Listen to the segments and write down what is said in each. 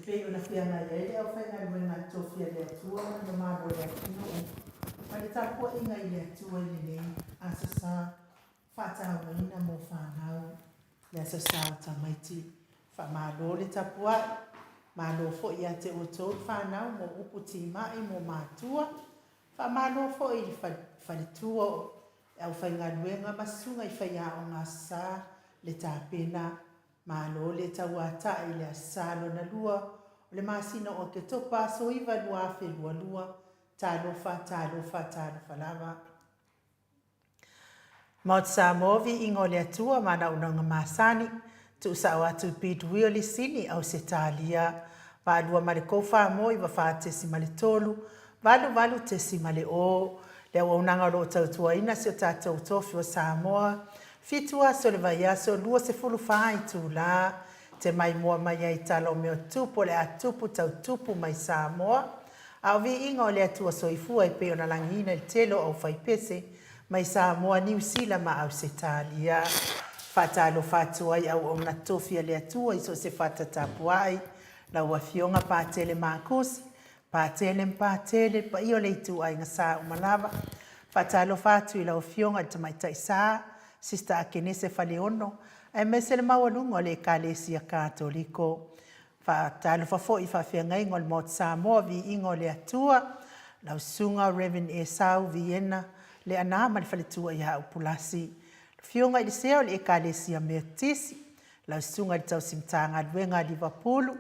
pei ona feagai ai le aufaigaluega a Tofi a le Atua ma le mamalu o le atunuu ma le tapuaiga i le Atua i lenei Aso Sa faatauaina mo fanau, le Aso Sa o tamaiti. Faamalo le tapuai, malo foi ia te outou le fanau mo upu timai mo matua, faamalo foi i le faletua o le aufaigaluega ma susuga i faiaoga Aso Sa le tapena. Malo le tauatai i le Aso Sa lona lua o le masina o Oketopa aso 9 2022. Talofa, talofa, talofa lava. Maota Samoa, Viiga o le Atua ma ana auaunaga masani, tuusao atu i Bidwill Lisini, Ausetalia, Vaalua ma le 34 94.3, 88.0, le auaunaga o lo o tautuaina si o tatou tofi o Samoa, 7 aso o le vaiaso, 24 itula, te maimoa mai ai tala o mea tupu o le a tupu tau tupu mai Samoa, a o viiga o le Atua Soifua e pei ona lagiina i le tele o aufaipese mai Samoa, Niu Sila ma Ausetalia. Faatalofa atu ai auauna tofi a le Atua i so o se fata tapuai, lau Afioga Patele Makusi, Patele ma Patele, le paia o le ituaiga sa uma lava. Faatalofa atu i lau Afioga i le Tamaitai Sa, Sister Akenese Faleono, aemaise le maualuga o le Ekalesia Katoliko. Faatalofa foi i faafeagaiga o le Maota Samoa, Viiga o le Atua, lau Susuga Rev. Esau Viena Leaana ma le faletua ia Upulasi, le Afioga i le Sea o le Ekalesia Metotisi, lau Susuga i le Tausi Matagaluega a Livapulu,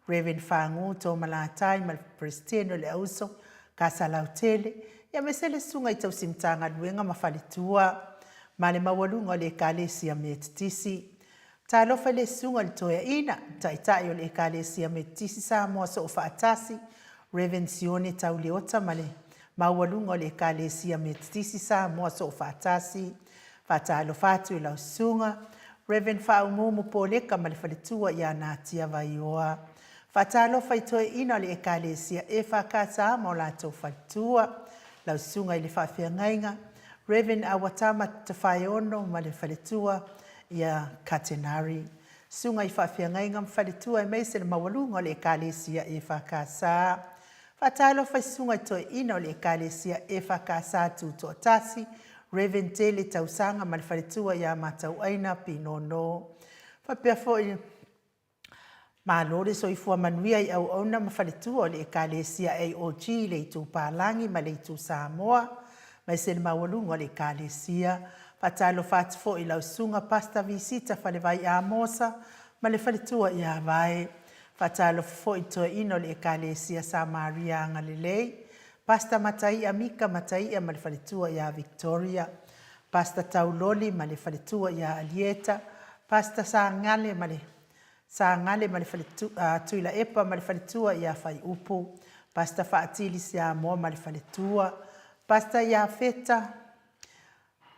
Rev. Fagu Tomalatai ma le Peresetene o le Auso Kasalautele, aemaise le Susuga i Tausi Matagaluega ma Faletua, ma le maualuga o le Ekalesia Metotisi. Talofa i le Susuga i le Toeaina, Taitai o le Ekalesia Metotisi Samoa Soofaatasi, Rev. Sione Tauleota ma le maualuga o le Ekalesia Metotisi Samoa Soofaatasi. Faatalofa atu i lau Susuga, Rev. Faaumuumu Poleka ma le faletua ia Natia Vaioa. Faatalofa i toeaiina o le Ekalesia EFKS ma o latou faletua, lau Susuga i le Faafeagaiga, Rev. Awatama Tafaeono ma le faletua ia Katenari. Susuga i Faafeagaiga ma faletua aemaise le maualuga o le Ekalesia EFKS. Faatalofa i Susuga i Toeaina o le Ekalesia EFKS Tutoatasi, Rev. Tele Tausaga ma le faletua ia Matauaina Pinono. Faapea foi Malo le soifua manuia i auauna ma faletua o le Ekalesia AOG i le Itu Palagi ma le Itu Samoa, aemaise le maualuga o le Ekalesia. Faatalofa atu foi i lau Susuga Pastor Visita Falevai Amosa ma le faletua ia Vae. Faatalofa foi i le toeaina o le Ekalesia Samaria Agalelei, Pastor Mataia Mika Mataia ma le faletua ia Victoria, Pastor Tauloli ma le faletua ia Alieta, Pastor Sagale ma le Sagale ma le faletua, Tuilaepa ma le faletua ia Faiupu, Pastor Faatili Siamoa ma le faletua, Pastor Iafeta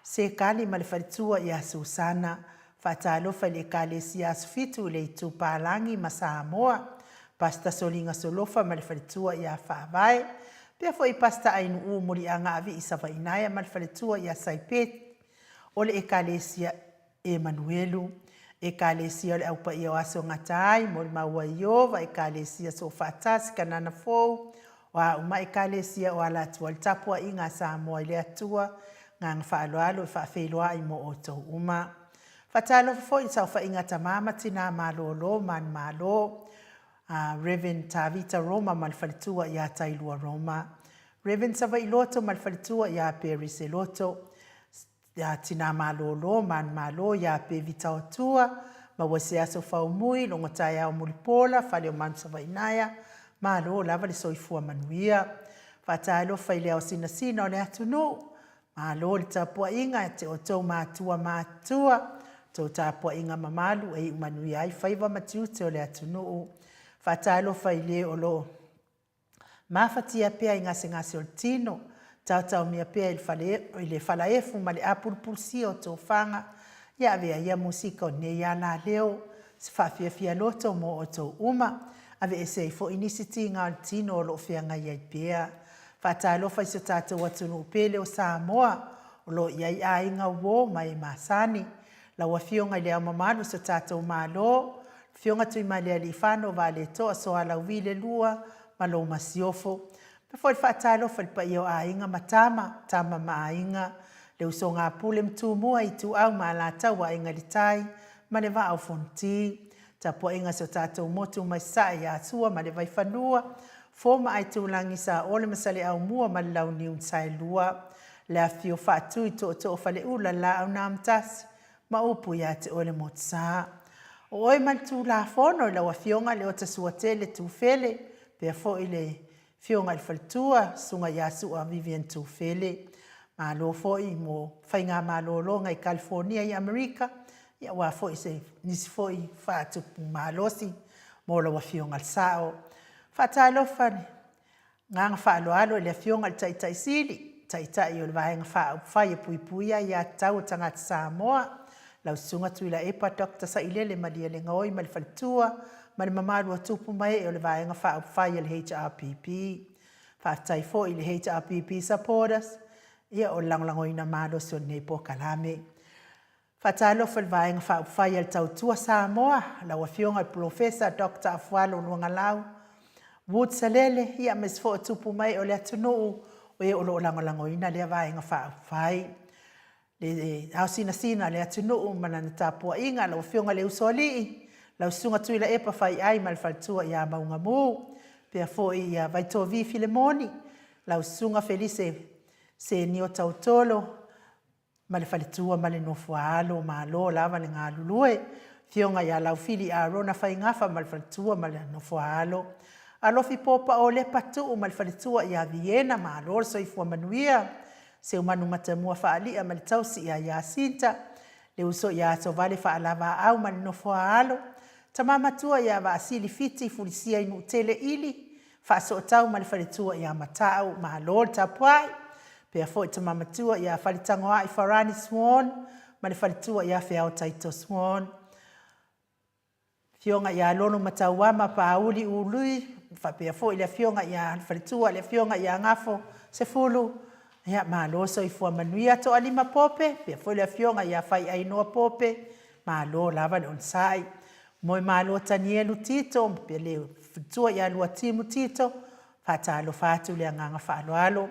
Sekali ma le faletua ia Susana, Faatalofa i le Ekalesia Aso Fitu i le Itu Palagi ma Samoa, Pastor Soliga Solofa ma le faletua ia Faavae, pea foi Pastor Ainuu Muliagaavi i Savainaea ma le faletua ia Saipeti o le Ekalesia Emanuelu, Ekalesia o le Au Paia o Aso Gata ai, Molimau a Ieova, Ekalesia Soofaatasi, Kanana Fou, o a uma Ekalesia o ala atu ai le tapuaiga a Samoa i le Atua, Agaga faaaloalo e faafeiloai mo outou uma. Faatalofa foi i le saofaiga a tama ma tina malolo manumalo, a Rev. Tavita Roma ma le faletua ia Tailua Roma, Rev. Savaiiloto ma le faletua ia Perise Loto, Ia Tina Malolo, Manumalo ia Pevita Otua, maua se aso faumui, logo taeao mulipola, fale o Manu Savainaea, malo lava le soifua manuia. Faatalofa i le ao sinasina o le atunuu, malo le tapuaiga e te outou matua matutua, tou tapuaiga mamalu e iu manuia ai faiva ma tiute o le atunuu. Faatalofa i le o lo o Mafatia pea i gasegase o le tino, taotaomia pea i le fale, i le falaefu ma le apulupulusia o tofaga, ia avea ia musika o lenei alaleo, se faafiafia loto mo outou uma, aveese ai foi nisi tiga o le tino o lo o feagai ai pea. Faatalofa i si o tatou atunuu pele o Samoa, o lo o i ai aiga uo ma e masani. Lau Afioga i Le Ao Mamalu o si o tatou Malo, Afioga Tuimalealiifano Vaaletoa Soalauvi le Lua ma lou Masiofo. Faapea foi le faatalofa i le paia o Aiga ma Tama, Tama ma Aiga, le Usoga a Pule ma Tumua, Ituau ma Alataua, Aiga i le Tai ma le Vaa o Fonoti. Tapuaiga a si o tatou motu mai Sasae ia Sua ma le Vaifanua, Fofo ma Aitulagi, Saole ma Saleaaumua ma le Launiu na Saelua, le afifio o Faatui, Tootoo o Faleula, le Laau na Amotasi ma upu ia te oe le Motusa. O oe ma le Tulafono i lau Afioga Leota Suatele Tufele, faapea foi le Afioga i le Faletua, Susuga ia Sua Vivian Tufele. Malo foi mo faiga malologa i Kalifonia i Amerika, aua foi se nisi foi faatupu malosi mo lau Afioga i le Sao. Faatalofa i le agaga faaaloalo i le Afioga i le Taitai Sili, Taitai o le Vaega Faaupufai e Puipuia Aia Tatau a Tagata Samoa, lau Susuga Tuilaepa Dr. Sailele Malielegaoi ma le faletua ma le mamalu o tupu ma ee o le Vaega Faaupufai a le HRPP. Faafetai foi i le HRPP supporters, ia o le lagolagoina malosi o lenei polokalame. Faatalofa i le Vaega Faaupufai a le Tautua Samoa, lau Afioga i le Polofesa Doctor Afualo Luagalau Wood Salele, ia aemaise foi o tupu ma ee o le atunuu o e o lo o lagolagoina lea Vaega Faaupufai. Le aosinasina o le atunuu ma lana tapuaiga, lau Afioga i le Usoalii, lau Susuga Tuilaepa Faiai ma le faletua ia Maugamu, faapea foi ia Vaitovi Filemoni, lau Susuga Felise Senio Tautolo, ma le faletua ma le nofo a alo, malo lava le galulue. Afioga ia Laufili Arona Faigafa ma le faletua ma le nofo a alo. Alofi Popa Olepa Tuu ma le faletua ia Viena, malo le soifua manuia. Seumanu Matamua Faalia ma le tausi ia Iasinta, le uso ia Asovale Faalavaau ma le nofo a alo. Tama matua ia Vaasili Fiti Fulisia i Nuutele Ili, Faasootau ma le faletua ia Matau, malo le tapuai. Pea foi tama matua ia Faletagoai Farani Swan ma le faletua ia Feao Taito Swan. Afioga ia Lono Matauama Paauli Ului, faapea foi le afioga ia le faletua le afioga ia Gafo Sefulu, ia malo soifua manuia. Toalima Pope, faapea foi le afioga ia Faiainoa Pope, malo lava le onosai. Moemalo Tanielu Tito, faapea le faletua ia Luatimu Tito, Faatalofa atu le agaga faaaloalo.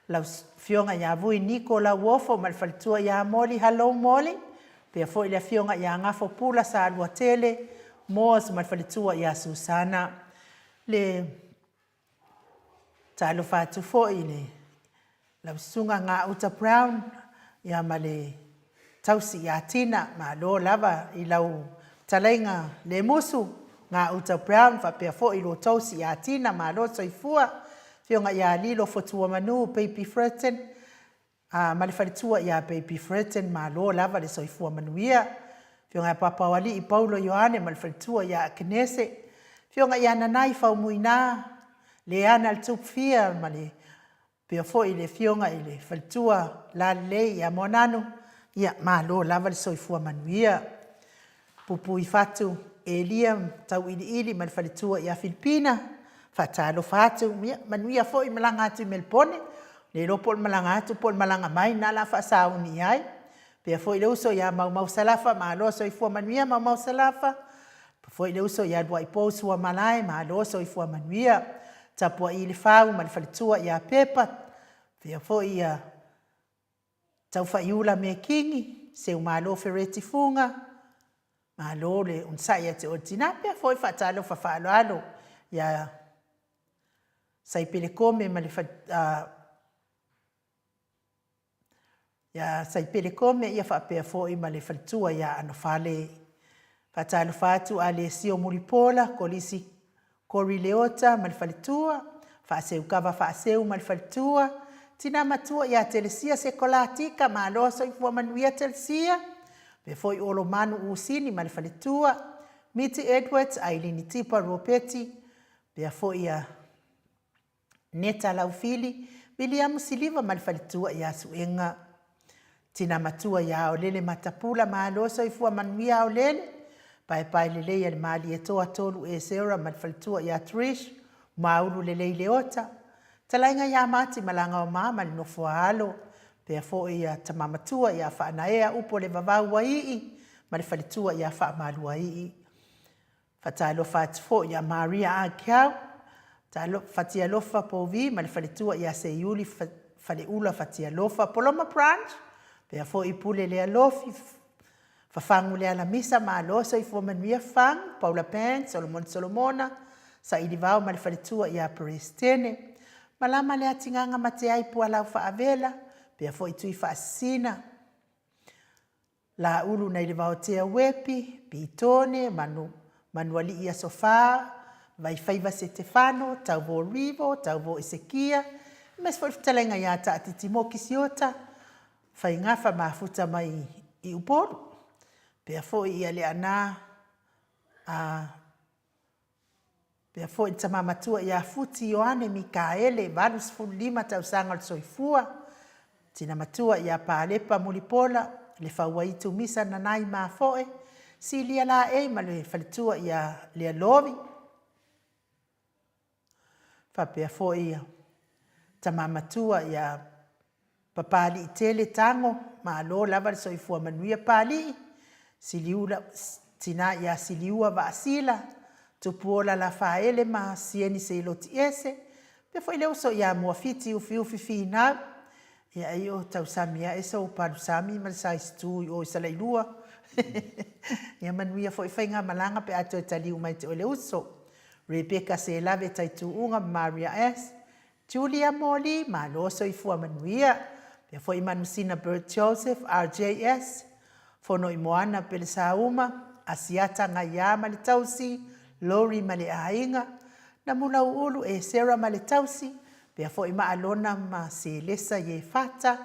Lau Afioga ia Vui Niko Lauofo ma le faletua ia Moli Hello Moli, faapea foi le Afioga ia Gafo Pula Saluatele Moores ma le faletua ia Susana. Le talofa atu foi i le lau Susuga Gauta Brown ia ma le tausi ia Tina, malo lava i lau fetalaiga Lemusu, Gauta Brown faapea foi i lo tausi ia Tina, malo le soifua. Afioga ia Lilo Fotuamanu Baby Fretton ma le faletua ia Baby Fretton, malo lava le soifua manuia. Afioga ia Papaoalii Paulo Ioane ma le faletua ia Akenese. Afioga ia Nanai Faumuina, Leana le Tupufia ma le faapea foi le afioga i le faletua lalelei ia Moananu, ia malo lava le soifua manuia. Pupuifatu Elia Tauiliili ma le faletua ia Filipina, faatalofa atu, ia manuia foi malaga atu i Melepone, le iloa po o le malaga atu po o le malaga mai, lena o le a faasauni i ai. Faapea foi le uso ia Maumau Salafa, malo soifua manuia Maumau Salafa. Faapea foi le uso ia Luaipou Suamalae, malo soifua manuia. Tapuai Lefau ma le faletua ia Pepa, faapea foi ia Taufaiula Mekini, Seumalo Fereti Fuga, malo le onosai ia te oe le tina. Faapea foi faatalofa faaaloalo ia Saipele Kome ma le ia Saipele Kome ia faapea foi ma le faletua ia Anofale. Faatalofa atu Alesio Mulipola, Kolisi Kori Leota ma le faletua, Faaseukava Faaseu ma le faletua, Tina Matua ia Telesia Sekolatika, malo soifua manuia Telesia, faapea foi Olomanu Usini ma le faletua, Miti Edwards, Ailini Tipa Ropeti, faapea foi ia Neta Laufili, Viliamu Siliva ma le faletua ia Suega. Tina matua ia Aolele Matapula, malo soifua manuia Aolele. Paepae lelei a le Malietoa Tolu Esera ma le faletua ia Trish, Maulu Lelei Leota. Talaiga ia Mati Malagaoma ma le nofo a alo. Pea foi ia tama matua ia Faanaea Upu o le Vavau Uaii ma le faletua ia Faamaluaii. Faatalofa atu foi ia Maria Akiau, Fatialofa Povi ma le faletua ia Seiuli Faleula Fatialofa, Poloma Branch, pea foi Pule Lealofi, Fafagu Lealamisa, malo soifua manuia Fafagu, Paula Pan, Solomon Solomona, Sailivao ma le faletua ia Peresetene, Malama Leatigaga Mateai Pualau Faavela, pea foi Tui Faasisina, Laulu nai le Vaotea Uepi, Pitone, Manu, Manualii Aso Fa, Vaifaiva Setefano, Tauvo Rivo, Tauvo Esekia, aemaise foi le fetalaiga ia Taatiti Moki Siota, Faigafa Mafuta mai i Upolu. Pea foi ia Leaana a Pea foi le tama matua ia Futi Ioane Mikaele, 85 tausaga o le soifua, tina matua ia Palepa Mulipola, Lefauaitu Misa Nanai Mafoe, Silia Laei ma le faletua ia Lealovi. Faapea foi tama matua ia Papaliitele Tago, malo lava le soifua manuia Papalii, Siliula, tina ia Siliua Vaasila, Tupuola Lafaele ma Sieni Seiloti Ese, faapea foi le uso ia Muafiti Ufiufi Finau. Ia ai o tausami ae sou palusami ma le saisitu i o i Salailua. Ia manuia foi faigamalaga pe a toe taliu mai te oe le uso. Rebecca Selave Taituuga ma Maria S. Julia Moli, malo soifua manuia. Pea foi Manusina Bert Joseph, RJS, Fonoimoana Pelesauma, Asiata Gaiā ma le tausi, Lori ma le aiga, Namulauulu Esera ma le tausi, pea foi Maalona ma Selesa Iefata,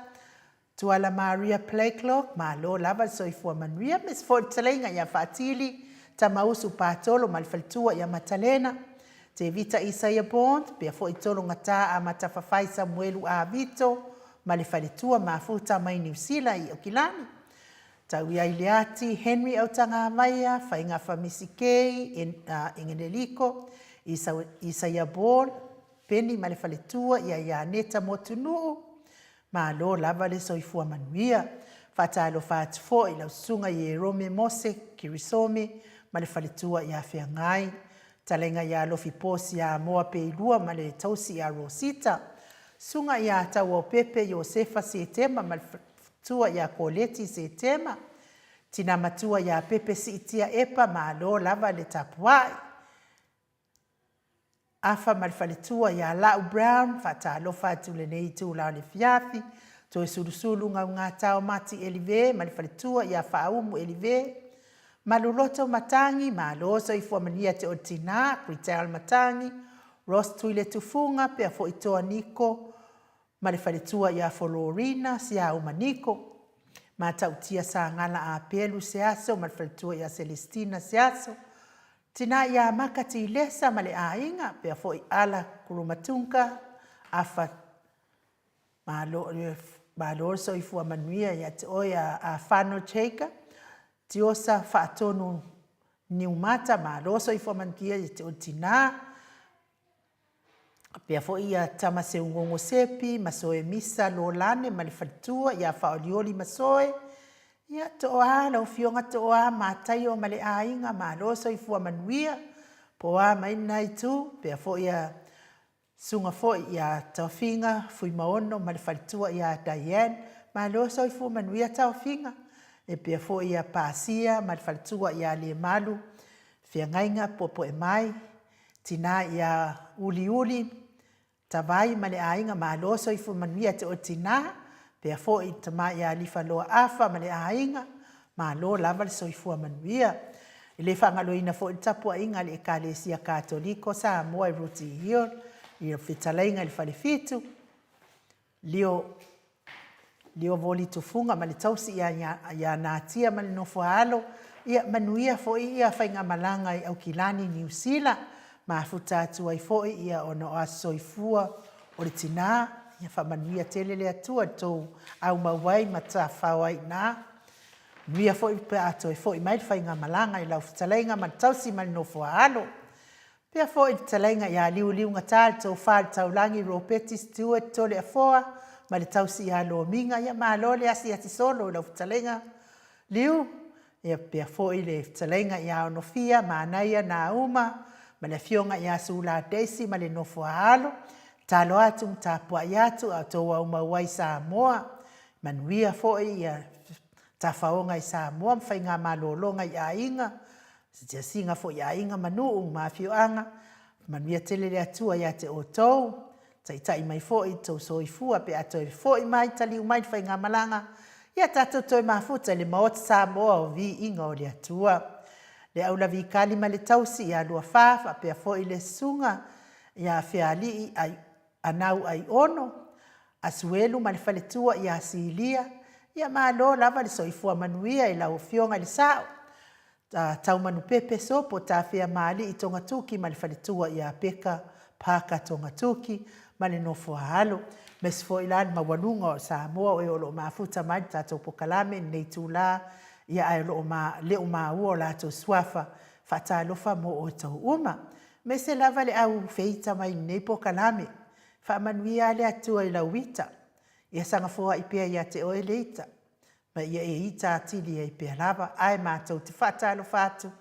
Tuala Maria Blakelock, malo lava le soifua manuia, aemaise foi le fetalaiga ia Faatili, Tamausu Patolo ma le faletua ia Matalena, Tevita Isaia Bond, pea foi Tologata Amatafafai Samuelu Avito ma le faletua Mafuta mai Niu Sila i Aukilani, Tauiaileati Henry Autagavaia, Faigafa Misi Kei, Engeneliko, Isaia Ball, Penny ma le faletua ia Ianeta Motunuu, Malo lava le soifua manuia. Faatalofa atu foi i lau Susuga Ierome Mose Kirisome ma le faletua ia Feagai, Talaiga ia Lofi Posi ia Moa Peilua ma le tausi ia Rosita, Susuga ia Tauaopepe Iosefa Setema ma le faletua ia Koleti Setema, Tina Matua ia Pepe Siitia Epa, malo lava le tapuai. Afa ma le faletua ia Lau Brown, faatalofa atu i lenei itula o le afiafi, Toesulusulu Gaugatao Mati Elive ma le faletua ia Faaumu Elive, Maluloto Matangi, malo soifua manuia te oe tina, Kritel Matangi, Ross Tuiletufuga, pea foi Toa Niko ma le faletua ia Folorina Siauma Niko, Matautia Sagala Apelu Seaso ma le faletua ia Celestina Seaso, Tina ia Maka Tilesa ma le aiga, pea foi Ala Kulumatunga, Afa Malo, malo le soifua manuia ia te oe a Afano Jacob, Tiosa Faatonu Niumata, malo soifua manuia ia te oe tina, Pea foi ia Tamaseugogo Sepi, Masoe Misa Lolane ma le faletua ia Faaolioli Masoe, ia Tooa lau Afioga Tooa Mataio ma le aiga, malo soifua manuia, po a mai lena itu, pea foi ia Susuga foi ia Taofiga Fuimaono ma le faletua ia Diane, malo soifua manuia Taofiga, e pea foi ia Pasia ma le faletua ia Lemalu Feagaiga Puepuemai, Tina ia Uliuli, Tavai ma le aiga, malo soifua manuia te oe tina, pea foi tama ia Lifaloa Afa ma le aiga, malo lava le soifua manuia. E le faagaloina foi le tapuaiga a le Ekalesia Katoliko Samoa i Rooty Hill, i le fetalaiga i le Falefitu, Lio Lio Voli Tufuga ma le tausi ia ia Natia ma le nofo a alo, ia manuia foi ia faigamalaga i Aukilani, Niu Sila, mafuta atu ai foi ia ona o aso soifua o le tina, ia faamanuia tele le Atua i le tou aumau ai ma tafao ai i ina. Manuia foi pe a toe foi mai le faigamalaga i lau fetalaiga ma le tausi ma le nofo a alo. Pea foi le fetalaiga ia Liuliugata, le Tofa i le Taulagi, Ropeti Stewart Toleafoa ma le tausi ia Lomiga. Ia malo le asiasi solo i lau fetalaiga Liu. Ia faapea foi le fetalaiga ia Onofia Manaia Nauma ma le afioga ia Sula Daisy ma le nofo a alo. Tatalo atu ma tapuai atu a o outou aumau ai i Samoa. Manuia foi ia tafaoga i Samoa ma faigamalologa i aiga, asiasiga foi i aiga ma nuu ma afioaga. Manuia tele le Atua ia te outou, taitai mai foi lo outou soifua pe a toe foi mai taliu mai le faigamalaga, ia tatou toe mafuta i le Maota Samoa o Viiga o le Atua. Le Aulavikali ma le tausi ia Luafa faapea foi le Susuga ia Fealii Anau Aiono, Asuelu ma le faletua ia Silia, ia malo lava le soifua manuia i lau Afioga i le Sao, Taumanupepe Sopo Tafeamalii Togatuki ma le faletua ia Peka Parker Togatuki ma le nofo a alo. Aemaise foi la le maualuga o Samoa o e o lo o mafuta mai le tatou polokalame i lenei itula, ia ae o lo o le o maua o latou suafa, faatalofa mo outou uma. Aemaise lava le au feita mai i lenei polokalame, faamanuia le Atua i lau ita, ia saga foai pea ia te oe le ita, ma ia e ita atili ai pea lava. Ae matou te faatalofa atu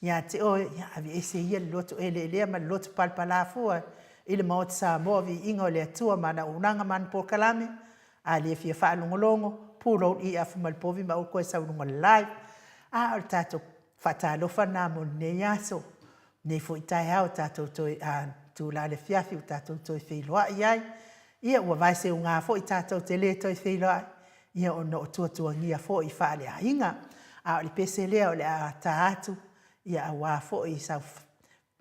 ia te oe, ia aveese ia le loto eleelea ma le loto palapalafua i le Maota Samoa, viiga o le Atua ma ana auaunaga ma ana polokalame. A le fia faalogologo, pulou le afu ma le povi ma aua le toe sau i luga o le live. A o le tatou faatalofa lena mo lenei aso, lenei foi taeao tatou toe, a, itula o le afiafi ua tatou toe feiloai ai. Ia, ua vaeseuga foi tatou te le toe feiloai, ia ona o tuatuagia foi faaleaiga. A o le pese lea o le a ta atu, ia aua foi sau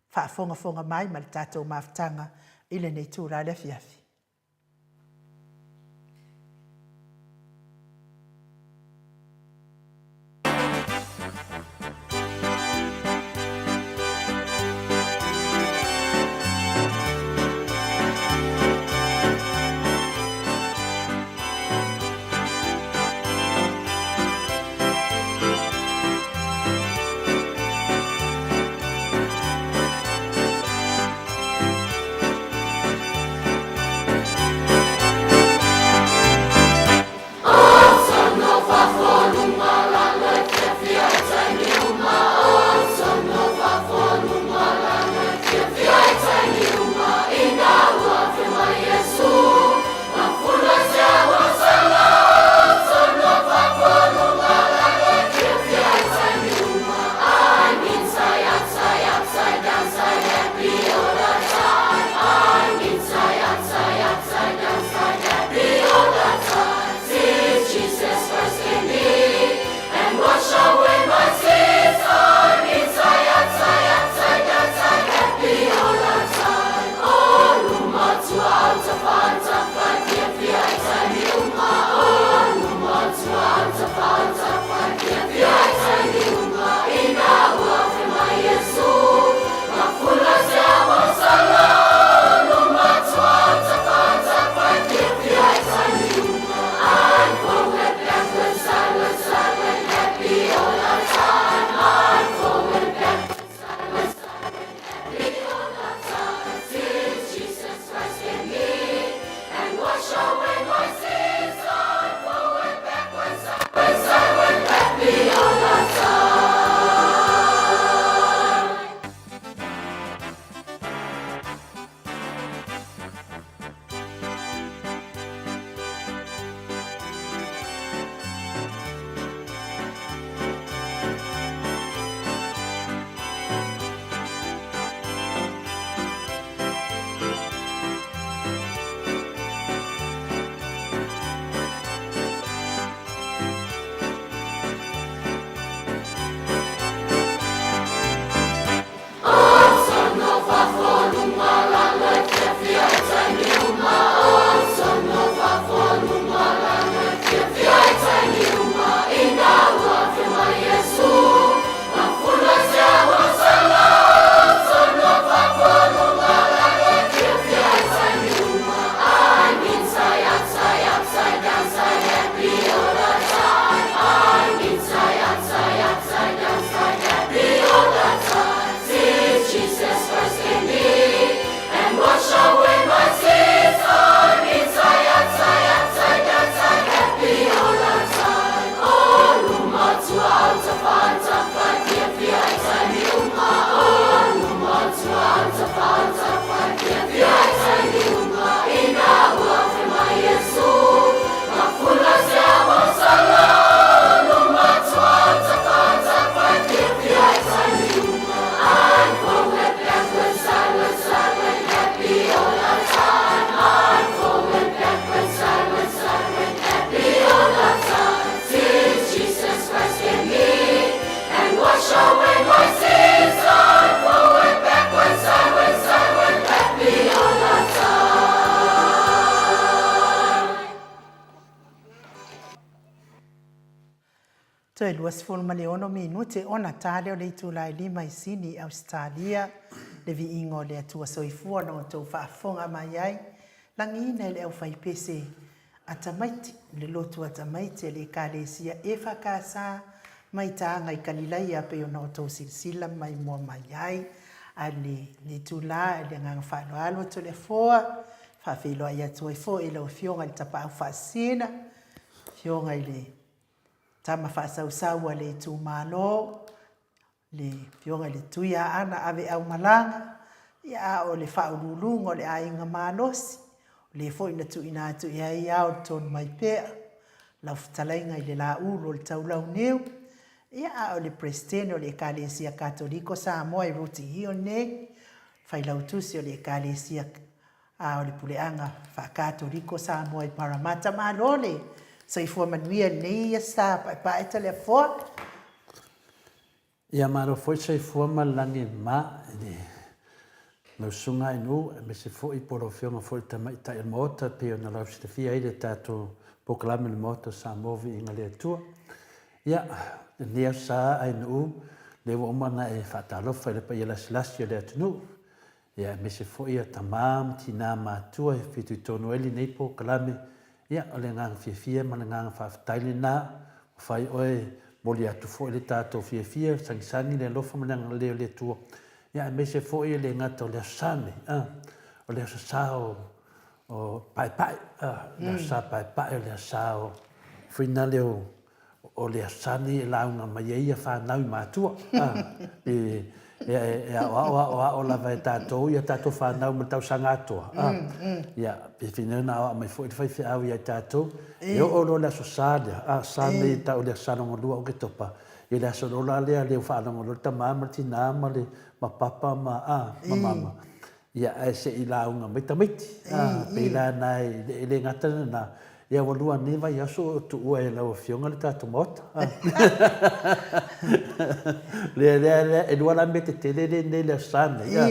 faafogafoga mai ma le tatou mafutaga i lenei itula o le afiafi. Toe 26 minute ona ta lea o le itula e lima i Sini, Ausetalia, le viiga o le Atua Soifua na outou faafofoga mai ai, lagiina e le aufaipese a tamaiti, le lotu a tamaiti a le Ekalesia EFKS mai Taga i Kalilaia pei ona outou silasila maimoa mai ai. A le itula i le agaga faaaloalo Toleafoa, faafeiloai atu ai foi i lau Afioga i le Tapaau Faasisina, Afioga i le Tama faasausau a le itumalo, le Afioga i le Tuiaana Aveaumalaga, ia a o le Faauluuluga o le Aiga Malosi, o le foi na tuuina atu i ai ao le tonu mai pea, lau fetalaiga i le Laulu o le Taulauniu, ia a o le Peresetene o le Ekalesia Katoliko Samoa e Ruti Hio nei, Failautusi o le Ekalesia a o le Puleaga Faa-Katoliko Samoa i Parramatta. Malo le soifua manuia i lenei aso sa paepae Toleafoa. Ia malo foi le soifua ma le lagi e mama i le lau Susuga Ainuu aemaise foi po o lau Afioga foi i le Tamaitai o le Maota e pei ona lausilafia ai le tatou polokalame o le Maota o Samoa Viiga i le Atua. Ia, lenei aso sa Ainuu, lea ua uma ona e faatalofa i le paia lasilasi o le atunuu, Ia, aemaise foi ia tama ma tina matutua e fitoitonu ai lenei polokalame. Ia, o le agaga fiafia ma le agaga faafetai lena. Ua fai oe e momoli atu foi le tatou fiafia, sagisagi le alofa ma le agalelei o le Atua. Ia, aemaise foi e le gata o le Aso Sa nei, a, o le Aso Sa o, o Paepae, a, le Aso Sa Paepae, o le Aso Sa o, foi nale o, O le Aso Sa lenei e lauga mai ai ia fanau i matua. E, e, e aoao aoao lava e tatou ia tatou fanau ma le tausaga atoa. Ia, pe finau na aoao mai foi le faifeau ia i tatou. E oo loa le Aso Sa lea, a, Sa nei e tau o le Aso Sa lona lua o Oketopa, ia le aso loa la lea, lea ua faalogo loa le tama ma le tina ma le, ma papa ma, a, ma mama. Ia, ae se i lauga mai tamaiti. A, pei la na e le gata lena, ia ua lua nei vaiaso o tuua e lau Afioga le tatou Maota. Lea, lea, lea, e lua la mea tetele lenei le Aso Sa nei. A,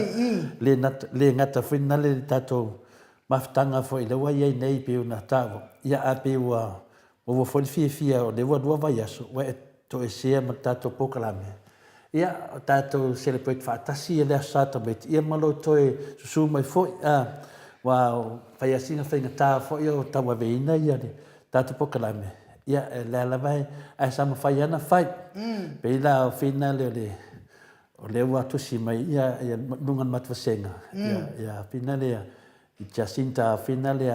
le gata, le gata foi lena le tatou mafutaga foi lea ua i ai nei pei ona taua, ia ae pei ua Maua foi le fiafia o lea ua lua vaiaso ua e toesea ma le tatou polokalame. Ia, o tatou celebrate faatasi ia le Aso Sa Tamaiti, ia ma lou toe susu mai foi, a, aua fai lava sina faigata foi o tauaveina ia le tatou polokalame, ia, o lea lava e, ae sa mafai lava ona fai. Pei la o finale o le, o lea ua tusi mai ia, ia luga o le matou vasega, ia, ia finale ia, I Jacinta Afina lea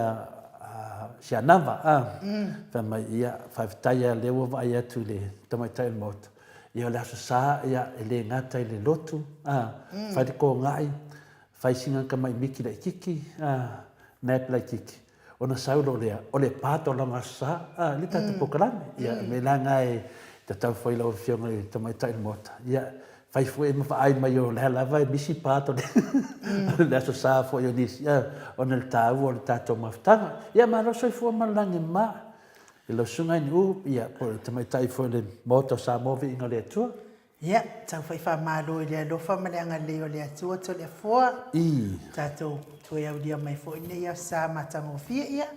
a Sianava a fai mai ia faafetai a lea ua vaai atu i le tamaitai o le maota ia o le aso sa ia e le gata i le lotu a fai le kogai fai sina tamai miki laititi a nap laititi ona sau loa lea o le pa tolaga aso sa a le tatou polokalame ia mea la na e tatau foi lau afioga i le tamaitai o le maota ia Fai foi ma vaai mai o lea lava e misi pa to le aso sa foi o nisi ona le taua o le tatou mafutaga. Ia malo soifua ma le lagi ma i lau susuga i Nu'u ia po o le tamaitai foi o le Maota o Samoa Viiga o le Atua. Ia, tau fai faamalo i le alofa ma le agalelei o le Atua Toleafoa. I. Tatou toe aulia mai foi lenei aso sa matagofie. Ia,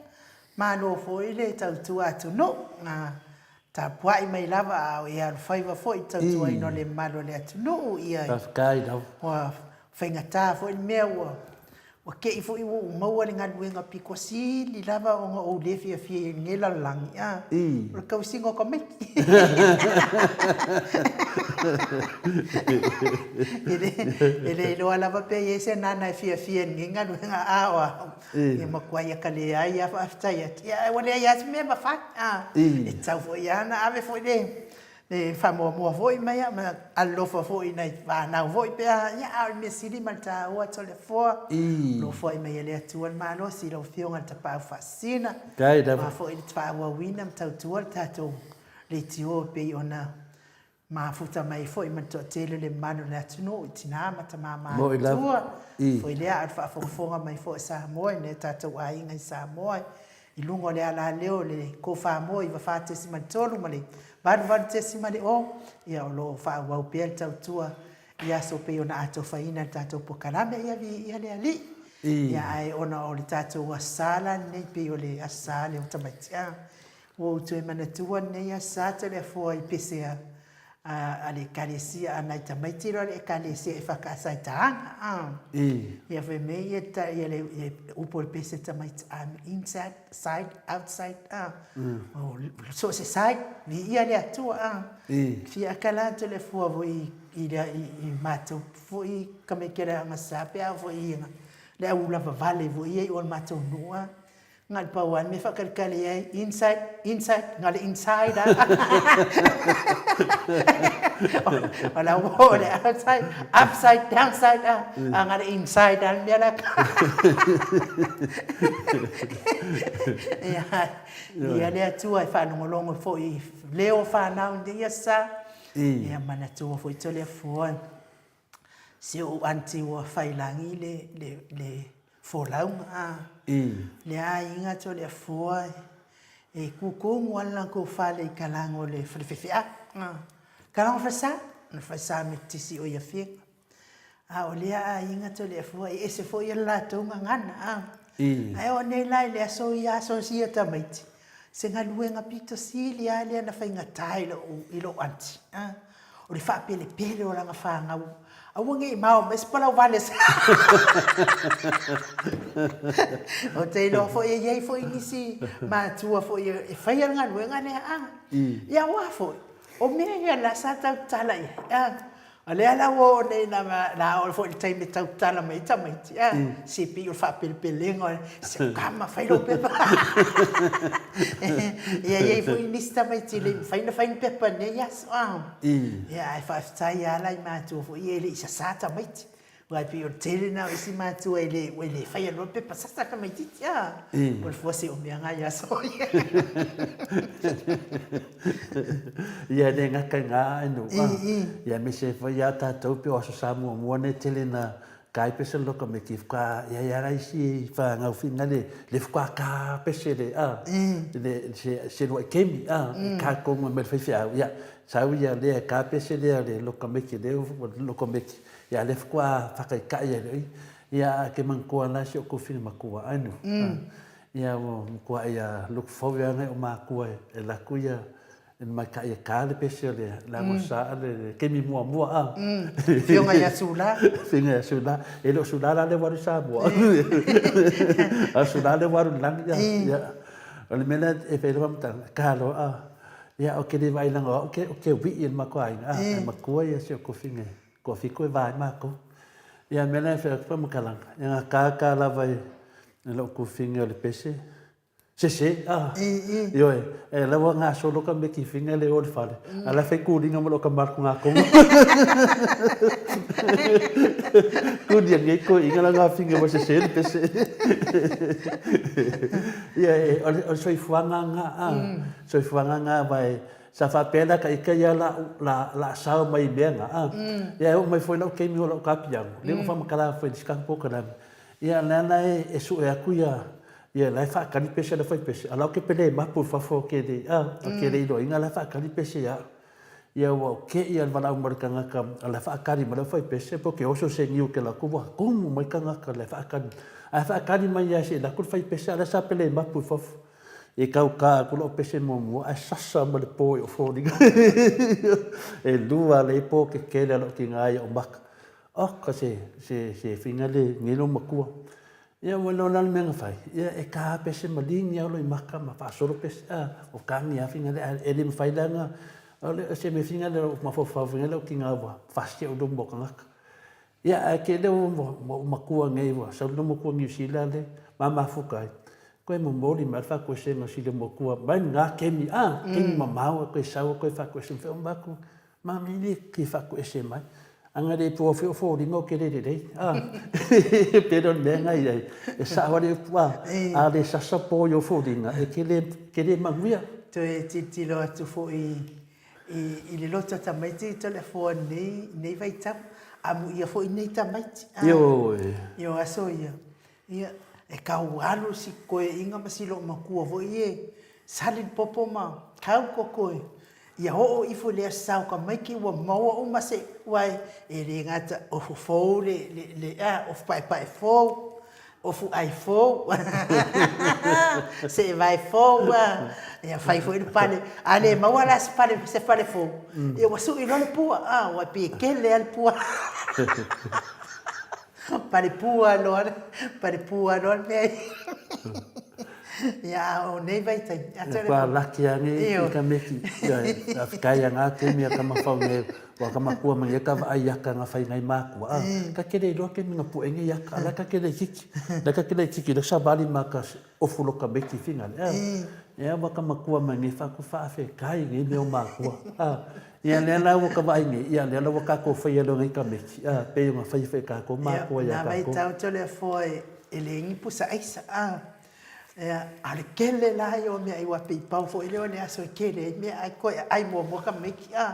malo foi le tautua atunuu. Tapuai mai lava a o e alofaiva foi i le tautuaina o le mamalu o le atunuu. Ia, Faafetai lava. Ua faigata foi le mea ua ua te i foi ua ou maua le galuega pito sili lava ona ou le fiafia i lenei lalolagi, a, o le tausiga o tamaiti. E le, e le iloa lava pe i ai se nana e fiafia i lenei galuega a o au. Ia matuai ata leai lava faafetai atu. Ia ae ua leai lava se mea e mafai. E tatau foi lava ona ave foi le le faamuamua foi ma ia ma alolofa foi i nai fanau foi pe a, ia a o le mea sili ma le taua Toleafoa, o lo o foai mai e le Atua le malosi i lau Afioga i le Tapaau Faasisina, aua foi le faaauauina ma tautua le tatou leitio e pei ona Mafuta mai foi ma le toatele o le mamalu o le atunuu i tina ma tama matutua, foi lea a o le faafogafoga mai foi a Samoa i nai o tatou aiga i Samoa i luga o le alaleo o le Kofamoa 94.3 ma le 88.0, ia o lo o faaauau pea le tautua i aso pei ona atofaina e le tatou polokalame, ia viia le Alii. Ia ae ona o le tatou Aso Sa la lenei pei o le Aso Sa lea o tamaiti a. Ua ou toe manatua lenei aso sa Toleafoa i pese a a le ekalesia a nai tamaiti loa le ekalesia e whakaasa i taanga a. Ia fai mai ia ta ia le ia upu o le pese tamaiti I'm inside side outside a. O so o se side viia le Atua a. Fia kala Toleafoa foi i le i matou foi tamaiti o le aoga sa pe a oo foi i le au lava vale foi ia i o le matou nuu a. Na o le pau lava le mea e faatalitali ai, inside, inside, na o le inside lava. O la ua oo i le outside, upside, downside, a, a na o le inside lava le mea la e Ia, ia le Atua e faalogologo foi i leo o fanau i lenei aso sa. Ia manatua foi Toleafoa. Si ou aunty ua fai lagi le, le, le folauga a. Le aiga Toleafoa e kukumu a le latou fale i talaga o le fale faifeau a. Talaga o le falesa, o le falesa Metotisi o i Afega. A o lea aiga Toleafoa e ese foi le latou gagana a. Ae oo nei la i le aso ia aso ia tamaiti, se galuega pito sili lava lea na faigata i lou, i lou aunty a. O le faapelepele o lana fanau, aua ne i mao mai se palauvale se Ou te iloa foi e i ai foi nisi matua foi e faia le galuega lea a. Ia aua foi, o mea ia la sa tau tatala i ai a. O lea la ua oo nei ina la oo foi i le taimi e tau tatala mai ai tamaiti a, se pei o le faapelepelega o se tama fai lou pepa. Ia e i ai foi nisi tamaiti e le i mafai ona fai ni pepa i lenei aso a. Ia ae faafetai lava la i matua foi ia e le i sasa tamaiti. Aua e pei o le tele lena o isi matua e le e le faia loa le pepa sasa tamaitiiti a. O le fuasi o mea na i aso ia. Ia e le gata i na ae nuu a. Ia aemaise ai foi ia tatou pei o Aso Sa muamua nei tele na kai pese loka me ki whaka ia ia ra isi whanau whina le le whaka pese le a le se se lua kemi a ka ko mo me whai whiau ia sau ia le ka pese le le loka me ki le loka me ki ia le whaka whaka i ka ia le ia ke mankoa la si o ko whina makua anu Ia ua matua ia look forward ana o makua e laku ia e mai ka ia ka le pese o le la mo sa le kemi mua mua a. Fionga ia Sula. Fionga ia Sula. E le o Sula la le waru Samoa. A Sula le waru langi ia. Ia. O le mea lea e fai lava matanga, ka loa a. Ia o ke le vaai langa o au ke o ke wii e le matua aiga a. E matua ia si o kofinga. Kua fiku e vaai makou. Ia mea lea e fai atu faamatalaga, e gakaka lava i lou tufiga o le pese, sese, ah, ioe, e laua gasolo ka mea kifiga le o le fale, a la e fai kuliga ma lou tama atu gakoga. Kulia nei toeaiina la gafiga ua sese le pese. Ia, o le soifuaga lena, ah, soifuaga lena aua e, Sa faapea la ka ika ia la la la sao mai i mea na a. Ia e oo mai foi lau taimi o lau kapiago, lea ua faamatala foi i le isi tatou polokalame. Ia lea la e sue atu ia ia la e faatali pese a le faipese, a la ou te pele mapu i fafo ou te le a, ou te le iloaina la e faatali pese ia au. Ia ua te i a le valaau mai o le tagata a la e faatali mai lau faipese pe ou te oso se niu ou te alu atu ua tumu mai tagata la e faatali. Ae faatali mai lava se i alu atu le faipese a o la e sa pele mapu i fafo. E kauka atu lau pese muamua ae sasa ma le po i ou foliga. E lua lava po kekele a lou tina i ou maka. Oka se, se, se figa le nei lou matua. Ia ua iloa la le mea na fai, ia e ta pese ma ligi lava lou maka ma faasolo pese, a, o kagi lava figa lea, ae le mafai la ona, o le, se mea figa lea o mafaufau figa lea o tina ua fasi au i luma o tagata. Ia, ae tele ua ou matua nei, ua sau le matua Niu Sila le ma mafuta ai, koe momoli mai le faakoesega o sila matua mai lena kemi, a, kemi mamao e koe sau e koe faakoese mai, fai atu, mami le ke faakoese mai, ana le pua foi o foliga o ke le lelei, a, pei o le mea na i ai, e sao lava le upu, a, a le sasa po i ou foliga, e ke le, ke le manuia. Toe tilotilo atu foi I le loto tamaiti Toleafoa i lenei vaitau, amuia foi nei tamaiti. Ioe. I o aso ia, ia, e tau alu si koeaiga ma si loomatua foi e sali le popo ma tau le koko e, ia oo ifo i le aso sa o tamaiti ua maua uma se, aua e le gata, ofo fou le, le, a, ofo paepae fou. Ofu ai fou, seevae fou, ia fai foi le pale, a le maua la se pale, se fale fou, ia ua sui loa le pua, aua e pei e kele lava le pua. Pale pua loa, pale pua loa le mea. Ia, a o nei vaitaimi, a tele. Ua laki a nei i ka meki. Ia, faafetai a ngā taimi a ka mafau nei, ua ka makua mai e ka vaai aka nga whai ngai mākua. A, ka kele iloa ke minga puʻe ngai aka, ala ka kele kiki. La ka kele kiki, la savali ma ka ofu lo ka meki finga le. A, ia ua ka makua mai nei whaku whaafetai ngai mea o mākua. A, ia lea la ua ka vaai nei, ia lea la ua kākou whai alo ngai ka meki. A, pei o nga whai whai kākou mākua ia kākou. Nā vaitau tole a foa e le ingi pusa aisa. A, ia, a le kele la ia o mea i ua pei pau foi lea o le aso e kele ai mea ai koe ai muamua ka meki. A,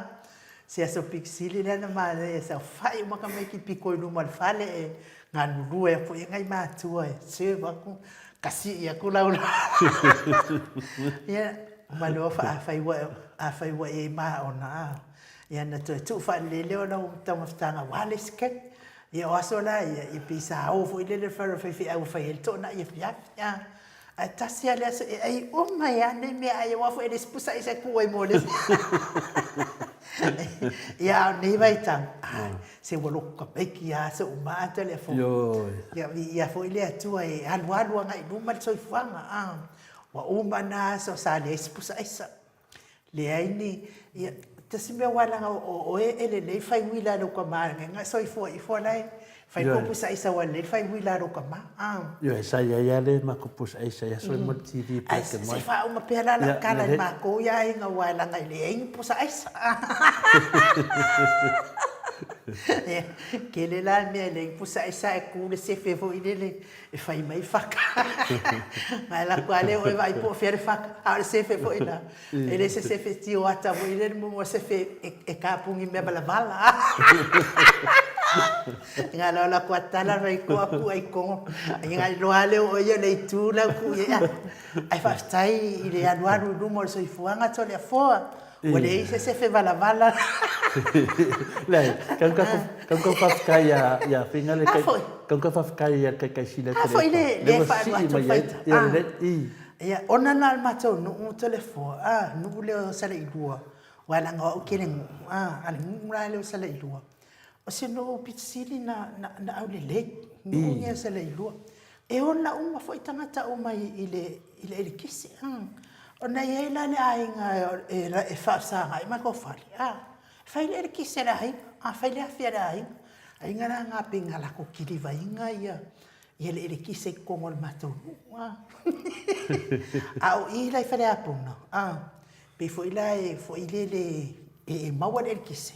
se aso pikisili lea na manaia e saofai uma ka meki piko i luma o le fale e galulue aku i ai ngai matua e serve aku, kasii aku lau Ia, uma loa afai ua, afai ua e maona, a, ia na toe tuu faalelei lea o lau taumafataga aua le isi taimi. Ia o aso la ia, ia pei sa o foi lele le fale o le faifeau e fai ai le toonai afiafi, a. Ae tasi lava le aso e ai uma ai lava nei meaai aua foi e le isi pusa aisa e ku ai mo le isi. Ia a o nei vaitau, ai, se ua loku tamaiti lava so'u maata le afoga. Ia viia foi le Atua e alualu agai i luma le soifuaga, a, ua uma na aso sa leai se pusa aisa. Leai ni, ia, tasi mea aua leaga o oe e lelei fai uila a lou tama e soifua ifo la e fai kou pusa aisa ua lelei fai uila a lou tama. Ioe, sa i ai lava le matou pusa aisa i aso mo le TV black and white. Ai, se faauma pea la lau tala i matou ia aiga aua leaga e leai ni pusa aisa. Ia, tele la mea e leai ni pusa aisa ae tu le sefe foi lele e fai mai faka. Ae alu atu lava lea oe vaai po o fea le faka, a o le sefe foi la, e le se sefe tioata foi lele mo mo sefe e kapuni mea valavala. Ina loa la kua tala mai koa ku ai kongo. Ina iloa lea o ia le itu la ku ia. Ai faafetai i le alualu i luma o le soifuaga Toleafoa. Ua leai se sefe valavala. Leai, kau ka kau ka faafetai ia ia Finga le kai kau ka faafetai ia kai kai sile tele. Foi le le faalu atu faita. Ia le i. Ia ona na le matou nuu Toleafoa, a nuu lea o Saleilua. Aua leaga o au ke le nuu, a a le nuu la lea o Saleilua. O se nuu pito sili na na aulelei, nuu ia o Saleilua. E ola uma foi tagata uma i le i le elekise. Ona i ai la le aiga e faafesagai ma kou fale, a, fai le elekise a le aiga, a fai le afi a le aiga. Aiga la na pei na latou kilivaina ia ia le elekise i totonu o le matou nuu, a. A o i la i Faleapuga, a, pei foi la e foi lele e maua le elekise,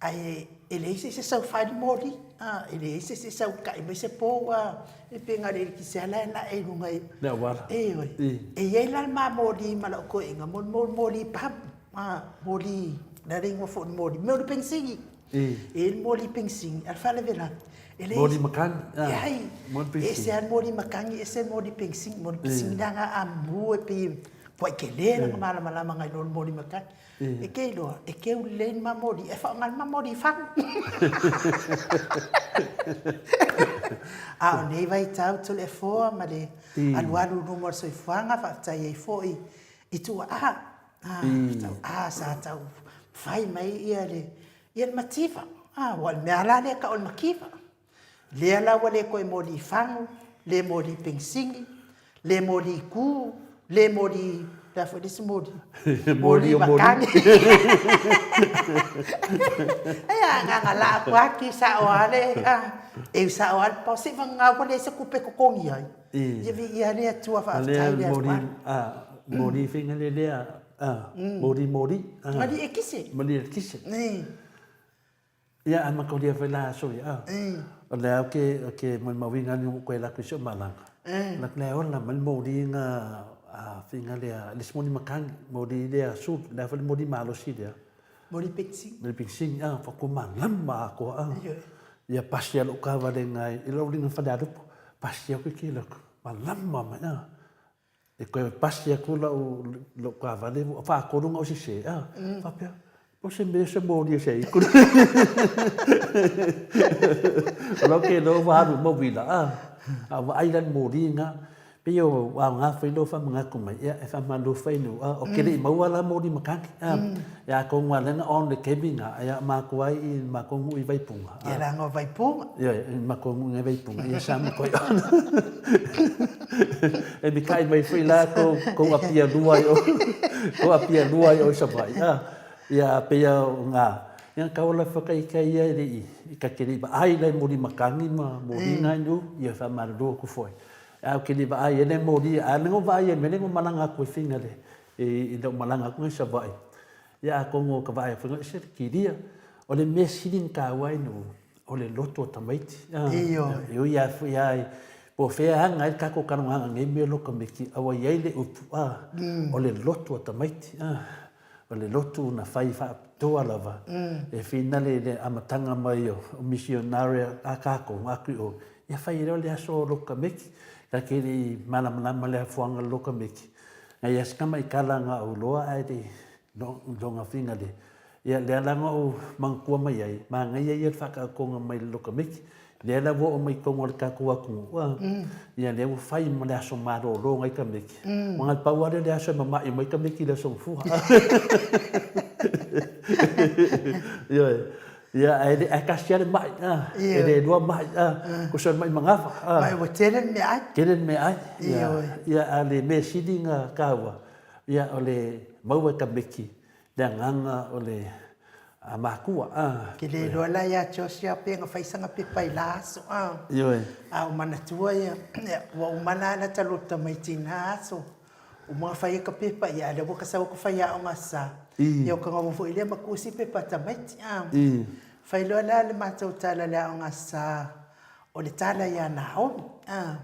Ae e leai se isi e sau fai le moli, a, e leai se isi e sau ta'i mai se pou, a, e pei na o le eletise lava la e la'e i luga i. Le auala. Ioe. E i ai la le ma moli ma la'u toeaina, mo le moli pamu, a, moli, o le a le igoa foi o le moli, moli penisini. E i ai le moli penisini, a o le faalavelave, e leai. Moli makani. Leai. Moli penisini. E ese lava le moli makani, ese le moli penisini. Moli penisini leaga a mumu e pei e matua tele lana malamalama nai lo le moli makani. E ke iloa, e keu lelei le ma moli, e faaaoga le ma moli i fagu. A o nei vaitau Toleafoa ma le alualu i luma o le soifuaga, faafetai ai foi i tuaa, tau'a sa tau fai mai ia le mativa. Aua o le mea la lea e tau o le mativa. Lea la ua le toe moli fagu, le moli penisini, le moli ku, le moli, le a foi le isi moli? Moli makani. Ia, agaga la aku lava ki sao lava le, e sao lava le pao, seiavagana ua leai se tupe e totogi ai. Ia viia le Atua faafetai le Atua. Moli faiga le lea, moli moli. Mali e kise. Mali e kise. Ia, a makauli foi la aso ia. O lea ou ke, ou ke molimauina ni koe laku i si o malaga. Laku lea ola mai le moli nga a finga lea, le isi moli makani, moli lea sulu, lea foi le moli malosi lea. Moli peksing. Moli peksing, a, fa ko malama a koa, a. Ia pasi a lou kavale ngai, i lau linga falealupo, pasi aku i ke laku, malama mai, a. E koe pasi atu lau, lau kavale, ua faatolu na o sese, a, faapea, o se mea se moli e se ai O lau ke loa ua alu ma uila, a. A o vaai la i le moli lena, pei o aoga foi lou faamanatu mai, ia e faamalo foi i nuu, a, ou te le i maua la moli matagi, a. Ia atonu lava o lea na on i le taimi lena, ia matou lava i le matou nuu i Vaipuga, a. Ia leaga o Vaipuga. Ioe, i le matou nuu i Vaipuga, ia sa matuai on. E mita'i mai foi la tou apia lua i o, tou apia lua i o i Savaii, a. Ia pei lava o na, ia na tau lava foi ita ia e le i, ta te le i vaai la i moli matagi ma moli na i nuu, ia faamalulu atu foi. Ae ou te le i vaai ai la i moli, ae o lea na ou vaai ai i le mea lea na ou malaga atu ai Finale i lau malaga atu i Savaii. Ia atonu o ka vaai atu foi, e ese le kilia. O le mea sili ona taua i nuu, o le loto o tamaiti. E ui lava foi lava po o fea e aga ai le tatou talanoaga i nei mea o loto tamaiti, a ua i ai le upu, o le loto o tamaiti. O le lotu na fai faapitoa lava e finale i le amataga mai o misionare a tatou atu i o, ia fai ai loa le aso o lotu tamaiti. Ta te le i malamalama i le afuaga o le lotu tamaiti, na i ai si tamaitala na ou iloa ae le i loga finale. Ia lea la na ou manatua mai ai, manaia ia o le faataotoga mai o le lotu tamaiti. Lea la ua oo mai i totonu o le tatou atunuu, a, ia lea ua fai ma le aso malolo o nai tamaiti. Aua na o le pau lava lea o le aso e mama'i uma ai tamaiti i le aso Gafua. Ioe. Ia, ae le, ae tasi lava le ma'i, a, e le lua ma'i, a, tusa o le ma'i manava, a. Ma ua tele le meaai. Tele le meaai. Ioe. Ia, a o le mea sili ona taua, ia, o le maua e tamaiti le agaga o le matua, a. Ke le iloa la ia Joshua pe na fai sana pepa i la aso, a. Ioe. A o manatua ia, ua uma la la ta lotu tamaiti i na aso. Uma ona fai ka pepa, ia a lea ua ka sau ka faiaoga sa. Ia o ka gawa foi lea ma kusi pepa a tamaiti, a. Fai loa la le matou tala i le aoga sa, o le tala ia Naomi, a.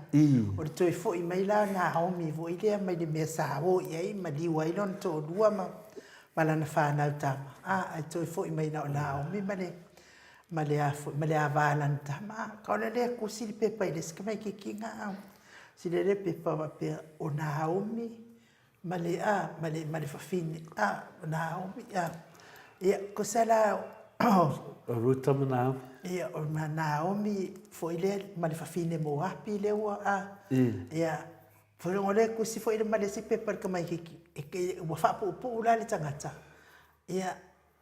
O le toe foi mai la o Naomi foi lea mai le mea sa o i ai ma liu ai lona toalua ma ma lana fanau tama, a, ae toe foi mai na o Naomi ma le ma le a foi ma le ava a lana tama, a. Ka ona lea tusi le pepa i le isi tamaitiiti na, a. Tusi lea le pepa faapea, o Naomi ma le a, ma le, ma le fafine, a, o Naomi, a. Ia, tusa la o Ruta ma Naomi. Ia, o ma Naomi foi lea ma le fafine Moapi lea ua, a. Ia, foi lea tusi foi ma le isi pepa i le tamaitiiti, e, ua faapuupuu la le tagata, ia,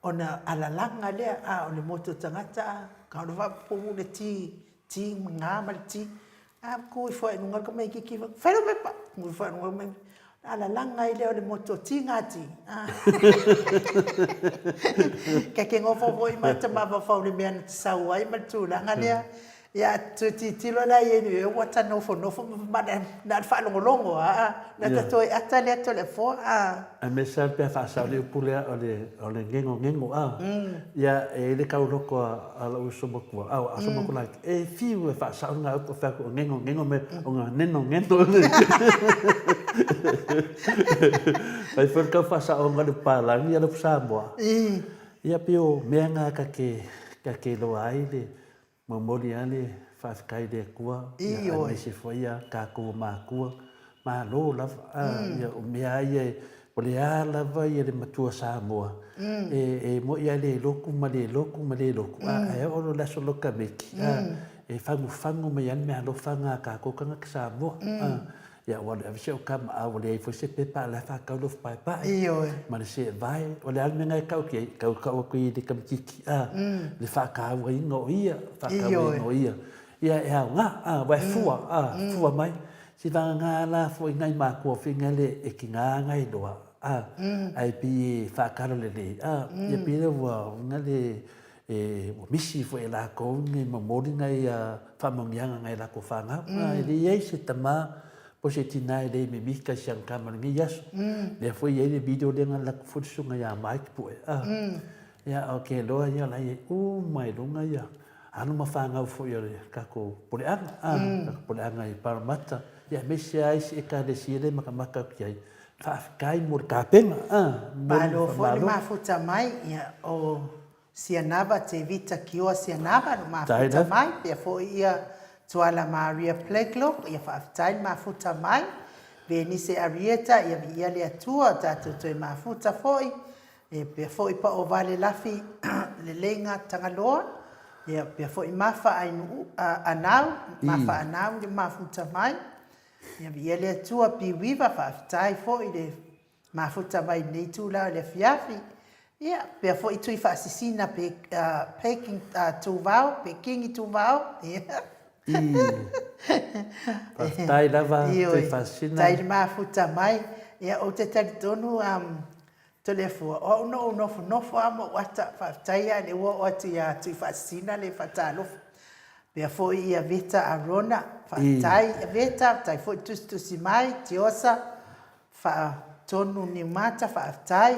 Ona alalaga lea, a o le motu o tagata, a, ka ona faapuupuu le ti, ti ma ga ma le ti, a, tu ifo lava i luga le tamaitiiti, fai lau pepa, tu ifo lava i luga le tamaitiiti, ona alalaga ai lea o le motu o ti ga ti, a. Ka ke nofo foi ma ta mafaufau i le mea na te sau ai ma le tulaga lea, Ia, toe tilotilo la i ai nei, ua ta nofonofo ma na o le faalogologo lava, na ta toe ata lea Toleafoa a. Aemaise lava pe a faasao le upu lea o le, o le gegogego a. Ia, e i ai le tauloko a lou uso matua, a o uso matua laiti, e fiu e faasao lena upu, fai atu o gegogego me o ga nenogeno. Fai foi le tau faasaoga o le papalagi a le upu Samoa. Ia pei o mea na ta te, ta te iloa ai le Momoli lava le faafetai i le Atua, aemaise foi ia tatou o matua, malo lava. Ia o mea lava ia, o le a lava le matua Samoa, e moni lava e le lotu ma le lotu ma le lotu, ae oo loa i le aso lokameki, e fagufagu mai lava le meaalofa lena a tatou tagata Samoa. Ia ua alu e ave si au tama, a ua leai foi se pepa a o la e faatau le ofu paepae. Ioe. Ma le seevae. O le a le mea lena e tau atu i ai? Tau tau atu i le tamaitiiti, a, le faatauaina o ia, faatauaina o ia. Ia e aoga, a, aua e fua, a, fua mai. Se vagana la foi nai matua finale e tiga ona iloa, a, ae pei e faatala lelei, a, ia pei lea ua finale e ua misi foi e lakou ni momoli nai faamanuiaga nai lakou fanau. E le i ai se tama po o se tina e le i mimita i si ana tama i lenei aso. Lea foi e i ai le video lea na alu atu foi le susuga ia Mike Pue. Ia o ke loa ia la i ai uma i luga ia alo ma fanau foi o le tatou puleaga, tatou puleaga i Parramatta, ia aemaise lava isi ekalesia lea e matamata atu i ai. Faafetai mo le tapena. Malo foi le mafuta mai, ia o Sianava Tevita Kioa Sianava lo mafuta mai, pea foi ia Tuala Maria Pleglock, ia faafetai le mafuta mai, Venise Arieta, ia viia le Atua, o tatou toe mafuta foi, e pea foi Paovale Lafi Leleiga Tagaloa, Ia, pea foi Mafa Ainuu, Anau, Mafa Anau i le mafuta mai. Ia, viia le Atua, Piuiva, faafetai foi i le mafuta mai i lenei itula o le afiafi. Ia, pea foi Tui Faasisina Peking Tuvao, Pekingi Tuvao, ia. Faafetai lava Tui Faasisina. Faafetai le mafuta mai. Ia, ou te talitonu Toleafoa, o au na ou nofonofo lava ma ou ata, faafetai lava lea ua oo atu ia Tuifaasisina le faatalofa. Faapea foi ia Veta Arona, faafetai Veta, faafetai foi tusitusi mai, Tiosa, Faatonu Niumata, faafetai.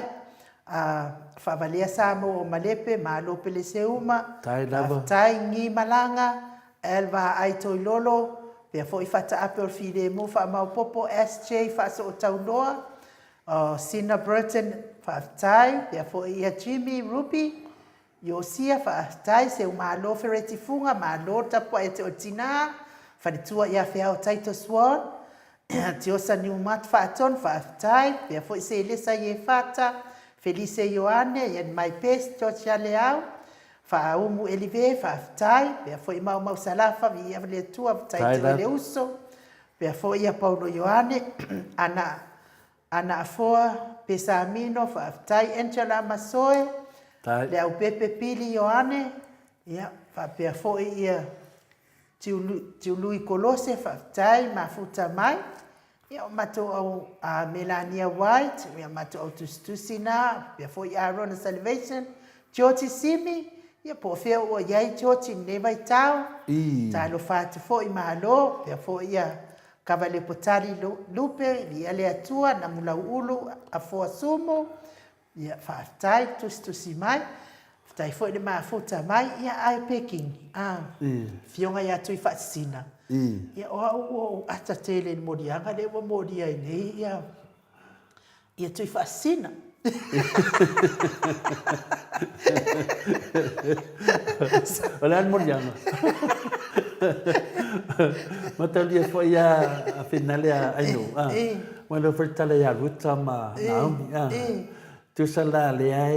Faavalea Samoa o Malepe, Malo Peleseuma, faafetai Gi Malaga, Elva Ai Toilolo, faapea foi Fataape o le Filemu Faamaopoopo, SJ Faasootauloa, O Sina Burton, faafetai. Pea foi ia Jimmy Ruby, Iosia, faafetai. Seumalo Fereti Fuga, malo le tapuai ia te oe tina. Faletua ia Feao Titus Swan, Tiosa Niumat Faatonu, faafetai. Pea foi Selesa Iefata, Felise Ioane, Ian My Best, George Aleau, Faaumu Elive, faafetai. Pea foi Maumau Salafa, viia le Atua, faafetai te oe le uso. Pea foi ia Paulo Ioane, Ana Ana Afoa, Pesamino, faafetai Angela Masoe, Leaupepe Pili Ioane, ia, faapea foi ia Tiului Kolose, faafetai, mafuta mai. Ia, o matou au a Melania White, ia matou au tusitusi na, faapea foi Arona Salvation, George Simi, ia po o fea ua i ai George i lenei vaitau, talofa atu foi, malo, faapea foi ia Kavalepotali Lupe, viia le Atua, Namulauulu Afoa Sumu, ia faafetai le tusitusi mai, faafetai foi le mafuta mai, ia ae Peking, a, Afioga ia Tuifaasisina, ia o au ua ou ata tele i le moliaga lea ua molia ai nei ia Ia Tuifaasisina. O le a le moliaga? Mataulia foi a Finale a Aino. Ua leo foi le tala ia Ruta ma Naomi. Tusa la lea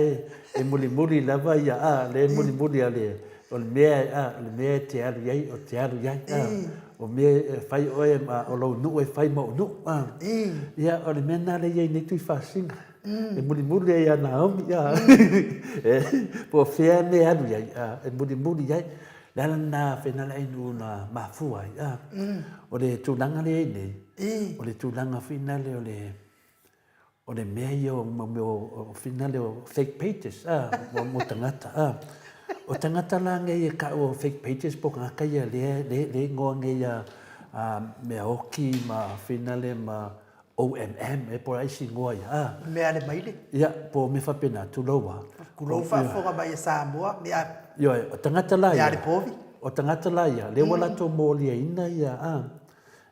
e mulimuli lava ia, a, lea e mulimuli a le, o le mea, a, o le mea e te alu i ai, o te alu i ai, a. O mea e fai oe ma o lou nuu e fai ma ou nuu, a. Ia, o le mea lena lea e i ai nei Tuifaasisina. E mulimuli ai ia Naomi, a. Po o fea mea e alu i ai, a, e mulimuli i ai. O le ala lena Fenaleiainuu na mafua ai, a. O le tulaga lea e i ai nei, o le tulaga foi lea o le O le mea ia o mea o finale o fake pages a mo tagata a. O tagata la nei e taua o fake pages po o tagata ia lea lea igoa nei a mea oki ma finale ma OMM e po o a isi igoa ia a. Mea a le maile. Ia po o mea faapena tulou a. Tulou faafofoga mai a Samoa mea. Ioe o tagata la ia. Mea a le povi. O tagata la ia lea ua latou moliaina ia a.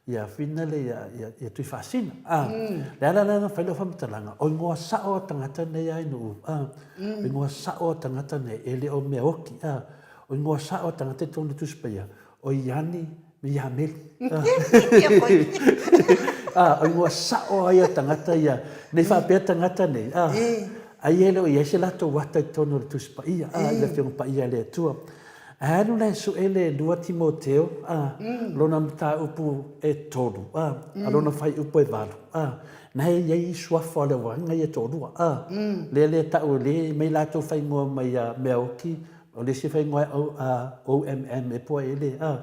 Ia finale ia, ia, ia Tuifaasina. A, le ala lea na fai lau faamatalaga, o ingoa sao a tagata nei a Ainuu, a, o ingoa sao a tagata nei, e le o mea oki, a, o ingoa sao a tagata i totonu o le Tusi Paia, o Iani me Iameli. A, o ingoa sao a ia tagata ia, nei faapea tagata nei, a, ai e le o i ai se latou ata i totonu o le Tusi Paia, a, i le Afioga Paia a le Atua. A alu la e sue le 2 Timoteo, a, lona mataupu e 3, a, a lona fuaiupu e 8, a, na e i ai suafa o le auauna ia e toalua, a, lea lea tau e le mai latou faaigoa mai ia Meaoki, o le isi faaigoa e O, a, OMM e po e le, a.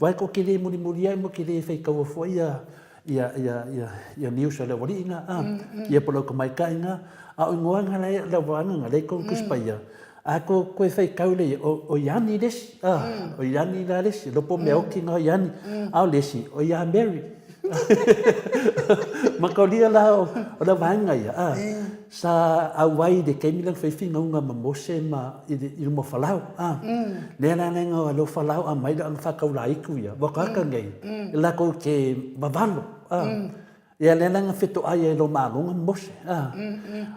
Aua e tou te le mulimuli ai ma te le faitaua foi ia, ia, ia, ia, ia news a le aualii na, a, ia po o le autamaitai na, a o igoa na la e, le auauna na, lea e i totonu o le Tusi Paia, A ko koe whaikau lei, o, o Iani le isi, ah, o Iani la le isi, lopo mea oki nga o Iani, a o le isi, o ia Mary. Ma ka lia la o, o la vaenga ia, ah, sa auai i le taimi lea na fai finauga ma Mose ma i le, i luma o Farao, ah, lea la lenga o leo Farao a mai la ona whakaula iku ia, wa kaka nei, e lakou te vavalo, ah, ia lea la na fetoai ai lo maloga ma Mose, ah,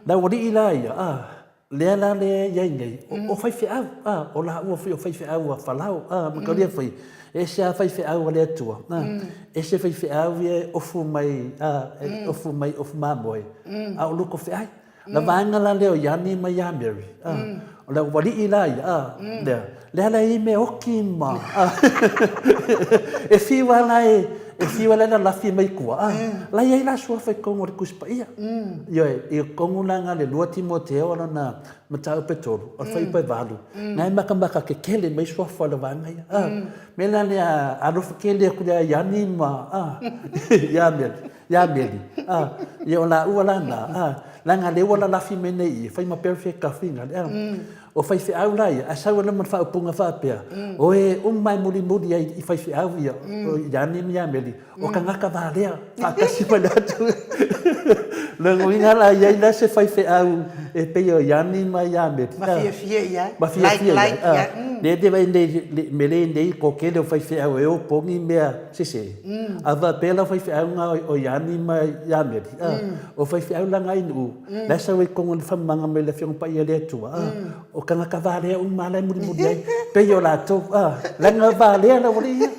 la ualii la ia, ah, Lea la lea e i ai nei, o faifeau, a, o lāua foi o faifeau a Falao, a, ma kaulia foi, e ese lava faifeau a le Atua, a, ese faifeau ia e ofu mai, a, e ofu mai ofu mamoe, a o loko feai. Na vaega la lea o Iani ma ia Mary, a, o le aualii la ia, a, lea, lea la e i ai mea oti ma, a, e fiu lava la e, e fiu lava la e lalafi mai tua, a, la e i ai la suafa i totonu o le Tusi Paia. Ioe, i totonu la na o le 2 Timoteo lona mataupu e 3, o le fuaiupu e 8, na e matamata tetele mai suafa o le vaega ia, a, mea la lea, alofa tele atu ia Iani ma, a, ia Mary. Ia Meli, a, ia o laua la na, a, leaga lea ua lalafi mai nei i, fai ma perfect kafiga, a, o faifeau la ia, ae sau ai ma le faaupuga faapea, o e uma e mulimuli ai i faifeau ia, o Iani ma ia Meli, o tagata valea, faatasi ma le atu. Lona uiga la, e i ai la se faifeau e pei o Iani ma ia Meli. Ma fiafia i ai. Ma fiafia i ai. Like, like, a. Le te vai nei, me le nei ko kele o faifeau e o pogi mea sese. A faapea la o faifeau nga o Iani ma ia Meri, a, o faifeau la nga i Nu'u, la e sau ai kogo le whamanga mai le Afioga Paia le Atua, a, o kangaka valea uma la e mulimuli ai, pei o latou, a, leaga valea la ua ia,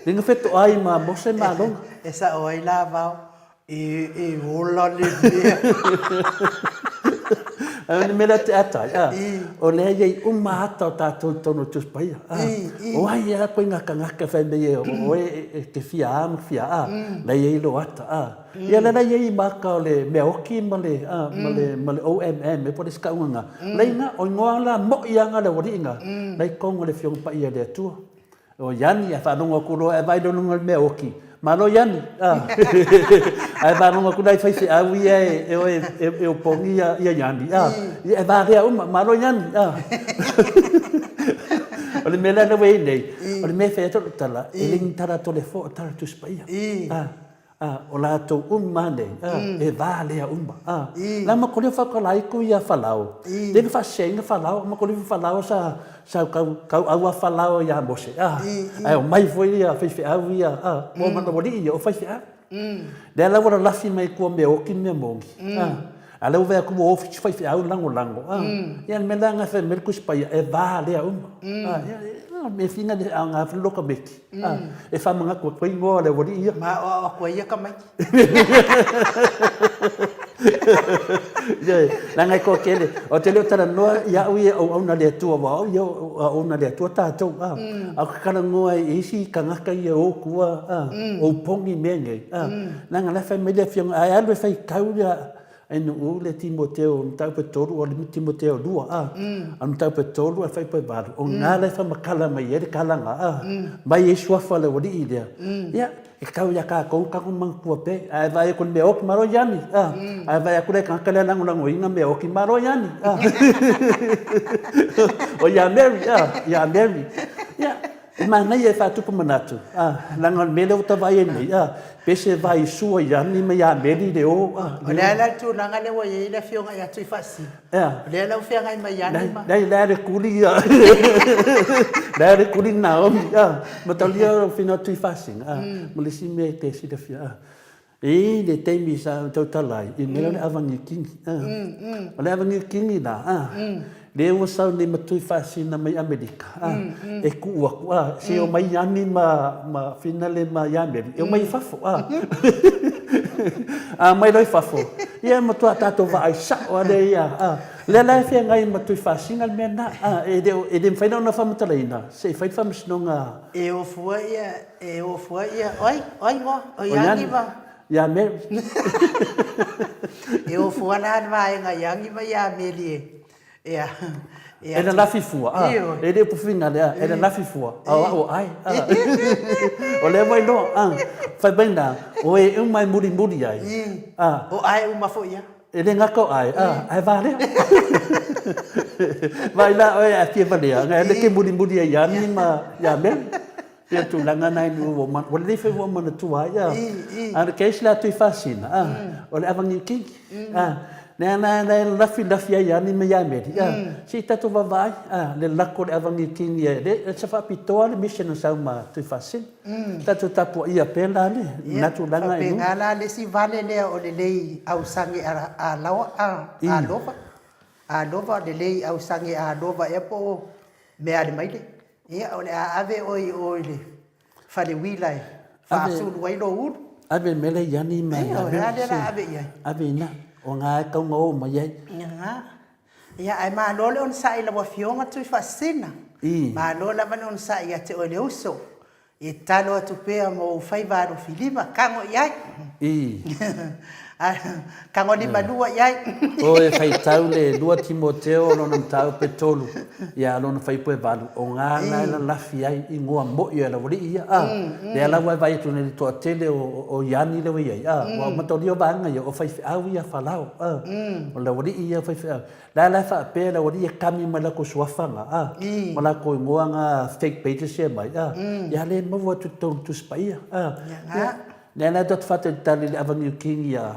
le nga fetoai ma Mose ma Alona. E sa'o ai la vao, E, e ola le mea. A o le mea lea te atai, a, o lea e i ai uma ata o tatou i totonu o le Tusi Paia. A, o ai a koe ngakangaka fai mai e oe e te fia a ma fia a, la e i ai lou ata, a. Ia lea la e i ai maka o le mea oki ma le, a, ma le, ma le OMM e po o le isi kauga nga. La i na, o igoa la mo'i a nga le aualii nga, la i totonu o le Afioga Paia a le Atua. O Iani, a faalogo atu loa, e vaai loa i luga o le mea oki, Malo Iani! Ae faalogo atu la i faifeau ia e o e opogi ia Iani, ia e valea uma, Malo Iani! O le mea la lea ua i ai nei, o le mea e fai atu lau tala, e le ni tala tole fua, o tala Tusi Paia. A, o latou uma nei, a, e valea uma, a. La ma kore whakalaiko ia Falao. Lea na whaaseseaina Falao, ma kore Falao sa, sa kau, kau aua Falao ia Mose, a. Ae o mai foi ia faifeau ia, a, mo mana walii ia, o faifeau. Lea la ua lalafi mai kua mea oki mea mogi, a. A lea ua vaai atu ua ofi si faifeau lagolago, a. Ia le mea la na fai mai le Tusi Paia, e valea uma, a. Ia, me whina le a ngā whiloka meki. Ah, e whamangaku atu ai ingoa o le aualii ia. Ma o atu ai ia tamaiti. Ioe, leaga e toatele, ou te le o talanoa i au ia auauna le Atua, aua o au ia o auauna le Atua tatou, a. A ou te talanoa i isi tagata ia o tua, a, o upogi mea nei, a. Leaga la e fai mai le Afioga, a e alu e faitau ia, E Nu'u le Timoteo o mataupu e 3, o le Timoteo 2, a, a mataupu e 3 ae fuaiupu e 8, o na la e faamatala mai ai le kalaga, a, mai ai suafa o le aualii lea. Ia, e tatau ia tatou tatou manatua pea, ae vaai atu i le mea oki, malo Iani, a, ae vaai atu le tagata lea e lagolagoina mea oki, malo Iani, a. O ia Mary, a, ia Mary. Ia, E manaia e faatupu manatu, a, leaga o le mea lea ua ta vaai ai nei, a, pe se vai sua i Ani ma ia Meli le o, a, O le a la le tulaga lea ua i ai le afioga ia Tuifaasisina? Ea. O lea la ua feagai mai ia Ani ma. Leai, lea le kuli ia, lea le kuli Naomi, a, mataulia o fina Tuifaasisina, a, ma le isi mea e te silafia, a. I le taimi sa ou tautala ai, i mea o le Avagikini. O le Avagikini la, lea ua sau nei ma Tuifaasina mai Amerika, e tuu atu, se omai Iani ma Finale ma Iameri, e omai i fafo. A omai loa i fafo, ia e matua tatou vaai sao lava lea ia, lea la e feagai ma Tuifaasina le mea lena, e le mafai ona faamatalaina, se i fai le faamasinoga. E o fua ia E o fua ia, o ai, o ai igoa? O Iangi ma... Ia Mary. E o fua la le vaega Iangi ma ia Meli e, e, e E lalafi fua, a, e le o pufiga lea, e lalafi fua, a o au o ʻae, a. O lea ua iloa, a, fai mai na, o e uma e mulimuli ai, a. O ʻae uma foi ia. E le gata o ʻae, a, ae valea. Vaai la oe a fia valea, ngai le ke mulimuli ai Iangi ma ia Meli. Ia tulaga na i ua man, ua lelei foi ua manatua ai, a. A o le case lea a Tuifaasina, a, o le Avagikigi, a, lea na na e lafi lafi ai ia Ani ma ia Meri, a, se i tatou vaavaai, a, le lako o le Avagikigi e le, e sa faapitoa le mission na sau ma Tuifaasina. Tatou tapuaia pea la le, na tulaga e. Faapena la le isi vale lea o le lei ausage a, a laoa, a, a lova, a lova, le lei ausage a lova ea po o mea le maile. Ia, o le a ave oe i o i le fale uila e faasulu ai lou ulu. Ave mele i ani ma ia mele. Ave i ai. Ave ina. O ngā e kaunga o mai ai. Ga. Ia, ae malo le onosai i lau Afioga Tuifaasisina. Malo lava le onosai ia te oe le uso. E tatalo atu pea mo ou faiva alofilima, tago i ai. Tago limalua i ai. O e faitau le 2 Timoteo lona mataupu e 3, ia lona fuaiupu e 8, o ga la e lalafi ai igoa mo'i o le aualii ia, a. Lea la ua e vaai atu nei i le toatele o Iani lea ua i ai, a, ua mataulia vaega ia, o faifeau ia a Farao, a. O le aualii ia o faifeau. La la e faapea le aualii e kami mai latou suafa na, a, ma latou igoa na fake pages ia e aumai, a, ia le maua atu i totonu o le Tusi Paia, a. Ia, lea la tou te faatalitali i le Avenue King ia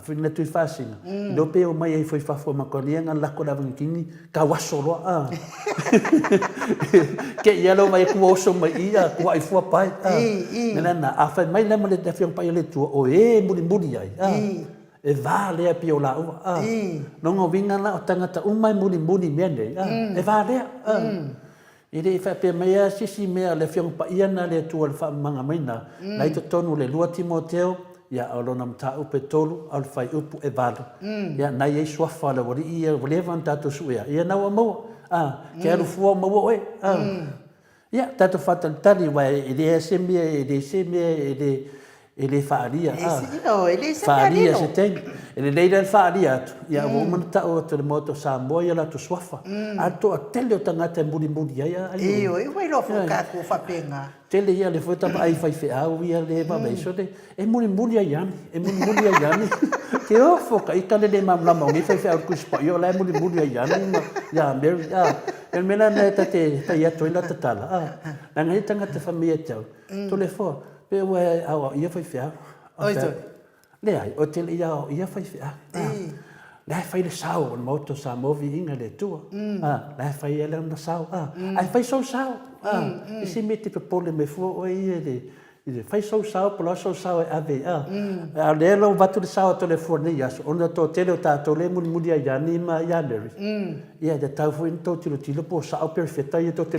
Whina Tuifaasina, iloa pe omai ai foi i fafo ma kolia na lako le Avenue King, tau aso loa, a. Te i a lea ua vaai atu ua oso mai i i, a, tuai fua pae, a. O le mea lena, a fai mai la ma le Afioga Paia a le Atua, o e e mulimuli ai, a. E va lea pei o laua, a. Lona uiga la o tagata uma e mulimuli i mea nei, a, e va lea, a. E le i faapea mai lava se isi mea o le Afioga Paia lena a le Atua i le faamamaga mai na, la i totonu o le 2 Timoteo, ia, o lona mataupu e 3, a o le fuaiupu e 8. Ia, na i ai suafa o le aualii ia ua leva ona tatou suea, ia na ua maua, a, ke alu fua ua maua oe, a. Ia, tatou faatalitali, aua e leai se mea, e leai se mea e le, e le faaalia, a. E leai se mea lilo. Faaalia se taimi. E lelei la le faaalia atu, ia ua uma ona tau atu e le Maota o Samoa ia latou suafa. A o le toatele o tagata e mulimuli ai, a. Ioe, ua iloa foi o tatou faapena. Tele ia, lea foi ta vaai i faifeau ia lea e vaavaai, sole, e mulimuli ai ane, e mulimuli ai ane. Ke ofo ka ita le le malamalama o nei faifeau i le Tusi Paia, o la e mulimuli ai ane ma ia Mary, a. O le mea la lena ta te fai atu ai lata tala, a, leaga e i ai tagata fai mai ia te au, Toleafoa, pe ua e aoaoia faifeau? Oi toi. Leai, ou te le i aoaoia faifeau. La e fai le sao o le Maota o Samoa, viiga i le Atua. A, la e fai ai lana sao, a, ae fai sou sao, a, i se mea e te popole mai fua oe ia i le, Fai sou sao po o le a sou sao e ave ai, a o lea la ua avatu le sao a Toleafoa i lenei aso, ona o le toatele o tatou lea e mulimuli ai ia Ani ma ia Mary, ia e tatau foi ona tou tilotilo po o sao perofeta ia tou te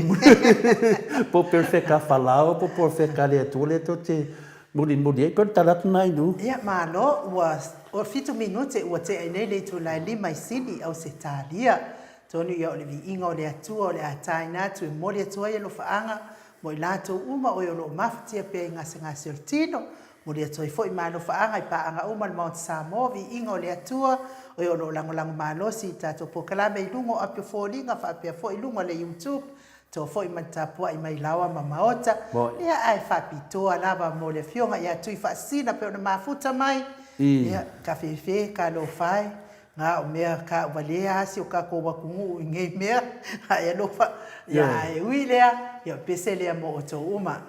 po o perofeta a Falao po o perofeta a le Atua lea tou te mulimuli ai. E pei o le tala atu lena i nu. Ia, malo, ua 7 minute ua tea ai nei le itula e 5 i Sini, Ausetalia. Atonu ia o le viiga o le Atua o le a taina atu e momoli atu ai alofaaga Mo i latou uma o e o lo o mafatia pea i gasegase o le tino, momoli atu ai foi ma alofaaga i paaga uma a le Maota Samoa, viiga o le Atua, o e o lo o lagolago malosi i tatou polokalame i luga o api o foliga faapea foi i luga o le YouTube, toa foi ma le tapuai mai Laoa ma Maota, ia ae faapitoa lava mo le Afioga ia Tuifaasisina pei ona mafuta mai, ia, kafefe, kalofa e, Nga o mea ka ua lea asi o kakou atunuu i nei mea, ae alofa, ia ae ui lea, ia o pese lea mo outou uma.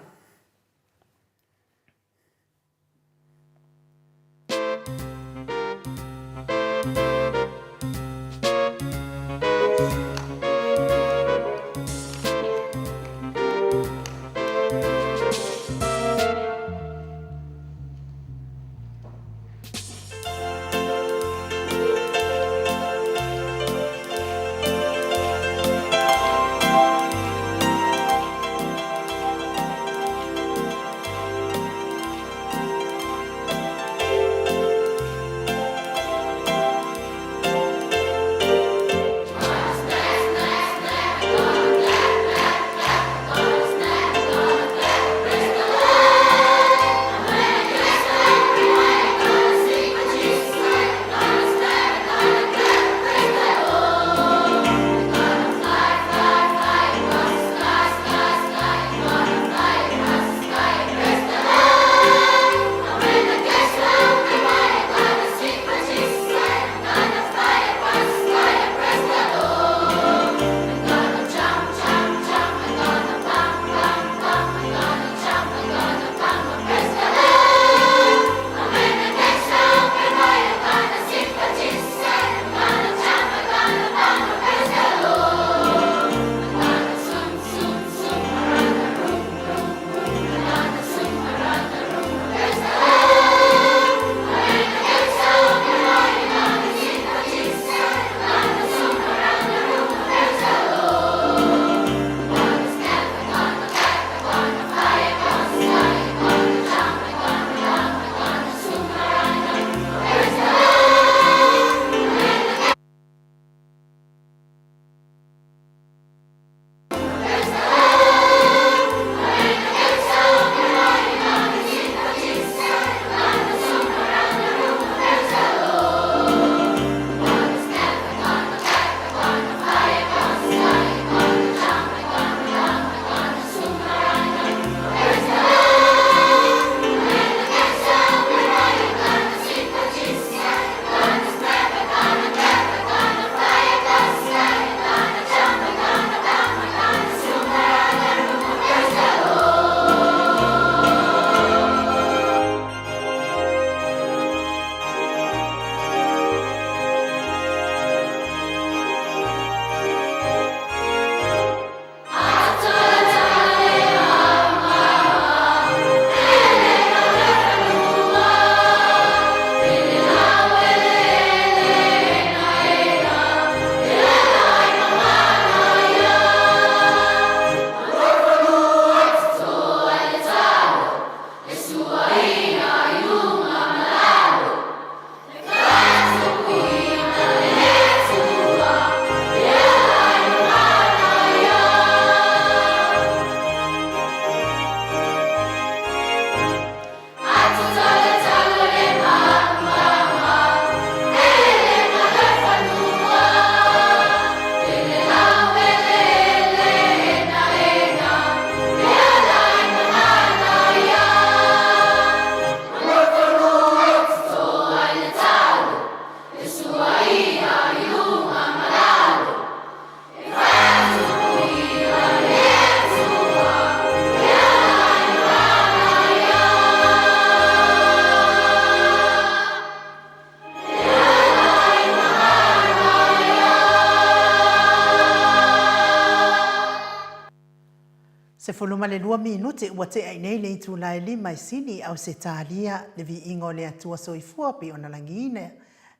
12 minute ua tea i nei le itula e lima i Sini i Ausetalia, le viiga o le Atua Soifua pei ona lagiina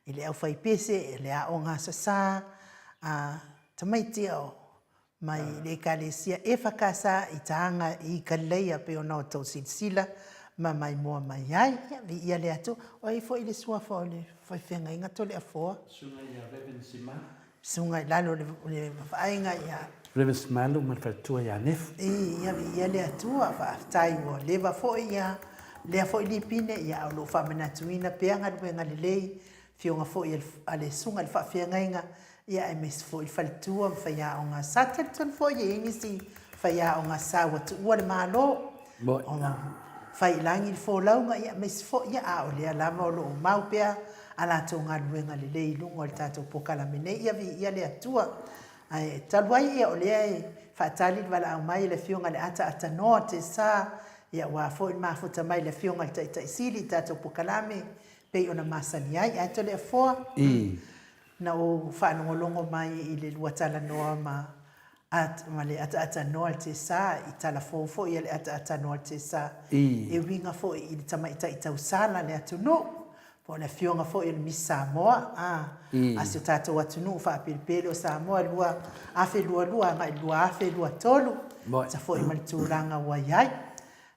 i le aufaipese e le aoga Aso Sa a tamaiti o mai le Ekalesia EFKS i Taga i Kalileia pei ona outou silasila ma maimoa mai ai. Ia, viia le Atua. O ai foi le suafa o le faifeagaiga Toleafoa? Susuga ia Reverend Simalu. Susuga i lalo o le vaaiga ia. Reverend Simalu ma le faletua ia Nefu. Ia, viia le Atua. Faafetai ua leva foi ia lea foi lipine, ia, o lo o faamanatuina pea galuega lelei, afioga foi a le susuga i le faafeagaiga, ia aemaise foi le faletua ma faiaoga sa. Talitonu foi e i ai nisi faiaoga sa ua tuua le Malo, ona fai i lagi le folauga, ia aemaise foi, ia a o lea lava o lo o mau pea a latou galuega lelei i luga o le tatou polokalame nei. Ia viia le Atua. Ae talu ai ia o lea e faatali le valaau mai a le Afioga i le Ataatanoa Tesa, ia aua foi le mafuta mai i le Afioga i le Taitai Sili i tatou polokalame pei ona masani ai. Ae Toleafoa, na ou faalogologo mai i le lua talanoa ma ma le ataatanoa le Tesa, i tala fou foi a le ataatanoa le Tesa, e uiga foi i le tamaitai tausala a le atunuu, po o le afioga foi o le Miss Samoa, a, a si o tatou atunuu faapelepele o Samoa 2022 agai i le 2023, sa foi ma le tulaga ua i ai.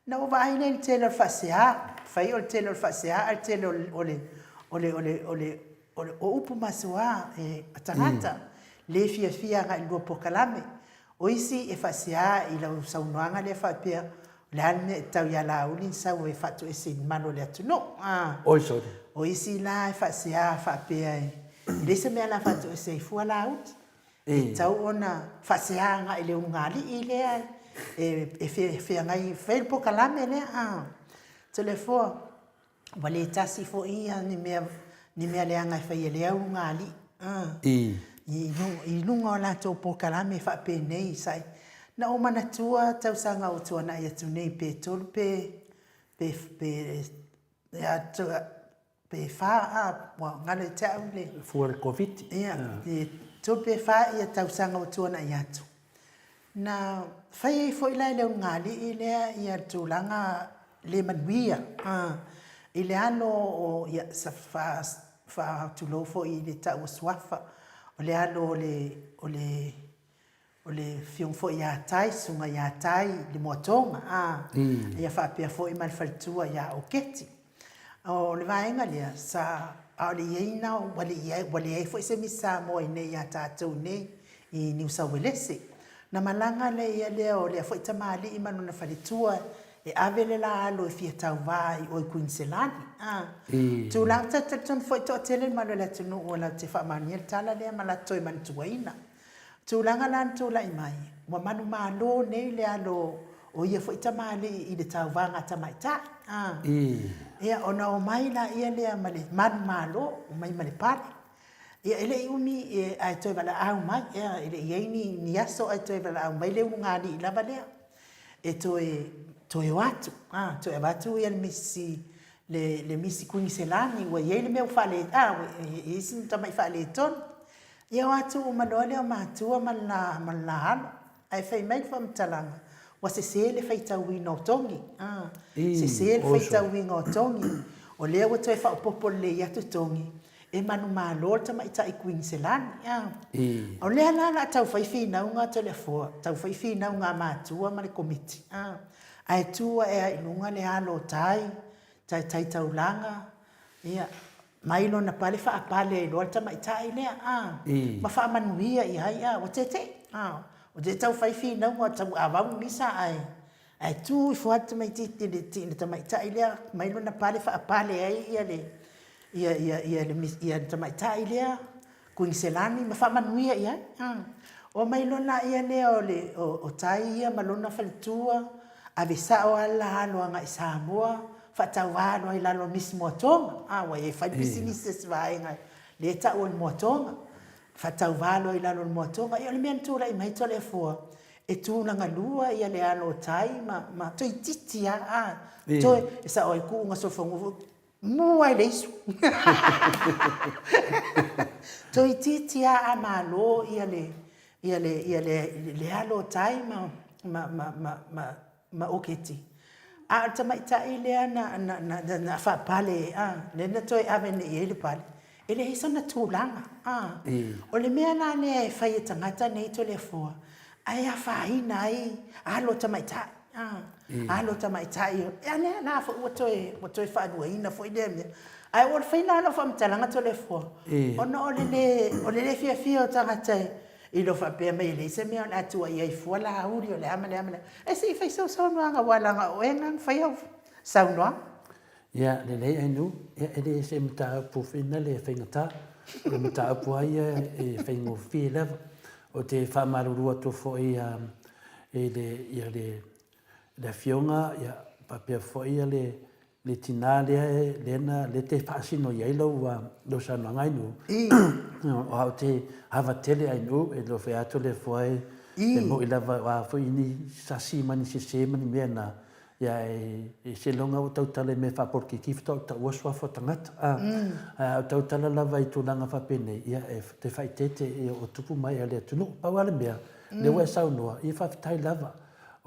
Na ou vaai lea i le tele o le faasea, fai o le tele o le faasea ae le tele o le, o le, o le, o le, o le, o upu ma suā e tagata, le fiafia agai i le lua polokalame. O isi e faasea i lau saunoaga lea faapea, o le a le mea e tatau ia Laauli ona sau e faatoese i le mamalu o le atunuu. Oi sole. O isi la e faasea faapea e leai se mea o le a faatoese ai fua Laauli. E tatau ona faasea agai i le ulugalii lea e feagai, e fai le polokalame lea. Toleafoa, Ua le tasi foi ia ni mea, ni mea leaga e fai e lea ulugalii, i luga o latou polokalame faapenei sa i. Na ou manatua tausaga ua tuanai atu nei pe tolu pe, pe, pe, pe fa, a, ua galo ia te au le. Fua i le Koviti. Ia, pe tolu pe fa ia tausaga ua tuanai atu. Na fai ai foi la e le ulugalii lea ia le tulaga le manuia i le alo o, ia, sa faatulou foi i le taua suafa, o le alo o le, o le, o le afioga foi ia Tai, susuga ia Tai le Moatoga, a, ia faapea foi ma le faletua ia Oketi. O le vaega lea, sa, a o le i ai na, ua leai foi se Misi Samoa i inei ia tatou i inei i Niu Sauelese. Na malaga le ia lea o lea foi tamalii ma lona faletua e ave le la alo e fia tauva i o i Kuiniselani. A, tulaga, ta talitonu foi toatele le mamalu o le atunuu ua latou te faamaonia le tala lea ma latou toe manatuaina. Tulaga la na tulai mai, ua manumalo nei le alo o ia foi tamalii i le tauvaga tamaitai. A, ia, ona omai laia lea ma le manumalo, omai ma le pale. Ia, e le i umi ae toe valaau mai, ea, e le i i ai ni aso ae toe valaau mai le ulugalii lava lea e toe, toe o atu, a, toe avatu ia le misi, le, le misi Kuiniselani ua i ai le mea ua faale, a, ua i ai sina tamai faaletonu. Ia o atu uma loa lea o matua ma le la, ma le la alo, ae fai mai le faamatalaga, ua sese le faitauina o togi, a, sese le faitauina o togi, o lea ua toe faaopoopo lelei atu togi, e manumalo le tamaitai Kuiniselani, a. O lea la o le a tau fai finauga Toleafoa, tau fai finauga a matua ma le Komiti, a, ae tu ae lava i luga le alo o tai, taitai taulaga, ia, mai lona pale faapale ai loa le tamaitai lea, a, ma faamanuia i ai, a, ua tete'i, a, ua te tau fai finauga tau avau le misa ae, ae tu ifo lava le tamaitiiti, le, le tamaitai lea mai lona pale faapale ai ia le, ia, ia, ia le, ia le tamaitai lea Kuiniselani ma faamanuia i ai. Omai loa laia lea o le, o Tai ia ma lona faletua, ave sao lava le la alo agai i Samoa, faatauva loa i lalo o Misi Moatoga, a, ua i ai fai le pisinisi a si vaega lea e tau o le Moatoga, faatauva loa i lalo o le Moatoga. Ia o le mea na tulai mai Toleafoa, e tulagalua ia le alo o Tai ma, ma toeitiiti lava, a, toe, e sao ai kuuga solofanua foi, Mu ai le isu. Toeitiiti lava a malo ia le, ia le, ia le, le alo o tai ma... ma, ma, ma, ma, ma Oketi. A o le tamaitai lea na, na, na, na, na faapale, a, lea na toe ave nei i ai le pale, e leai sona tulaga, a. O le mea la lea e fai e tagata nei Toleafoa, ae afaina ai alo tamaitai, a, alo tamaitai, a lea la foi ua toe, ua toe faaluaina foi lea mea. Ae o le faiga lava o lau faamatalaga Toleafoa, ona o le lē, o le lē fiafia o tagata e, i lou faapea mai e leai se mea o le a tuuaia ai fua Laauli o le a ma le a ma le a. Ae se i fai sau saunoaga aua leaga o oe lena na fai au saunoaga. Ia, lelei Ainuu, ia e le se mataupu foi na le faigata, o le mataupu lava ia e faigofie lava. Ou te faamalulu atu foi i le, ia le, le Afioga ia faapea foi le, le tina lea lea na lea te faasino i ai lou lou saunoaga Ainuu. O au te ava tele Ainuu e le o fai atu le foe e moi lava o a foi ni sasi ma ni sese ma ni mea na ia e e seiloga ua tautala i mea faapolokiki faatoa ou taua suafa o tagata a ae a ou tautala lava i tulaga faapenei ia e te faaeteete ia o tupu mai a le atunuu. Pau lava le mea lea ua e saunoa ia faafetai lava.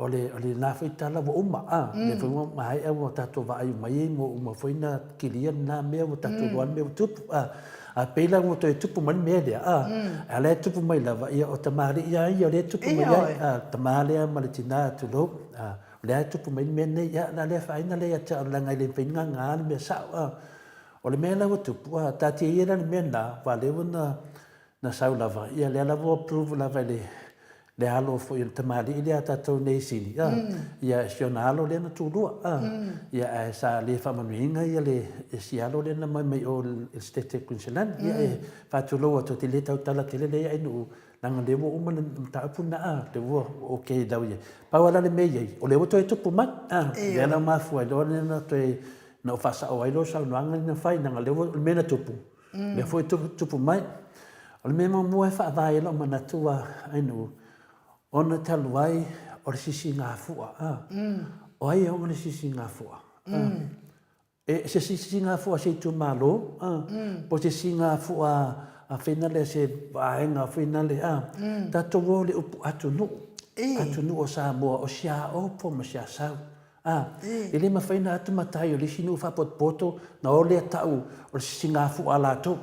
O le, o lena foi tala ua uma, a, lea foi ua maea ua tatou vaai uma i ai ma ua uma foi ona kilia lena mea ua tatou iloa le mea ua tupu, a. A pei la ua toe tupu mai le mea lea, a, a o la e tupu mai lava, ia o tamalii lava ia o lea e tupu mai ai, a, le tama lea ma le tina, tulou, a, o lea e tupu mai le mea lenei, ia o le a le afaina lea ia te au leaga e le mafai ona gagā le mea sao, a. O le mea la ua tupu, a, taatia ia la le mea lena, aua o lea ua na Na sau lava, ia lea lava ua approve lava e le le alo foi o le tamalii lea a tatou nei sili, a, ia si ona alo lea na tulua, a, ia ae sa le faamanuiaina ia le si alo lea na mai mai o i le Setete o Kuiniselani. Ia e faatulou atu, ou te le tautala tele lea i Ainuu, leaga o lea ua uma le mataupu lena, a, lea ua okay lau i ai. Pau lava la le mea i ai, o lea ua toe tupu mai, a, lea la ua mafua ai loa ona toe, na ou faasao ai loa saunoaga na fai, leaga o lea ua, o le mea na tupu, Lea foi e tupu mai. O le mea muamua e faavae ai lou manatu a Ainuu, ona talu ai o le sisigafua. O ai e ona le sisigafua? E se sisigafua a se itumalo, po o se sisigafua a fina lea se vaega foi nale a. Tatou o i le upu atunuu, atunuu o Samoa, o Siaopo ma Siasau. A, e le mafai ona atu matai o le isi nuu faapotopoto na o lea tau o le sisigafua a latou.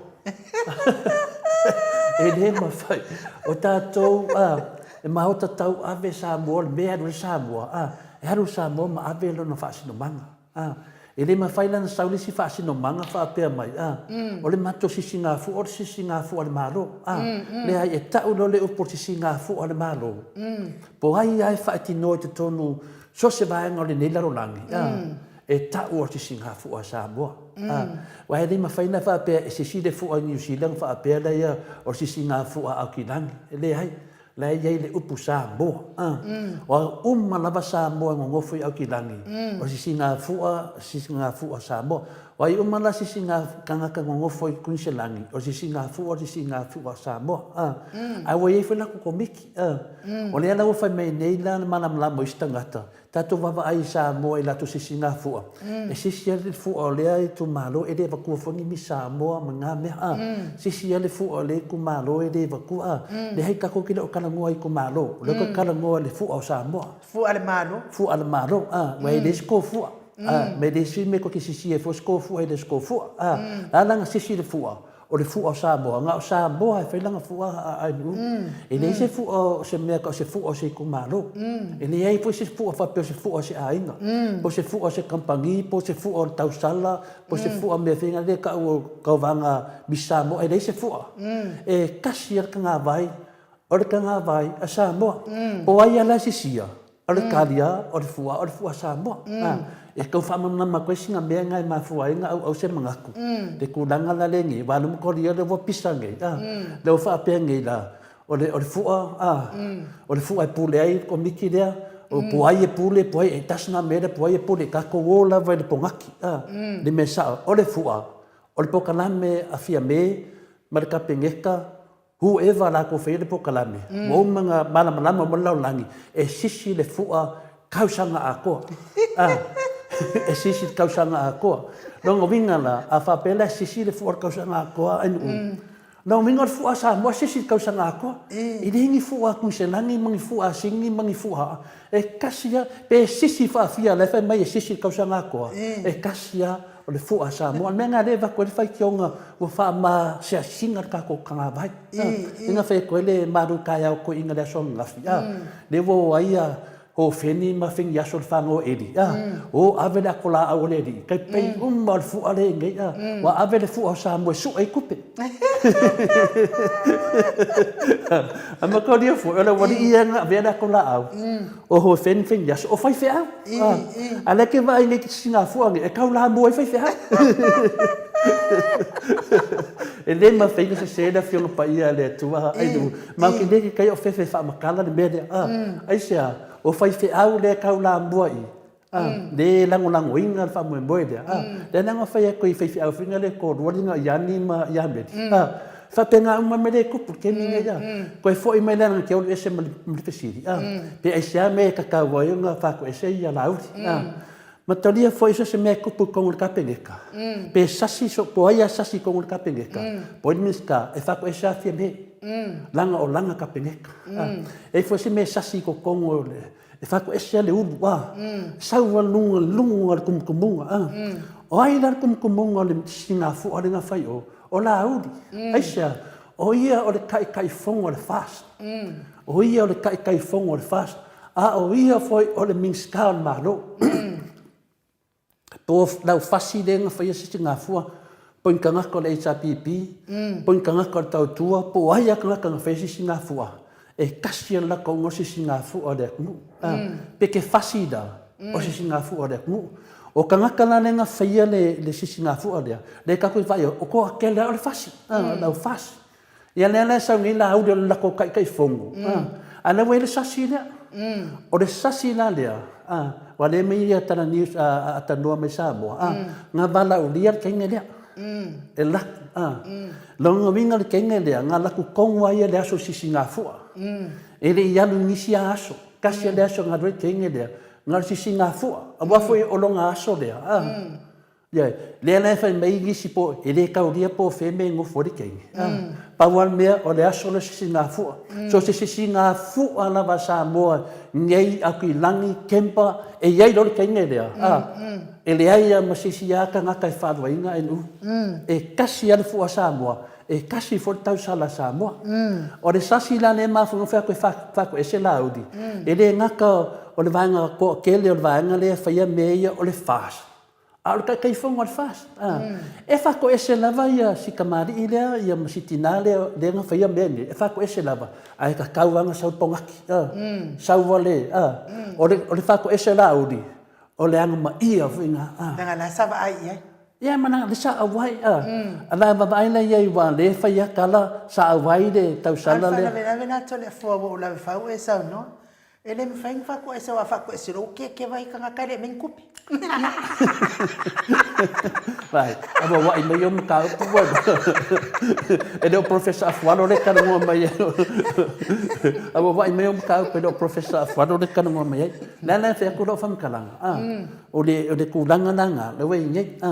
E le mafai. O tatou, a, e maota tau ave Samoa, o le mea e alu ai Samoa, a, e alu Samoa ma ave lona faasinomaga. A, e le mafai la ona sau le isi faasinomaga faapea mai, a, o le matou sisigafua o le sisigafua a le Malo. A, leai, e tau loa le upu o le sisigafua a le Malo, po o ai lava e faatinoa i totonu So se vaega o lenei lalolagi, a, e tau o le sisigafua a Samoa. A, aua e le mafai ona faapea e sisi le fua i Niu Sila ona faapea lea o le sisigafua a Aukilani. E leai, o la e i ai le upu Samoa. A, o a uma lava Samoa e nonofo i Aukilani, o le sisigafua, sisigafua a Samoa. O ai uma la sisiga tagata nonofo i Kuiniselani, o le sisigafua o le sisigafua a Samoa. A, ae ua i ai foi latou Komiti. O lea la ua fai mai nei la le malamalama o isi tagata, tatou vaavaai i Samoa i latou sisigafua, e sisi lava le fua o lea itumalo e le avatua foi ni Miss Samoa ma na mea, a. Sisi lava le fua o lea itumalo e le avatua, a. Leai, tatou te le o talanoa i itumalo, o lea ou te talanoa i le fua o Samoa. Fua a le Malo. Fua a le Malo, a. Aua e leai se tou fua, a. Ma e leai se mea tou te sisi ai fua se tou fua e le o se tou fua, a. O le a la na sisi le fua? O le fua o Samoa, na o Samoa e fai lana fua a nuu. E leai se fua o se mea o se fua o se itumalo. E leai foi se fua faapea o se fua o se aiga, po o se fua o se kamupani, po o se fua o le tausala, po o se fua o mea fea lea e tau o tauvaga Miss Samoa, e leai se fua. E tasi lava le kanavai, o le kanavai a Samoa. Po o ai lava la e sisia, O le talia, o le fua, o le fua Samoa. E tau faamalamalama atu ai sina mea lena e mafua ai ona auau se manatu, le tulaga la lea nei, aua o lea ua matua lea ua pisa nei, a, lea ua faapea nei la, o le, o le fua, a, o le fua e pule ai le Komiti lea, o po o ai e pule, po o ai, e tasi lena mea lea, po o ai e pule, tatou o lava i le pogaki, a, le mea sao, o le fua, o le polokalame a Fiame ma le Kapeneta, Whoever latou faia le polokalame, ua uma ona malamalama uma le lalolagi, e sisi le fua tausaga atoa. Ah, e sisi le tausaga atoa. Lona uiga la, a faapea la e sisi le fua o le tausaga atoa a nuu, Na uiga o le fua a Samoa sisi i le tausaga atoa. E leai ni fua a Tuiselani ma ni fua a Sini ma ni fua a, e tasi lava, pe sisi faafia o la e fai mai e sisi i le tausaga atoa, e tasi lava o le fua a Samoa. O le mea lena o lea e avatu ai le faitioga ua faamaseasina le tatou kanavai. Lea na fai atu ai le malu taeao toeaina i le aso ananafi, lea ua o ai Hofeni ma Feniaso le fanau a Eli, a, o ave le ato laau a le alii, tai pei uma o le fua lea i nei, a, ua ave le fua o Samoa e sue ai tupe. A mataulia foi, o le aualii ia na avea le ato laau, o Hofeni ma Feniaso, o faifeau. A, a o lea e te vaai nei i sisigafua nei, e taulamua ai faifeau. E le mafai ona sese le Afioga Paia a le Atua, ai Matou te le kekaia o fefe e faamatala le mea lea. A, aisea? O faifeau lea e taulamua i, a, le lagolagoina le faamoemoe lea. A, lea la na fai atu i faifeau foi na le toalua lea na Iani ma Iameli. A, faapena uma mea lea e tupu i le taimi lenei. A, toe foi mai la na te alu ese ma le fesili, a, pe aisea mea e tatau ai ona faatoese ia Laauli. A, Matalia foi so se mea e tupu i totonu o le Kapeneta, pe sasi so, po o ai lava sasi i totonu o le Kapeneta, po o ai le Minisita, e faatoese lava Fiame, leaga o lana Kapeneta. E i ai foi se mea e sasi i totonu o le, e faatoese lava le ulu, a, sau lava luga, luga o le tumutumuga, a. O ai la le tumutumuga o le sisigafua lea na fai i o? O Laauli. Aisea? O ia o le Taitaifono o le FAST. O ia o le Taitaifono o le FAST, a o ia foi o le Minisita o le Malo. Po o lau fasi lea na faia sisigafua, po o ni tagata o le HRPP, po o ni tagata o le Tautua, po o ai lava tagata na faia sisigafua, e tasi lava le latou igoa o sisigafua o le atunuu. Pe te fasi la, o sisigafua o le atunuu. O tagata la lea na faia le sisigafua lea, lea tatou te vaai ai, o toatele lava o le fasi, o le au fasi. Ia lea la e sau nei Laauli o le latou Taitaifono, a o lea ua i ai le sasi lea. O le sasi la lea, aua lea e aumai ia tala news a tanoa mai Samoa, na valaaulia le teine lea e alu atu. Lona uiga o le teine lea, na alu atu tonu lava ia i le aso o le sisigafua. E le i alu i nisi lava aso, tasi lava le aso na alu ai le teine lea, na o le sisigafua, aua foi o lona aso lea. Ioe, lea la e fai mai nisi po e le taulia po o fea mea e nofo ai le teine. Pau lava le mea o le aso lea o le sisigafua. So o se sisigafua lava a Samoa nei Aukilani, Kempa, e i ai loa le teine lea, e leai lava ma se isi lava tagata e faaluaina ae E tasi lava le fua a Samoa, e tasi foi le tausala a Samoa. O le sasi la lea e mafua ai ona fai atu e faatoese Laauli, e le gata o le vaega toatele o le vaega lea e faia mea ia o le FAST, A o le Taitaifono a le FAST, e faatoese lava ia si tamalii lea ia ma si tinā lea lea na faia mea nei, e faatoese lava, ae tatau lava ona sau le pogaki, sau lava le, o le, o le faatoese Laauli, o le agamaia foi lena. Leaga la sa vaai i ai. Ia ma leaga sa auai, a la vaavaai la i ai aua o lea e fai lava tala, sa auai le tausala lea. A o le faalavelave la Toleafoa ua ou lave fau e saunoa. E le mafai ona faatoese aua a faatoese loa ua keke vai tagata e le aumai ni tupe. Vai, a ua ua'i mai au mataupu ua E le o Professor Afualo lea e talanoa mai ai. A ua ua'i mai au mataupu e le o Professor Afualo lea e talanoa mai ai. O le a la e fai atu lau faamatalaga, a, o le, o le tulaga la lena, lea ua i ai nei, a,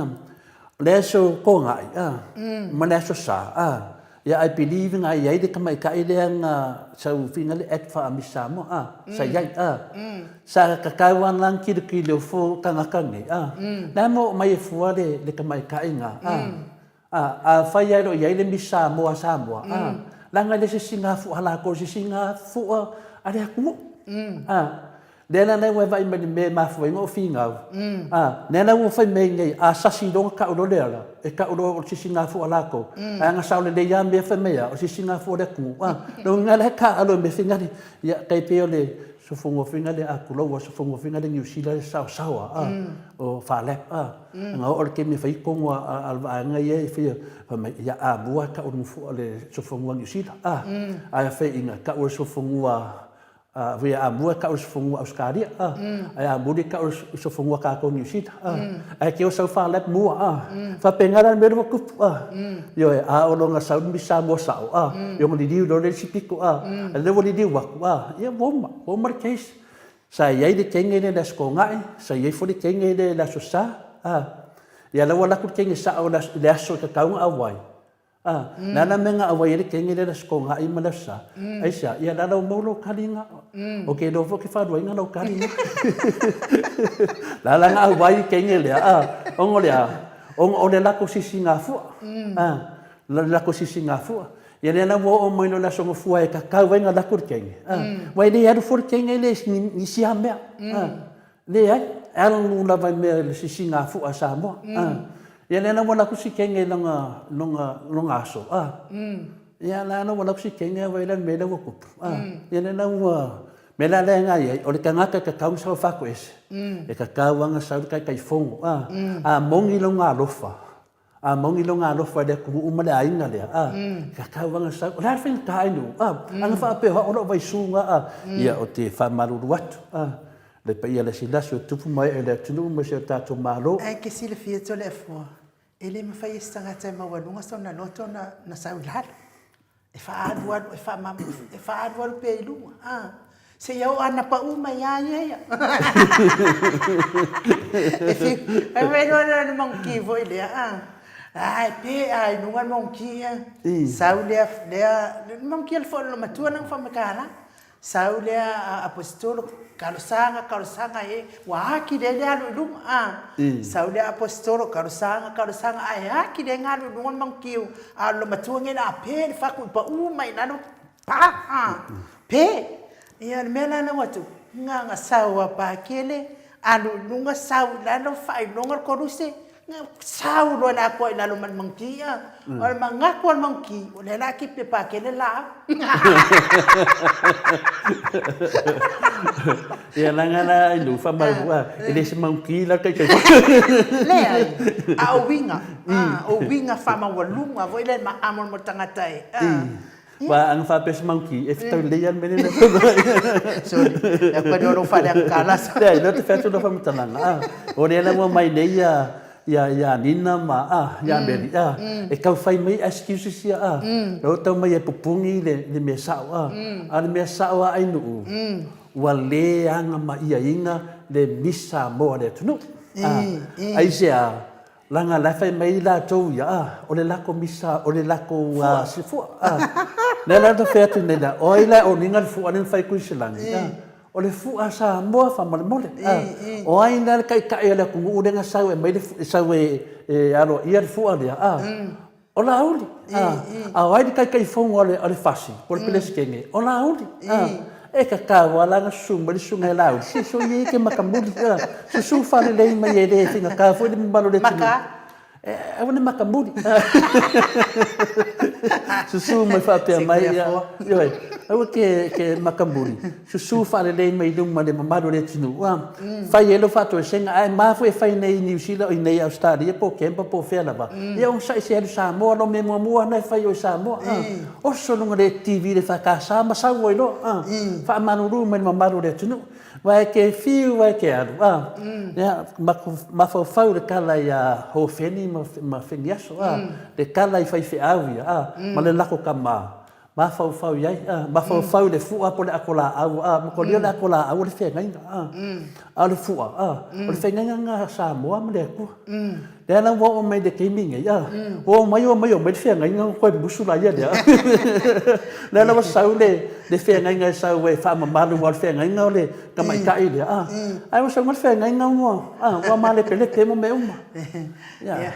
o le aso Toonai, a, ma le aso Sa, a, Ia I believe na i ai le tamaitai lea na sau fina le act faa Miss Samoa a sa i ai a sa tatau lava la na tilotilo fo tagata nei a la na oo mai e fua le le tamaitai na a a afai lava e le o i ai le Miss Samoa a Samoa a leaga e le se sina fua a latou se sina fua a le atunuu a Lea la ua e vaai mai i le mea e mafua ai ona ou finau, a, lea la ua fai mai nei, a sasi loa ona tau loa le ala, e tau loa o le sisigafua a latou. Ae ana sao lelei lava mea fai mai a, o le sisigafua o le atunuu, a. Lona uiga la e taaalo i mea fingali. Ia, tai pei o le sofoga foi lea, a tulou lava, sofoga foi lea Niu Sila e saosaoa, a, o Phar Lap, a. Ana oo i le taimi e fai tonu a le vaega ia e faia, fai mai, ia a mua tau le sofoga Niu Sila, a. Ae fai ina tau le sofoga A vui a mua e kau i sofonua Ausetalia, a, ae a muli e kau i sofonua tatou Niu Sila, a. Ae ke o sau Phar Lap mua, a. Faapena la le mea lea ua tupu, a. Ioe, a o lona sau le Miss Samoa sao, a, ia ona liliu loa lea i le isi pito, a. A lea ua liliu atu, a, ia ua uma, ua uma le case. Sa i ai le teine lea i le Aso Toonai, sa i ai foi le teine lea i le Aso Sa, a. Ia la ua alu atu le teine sao i le aso e tatau ona auai, A, le a la mea na auai ai le kenge lea i le Aso Toonai ma le Aso Sa? Aisea? Ia la la ua maua lou kaliga. Ou te iloa foi ou te faaluaina lau kaliga. Le a la na auai le kenge lea, a, ona o le a? Ona o le latou sisigafua, a, le latou sisigafua. Ia lea la ua oo mai loa i le Aso Gafua e tatau ai ona alu atu le kenge, a, aua e le alu fua le kenge lea i nisi lava mea, a. Leai, e alu lava i mea i le sisigafua a Samoa. Ia lea la ua alu atu si kenge i lona, lona, lona aso, a. Ia la la ua alu atu si kenge ae vaai la i le mea lea ua tupu, a. Ia lea la ua, mea la lea na i ai, o le tagata e tatau ona sau e fatoese, e tatau lava ona sau le Taitaifono, a. A moni lona alofa, A moni lona alofa i le atunuu ma le aiga lea, a, e tatau lava ona sau. O le a le faigata ai nuu, a, ana faapea o au o lau vaisu na, a, ia, ou te faamalulu atu, a, le paia lasilasi o tupu ma ee o le atunuu ma si o tatou Malo. Ae ke silafia Toleafoa, e le mafai e se tagata e maualuga sona loto ona sau i lalo. E faaalualu, e faamama, e faaalualu pea i luga, a, seia oo ana pau mai ia ia ia. E fiu, fai mai loa lea o le monkey foi lea, a, a e pe a i luga le monkey a, sau lea, lea, le monkey o le loomatua lena na faamatala, Sau lea a Aposetolo, talosaga, talosaga e, ua atili ai le alu i luga, a. Sau lea a Aposetolo, talosaga, talosaga, ae atili ai ona alu i luga le manutiu, a o le loomatua lenei o le a pe le fatu i pau mai i lalo, pa, a, pe. Ia, o le mea la lea ua tupu, na ona sau lava Pakele, alu i luga, sau i lalo, faailoga le koluse, Sau loa le atoa i lalo ma le manukī a. O le manatu o le manukī, o lea o le a tipi e Pakele le laau. Ia leaga la i lou faamau a, e le se manukī la le taitai. Leai, a o uiga, o uiga faamaualuga foi lea i le maamolemole tagata e. Aua ana faapea se manukī, e fetau lelei lava le mea lea na fai. Sorry, e koe lea o lou faaleaga kalasa. Leai, lea ou te fai atu lau faamatalaga, a, o lea la ua omai nei ia, ia, ia Nina ma, a, ia Meri, a, e tau fai mai excuses ia, a, lea ua tau mai e pupuni le, le mea sao, a, a o le mea sao lava Ainuu, ua le agamaiaina le Miss Samoa a le atunuu, a, aisea? Leaga la e fai mai latou ia, a, o le latou misa, o le latou fua. A, lea la na fai atu nei la, o ai la e oniga le fua lea na fai i Kuisilani? A, o le fua a Samoa faamolemole. A, o ai la le taitai o le atunuu lea na sau e aumai le, sau e aloaia le fua lea? A, O Laauli, a o ai le Taitaifono a le FASI po o le Peresetene? O Laauli. E tatau lava la ona susu mai le susuga ia Laauli, se soia ia e te matamuli, susu faalelei mai e le faigata foi le mamalu o le atunuu. Maka. Aua ne matamuli. Susu mai faapea mai, ioe, aua ke matamuli, susu faalelei mai i luma i le mamalu o le atunuu, a, fai ai lau faatoesega, ae ma foi e fai nei i Niu Sila, i nei i Ausetalia po o Canberra po o fea lava, ia onosai se i alu i Samoa, lou mea muamua lena e fai o i Samoa, a, oso i luga o le TV i le EFKS ma sau ai loa, a, faamalulu mai i le mamalu o le atunuu. Aua e te fiu lava e te alu, a, ia, mafaufau i le tala ia Hofeni ma Feniaso, a, le tala i faifeau ia, a, ma le lako tama, Mafaufau i ai, a, mafaufau i le fua po o le ato laau, a, matua o le ato laau o le feagaiga, a, a o le fua, a, o le feagaiga lena a Samoa ma le Atua. Lea la ua oo mai i le taimi lenei, a, ua omai, omai, omai le feagaiga ona toe musu laia lea. Lea la ua sau le, le feagaiga e sau e faamamalu, aua o le feagaiga o le tamaitai lea, a, ae ua sau mai le feagaiga ua, a, ua malepelepe ma mea uma. Ia,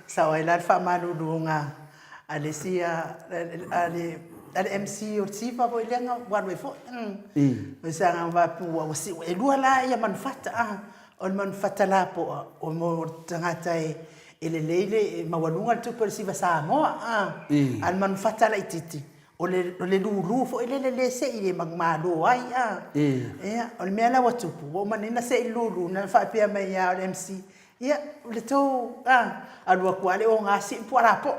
sao ai la le faamaluluga A le isi a le a le MC o le Siva foi lea na ua alu ai foi. O se aga vapu ua siu e lua la ia manufata a. O le manufata lapoa o mo tagata e e lelei le e maualuga le tupe o le Siva Samoa a. A o le manufata laitiiti o le o le lulu foi lele le sei le manumalo ai a. Ia o le mea la ua tupu ua uma nei ona sei le lulu na faapea mai lava o le MC Ia, o le tou, a, alu atu lava le oga sii le puaa lapoa.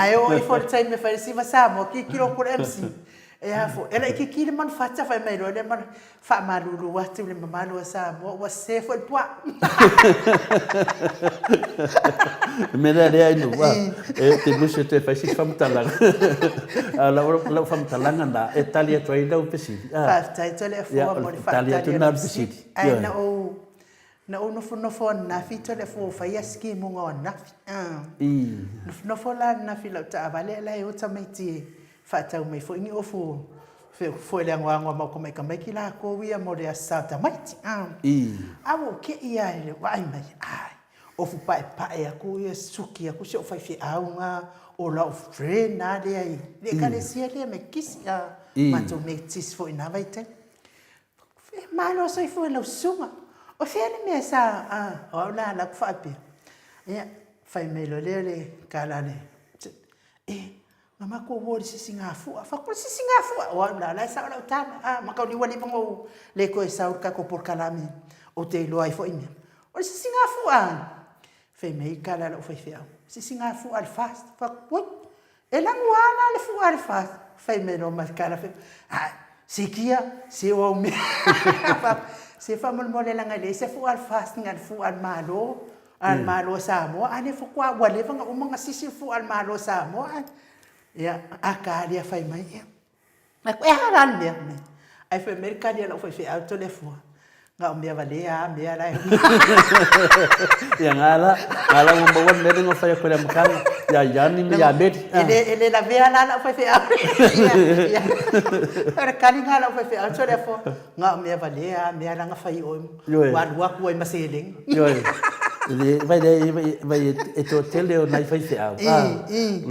Ae oo ifo i le taimi e fai ai le Siva Samoa, tilotilo atu le MC, e a foi, e laitiiti le manufata, fai mai loa le faamalulu atu i le mamalu o Samoa, ua sese foi le puaa. O le mea lea lea Inu, a, e te musu e toe fai se isi faamatalaga. A o lau faamatalaga lena e tali atu ai lau fesili. Faafetai Toleafoa mo le faatali o lau fesili. Ae na ou Na ou nofonofo ananafi Toleafoa ua fai asikimuga o ananafi. Nofonofo la ananafi i lau taavale a la e o tamaiti e faatau mai foi ni ofu foi le agoago a maua tamaiti lakou ia mo le Aso Sa o Tamaiti. A ua ou te'i lava i le vaai mai, ai, ofu paepae aku ia suki aku si ou faifeau na o lau friend lava lea i le ekalesia lea Metotisi, matou Metotisi foi i na vaitaimi. E malo soifua i lau susuga. O fea le mea sa, a, o au la alu atu faapea, ia, fai mai loa lea o le tala a le, e, na matou o i le sisigafua. Fai atu, o le sisigafua? O au la, o la e sao lau tala, a, mataulia ua leva ona ou le toe sau i le tatou polokalame, ou te iloa ai foi mea. O le sisigafua a? Fai mai le tala a lou faifeau, sisigafua a le FAST. Fai atu, oi, E lanu a la le fua a le FAST? Fai mai loa ma le tala, Ae, sikia, se o au mea. Se faamolemole leaga e leai se fua a le FAST na o le fua a le Malo, a le Malo o Samoa, a lea faatoa ua leva ona uma ona sisi le fua a le Malo o Samoa. Ae, ia, a ta lea fai mai, ia, E aha la le mea? Ae fai mai le tali a lou faifeau Toleafoa, na o mea valea a mea la e Ia nga la, nga la ua maua le mea lea na fai atu i le amataga ia Iani ma ia Meri. E le, e le lavea la lau faifeau. Ia, o le tali na a lau faifeau Toleafoa, na o mea valea a mea la na fai i o, ua alu atu ai ma seleni. Ioe. Vai lea, vai e toatele o nai faifeau, a,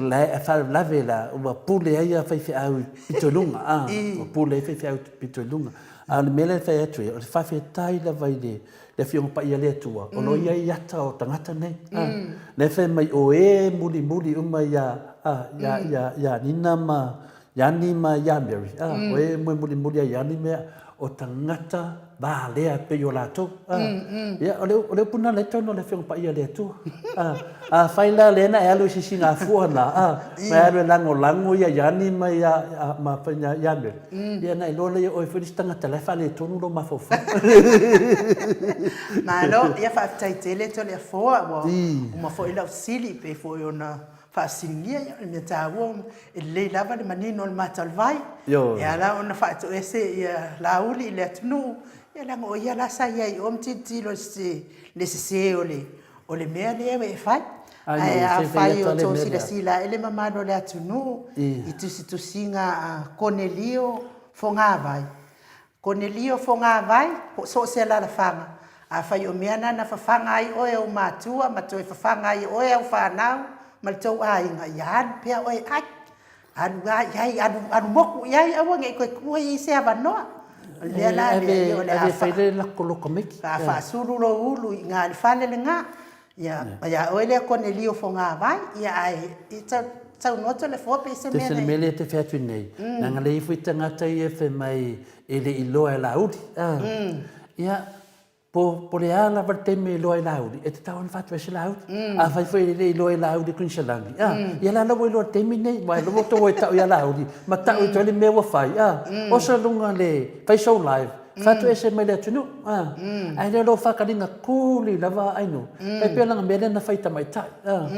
la e faalavelave la, ua pule ai ia faifeau i pito i luga, a, ua pule ai faifeau i pito i luga. A o le mea lea e fai atu ai, o le faafetai lava i le Afioga Paia a le Atua, o lo o i ai ata o tagata nei, a. Lea e fai mai o e mulimuli uma ia, a, ia, ia, ia Nina ma, Iani ma ia Mary, a, o e moe mulimuli a Iani mea, o tagata valea pei o latou. A, ia, o le, o le upu lena lea e tonu o le Afioga Paia a le Atua. A, afai la lea na e alu i se sigafua na, a, ma e alu e lagolago ia Iani ma ia, a, ma ia, ia Mary, ia na iloa lea e oe foi le isi tagata la e faaletonu lou mafaufau. Malo, ia faafetai tele Toleafoa, ua uma foi lau fesili pei foi ona Faasiligia, ia o le mea taua e lelei lava le manino o le mata o le vai. E ala ona faatoese ia Laauli i le atunuu, ia leaga o ia la sa i ai i o ma tilotilo i le sese o le o le mea lea e fai. Ae afai o tou silasila ae le mamalu o le atunuu i tusitusiga a Konelio Fogavai, Konelio Fogavai, po o so o se alalafaga, afai o mea na na fafaga ai oe e ou matua ma toe fafaga ai e oe au fanau ma le tou aiga, ia alu pea oe e ai. Alu lava i ai, alu, alu moku i ai, aua ne i toe tuua i ai se avanoa. O le mea la lea, ia o le a fa, a faasulu lou ulu i ina i le fale lena. Ia, ia oe lea Konelio Fogavai, ia ae i saunoa Toleafoa pe i se mea na. Se mea lea e te fai atu nei, leaga lea e i ai foi tagata ia e fai mai e le i iloa e Laauli. Ia, po o le a lava le taimi e iloa ai Laauli, e tatau lava ona faatoese Laauli. Afai foi e le i iloa e Laauli Koiniselani, ia la ua iloa i le taimi lenei, aua o lea ua outou o e tau ia Laauli, ma tau atu ai le mea ua fai, oso i luga le, fai sou live, Faatoese mai le atunuu, a. Ae le o lou faakaliga kuli lava Aino. E pei o lana mea lea na fai i tamaitai, a.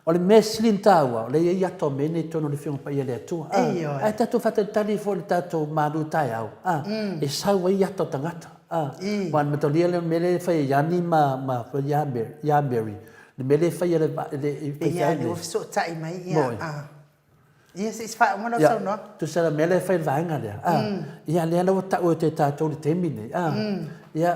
O le mea sili ona taua, o lea e i ai ata o mea nei i totonu o le Afioga Paia a le Atua, a. Ae tatou faatalitali foi i le tatou malu taeao, a, e sau ai ata o tagata, a. Aua o le mataulia lea o le mea lea e fai e Iani ma, ma, ia Mary, le mea lea e fai e le, le faifeau nei. Ia, lea ua fesootai mai, ia, a. Ia, se i faauma lau saunoaga. Ia, tusa la mea lea e fai i le vaega lea, a, ia lea la ua tau atu e tatou i le taimi lenei, a, ia,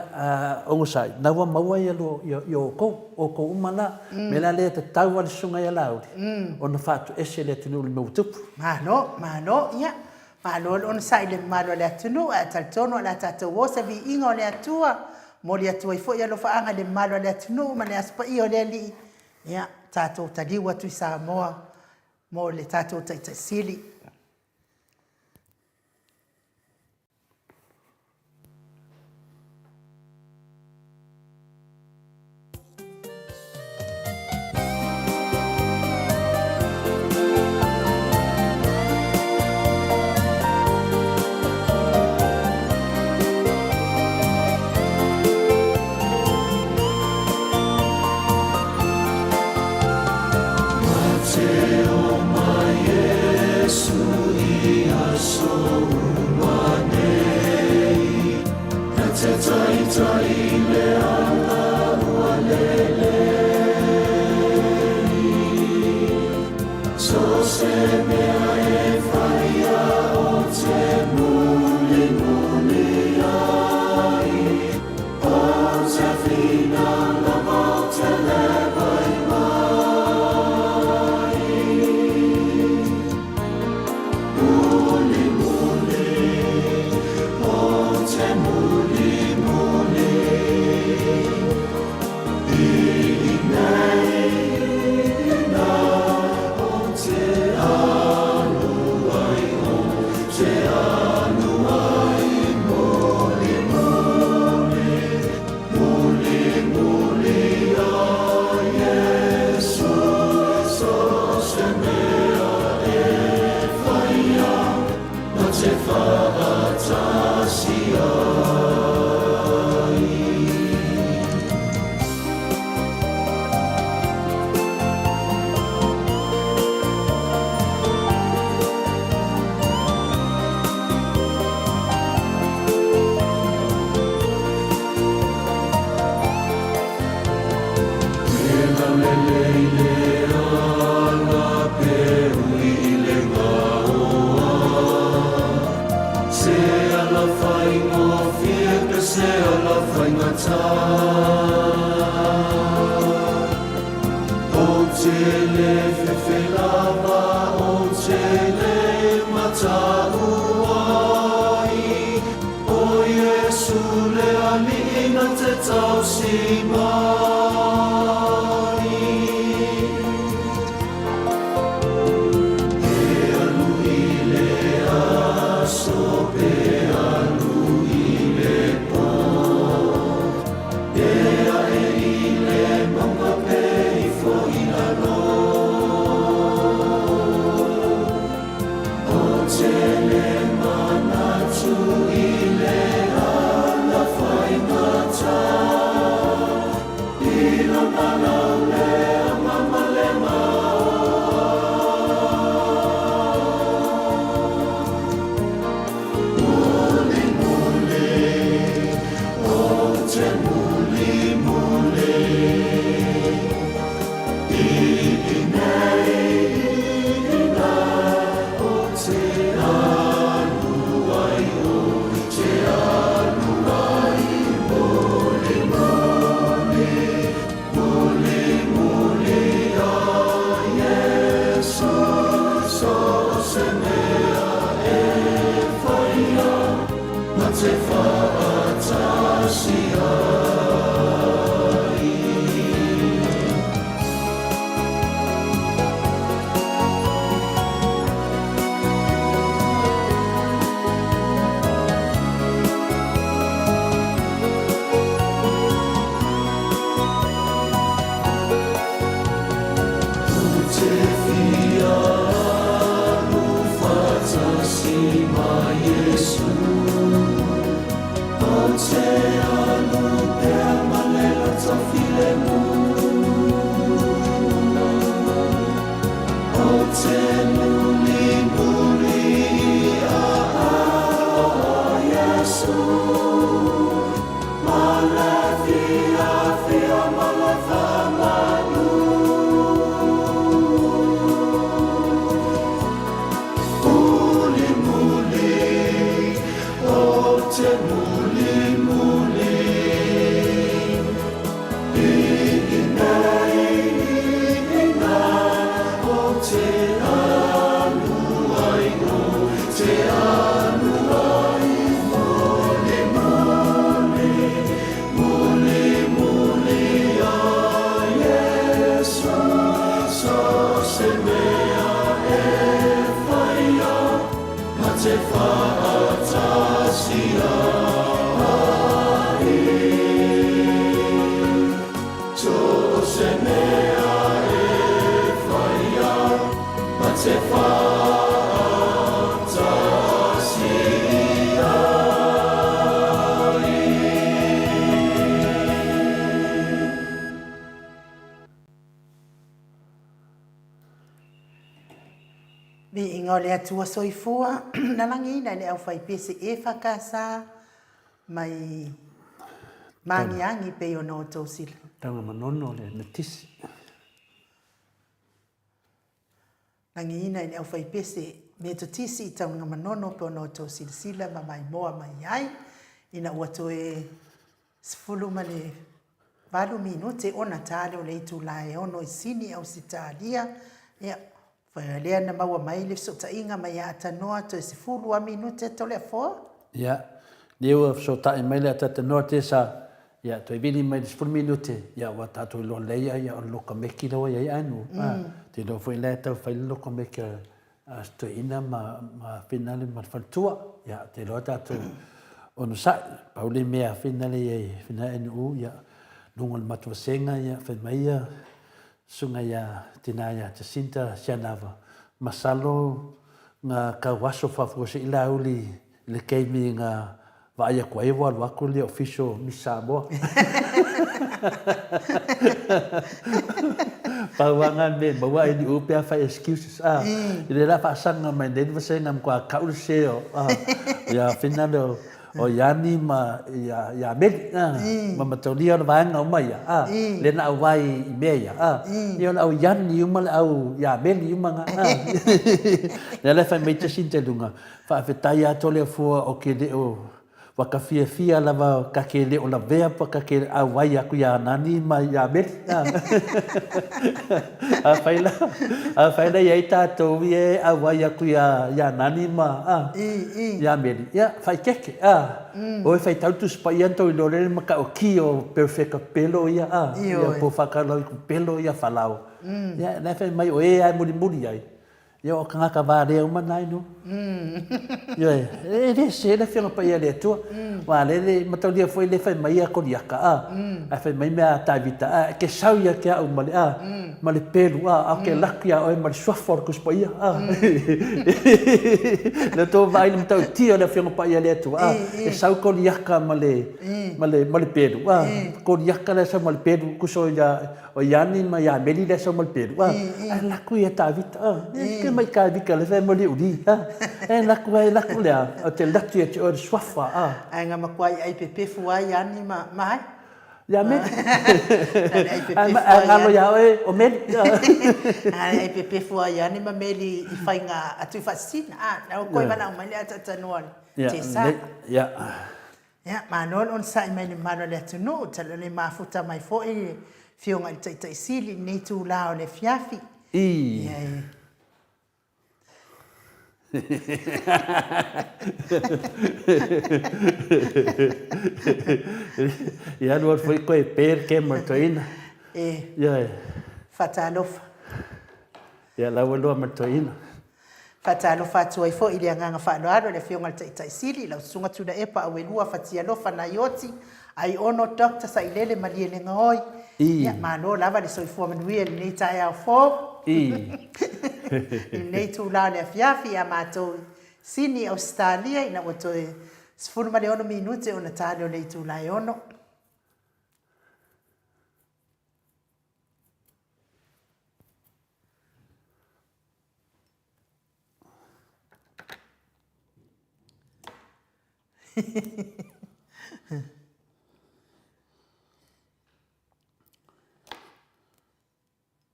onosai, na ua maua ia lua, ia outou, outou uma la. O le mea la lea e tatau lava i le susuga ia Laauli ona faatoese le atunuu i le mea ua tupu. Malo, malo, ia, malo le onosai i le mamalu o le atunuu, ae talitonu o le a tatou o se viiga o le Atua, momoli atu ai foi alofaaga i le mamalu o le atunuu ma le Aso Paia o le Alii, ia, tatou taliu atu i Samoa mo le tatou Taitai Sili. te faatasi ai. O Iesu le Alii na te tausi mai. Pe alu i le aso, pe alu i le po, Pe ae i le mauga pe ifo i lalo. Ou te le manatu i le ala faigata, I lona laulea ma ma le maoa. Mulimuli, ou te mulimuli. Te faatasi ai. Ou te fia alu faatasi ma Iesu, Ou te alu pea ma le loto filemu. Ou te mulimuli i aao o Iesu, Ma le fiafia ma le faamanu. Mulimuli, ou te mulimuli. I inei, i ina, ou te alu ai, ou te alu ai. Mulimuli, mulimuli a Iesu, So se mea e whaia, ma te faatasi ai. So se mea e whaia, ma te faatasi ai. Viiga o le Atua Soifua, na lagiina e le aufaipese EFKS mai Magiagi pei ona outou sila. Tagamanono le Metisi. Lagiina e le aufaipese Metotisi i Taungamanono pe ona outou silasila ma maimoa mai ai ina ua toe 18 minute ona ta lea o le itula e 6 i Sini, Ausetalia. Ia, lea na maua mai le fesootaiga mai ia Atanoa, toe 10 lava minute ata o le afoa. Ia, lea ua fesootai mai le Atatanoa Tesa, ia, toe vili mai le 10 minute, ia, ua tatou iloa lelei ia, ia o le lokomeki lea ua i ai Anu. Mm. Te iloa foi la e tau fai le lokomeki a a si toeaina ma, ma Finale ma le faletua. Ia, te iloa tatou onosai. Pau le mea Finale i ai, Finale NU, ia, luga o le matou vasega, ia, fai mai ia, susuga ia tina ia Jacinta Sianava. Masalo Nga kau aso faafuasei la uli i le taimi na vaai atu ai ua alu atu le Ofisa o Miss Samoa. Pau lava na mea e maua ai liu pe afai excuses a. I le la faasaga mai nei le vasega matua kau le se o ia fina le o Iani ma ia ia Meli a ma mataulia o le vaega uma ia a le na auai i mea ia a ia o le au Iani uma le au ia Meli uma na a lea la fai mai te isi te luga faafetai a to le fua o ke le o ua ka fiafia lava ka ke le o lavea pa ka ke auai aku ia Nani ma ia Meli a afai la afai la iai tatou ia e auai aku ia ia Nani ma a ia Meli ia faikeke a o e faitau Tusi Paia na tou iloa lele ma ka o ki o perfeka pelo ia a ia po whakalau ku pelo ia falao ia na fai mai o e ai mulimuli ai Ia o tagata valea uma na inu. Ioe, e le sese le Afioga Paia a le Atua. Aua le le mataulia foi le fai mai ia Koliata, a, ae fai mai mea a Tavita, a, e te sau ia te au ma le, a, ma le pelu, a, a ou te laki ia oe ma le suafa o le Tusi Paia, a. Le tou vaai i le matautia o le Afioga Paia a le Atua, a, e sau Koliata ma le, ma le, ma le pelu, a, Koliata la e sau ma le pelu, tusa o ia, O Iani ma ia Meli lea sau ma le pelu, a, ae laku ia Tavita, a, e ke mai Tavita le fai mo le uli, a, e laku ai laku lea, o te latu ia te oe le suafa, a. Ae nga makuai ai pepefu ai Iani ma, ma ai? Ia Meli. Ae ngalo ia oe o Meli. Ae ai pepefu ai Iani ma Meli i faiga atu i faasisina, a, na o koe valaau mai le ataatanoa le Tesa. Ia. Ia, malo le onosai mai le mamalu o le atunuu, tala le mafuta mai foi le Afioga i le Taitai Sili i lenei itula o le afiafi. I. Ia, e. I alu alu foi koe pe le kema le toeaina. E. Ia e. Faatalofa. Ia, la ua iloa ma le toeaina. Faatalofa atu ai foi i le agaga faaaloalo i le Afioga i le Taitai Sili, lau Susuga Tuilaepa Auelua Fatialofa Naioti, Aiono Doctor Sailele Malielegaoi. Ia, malo lava le soifua manuia i lenei taeao fou. I lenei itula o le afiafi ia matou i Sini, Ausetalia, ina ua toe 16 minute ona tali o le itula e 6.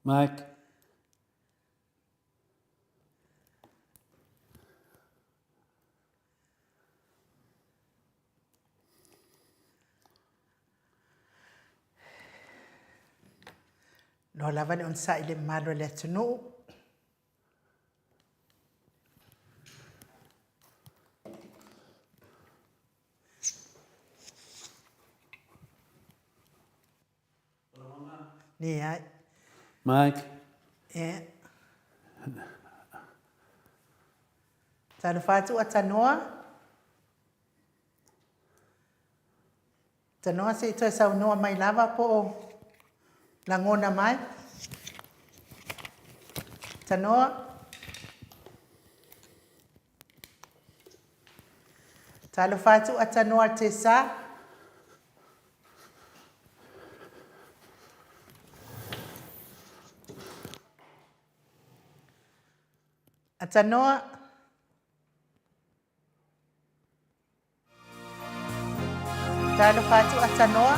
Mike. Loa lava le onosai i le mamalu o le atunuu. Leai. Mike. Yeah. Talofa atu a Tanoa. Tanoa se i toe saunoa mai lava po o lagona mai. Tanoa. Talofa atu a Tanoa Tesa. A Tanoa. Talofa atu a Tanoa.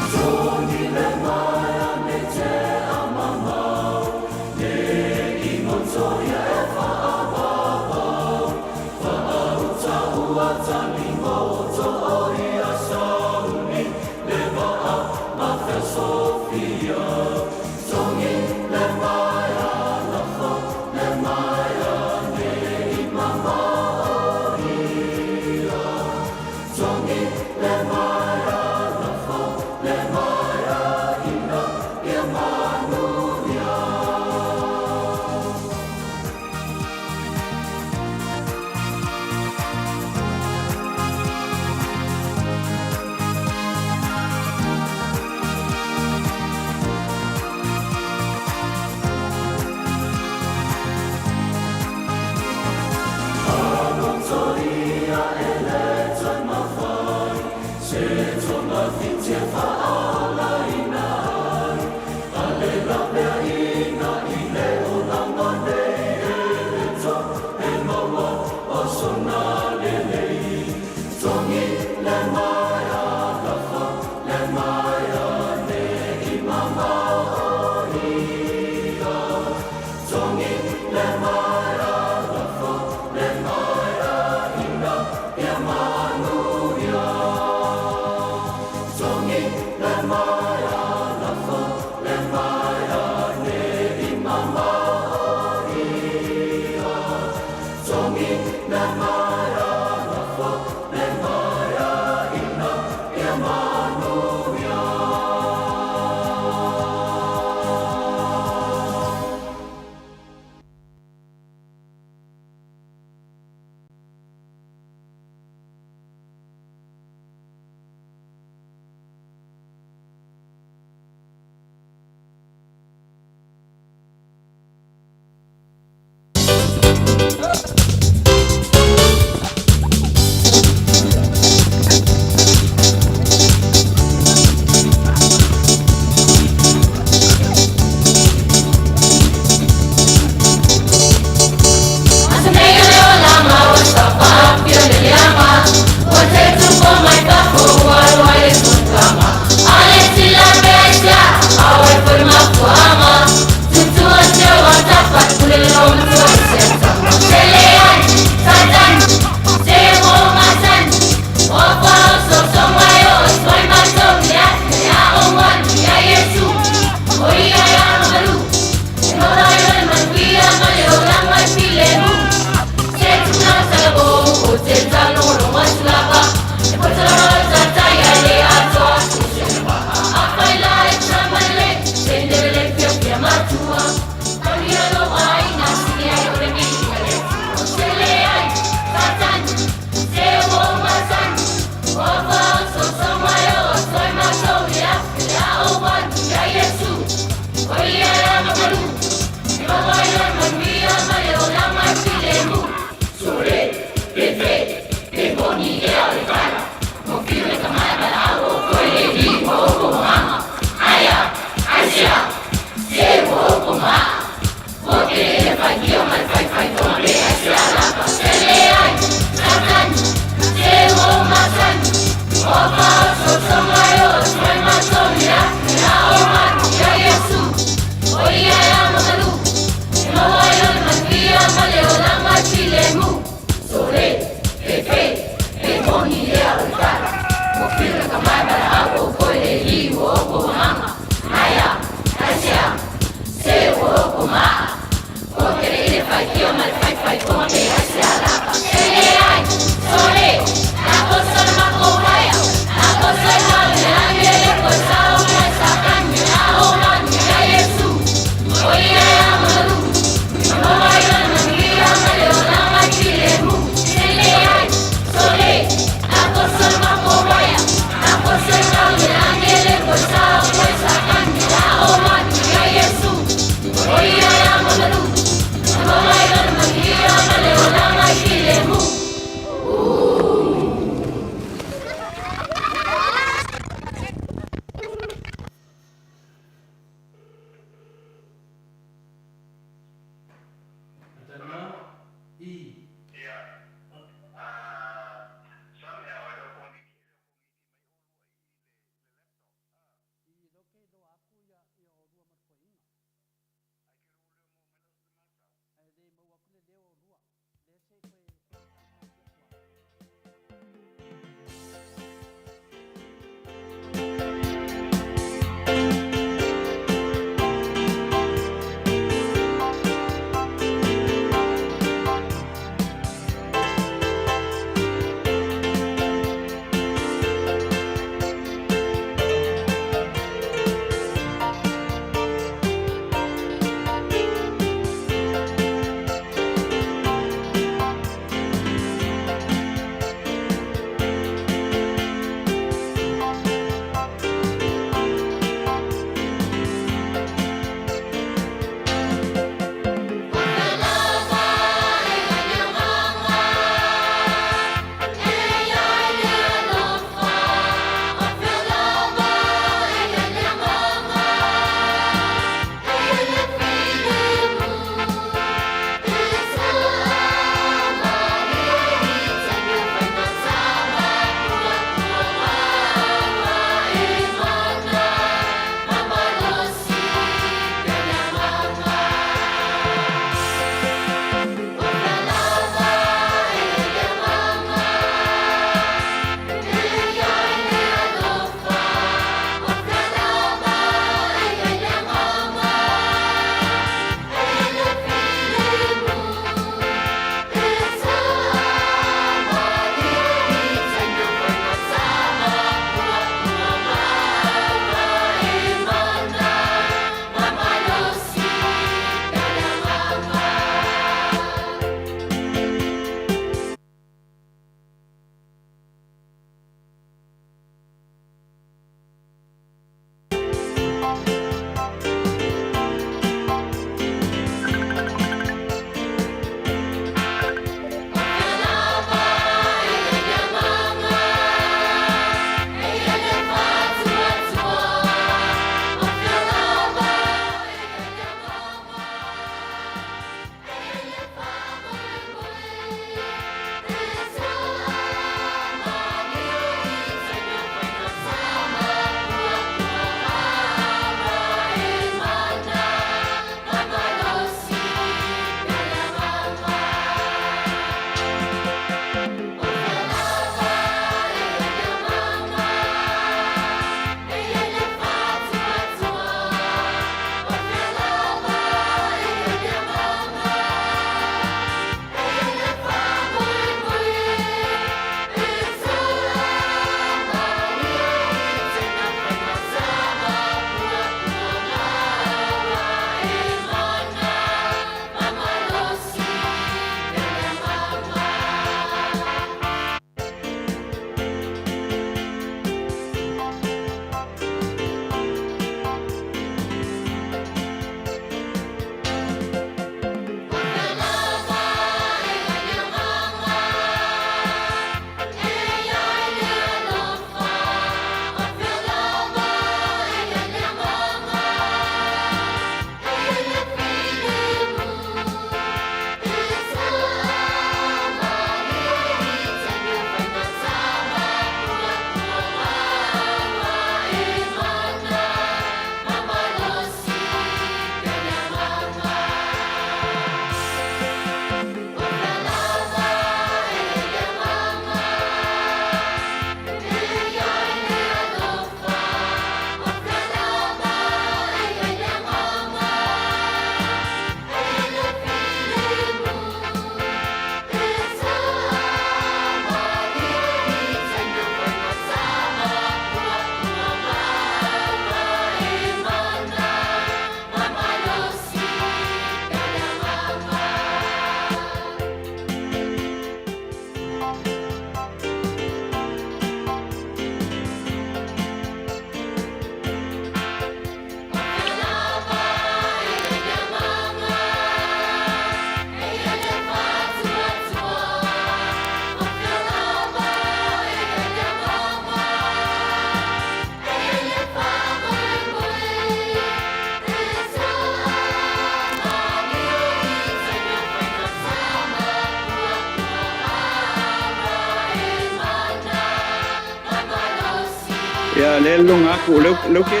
Ia, lea e lologa atu, o lea ou te...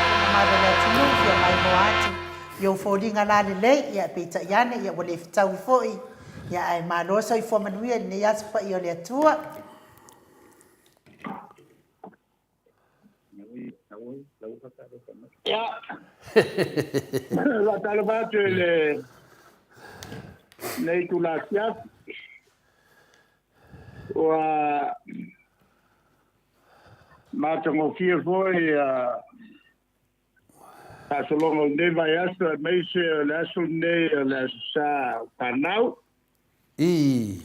Le mamalu o le atunuu, fia maimoa atu i ou foliga lalelei, ia peitai ane ia ua le fetaui foi, ia ae malo soifua manuia i lenei aso paia o le Atua. Ia, faatalofa atu i lenei itula afiafi. Ua matagofie foi faasologa o lenei vaiaso aemaise o le aso lenei o le Aso Sa o Fanau. Ii.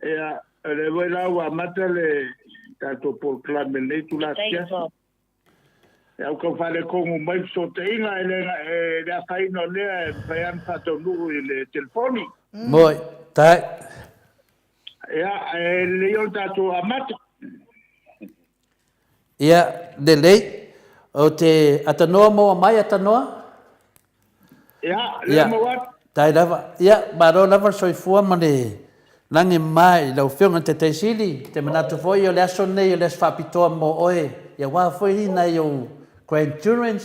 Ia, o lea foi la ua amata le tatou polokalame i lenei itula afiafi. E au tau faaletonu mai fesootaiga, e le afaina o lea e mafai lava ona faataunuu i le telefoni. Moi, tai. Ia, e lelei o le tatou amata. Ia, lelei. Ou te atanoa maua mai atanoa? Ia, lea maua atu. Tai lava. Ia, malo lava le soifua ma le lagi mama i lau Afioga i le Taitai Sili. Te manatu foi o le aso lenei o le aso faapitoa mo oe, ia aua foi nai ou grandchildren.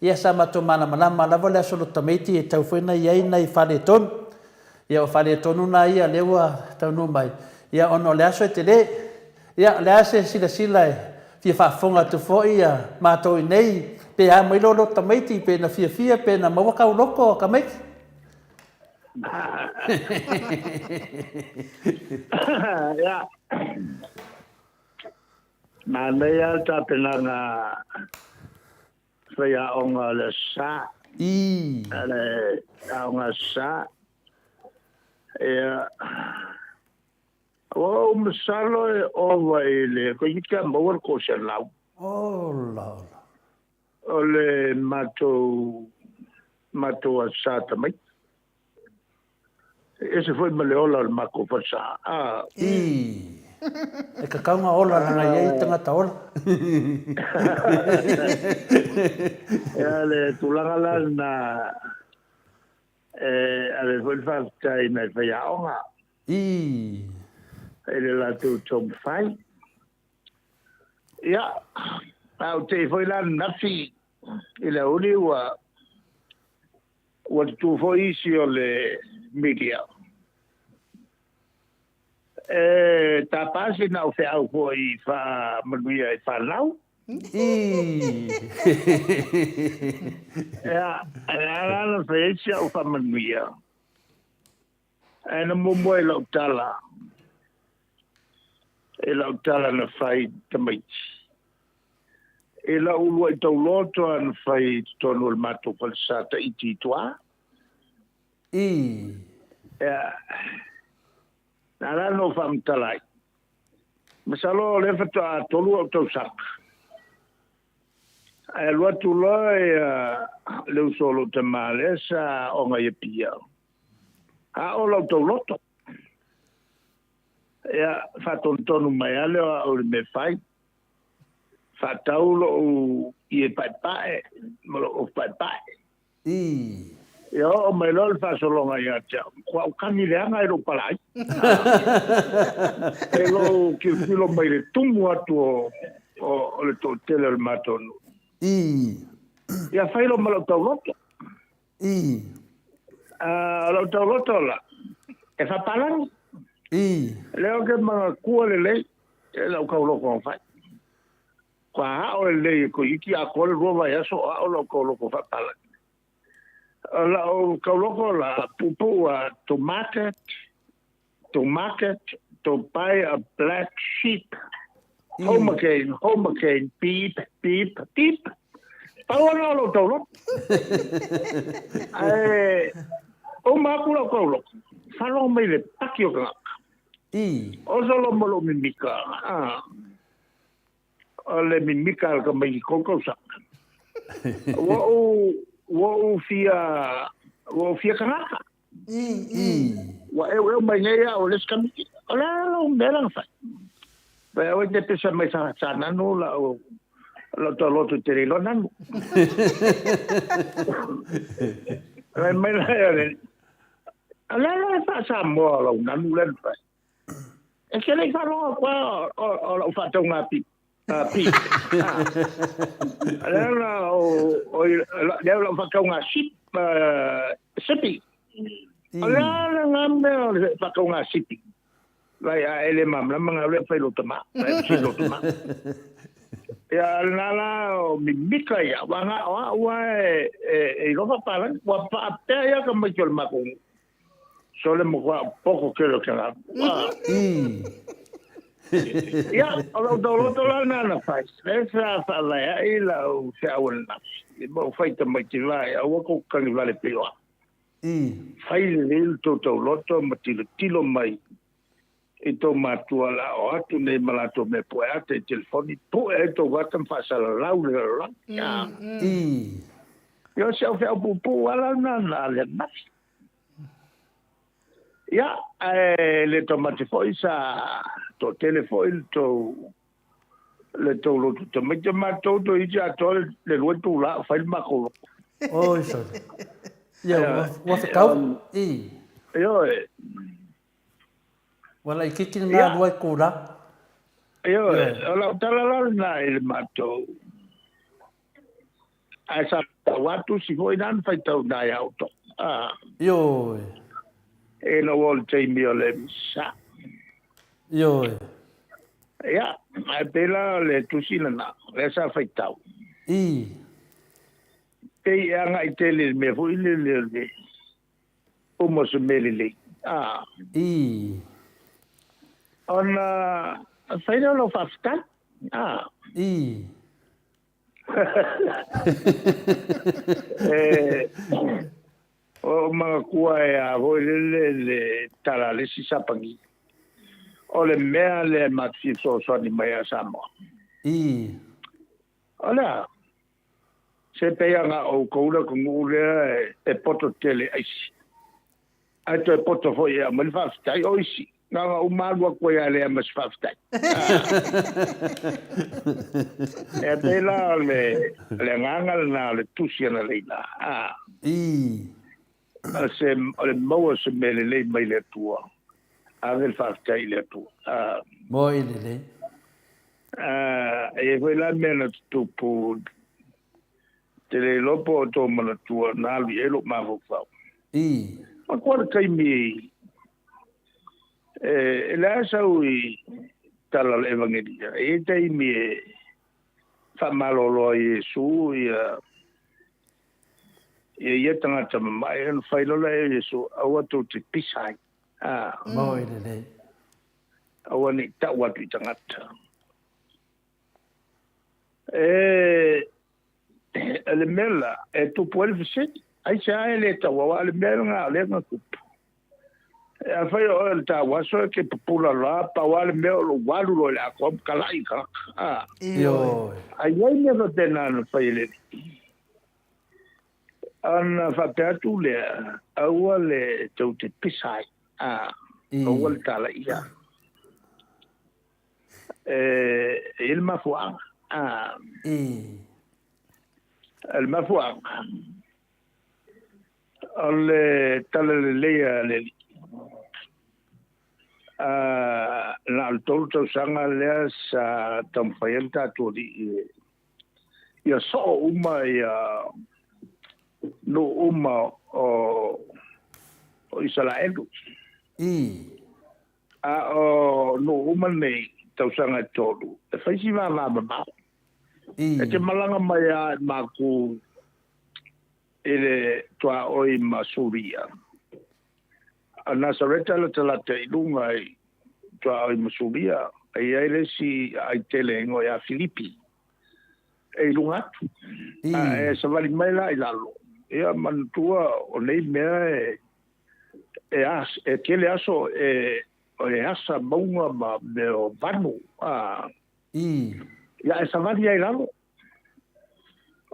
Ia, sa matou malamalama lava le aso o lota tamaiti e tatau foi ona i ai nai faaletonu. Ia, o faaletonu na ia lea ua taunuu mai, ia ona o le aso e tele. Ia, o le a se silasila e fia faafofoga atu foi matou i inei, pe a mai loa lou tamaiti, pe na fiafia, pe na maua kau loko tamaiti? Ia, manaia le tapenaga faiaoga o le Aso Sa. Ii. Le aoga Aso Sa. Ia, Ua ou masalo e ova i le toeitiiti a maua le 100. Ola ola. O le matou matou Aso Sa tamaiti. E ese foi ma le ola o le matou falesa. A. Ii. E kakau nga ola leaga e i ai tagata ola. Ia le tulaga la lena e ave foi le faafetai i nai faiaoga. Ii. I le latou taumafai. Ia, a ou te i foi la ananafi i le aoauli ua ua tutū foi isi o le media. E tapa sina au feau foi i faamanuia i fanau. Ii. Ia, e ala ona fai ai si au faamanuia. Ae na muamua i lau tala, i lau tala na fai i tamaiti. I lau uluai tauloto na fai i totonu o le matou falesa Tahiti i tua. Ii. Ia, na ala ona ou faamatala ai. Masalo o lea faatoa 3 au tausaga. Ae alu atu loa le uso o lou tama lea sa aoga i Apia. A o lau tauloto. Ia, faatonutonu mai lava lea o au i le mea e fai. Faatau lou ie paepae ma lou ofu paepae. Ii. Ia oo mai loa le faasologa ia te au, matua ou kagi leaga i lou palaai. E lou tilotilo mai le tumu atu o le toatele o le matou nuu. Ii. Ia fai loa ma lau tauloto. Ii. O lau tauloto la, e faapalagi. Ii. Lea ou te manatua lelei e lau tauloto na fai. Kua ao lelei e toeitiiti atoa le 2 vaiaso o ao lau tauloto faapalagi. O lau tauloto la, puupuu a tomate, to market to buy a black sheep. Home again, home again, beep, beep, beep. Pau ana o lou tauloto. Ae uma aku lau tauloto, faalogo mai le paki o tagata. O solo mo lou mimika, a, o le mimika a le tamaiti tolu tausaga. Ua ou, ua ou fia, ua ou fia tagata. Ua eueu mai nei au o le isi tamaiti. O le a lau mea la na fai? Pai au e te pesa mai sa, sa nanu lau, lau tauloto i te le iloa nanu. Fai mai la ia le, o le a la le faa-Samoa o lau nanu lea na fai? E te le i faalogo atu lava o lau faatauga pi, pi. Lea la o, lea o lau faatauga sip, sipi. O le a lena mea o le faatauga sipi? Vai a e le malamalama nga lea fai lo tama, vai si lo tama. Ia lena la o mimika ia, wa nga o a ua e, e, e iloa faapalagi, ua paapea ia ka maiti o le matou nuu. Sole mo kua poko kele o ke la. Ia, o lau tauloto la na na fai. Le sa whaalae ai lau feau ananafi. I mau fai tamaiti la e aua ko kangi vale pio a. Fai lelei le tou tauloto ma tilotilo mai i tou matua la o atu nei ma latou mea pu'e ata i telefoni, pu'e ai tou ata ma faasalalau le lalolagi. Ia o si au feau puupuu lava la lena na le ananafi. Ia, ae le taumate foi sa toatele foi le tou le tou lotu tamaiti matou toeitiiti atoa le lua itula o fai le matou lotu. Oi sole. Ia, ua fetau. I. Ioe. Ua laitiiti lena lua itula. Ioe, o lau tala la lena i le matou. Ae sa tau atu si foi na na faitau na ia outou. Ah. Ioe. E na ua o le taimi o le misa. Ioe. Ia, ae pei la o le tusi lena, lea sa faitau. I. Pei e agai tele i le mea foi lele o le uma o se mea lelei. Ah. I. Ona fai lea o lau faafetai. Ah. I. O manatua e a foi lele le tala a le isi Sapani. O le mea lea e matou fia fesoasoani mai ai a Samoa. I. O le a? Se pei lava na o outou le atunuu lea e poto tele aisi. Ae toe poto foi e aumai le faafetai. O isi, na ona uma alu atu ai lava e leai ma se faafetai. E pei la o le, le agaga lena o le tusi analeila. I. O se, o le maua o se mea lelei mai le Atua, ave le faafetai i le Atua. Moi lelei. E i ai foi la mea na tutupu Te le iloa po o tō manatua na alu i ai lou mafaufau. I. Matua le taimi e, e leai sau i tala o le Evangelia. E i ai taimi e faamalolo ai Iesu ia ia ia tagata mamae ona fai loa lea e Iesu, aua tou te pisa ai. A. Moi lelei. Aua ne i tau atu i tagata. E, le mea la, e tupu ai le fesili, aisea e le tau aua le mea lena o lea na tupu. E afai o oe o le tauaso e te pupula loa, pau lava le mea o lou alu loa i le atoa ma talai i tagata. A. Ioe. A i ai mea faapena na fai e le Alii. Ona faapea atu lea, aua le tou te pisa ai, a, aua le talaia. E i ai le mafuaaga. A. O le mafuaaga, o le talalelei a le Alii. A, na o le 3 tausaga lea sa taumafai ai le tatou Alii e ia soo uma ia nuu uma o Isaraelu. A o nuu uma nei tausaga e tolu, e fai si vava mamao. E te malaga mai lava i maku i le tuaoi ma Suria. A Nasareta latalata i luga i tuaoi ma Suria, e i ai le isi aai tele e igoa ia Filipi, e i luga atu. A e savali mai la i lalo, ia manatua o nei mea e e as, e tele aso e e asa mauga ma mea o vanu, a ia e savali ai i lalo.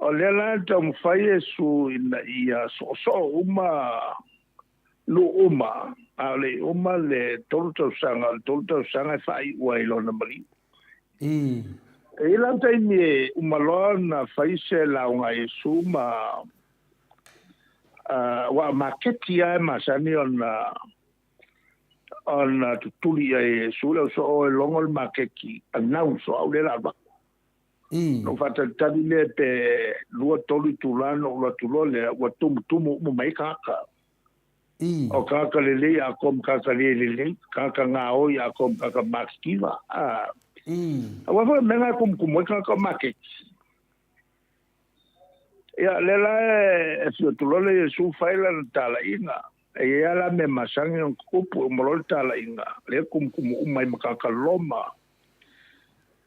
O lea la e taumafai Iesu ina ia soosoo uma nuu uma, a o le i uma le tolu tausaga, o le tolu tausaga e faaiu ai i lona maliu. E i ai la taimi e uma loa ona fai se lauga a Iesu ma aua o maketi lava e masani ona ona tutuli i ai e Iesu le au soo e logo le maketi, announce o au lea o le a alu atu. Ona ou faatalitali lea pe lua tolu itula ona ou alu atu loa lea ua tumutumu uma mai ai tagata. O tagata lelei atoa ma tagata le lelei, tagata gaoi atoa ma tagata matitiva. Aua foi o mea na e tumutumu ai tagata o maketi. Ia, lea la e afio atu loa le Iesu fai lana talaiga. E i ai lava la mea masani ona tutupu, e uma loa le talaiga, lea e tumutumu uma ai ma tagata Roma.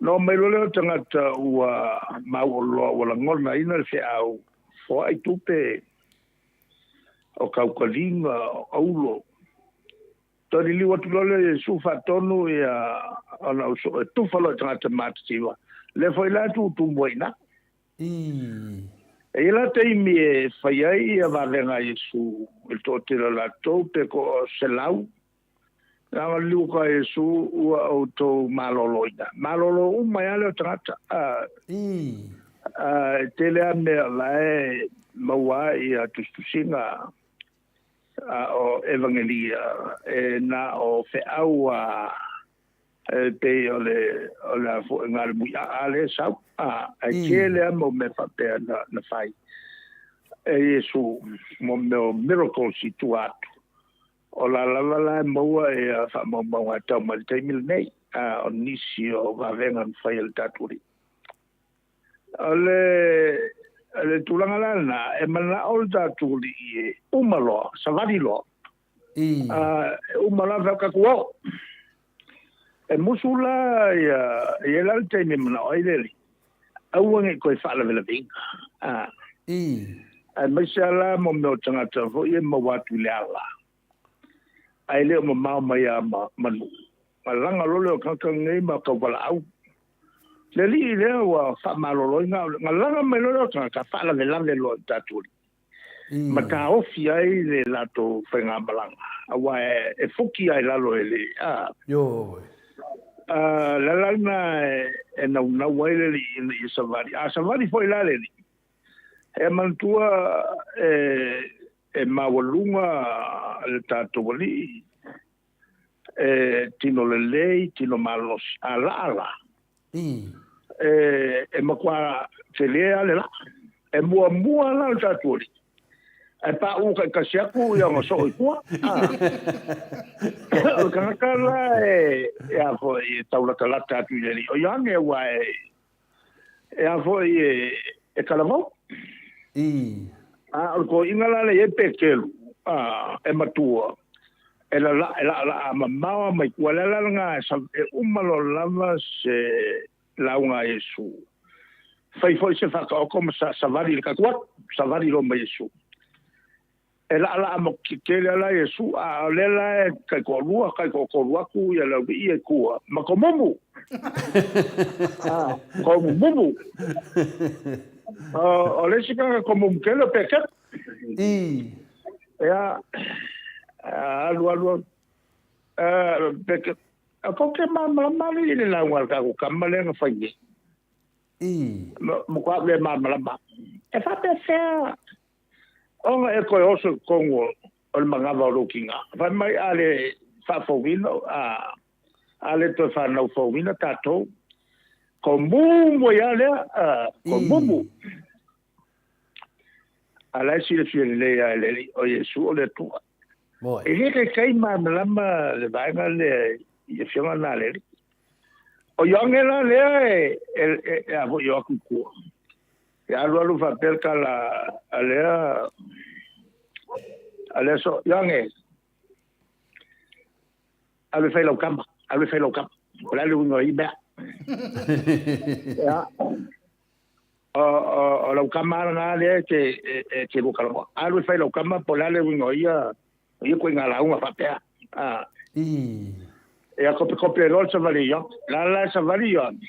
Na omai loa lea o tagata ua mauoloa ua lagonaina le feau, foai tupe o kaukaliga, o aulo. Toe liliu atu loa lea o Iesu faatonu ia ona au soo e tufa loa i tagata matitiva, lea foi la e tutumu ai i ina. E i ai la taimi e fai ai ia vavega a Iesu i le toatele o latou, pe toa 100, Leaga liliu atu a Iesu, ua outou maloloina. Malolo uma ai lava lea o tagata. E tele lava mea o la e maua ai ia tusitusiga o Evagelia, e na o feau a e pei o le o le a foi na le muiaa lea e sau, ae tele lava mau mea faapea na fai e Iesu, mo mea o miracles i tua atu. O la lava la e maua ia faamaumauga e tau mai le taimi lenei, a o nisi o vavega na fai e le tatou Alii. O le, le tulaga la lena, e manao le tatou Alii e uma loa, savali loa. A, e uma loa fai atu, tatou o. E musu la ia, e i ai la le taimi e manao ai le Alii, aua ne i toe faalavelaveina. A. Aemaise lava la mo mea o tagata foi e maua atu i le ala, ae le o mamao mai lava ma, ma nuu. A laga loa lea o tagata nei ma tauvalaau. Le alii lea ua faamaloloina, na laga mai loa lea o tagata, faalavelave loa i le tatou alii. Ma taofi ai le latou faigamalaga, aua e fuki lava i lalo e le, a. Ioe. A, le ala lena e naunau ai le alii ina ia savali. A savali foi la le alii, e manatua e maualuga le tatou alii, e tino lelei, tino malosi, a laa la, e matua tele lava le laa. E muamua la le tatou alii, ae paʻu taitasi atu ia ona soo i tua. O le tagata la e, e a foi, e taulatalata atu i le alii, o Ioane aua e, e a foi e, e talavou. A o le toeaina la lea e i ai Peteru, a, e matua, e lala, e laalaa mamao mai tua. O le ala lena e uma loa lava se lauga a Iesu. Fai foi se faataoto ma sa, savali i le tatou atu, savali loa ma Iesu. E laalaa motu tele la Iesu, a o lea la e taitoalua, taitoatolu atu ia le aualii ia i tua, ma tomumu. A, tomumumu. O le isi tagata tomumu tele o Peteru. Ia, alu alu alu. Peteru, kou te malamalama alii i le lauga a le tatou tama lea na fai nei. Matua le malamalama. E faapefea ona e toe oso i totonu o le manava o lou tiga? Fai mai a le faafouina, a le toe fanau fouina tatou, tomumu ai lava lea, tomumu. A la e silafia lelei lava e le Alii, o Iesu o le Atua. E le taitai malamalama le vaega lea i afioga na a le Alii. O Ioane la lea e a foi e o atu i tua. E alu alu faapea le tala a lea a lea so Ioane. Alu e fai lau kama, alu e fai lau kama. O le a le uiga o ia mea? Ia, o, o, o lau kama lena lea e te, e, e te lua talanoa. Alu e fai lau kama po o le a le uiga o ia, o ia ituaiga lauga faapea. A. Ii. Ia kopekope ai loa le savali e Ioane. La la e savali Ioane,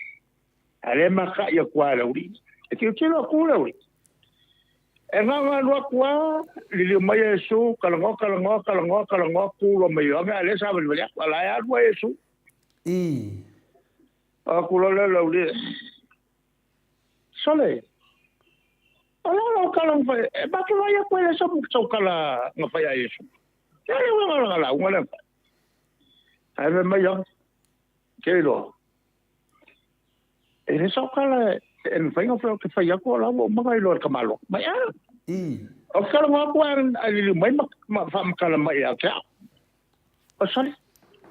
a lea e maka'i atu lava e le aualii. E tilotilo atu le aualii. E gaga alu atu lava, liliu mai Iesu, talanoa, talanoa, talanoa, talanoa, tu loa ma Ioane, a o lea e savalivali atu, a o la e alu lava Iesu. Ii. O atu loa lea o le aualii, Sole, o le a lau tala na fai? E matou vaai atu e le sau tala na fai a Iesu. O le a le uiga o lana lauga lea na fai? Ae fai mai Ioane, Ke iloa, e le sao tala e mafai ona ou te fai atu o la ua uma ona iloa e le tamaloa. Mai a. I. O te talanoa atu ae liliu mai ma faamatala mai ia te au. O sole,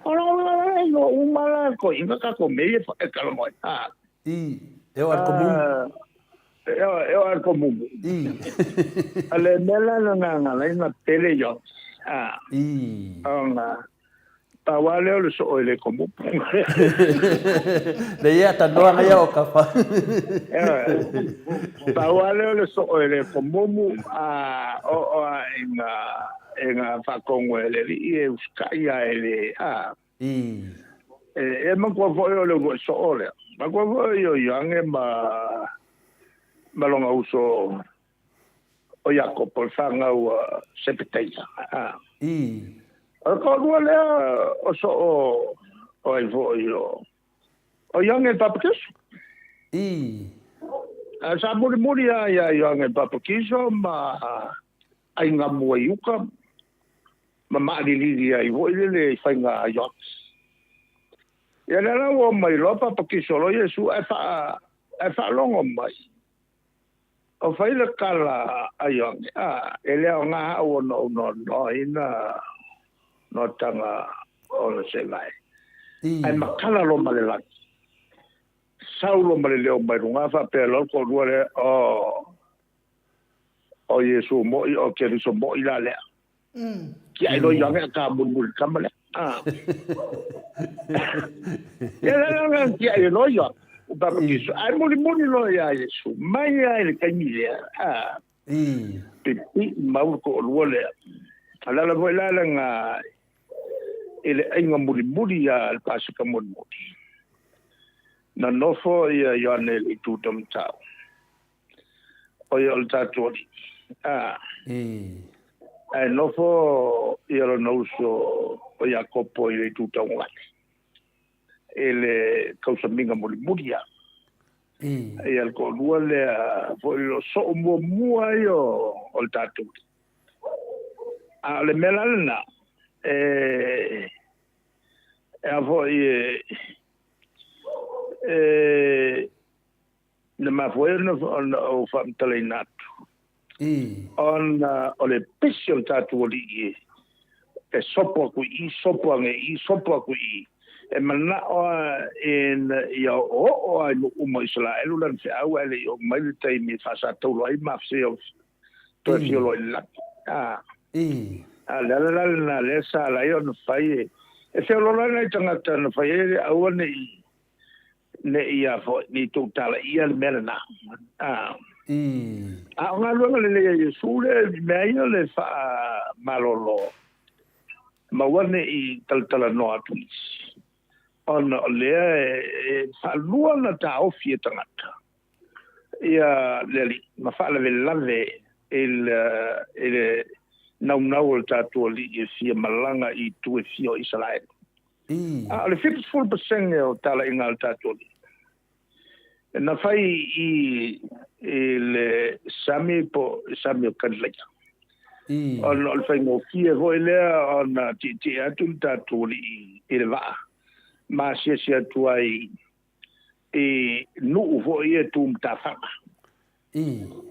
o la ua iloa uma la e toeaiina tatou mea ia e talanoa ai. A. I. E oo lava i le komumu. E oo lava i le komumu. I. O le mea la lena na ala ai ona pele Ioane. A. I. Ona Pau lava lea o le soo e le komumu. Le ia tanoaga ia o kafa. Pau lava lea o le soo e le komumu a oo lava ina ina faatonu e le alii e usitai a e le a. I. E manatua foi o le uluai soo lea. Manatua foi o Ioane ma ma lona uso o Iakopo, le fanau a Sepeteia. I. O le toalua lea o soo o ai foi o o Ioane le Papatiso. I. A sa mulimuli lava ia Ioane le Papatiso ma aiga mua i uka ma maalilili ai foi lele i faiga a Ioane. Ia lea la ua omai loa papatiso loa Iesu ae faa ae faalogo mai. O fai le tala a Ioane, a, e le aoga au ona ou noanoaina noataga o le sevae. Ae matala loa ma le lagi. Sau loa ma le leo mai luga faapea loa le toalua lea, o, o Iesu mo'i, o Keriso mo'i la lea. Tiai loa Ioane a ta mulimuli tama lea. Ah. Ia la la la tiai loa Ioane. O Bapatiso. Ae mulimuli loa ia Iesu. Mai lava i le taimi lea. Ah. Pipii mau le toalua lea. A le ala foi la lena i le aiga mulimuli a le Paseka mulimuli. Na nofo ia Ioane i le itu taumatau. O ia o le tatou Alii. A. Ae nofo ia lona uso o Iakopo i le itu taugale, i le tausamiga mulimuli lava. Ia le toalua lea foi o soo muamua ia o le tatou Alii. A o le mea la lena, e a foi e Na mafua ai ona ou faamatalaina atu, ona o le pisi o le tatou Alii e sopo atu i i, sopo ane i i, sopo atu i i. E manao lava ina ia oooo lava i nuu uma o Isaraelu lana feau ae le i oo mai le taimi e faasataulo ai ma afisia toe fioloa i le lagi. A o le ala la lena lea sa ala ai ona fai e feoloolo ai nai tagata na fai ai aua ne i Ne i a foi, ne i tou talaia le mea lena. A. A o galuega lelei a Iesu lea i mea ia le faamalolo, ma aua ne i talatalanoa atu isi, ona o lea e faalua ona taofi e tagata ia le Alii ma faalavelave i le naunau o le tatou Alii e fia malaga i itu e fia o Isaraelu. A o le 70% o talaiga a le tatou Alii, na fai i le sami po o le sami o Kalilaia. Ona o le faigofie foi lea ona tietie atu le tatou Alii i le vaa ma asiasi atu ai i nuu foi ia e tu matafaga.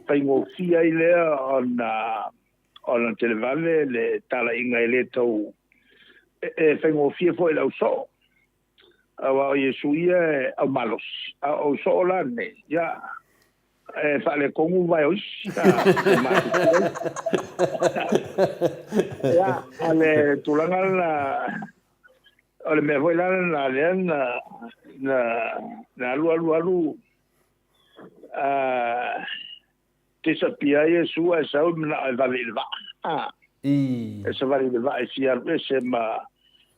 Faigofie ai lea ona ona televave le talaiga e le tau e faigofie foi i le au soo, aua o Iesu ia e au malosi, a o au soo la nei, ia, e faaletonu vae o isi, e matutua isi. Ia, a le tulaga lena. O le mea foi la lena lea na na na alu alu alu disappear ai Iesu ae sau e manao e vave i le vaa. A. E savali i le vaa e fia alu ese ma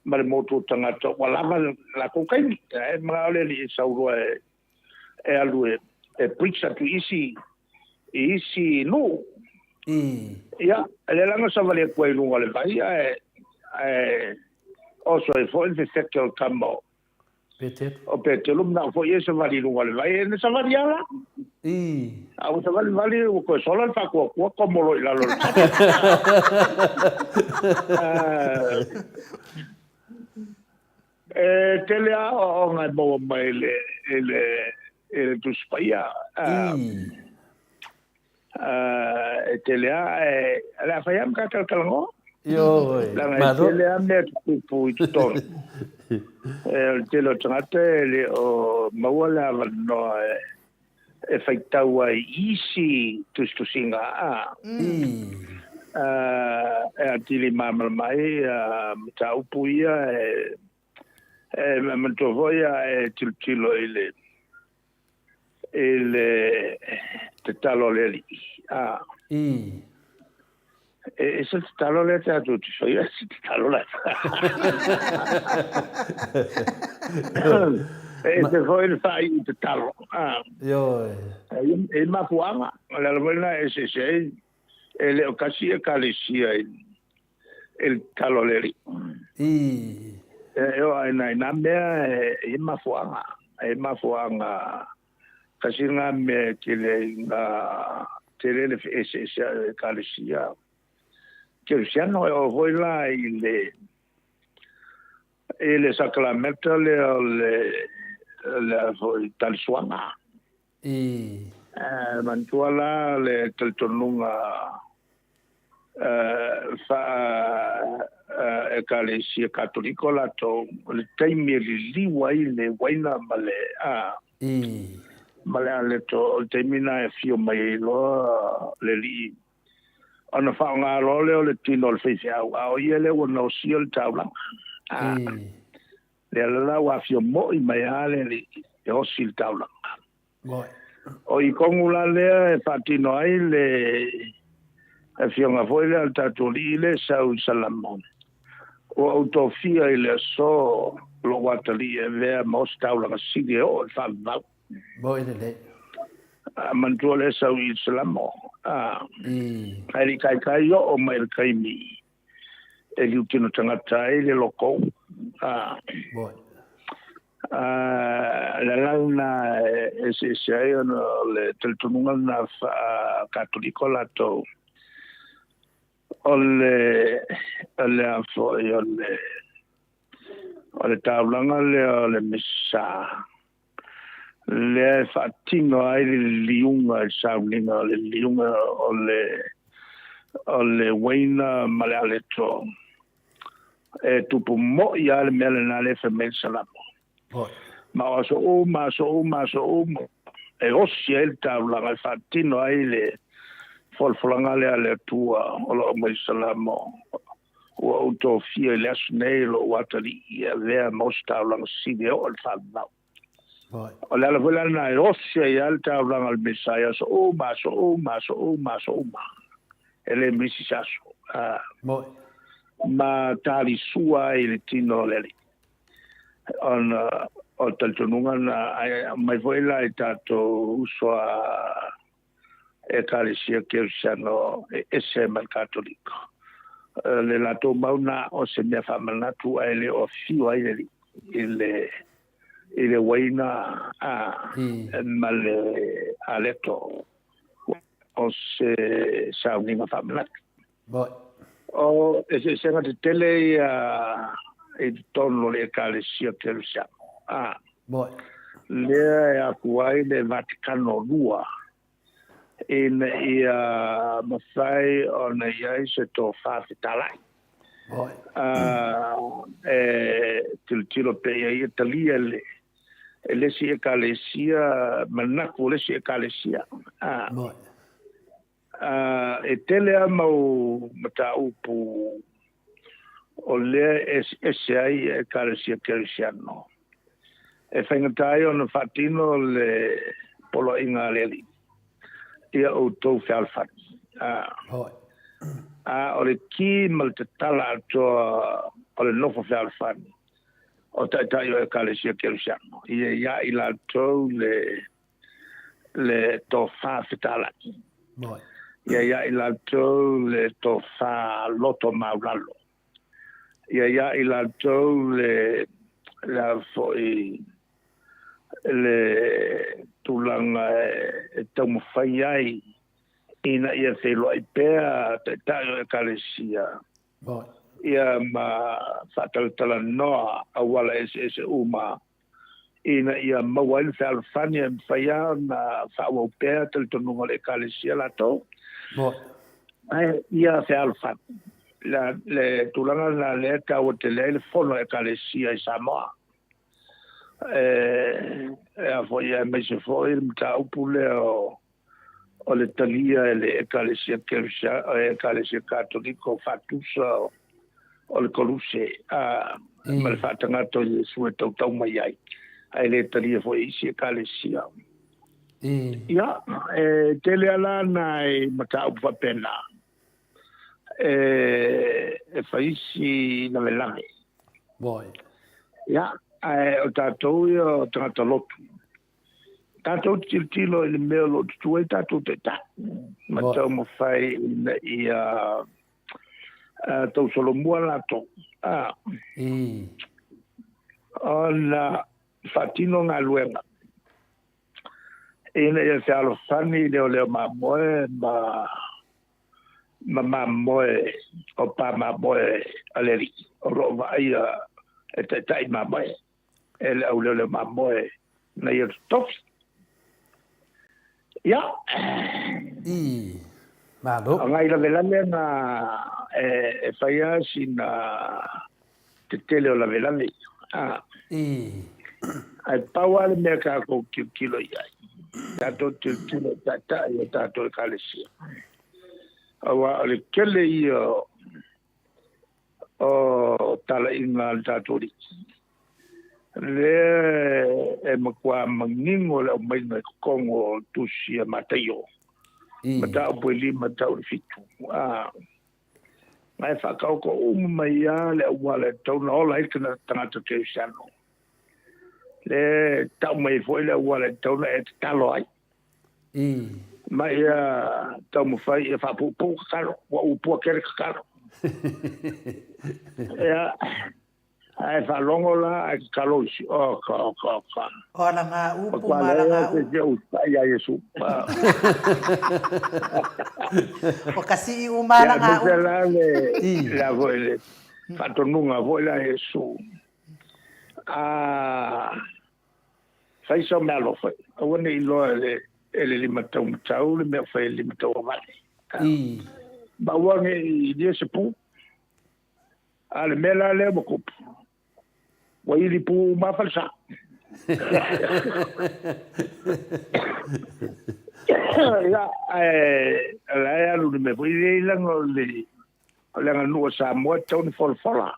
ma le motu o tagata ua lava le latou taimi. Ae manao le alii e sau loa e e alu e e preach atu i isi i isi nuu. Ia, e lea la na savali atu ai i luga o le vai ae ae oso ai foi le fefete o le tama o Petelu. O Petelu manao foi ia e savali i luga o le vai, e na savali lava la. A ua savali vali ua toe sola le faatuatua komo loa i lalo o le vai. E tele lava aoaoga e maua mai i le, i le, i le Tusi Paia. E tele lava, ae o le a fai lava ma ta talatalanoa. Ioe, Leaga e malo. tele lava mea tutupu i totonu. E, o le tele o tagata e le o maua le avanoa e, e faitau ai i isi tusitusiga a. E atili malamalama ai mataupu ia e, e manatua foi a e tilotilo i le, i le tatalo a le Alii. A. E ese le tatalo lea tatou te faia, ese le tatalo la. E ese foi le faaiu tatalo. A. Ioe. E i mafuaaga, o le ala foi lena e eseese ai, e le o tasi ekalesia i le tatalo a le Alii. E oo lava i na mea e i ai mafuaaga, e i ai mafuaaga. Tasi lena mea e tele ai na tele le feeseeseai o Ekalesia Kerisiano. E oo foi la i le i le sakalameta lea o le le a foi talisuaga. E manatua la le talitonuga faa-Ekalesia Katoliko latou, o le taimi e liliu ai le uaina ma le ma le aleto, o le taimi lena e afio mai ai loa le alii, ona faaaoga loa lea o le tino o le faifeau, a o ia lea ua gaosia le taulaga. Lea la ua afio moi mai lava le alii e osi le taulaga. O i tonu la lea e faatino ai le afioga foi lea a le tatou alii lea e sau i Salamo, Ua ou tofia i le aso lou atalii e avea ma ositaulaga sili e oo i le faavavau. Moi lelei. A manatua lea sau i Salamo, a, ae le i taitai oo mai i le taimi e liutino tagata ai le lokou. A, Moi. A, le ala lena e eseese ai ona o le talitonuga lena faa-Katoliko latou, o le, o le a foi, o le, o le taulaga lea o le Mesa, lea e faatino ai le liliuga i le sauniga o le liliuga o le, o le uaina ma le aleto. E tupu moi lava le mea lena lea e fai mai le Salamo. Ma o aso uma, aso uma, aso uma, e osi ai le taulaga e faatino ai le folafolaga lea a le Atua o lo o aumai i Salamo, Ua ou tofia i le aso nei lou atalii e avea ma ositaulaga sili e oo i le faavavau. O le ala foi la lena e osi ai lava le taulaga o le Mesaia aso uma, aso uma, aso uma, aso uma. E le misi se aso. Ma talisua ai le tino o le Alii. Ona o le talitonuga lena, ae aumai foi la i tatou uso a Ekalesia Kerisiano e ese mai le Katoliko. Le latou mau na o se mea faamanatu ae le o afio ai le Alii i le i le uaina a ma le aleto o se sauniga faamanatu. O eseesega tetele ia i totonu o le Ekalesia Kerisiano. A lea e afua ai le Vatikano 2 ina ia mafai ona i ai se tofa fetalai. E tilotilo pea i ai, e talia e le isi ekalesia, manatu o le isi ekalesia. E tele lava mau mataupu O lea e eseese ai Ekalesia Kerisiano. E faigata ai ona faatino le poloaiga a le Alii ia outou fealofani. A o le ki ma le tatala atoa o le nofo fealofani o taitai o Ekalesia Kerisiano, ia ia i latou le le tofa fetalai. Ia ia i latou le tofa loto maulalo. Ia ia i latou le le a foi le tulaga e taumafai ai ina ia feiloai pea taitai o Ekalesia ia ma faatalatalanoa auala eseese uma ina ia maua ai le fealofani e mafai lava ona faaauau pea talitonuga o le Ekalesia latou. Ae ia fealofani. Le, le tulaga lena lea e taua tele ai le fono a Ekalesia i Samoa. E, e a foi aemaise foi le mataupu lea o o le talia e le Ekalesia Kerisia, Ekalesia Katoliko faatusa o, o le Koluse a, ma le faatagata o Iesu e tautau mai ai, ae le talia foi e isi Ekalesia. Ia, e tele lava la nai mataupu faapena e, e fai si lavelave. Ia, ae o tatou ia o tagata lotu. Tatou te tilotilo i le mea o lo o tutū ai tatou taitai ma taumafai ina ia tausolomua latou ona faatino galuega ina ia fealofani i leoleo mamoe ma ma mamoe o pa mamoe a le alii o lo o vaaia e taitai mamoe e le auleoleo mamoe na ia totofi. Ia. I, malo. O ngai lavelave na e, e fai lava sina tetele o lavelave. A. I. Ae pau lava le mea tatou tilotilo i ai. Tatou tilotilo i taitai o tatou ekalesia. Aua o le tele ia o talaiga a le tatou Alii. Lea e matua manino le aumaiga i totonu o tusi a Mataio, mataupu e 5 tau i le 7. A, na e faataoto uma mai lava le auala e tatau ona ola ai le tagata kerisiano. Lea e tau mai ai foi le auala e tatau ona e tatalo ai. Ma ia taumafai ia faapuupuu tatalo, ua upua tele tatalo. Ia, ae faalogo la ae tatalo isi, oka, oka, oka. O alaga upu ma alaga upu. Matua lea e ia Iesu. O ka sii uma alaga upu. Ia, la le, la foi le faatonuga foi la Iesu. A Fai sau meaalofa, aua ne i iloa e le limataumatau le mea o fai e le limatauavale. Ma aua ne i ilia se pu. A o le mea la lea ua tupu, ua ili pū uma lava falesa. Ia, ae o la e alu i le mea foi lea, leaga o le O le aganuu a Samoa e tatau ona folafola.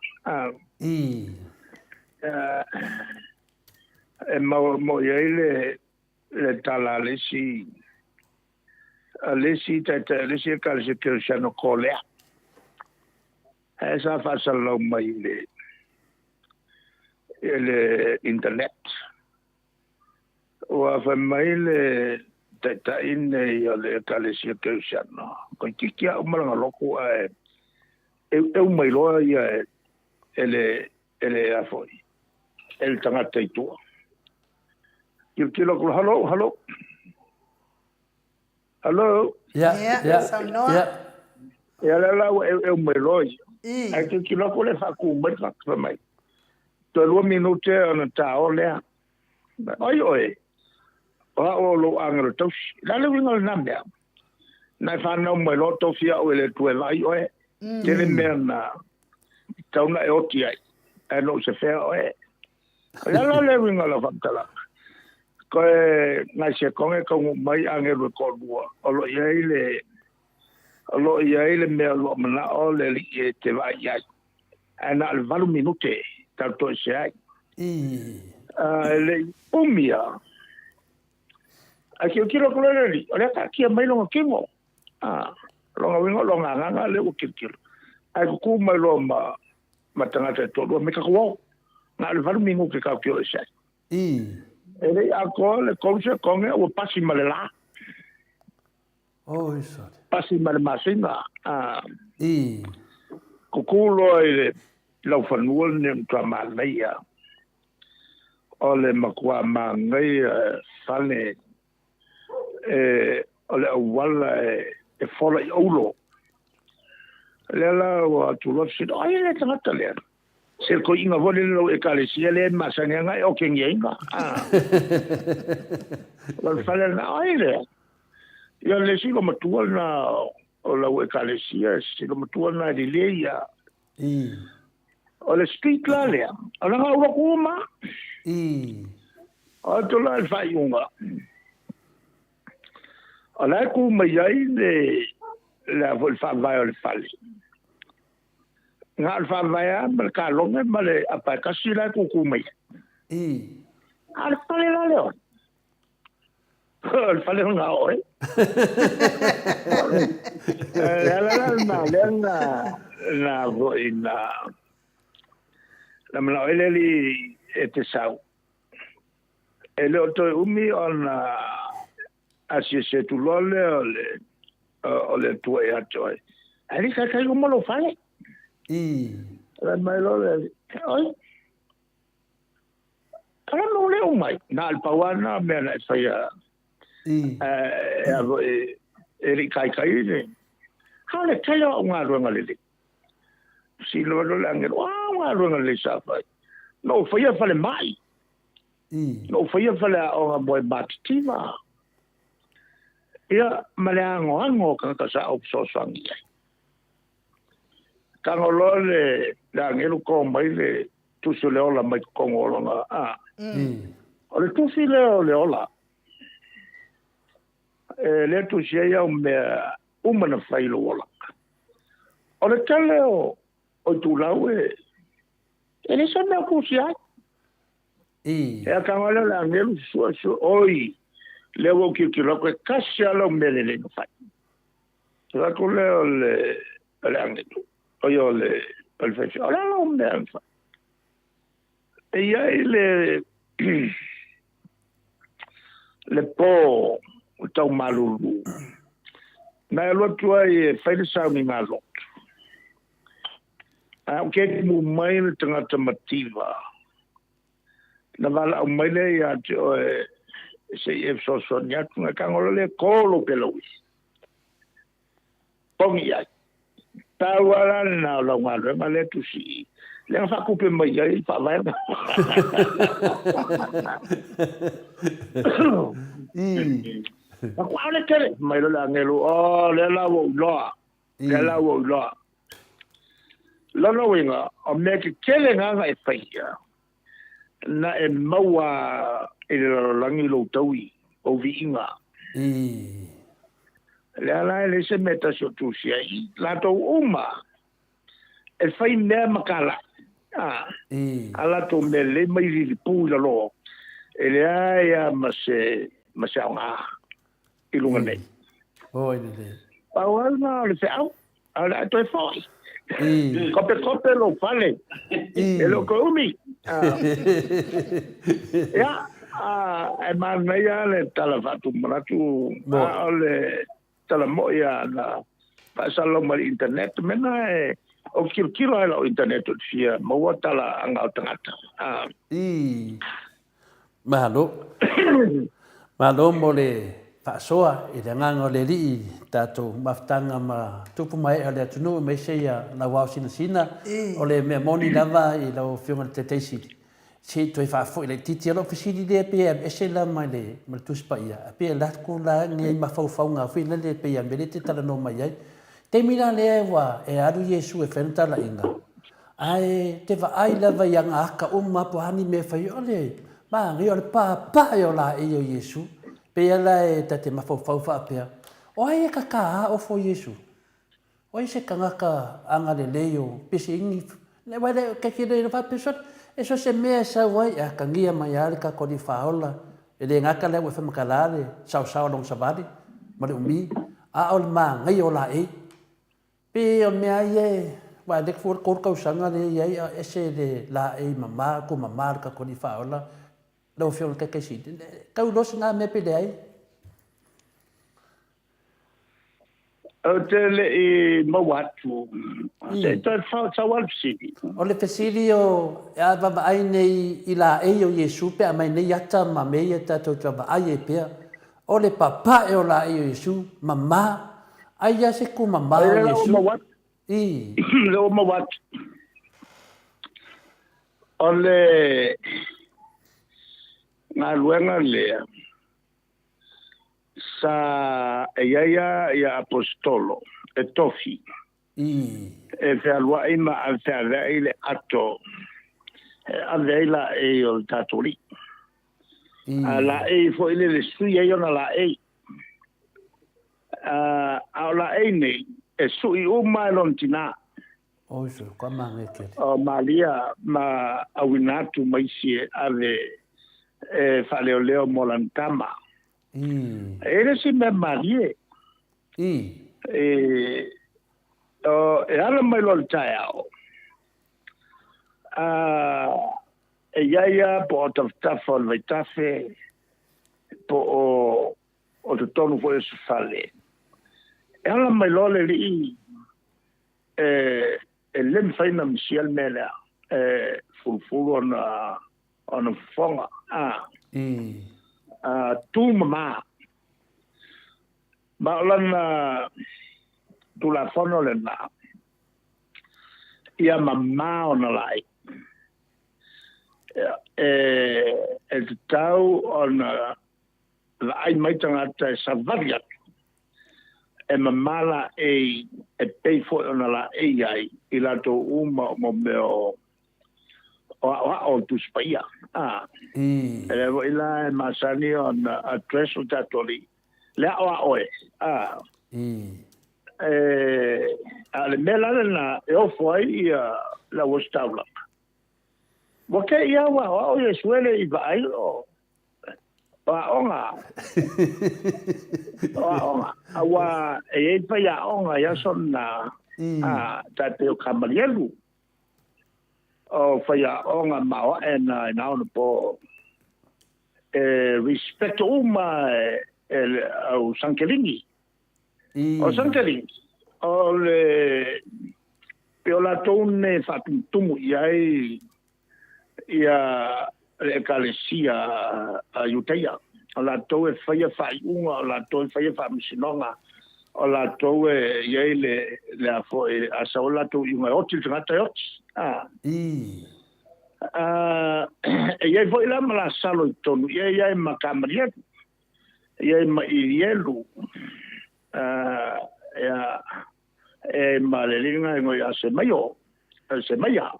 E maoae ai le le tala a le isi a le isi taitai a le isi Ekalesia Kerisiano Kolea. Ae sa faasalalau mai i le i le internet. Ua fai mai le taitai nei o le Ekalesia Kerisiano, toeitiiti lava uma lana lotu ae eueu mai loa ia e le e le a foi e le tagata i tua. Tilotilo atu, hello, hello. Hello. Ia, ia, saunoa. Ia lea la ua eueu mai loa ia. Ae tilotilo atu le faatu mai le tagata fai mai. Toe 2 minute ona ta o lea. Ai oe, o au o lou agelo tausi. O le a le uiga o lena mea? Na e fanau mai loa tofi au e le Atua e vaai oe. Tele mea na tatau na e oti ai, ae na ou sefea oe. O le a la le uiga o lau faamatalaga? Koe nai sekonge taunuu mai agelu e toalua, o lo o i ai le, o lo o i ai le mea o lo o manao le alii e te vaai i ai. Ae na o le valu minute tatou toesea ai. E le i umi lava, ae tilotilo atu loa le alii, o lea e taatia mai lona tino. Lona uiga o lona agaga lea ua tilotilo. Ae tutu mai loa ma, ma tagata e toalua, me tatou o. Na o le valu minute tatou te o ese ai. E le i atoa le 3 sekone ua pasi ma le la. Oi sole. Pasi ma le masina. Kuku loa i le laufanua lenei o le matua manaia. O le matua manaia fale e, o le auala e fola i oulo. Lea la ua atu loa fesili, o ai le tagata lea? Se toeaina foi lele lau Ekalesia lea e masani ana e okegiaina. O le fale lena, o ai lea? Ia le isi matua lena o lau Ekalesia, se matua lena e lelei ia. O le street la lea, o lana ua uma. O atu la le faaiuga. O la e ku mai ai le le a foi le faavae o le fale. Na o le faavae lava ma le kalone ma le apa e tasi la e tutu mai ai. A o le fale la lea o O le fale ona oe. Le ala la lena, lea na, na foi na, na manao ai le alii e te sau. E le o toe umi ona asiasi atu loa lea o le, o le Atua ia te oe. Ae le i taitai uma lou fale. Fai mai loa le alii, oi, o le a le o mai. Na o le pau lava lena o mea na e faia e a foi, e le i taitai le, a o le tele o au galuega lelei. Fesili loa le agelu, o a au galuega lelei sa fai? Na ou faia falemai. Na ou faia faleaoga mo e matitiva. Ia, ma le anoano o tagata sa ou fesoasoani i ai. Tago loa le, le agelu to mai le tusi o le ola mai totonu o lona, a. O le tusi lea o le ola, e lea tusi ai au mea uma na fai i lou ola. O le tele o, o itulau e, e leai se mea o tusi ai. E ataga lea o le agelu sue sue, oi, lea ua ou tilotilo atu e tasi lava lau mea lelei na fai. Fai atu lea o le, o le agelu, oi o le, o le faifeau, o le a lau mea na fai? E i ai le, le po o tau malulu, na e alu atu ai e fai le sauniga lotu. A o ke mu mai le tagata mativa, na valaau mai lea ia te oe se i e fesoasoani atu, na tago loa lea e ko lou pelaui. Pogi ai. Pau lava la lena o lau galuega lea tusi i. Lea na faatupe mai ai faavaega. Aku aole tele. Mai loa le agelu, oh, lea la ua ou iloa. Lea la ua ou iloa. Lona uiga, o mea tetele na na e faia, na e maua i le lalolagi lou taui, ou viiga. Lea la e leai se mea e tasi o tusi ai i latou uma e fai mea ma kalai, a, a latou mea lelei mai lilipu i lalo, e leai lava ma se, ma se aoga i luga nei. Oi lelei. Pau lava lena o le feau, a o le a toe foi. Kopekope lou fale, e le o toe umi. Ia, e manaia le tala faatumanatu, a o le tala moi lava na faasalalau mai i le internet, mena e ou te tilotilo lava i lau internet ou te fia maua tala aga o tagata. Malo. Malo mo le faasoa i le agaga o le Alii i tatou mafutaga ma tupu ma ee o le atunuu aemaise ia lau ao sinasina. O le mea moni lava i lau Afioga i le Taitaisili, se i toe faafoi laitiiti. O lau fesili lea pei e aveese la mai le ma le Tusi Paia, a pei e lako la nei mafaufauga foi lele pei a mea lea e te talanoa mai ai. Taimi la lea ua e alu Iesu e fai lana talaiga, Ae te vaai lava i ana aka uma po o a ni mea e fai, o le manaia o le papae o laei o Iesu. Pei lava e ta te mafaufau faapea, o ai e kakā ofo Iesu? O ai se tagata agalelei o pese ini? Le wai le keiki le ilo faapea, sole, e so se mea e sau ai, e atagia mai lava le tatou Alii Faaola, e le gata lea ua e faamatala le saosao o lona savali ma le umi, a o le manaia o laei. Pe o le mea lava ia e, aua o lea ua 3 tausaga lea e i ai a ese le laei mama, tumama le tatou Alii Faaola, lau Afioga i le Taitai Sili, e tau iloa se na mea pe leai. Ou te le i maua atu. Se i toe sau lava le fesili. O le fesili o, a vaavaai nei i laei o Iesu pe a aumai nei ata ma mea ia tatou te vaavaai ai pea, o le papae o laei o Iesu, mama, ai lava se tumama o Iesu. I. Lea ua maua atu. O le galuega lea, Sa e i ai a ia Aposetolo e tofi e fealuai ma feaveai le ato e ave ai laei o le tatou Alii. A laei foi lele e sui ai ona laei. A o laei nei e sui uma e lona tina. O Malia ma auina atu ma isi e ave e faaleoleo mo lana tama. E le isi mea malie. E ala mai loa le taeao, e i ai lava po o tafatafa o le vaitafe, po o totonu foi o se fale. E ala mai loa le alii e le mafai ona misia le mea lea, e fulufulu ona fofoga, a tu mama. Ma o lana Tulafono lena, ia mama ona laei. E tatau ona vaai mai tagata e savali atu, e mama laei e pei foi ona laei ai i latou uma o mo mea o aoao o le Tusi Paia. A, e lea foi la e masani ona address o tatou alii, le aoao e. A, e, a o le mea la lena e ofo ai ia le auositaulaga. Ua kei ia ua aoao Iesu e le i vaai o O aoga. O aoga. Aua e i ai faiaoga i aso na, a, tai pei o Kamalielu. O faiaoga maoae na i na onapo. E respect uma e le au Sankelini. O Sankelini, o le, pe o latou nei faatumutumu i ai ia le Ekalesia a Iutaia. O latou e faia faaiuga, o latou e faia faamasinoga, o latou e i ai le, le a foi, a sau le latou iuga e oti le tagata e oti. A. A, e i ai foi la ma Lasalo i totonu, e i ai ma Kamalielu, e i ai ma Ilielu, a, e, e ma le alii lena e igoa ia Semaio, Semaia.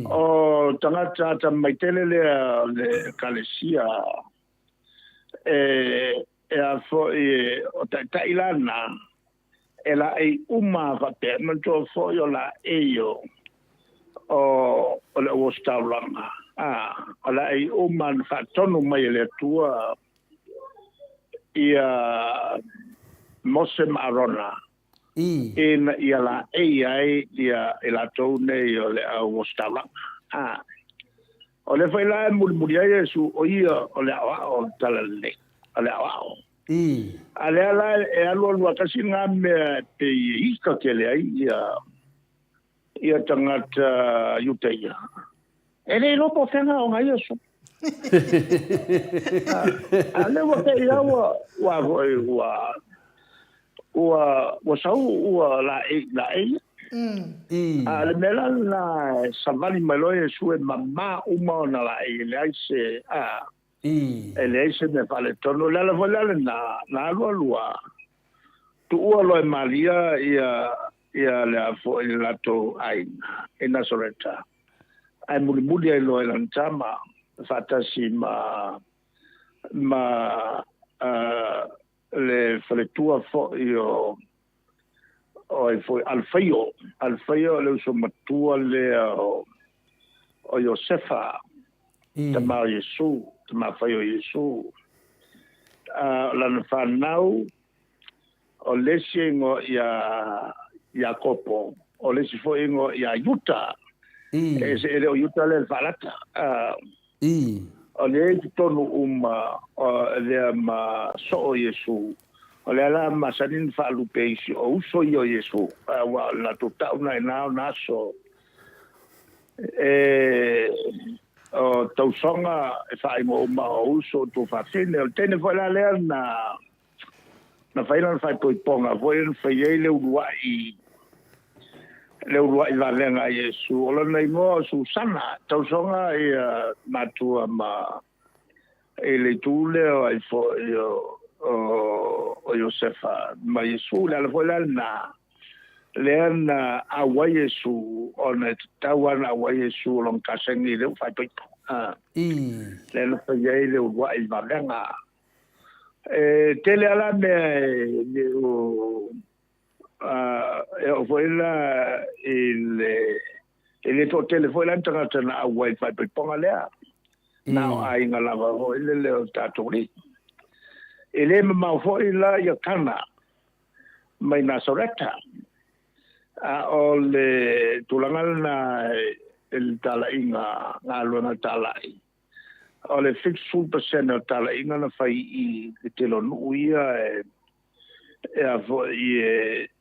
O tagata atamamai tele lea o le Ekalesia e, e a foi o taitai la na, e laei uma faapea, e manatua foi o laei o, o, o le auositaulaga, a, o laei uma na faatonu mai e le Atua ia Mose ma Arona, ina ia laei ai ia i latou nei o le au ositaulaga. A, o lea foi la e mulimuli ai Iesu, o ia o le aoao o le Talalelei, o le aoao. A lea la e alualu lava tasi lena mea e pei e ika tele ai ia ia tagata Iutaia. E le iloa po o fea na aoga ai Iesu. A lea ua pei lava ua, ua foi, ua, ua, ua sau ua laei, laei. A o le mea la lena e savali mai loa Iesu e mama uma ona laei, e leai se, a, e leai se mea faaletonu. O le ala foi la lena, na alualu a tuua loa e Maria ia, ia le a foi le latou aiga i Nasareta, ae mulimuli ai loa i lana tama faatasi ma, ma le faletua foi o, O ai foi Alfaio, Alfaio o le uso matua lea o o Iosefa, tama o Iesu, tama fai o Iesu. A o lana fanau, o le isi e igoa ia Iakopo, o le isi foi e igoa ia Iuta. E e le o Iuta lea le faalata. A O lea i totonu uma o lea ma soo Iesu, o lea la masani ona faalupe e isi o uso ia o Iesu, aua o le latou tau na ina o na aso. E o tausoga e faaigoa uma o uso o tuafafine. O le teine foi la lea na na fai lana faaipoipoga foi na fai ai le uluai le uluai vavega a Iesu. O lona igoa o Susana, tausoga ia matua ma i le itu lea o ai foi o o Iosefa ma Iesu. Le ala foi la lena lea na auai Iesu ona e tatau lava ona auai Iesu o lona kasegi i le faaipoipo. Lea na fai ai le uluai vavega. E tele lava la mea e o e oo foi la i le e le toatele foi la ni tagata na auai i le faaipoipoga lea. Na o aiga lava foi lele o tatou alii. E le mamao foi la ia Kana mai Nasareta. A o le tulaga lena i le talaiga, galuega talai, O le 70% o talaiga na fai i le tele o nuu ia e a foi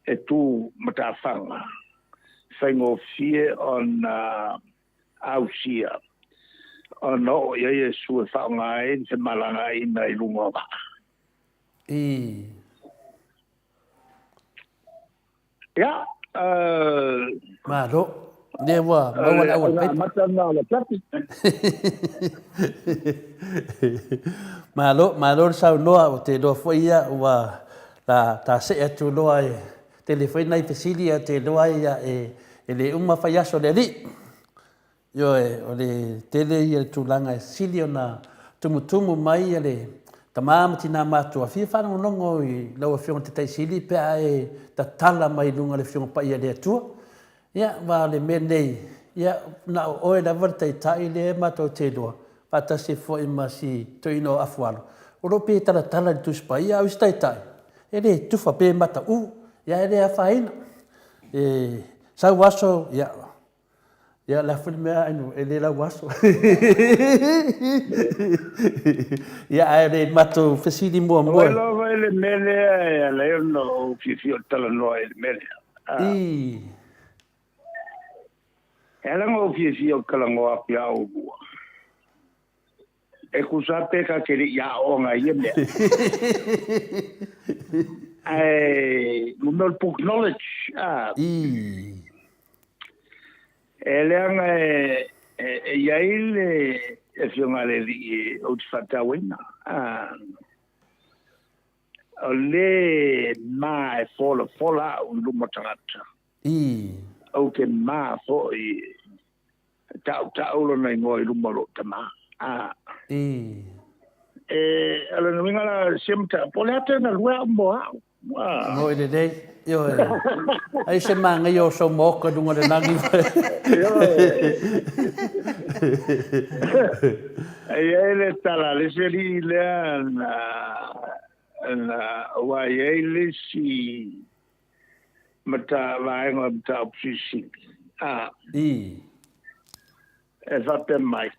e tu matafaga, faigofie ona ausia ona oo i ai Iesu e faaaoga ai le femalagaaiga i luga o vaa. Ia, Malo. Lea ua maua le auala paipa. Amata lena o le afiafi. Malo, malo le saunoa, ou te iloa foi ia ua la ta see atu loa e tele foi nai fesili ae ou te iloa ia e le uma fai aso o le alii. Ioe, o le tele ia o le tulaga e sili ona tumutumu mai le tama ma tina matutua, fia faalogologo i lau Afioga i le Taitai Sili pe a e tatala mai i luga o le Afioga Paia a le Atua. Ia, aua o le mea lenei, ia, na o oe lava le Taitai lea matou te iloa, faatasi foi ma si toeaina o Afualo, o lo o pei e talatala i le Tusi Paia, a o isi Taitai, e le tufa pe mataū, ia e le afaina. E sau aso, ia, Ia, o le a foi le mea Aino, e le lauaso. Ia, ae o le matou fesili muamua. Ua iloa foi le mea lea e ala ai ona ou fiafia ou te talanoa i le mea lea. I. E ala ona ou fiafia ou te talanoa atu ia oulua, E tusa pe ta te le i aoga i ia mea. Ae mo mea o le book knowledge, a. E leaga e, e i ai le Afioga a le Alii ou te faatauaina, a. O le ma e folafola au i luma o tagata. Ou te ma foi E tautau lona igoa i luma o lou tama. A. E, o lona uiga la, sia mataupu, o le a te galue au mo au. A. Mo i lelei. Ioe. Ai se manaia o sou maoka i luga o le lagi. Ioe. E i ai le tala a le isi alii lea na, na, ua i ai le isi mata, vaega o le mataupu silisili. A. E faapea mai,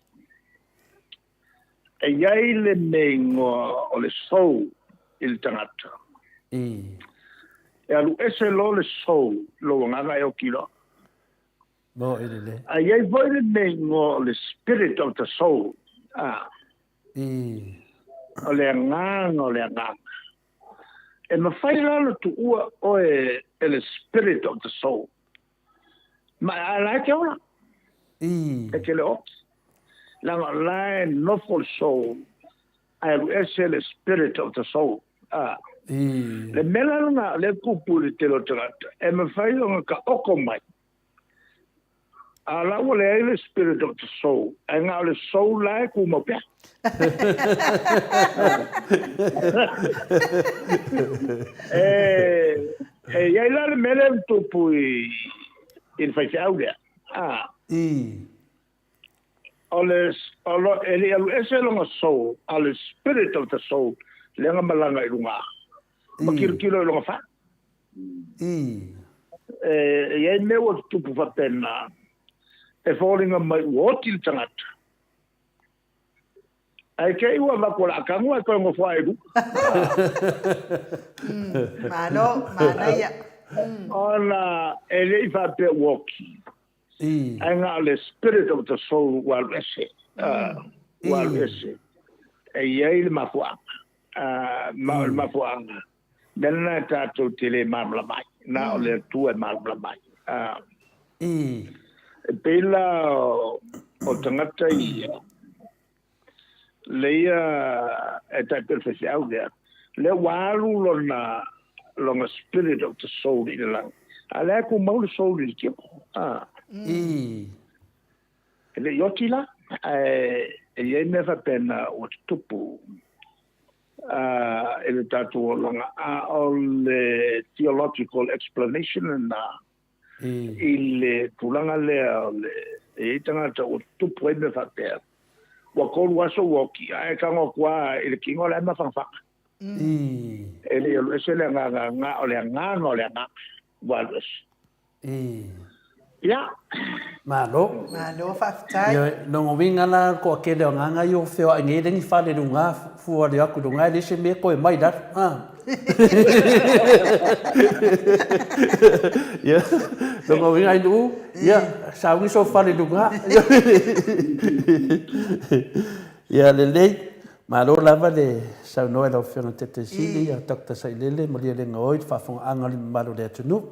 e i ai le mea igoa o le soul i le tagata. E alu ese loa le soul, lou agaga e oti loa. Ae i ai foi le mea igoa o le spirit of the soul. A. O le agaga o le agaga. E mafai la ona tuua oe e le spirit of the soul. Ma a la e te ola. E te le oti. Leaga o la e nofo le soul, ae alu ese le spirit of the soul. A. Le mea la lena o lea e tupu i le tele o tagata, e mafai ona taoto mai. A la ua leai le spirit of the soul, ae na o le soul la e tumau pea. E, e i ai la le mea lea na tupu i, i le faifeau lea. A. I. O le, o lo, e le i alu ese lona soul, a o le spirit of the soul lea na malaga i luga. Ma tilotilo i lona fale. I. E i ai mea ua tutupu faapena, e foliga mai ua oti le tagata. Ae te i ua avatu o le a tago ae toe nofo ae i luga. Malo, manaia. Ona e le i faapea ua oti. Ae na o le spirit of the soul ua alu ese. Ua alu ese. E i ai le mafuaaga. Ma o le mafuaaga, mea lena e tatou te le malamalama ai. Na o le Atua e malamalama ai. E pei la o tagata ia, leia e tai pei o le faifeau lea, lea ua alu lona, lona spirit of the soul i le lagi, a o lea e tumau le soul i le tino. E le i oti la, ae e i ai mea faapena ua tutupu i le tatou olaga, a o le theological explanation lena i le tulaga lea o le e i ai tagata ua tutupu ai mea faapea, ua 3 aso ua oti, ae tago atu lava i le tino o la e mafanafana. E le i alu ese le agaga, na o le agaga o le agaga ua alu ese. Ia. Malo. Malo faafetai. Ioe, lona uiga la o le toatele o agaga ia ua feoai nei e le ni fale i luga, fua le o atu i luga e leai se mea e toe mai i lalo. A. Ia, lona uiga ailuu, ia, sauni sou fale i luga. Ia lelei, malo lava le saunoa i lau Afioga i le Taitaisili, ia Doctor Sailele Malielegaoi i le faafofogaaga a le mamalu o le atunuu.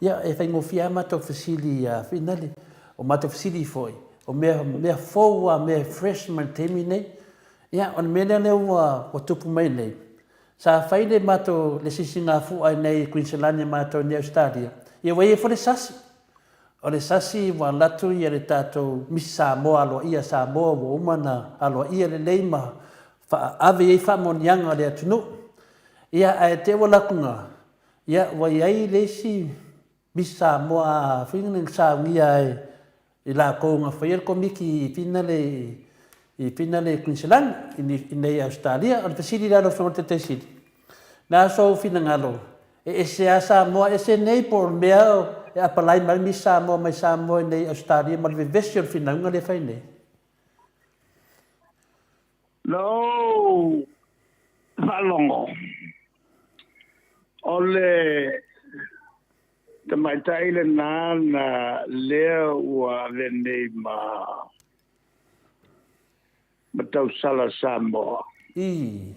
Ia, e faigofie lava matou fesili ia Finale. O matou fesili foi, o mea, mea fou lava, mea e fresh mai le taimi nei. Ia, o le mea lea lea ua, ua tupu mai nei, sa fai le matou, le sisigafua i inei i Kuiniselani matou i inei i Ausetalia, ia ua i ai foi le sasi. O le sasi ua alu atu ia le tatou Misi Samoa aloaia Samoa ua uma ona aloaia lelei ma faaave i ai faamaoniaga a le atunuu. Ia, ae te i ua alu atu na, Ia, ua i ai le isi Misi Samoa foi na saunia e i latou na faia le komiti i finale i finale i Queensland i nei Ausetalia. O le fesili la lau Afioga i le Taitai Sili, na sou finagalo e ese a Samoa ese nei po o le mea e apalai mai le Misi Samoa mai Samoa i nei Ausetalia ma le vevesi o le finauga lea e fai nei? Na ou faalogo, o le tamaitai lena na lea ua ave nei ma ma tausala Samoa. I.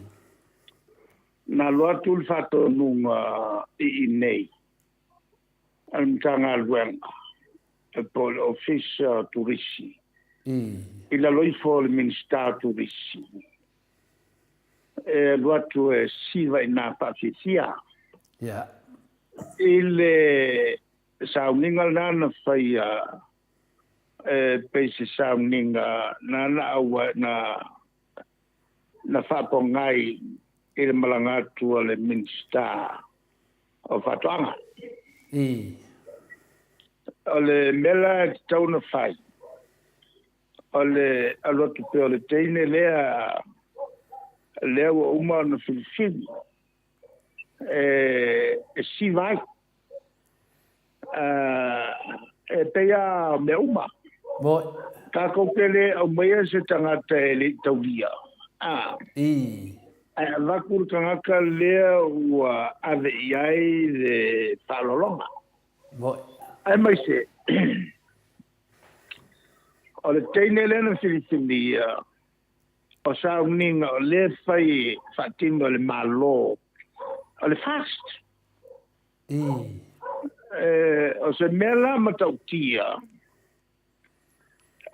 Na alu atu le faatonuga i inei a le Matagaluega po o le Ofisa o Turisi i lalo ifo o le Minisita o Turisi e alu atu e siva i nā faafiafia i le sauniga lena na faia e pei se sauniga na na aua na na faapogai i le malaga atu a le Minisita o Faatoaga. O le mea la e tatau ona fai, o le alu atu pea o le teine lea, lea ua uma ona filifili, e, e siva ai. E pei lava o mea uma. Moi. Tatou te le aumaia se tagata e le i taulia. A. I. Ae avatu le tagata lea ua ave i ai le faaaloaloga. Moi. Aemaise, o le teine lea na filifilia, o sauniga o lea e fai e faatino e le Malo, o le fast. I. O se mea la matautia,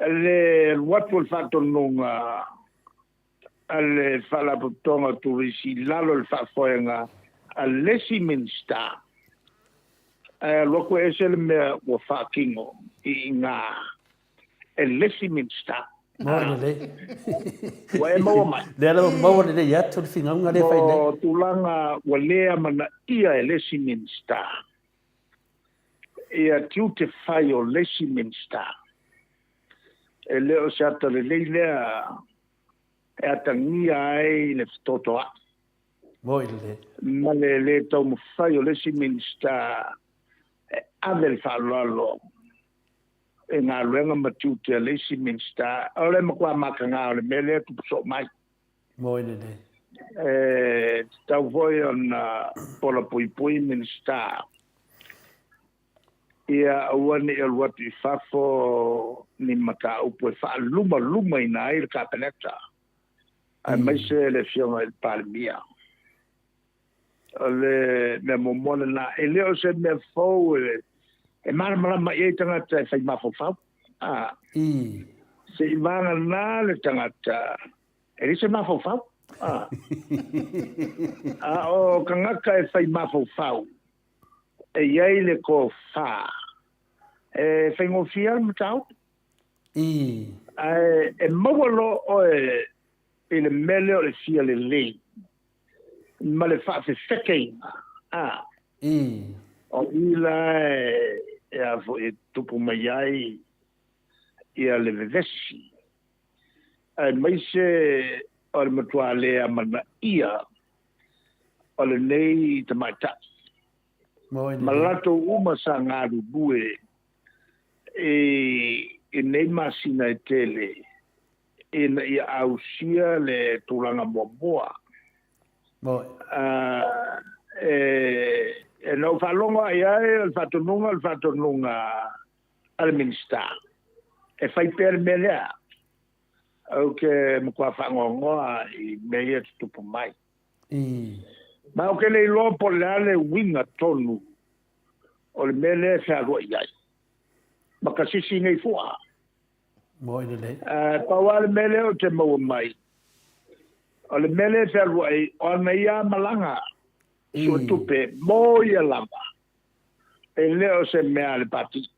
le alu atu o le faatonuga a le Faalapotopotoga o Turisi i lalo o le faafoega a le isi Minisita, ae alu atu e ese le mea ua faatino i ina. e le isi Minisita. Maua lelei. Ua e maua mai. Lea lava ua maua lelei atu le finauga lea e fai nei. Mo tulaga ua le amanaia e le isi Minisita ia tiute fai o le isi Minisita, e le o se ata lelei lea e atagia ai le fetotoai. Moi lelei. Ma le le taumafai o le isi Minisita e ave le faaaloalo i galuega ma tiute a le isi Minisita, o le matua mataga o le mea lea e tupu soo mai. Moi lelei. E tatau foi ona pola puipui Minisita ia aua ne i alu atu i fafo ni mataupu e faalumalumaina ai le Kapeneta, aemaise le Afioga i le Palemia. O le mea muamua lena, e le o se mea fou e malamalama i ai tagata e fai mafaufau. A, se i vagana le tagata e leai se mafaufau. A, a o tagata e fai mafaufau, e i ai le tofa e faigofie lava le mataupu. Ae e maua loa oe i le mea lea o le fia lelei ma le faafefekeina, a, o i la e a foi e tupu mai ai ia le vevesi, aemaise o le matua le amanaia o lenei tamaitai ma latou uma sa galulue i nei masina e tele ina ia ausia le tulaga muamua. E na ou faalogo lava i ai o le faatonuga o le faatonuga a le Minisita e fai pea le mea lea. Ou te matua faanoanoa i mea ia e tutupu mai. Ma ou te le iloa po o le a le uiga tonu o le mea lea e fealuai ai ma ka sisi nei fua. Moi lelei. Pau lava le mea lea ou te maua mai, o le mea lea e fealuai, o ana ia malaga suetupe mo ia lava, e le o se mea a le Pati.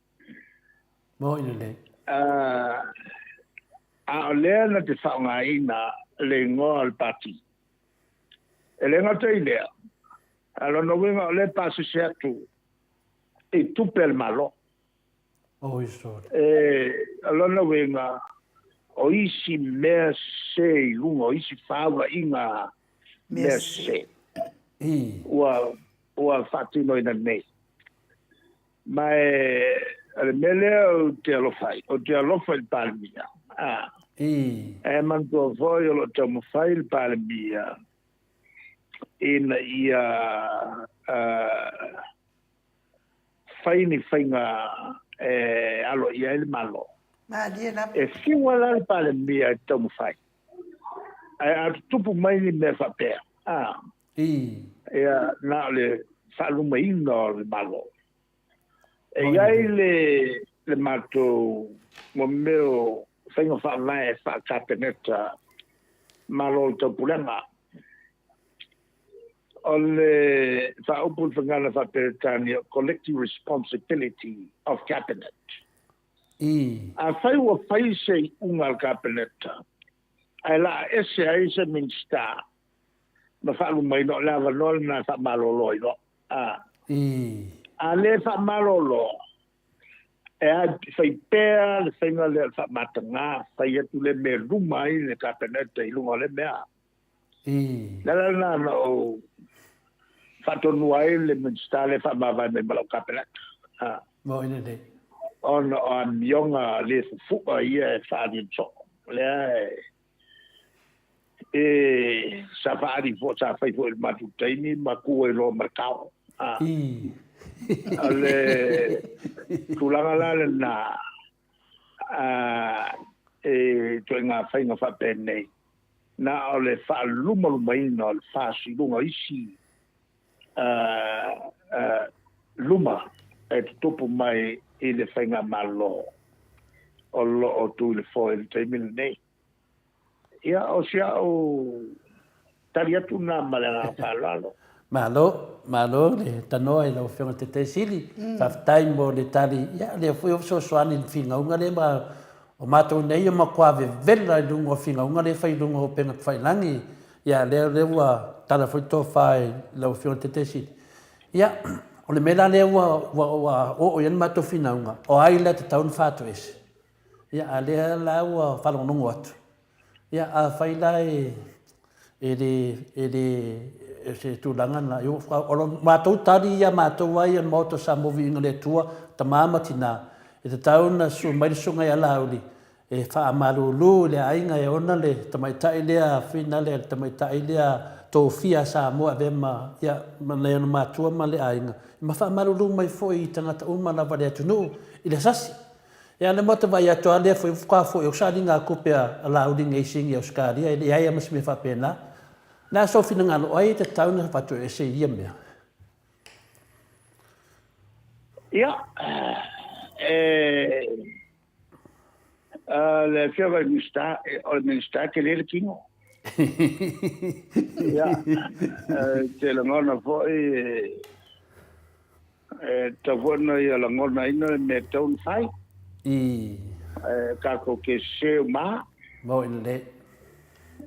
Moi lelei. A o lea na te faaaogaina le igoa o le Pati. E le gata i lea, a o lona uiga o lea e pasese atu i tupe a le Malo. E, o lona uiga, o isi mea sese i luga, o isi faaulaiga mea sese ua, ua faatinoina nei. Ma e, o le mea lea ou te alofa ai, ou te alofa i le Palemia. A, e manatua foi o lo o taumafai le Palemia ina ia fai ni faiga e aloaia ai le Malo. Malie lava. E fiu lava la le Palemia e taumafai, ae a tutupu mai ni mea faapea, a, ia, na o le faalumaina o le Malo. E i ai le, le matou mo mea o faiga faavae faa-Kapeneta Malo o le Taupulega. O le faaupu i le fagana faa-Peretania, collective responsibility of Cabinet. Afai ua fai se iuga a le Kapeneta ae laa ese ai se Minisita ma faalumaina, o le avanoa lena e faamalolo ai loa. A le faamalolo, e a fai pea le faiga lea o le faamataga, fai atu le mea e luma ai le Kapeneta i luga o lea mea. Le ala lena na ou faatonua ai le Minisita lea e faamavae mai ma lau Kapeneta. Moni lelei. Ona o amioga le fufu'a ia e faaali soo. Lea e sa faaali foi, sa fai foi i le matou taimi ma ku ai loa ma le kao. O le tulaga la lena, e ituaiga faiga faapenei, na o le faalumalumaina o le FAST i luga o isi luma e tutupu mai i le faigamalo o lo o tu i le foe i le taimi lenei. Ia, o si au tali atu lena ma le agaga faaaloalo. Malo, malo le tanoa i lau Afioga i le Taitaisili. Faafetai mo le tali. Ia, o lea foi ua fesoasoani i le finauga lea ma O matou nei e matua vevela i luga o finauga lea e fai i luga o upega tafailagi, ia lea lea ua tala foi le tofa i lau Afioga i le Taitaifono. Ia, o le mea la lea ua ua ua oo i ai le matou finauga, o ai la e tatau ona faatoese? Ia, a lea la ua faalogologo atu, Ia, afai la e e le e le o se tulaga lena, o le matou tali ia matou lava ia o le Maota o Samoa Viiga i le Atua, tama ma tina, e tatau ona susu mai le Susuga ia Laauli e faamalulu i le aiga e ona le tamaitai lea afina lea, le tamaitai lea tofia a Samoa e avea ma, ia, ma nai ona matua ma le aiga, ma faamalulu mai foi i tagata uma lava o le atunuu i le sasi. Ia o lea matou te vaai atu lava lea foi faatoa foi o sailiga tupe a Laauli nei i Sini Ausetalia e leai lava ma se mea faapena. O le a sou finagalo o ai e tatau ona faatoese i ia mea? Ia, e, le Afioga i le Minisita, o le Minisita e tele le tino. Ia, e te lagona foi e, E tatau foi ona ia lagonaina le mea e tatau ona fai. I. E tatou te sese uma lava. Moi lelei.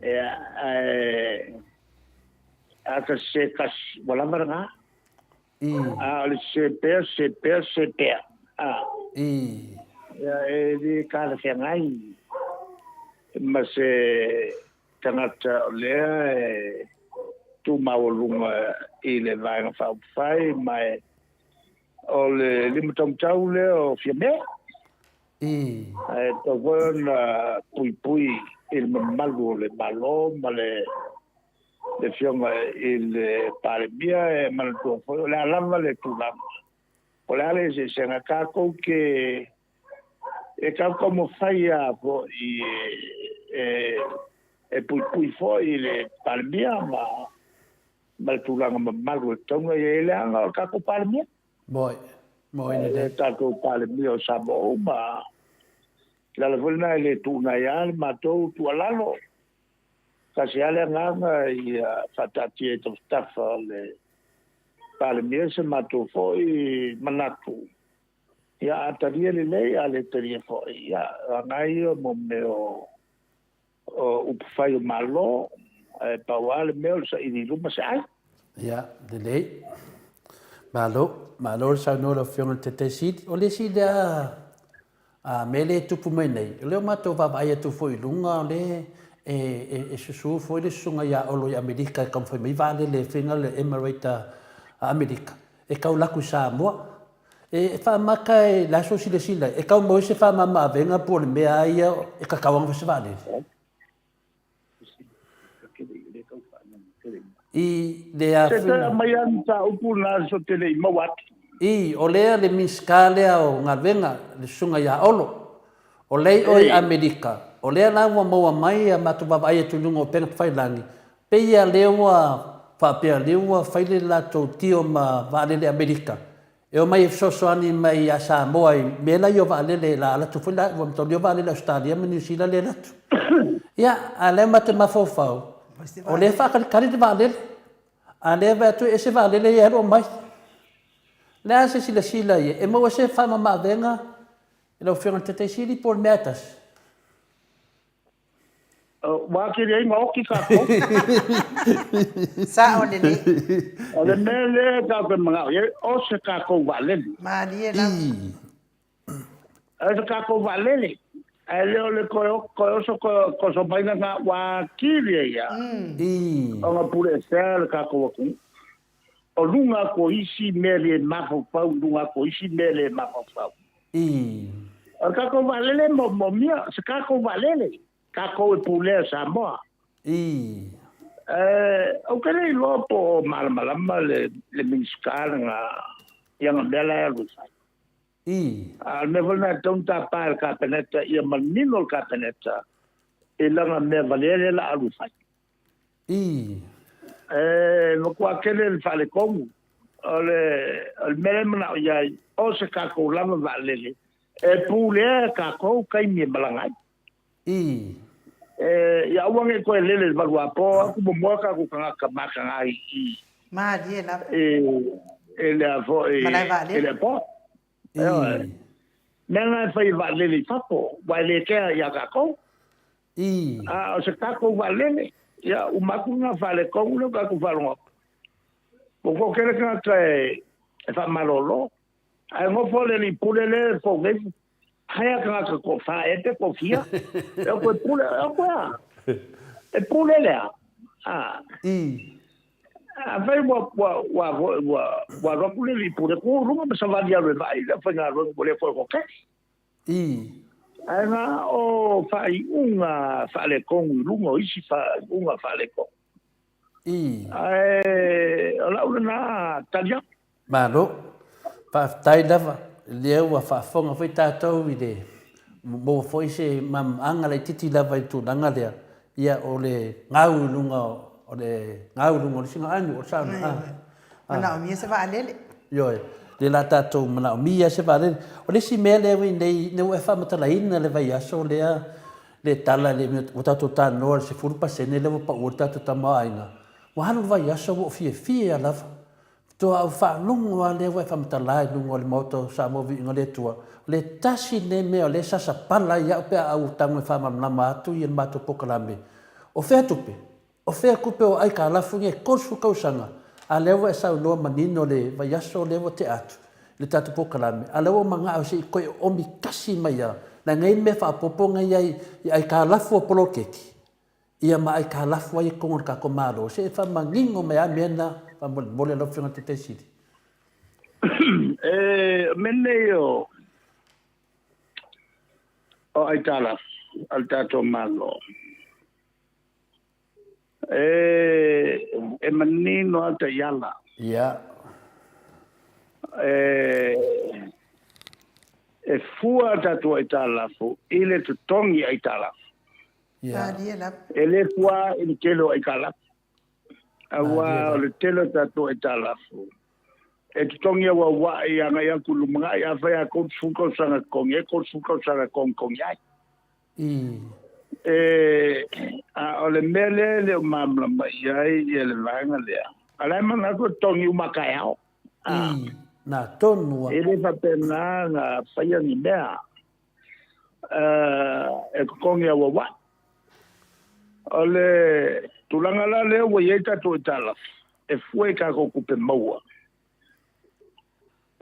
Ia, ae a ta sese tasi, ua lava lena. I. A o le sese pea, sese pea, sese pea. A. I. Ia, e le talafeagai ma se tagata o lea e tu maualuga i le Vaega Faaupufai ma e o le limataumatau lea o Fiame. Ae tatau foi ona puipui i le mamalu o le Malo ma le Afioga i le Palemia e manatua foi o le a lava le tulaga, o le a le eseesega tatou te E tautaumafai lava foi e puipui foi i le Palemia ma le tulaga mamalu e tatau ona i ai, leaga o le tatou Palemia. Moi, moi lelei. O le tatou Palemia o Samoa uma. O le ala foi lena e le tuuna ai lava le matou tuualalo. Tasi lava le agaga ia faataatia i tafatafa o le Palemia se matou foi manatu. Ia, a talia lelei, a le talia foi, ia, o aga ia mo mea o, o upufai o Malo, ae pau lava le mea o le saili i luma se ai. Ia, lelei. Malo, malo le saunoa lau Afioga i le Taitai Sili. O le isi lea a mea lea e tupu mai nei, o lea ua matou vaavaai atu foi i luga, o lea e, e, e susu foi le susuga ia Olo i Amerika e taumafai mai vaalele e fai le Emirate a Amerika e tau alu atu i Samoa. E faamata e le aso silasila e tau maua se faamama avega po o le mea a ia e tatau ona fai se vaalele. I le afuna. Se toe aumai lava le mataupu lena so te le i maua atu. I, o lea le Minisita lea o Galuega, le Susuga ia Olo, o lea i o i Amerika, o lea la ua maua mai a matou vaavaai atu i luga o upega tafailagi, Pei a lea ua faapea lea ua fai le latou tio ma vaalele Amerika e omai e fesoasoani mai ia Samoa i mea la ia o vaalele la alu atu foi la ua mataulia vaalele Ausetalia ma Niu Sila lea alu atu. Ia a lea ma te mafaufau o lea e faatalitali le vaalele a lea e vaai atu e ese vaalele ia e alu omai. Le a se silasila ia e maua se faamamaavega i lau Afioga i le Taitai Sili po o le mea e tasi? Ua atili ai ona oti tatou. Sao lelei. O le mea lea tatou te manao i ai, o se tatou vaalele. Malie lava. O se tatou vaalele. Ae le o le toe oso toe toso mai lena ua atili ai lava ona puleesea le tatou atunuu. O luga atu o isi mea le mafaufau i luga atu o isi mea le mafaufau. O le tatou vaalele e moomomia, se tatou vaalele, tatou e pulea Samoa. Ou te le iloa po o malamalama le Minisita lena i ana mea la e alu e fai. A o le mea foi lena e tatau ona tapa e le Kapeneta ia manino le Kapeneta i lana mea valea lea o le a alu e fai. Ii. E matua tele le faaletonu. O le mea lea e manao i ai, o se tatou lava vaalele e pulea e tatou taimi e malaga ai. Ii. Ia aua ne i toe lele i le valuapo atu momoe tatou tagata mataga i i. Malie lava. I le a foi, Malae vaalele. I le airport. Ii. Mea na e fai i vaalele i fafo, aua e le kea ia tatou. A o se tatou vaalele, ia uma atu lena faaletonu lea ua tatou faalogo atu. Ua toatele tagata e faamalolo, ae nofo le alii pule lea e fou nei, hire tagata toafa ea pe toafia, e o toe pule, e o toe a? E pule lea. A. Afai ua ua ua ua ua alu atu le alii pule, tu i luga ma savali alu e vaai le aufaigaluega ua le toe toatele. Ae na o faaiuga faaletonu i luga o isi faaiuga faaletonu. Ae o lau lena tali atu. Malo. Faafetai lava. Lea ua faafofoga foi tatou i le maua foi se malamalamaaga laitiiti lava i le tulaga lea, ia o le gau i luga o le gau i luga o le isi gaanu o le saunoaga. Manaomia se vaalele. Ioe, lea la tatou manaomia se vaalele. O le isi mea lea ua i nei, ina ua e faamatalaina le vaiaso lea le tala le mea ua tatou talanoa i le 10% lea ua pau ai le tatou tamaoaiga, ua alu le vaiaso ua ou fiafia lava. Faatoa ou faalogo lava lea ua e faamatala i luga o le Maota o Samoa Viiga o le Atua, o le tasi lenei mea o lea e sasapala ai au pe a ou tago e faamalamalama atu le matou polokalame. O fea tupe? O fea tupe o aitalafu nei e 30 tausaga, a lea ua e saunoa manino le vaiaso lea ua tea atu i le tatou polokalame, a lea ua ou manao se i toe oomi tasi mai lava, leaga e i ai le mea faaopoopo na i ai i aitalafu o poloketi, ia ma aitalafu ai i totonu o le tatou Malo, se i faamanino mai lava mea na faamolemole lau Afioga i le Taitai Sili. E, o mea nei o, o aitalafu a le tatou Malo, E, e manino lava taiala. Ia. E, e fua a tatou aitalafu i le totogi aitalafu. Ia. E le fua i le tele o aitalafu. Aua o le tele o tatou aitalafu, e totogi auauai agai atu i lumanai, afai a 30 tausaga totogi ai, 30 tausaga e togitogi ai. E, a o le mea lea e le o malamalama i ai ia le vaega lea, a o la e manatu e totogi uma taeao. Na tonu lava. E le faapena na faia ni mea. E totogi auauai. O le tulaga la lea ua i ai tatou aitalafu, e fua i tatou tupe maua.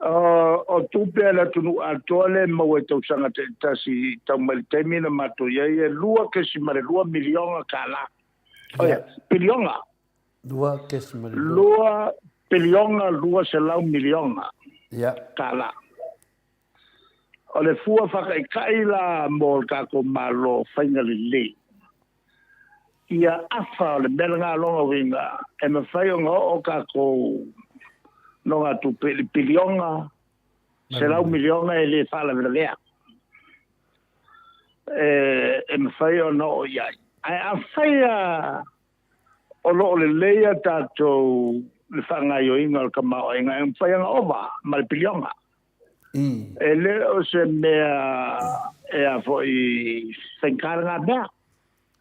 O tupe a le atunuu atoa lea e maua i tausaga taitasi tau mai le taimi na matou i ai e $2.2 miliona tala. Oia, piliona. 2.2. 2 piliona 200 miliona tala. O le fua faataitai la mo le tatou Malo faiga lelei, ia afa o le mea lena lona uiga e mafai ona oo tatou nogatupe i le piliona, 100 miliona e le faalavelavea e mafai ona oo i ai. Ae afai lava o lo o lelei a tatou le faagaoioiga o le tamaoaiga, e mafai ona ova ma le piliona. E le o se mea e a foi faigata lena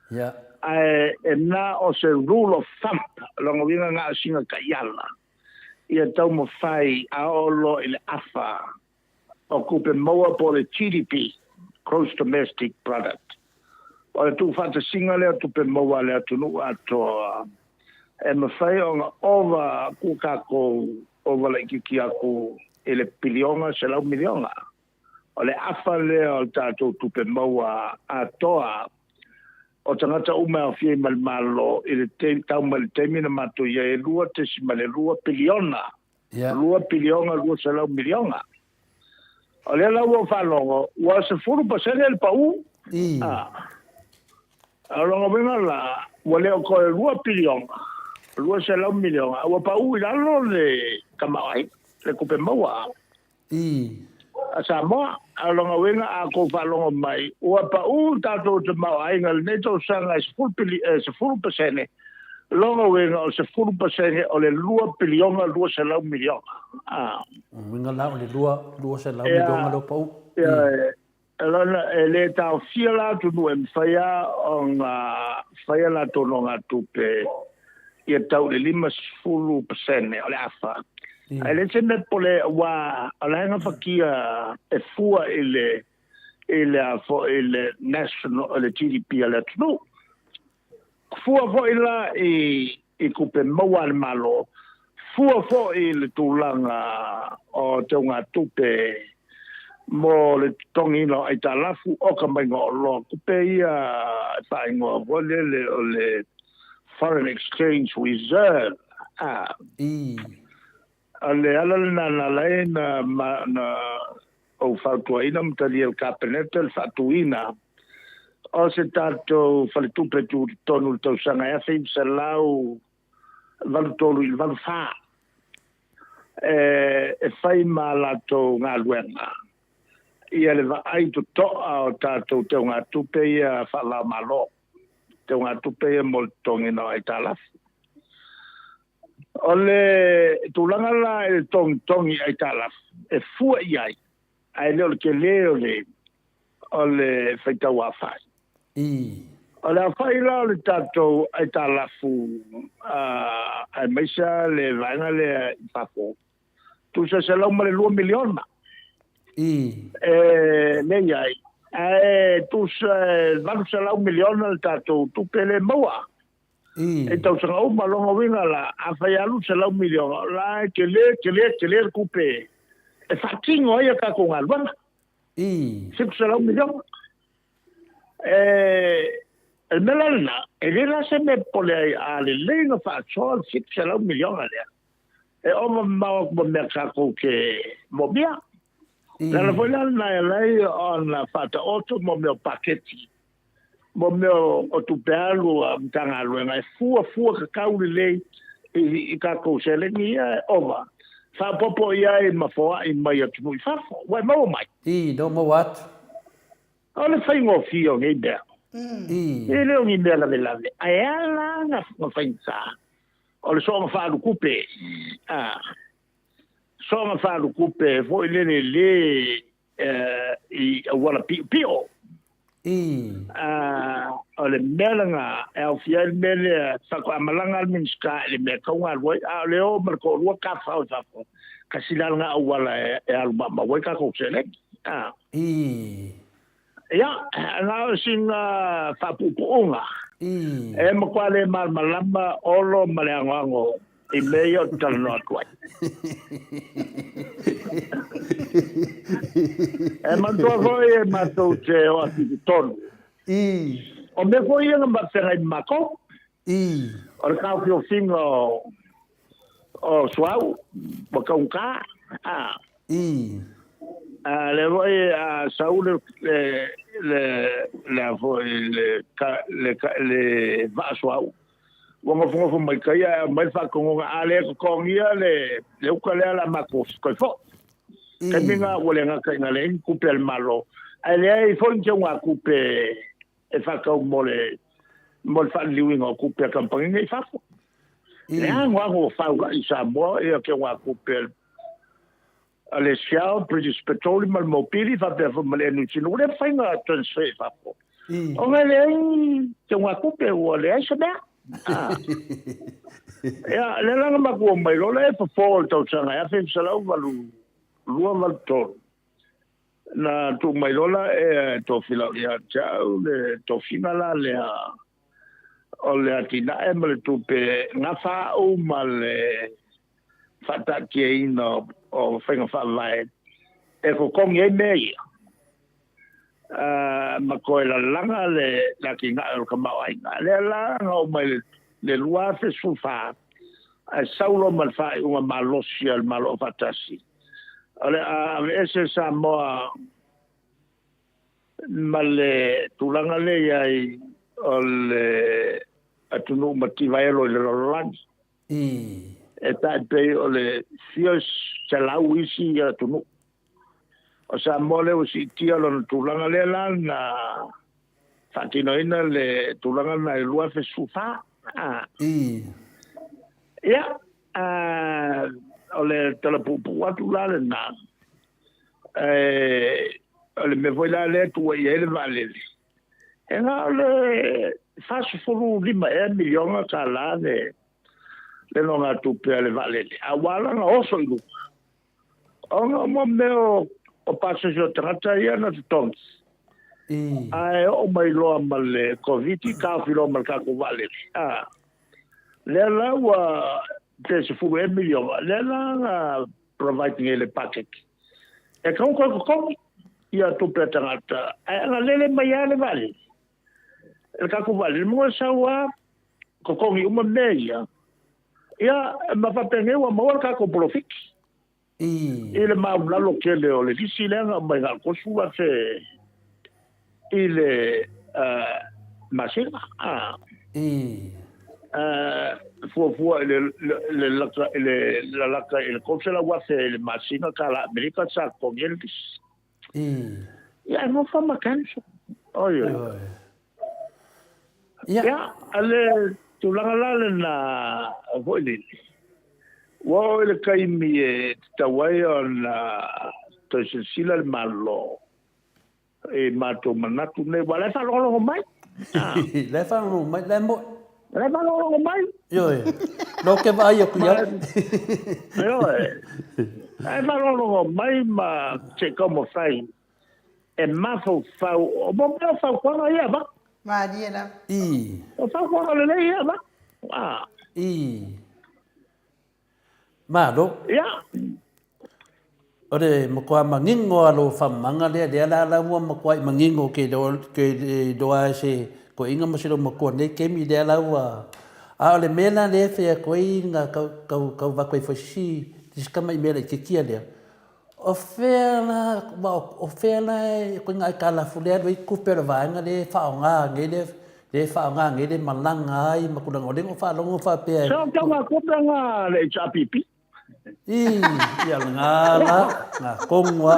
mea. Ae e na o se rule of thumb, lona uiga na o sina taiala ia taumafai a oo loa i le afa o tupe maua po o le GDP, Gross Domestic Product. O le tuufaatasiga lea o tupe maua a le atunuu atoa e mafai ona ova atu tatou ova laitiiti atu i le piliona, 100 miliona. O le afa lea o le tatou tupe maua atoa o tagata uma e aofia ai ma le Malo i le tau mai le taimi na matou i ai e 2.2 piliona. 2 piliona 200 miliona. O lea la ua ou faalogo ua 10% le pau. O lona uiga la, ua le o toe 2 piliona 200 miliona, a ua pau i lalo le tamaoaiga, le tupe maua a Samoa. A o lona uiga a outou faalogo mai ua pau le tatou tamaoaiga i lenei tausaga i 10%, lona uiga o le 10% o le 2 piliona 200 miliona. Uiga la o le 200 miliona lea ua pau. Lona, e le taofia la atunuu e mafai lava ona fai a latou nogatupe ia tau i le 50% o le afa. Ae leai se mea pole aua o la e gafatia e fua i le i le a foi le national le GDP a le atunuu. Fua foi la i i tupe maua a le Malo, fua foi i le tulaga o teugatupe mo le totogiina o aitalafu o kamaiga o oloa, tupe ia e faaigoa foi lele o le foreign exchange reserve. A. O le ala lena na ala ai na ou fautuaina ma talia e le Kapeneta le faatuina o se tatou faletupe tutotonu i le tausaga e 1983 i le 84 e fai ma a latou galuega ia le vaai totoa o tatou teugatupe ia faava-o-Malo, teugatupe ia mo le totogiina o aitalafu. O le tulaga la i le togitogi aitalafu e fua i ai, ae le o le tele o le o le faitau aofai. O le aofai la o le tatou aitalafu aemaise lava le vaega lea i fafo, tusa $102 miliona. E leai, ae tusa e $800 miliona le tatou tupe lea e maua. I tausaga uma. Lona uiga la, afai e alu le $100 miliona, o la e tele, tele, tele le tupe e faatino ai a tatou galuega. $700 miliona. E, le mea la lena, e le la se mea e popole ai, a lelei ona faasoa le $700 miliona lea, e ova mamao atu ma mea tatou te moomia. Le ala foi la lena e ala ai ona faataoto mo mea o paketi mo mea o tupe alu a Matagaluega e fuafua tatau lelei i tatou seleni ia e ova faaopoopo i ai ma foai mai atunuu i fafo. Ua e maua mai? I, no maua atu. O le faigofie o nei mea. E le o ni mea lavelave, ae ala na faigata o le soona faalukupe. A, soona faalukupe foi lele le i auala piopio. O le mea lena e aofia ai le mea lea, faatoa malaga le Minisita i le mea e tatau ona alu ai, a o le o ma le toalua tafafao i fafo, tasi la lena auala e alu maumau ai tatou seleni. Ia, na o sina faapuupuuga. E matua le malamalama Olo ma le anoano i mea ia ou te talanoa atu ai. E manatua foi e matou te o atu i totonu. O mea foi ia na feagai ma matou. O le taofiofiga o suauu ua taugata. Lea foi a sau le le foi le le vaa suauu ua nofonofo mai tai ae aumai le faatonuga a le totogia le uta lea o le a matou toe foi. Taimi lena ua le gata ina leai ni tupe a le Malo ae leai foi ni teugatupe e faatau mo le mo le faaliliuina o tupe a kamupani nei i fafo. Le anoano o faula'i i Samoa ia teugatupe a le Shell, British Petroleum ma le Mobili faapea foi ma le Air New Zealand, ua le mafai ona transfer i fafo. Ona e leai teugatupe, ua leai se mea. Ia, lea la na matou omai loa lea e fofo i le tausaga e 1982, 83, na tuu mai loa la e Tofilau ia te au le tofiga la lea o le atinae ma le tupe gafa au ma le faataatiaina o faiga faavae e totogi ai mea ia, ma toe lalaga le atinae o le tamaoaiga. Lea la na oo mai le 2014, ae sau loa ma le faaiuga malosi a le Malo Aufaatasi, o le a aveese Samoa ma le tulaga lea i ai o le atunuu mativaelo i le lalolagi. E tai pei o le fia selau isi atunuu. O Samoa lea ua siitia lona tulaga lea la na faatinoina le tulaga lena i le 2014. Ia, o le tala puupuu atu la lena, o le mea foi la lea e tua i ai le vaalele, E na o le $45 ea miliona tala le Le nogatupe a le vaalele, a ua ala ona oso i luga, ona o mo mea o, o pasese o tagata ia na totogi. Ae oo mai loa ma le Koviti, taofi loa ma le tatou vaalele. A, lea la ua pe 10 ea miliona, lea la na provide nei le paketi. E tatau ona toe totogi ia tupe a tagata, ae ana lele mai lava le vaalele. Le tatou vaalele, mo le sau lava totogi uma mea ia, ia ma faapenei ua maua le tatou polofiti. I le maulalo tele o le lisi lea na aumai na o le 30,000 i le masina. Fuafua i le lalata i le $300,000 i le masina tala Amerika sa totogi ai le lisi. Ia, e nofa ma cancel. Oi, oi. Ia, a le tulaga la lena foi lele, ua oo i le taimi e tatau ai ona toe silasila le Malo i matou manatu nei, aua o la e faalogologo mai. La e faalogologo mai, la e moe. La e faalogologo mai. Ioe, no ke vaai aku ia. Ioe, la e faalogologo mai ma se taumafai e mafaufau, o mo mea o fautuaga ia avatu. Malie lava. I. O fautuaga lelei ia avatu. Ah. I. Malo. Ia. O le matua manino a lo whamanga lea, lea la la ua matua i manino ke lo, ke loa e se koinga ma se lo matua nei kemi lea la ua, a o le mea la lea whea koe nga kau, kau, kau vako i whaisisi, tisikama i mea la i kekia lea. O fea la, aua o fea la e koe nga aikalafu lea alu ai kupe o le vaega lea e faaaoga nei le, lea e faaaoga nei le malaga ai ma tulaga o lea na ou faalogo faapea e. So tau nga kupe nga le HRPP. I, ia nga la, nga kongu a.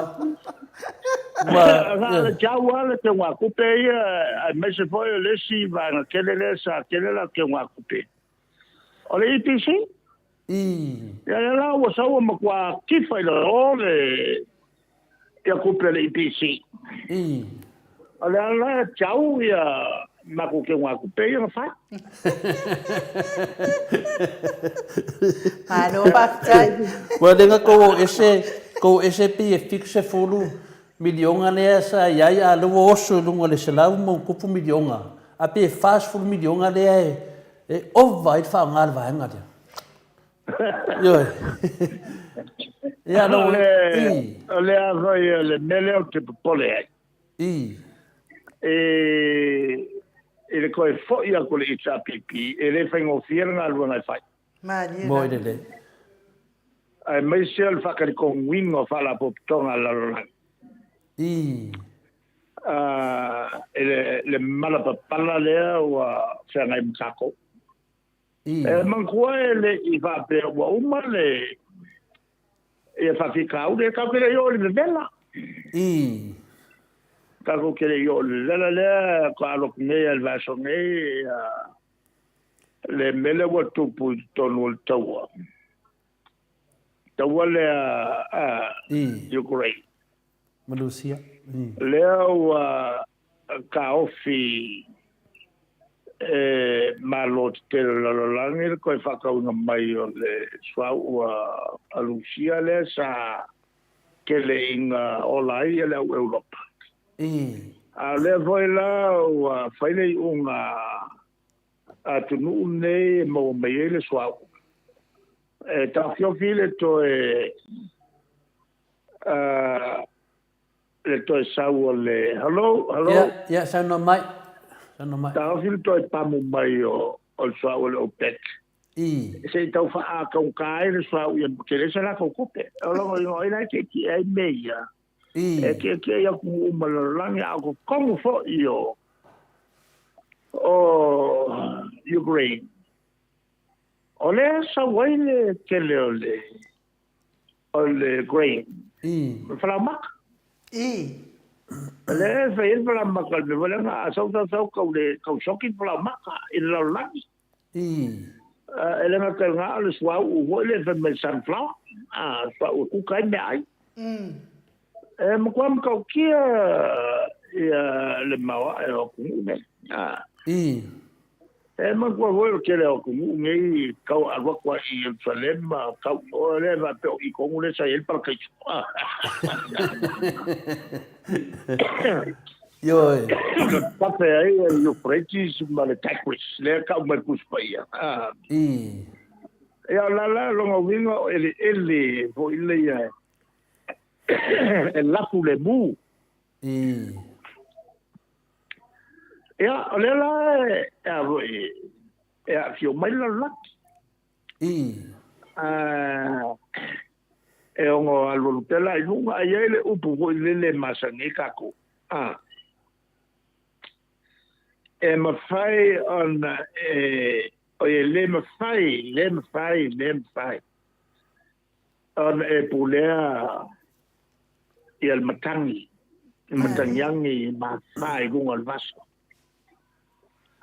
Ua, Nga le tau a le teu nga kupe ia, aemaise foi o le isi vaega tele lea sa tele la teu nga kupe. O le EPC? Ia lea la ua sau ua matua tifa i lalo le ia kupe a le EPC. O lea la e tau ia matou teuga-tupe ia na fai. Malo faafetai. Ua le na tou o ese, tou ese pei e 70 miliona lea sa i ai, a o lea ua oso i luga o le 100 ma ono tupu miliona, a pei e 40 miliona lea e E ova ai le faaaoga a le vaega lea. Ioe. Ia, no, i. O le a foi o le mea lea ou te popole ai. I. E, i le toe foi atu o le HRPP, e le faigofie le galuega e fai. Malie Moi lelei. Aemaise o le faatalitonuina o faalapotopotoga a le lalolagi. I. I le mala papala lea ua feagai ma tatou. E manatua e le i faapea ua uma le ia faafitauli, e tatou te le i oo i le vevela. Tatou te le i oo i le vevela lea faatoa alu atu nei lava i le vaiaso nei le mea lea ua tupu i totonu o le taua, taua lea a Ukraine. Malusia. Lea ua taofi e Malo Tetele o le Lalolagi le toe faatauina mai o le suauu a Lusia lea sa tele ina ola ai le au Europa. A o lea foi la ua fai le iuga a atunuu nei e maua mai ai le suauu e taofiofi le toe le toe sau o le hello, hello. Ia, ia, saunoa mai. Saunoa mai. Taofi le toe pamu mai o, o le suauu o le OPEC. I. Se i tau faaakaugata ai le suauu ia tele se latou tupe. O lona uiga o ai la e tietie ai mea ia. I. E tietie i atunuu uma o le lalolagi a o totonu foi o o Ukraine. O lea e sau ai le tele o le o le grain. O le falaomaka. O lea e fai ai le falaomaka, le mea foi lea na a sau sau sau kau le kau soki le falaomaka i le lalolagi. E le gata i lena o le suauu foi lea e fai mai le sunflower, suauu e kuka ai meaai. E matua matautia ia le maoae o atunuu nei. E manatua foi o le tele o atunuu nei tau alu atu ai i Ierusalema ma tau i o lea faapea o i tonu lea sa i ai le parakaiso. Ioe. Tafe ai le Euphrates ma le Tigris lea tau mai le Tusi Paia. I. Ia o la la lona uiga o eleele foi lea e lafu le mu. I. Ia, o lea la e a foi, e aafio mai le lalolagi. I. E ono alualu pea la i luga, ae i ai le upu foi lele e masani ai tatou. A. E mafai ona e, oi e le mafai, le mafai, le mafai ona e pulea ia le matagi, le matagiagi mafa i luga o le vasa.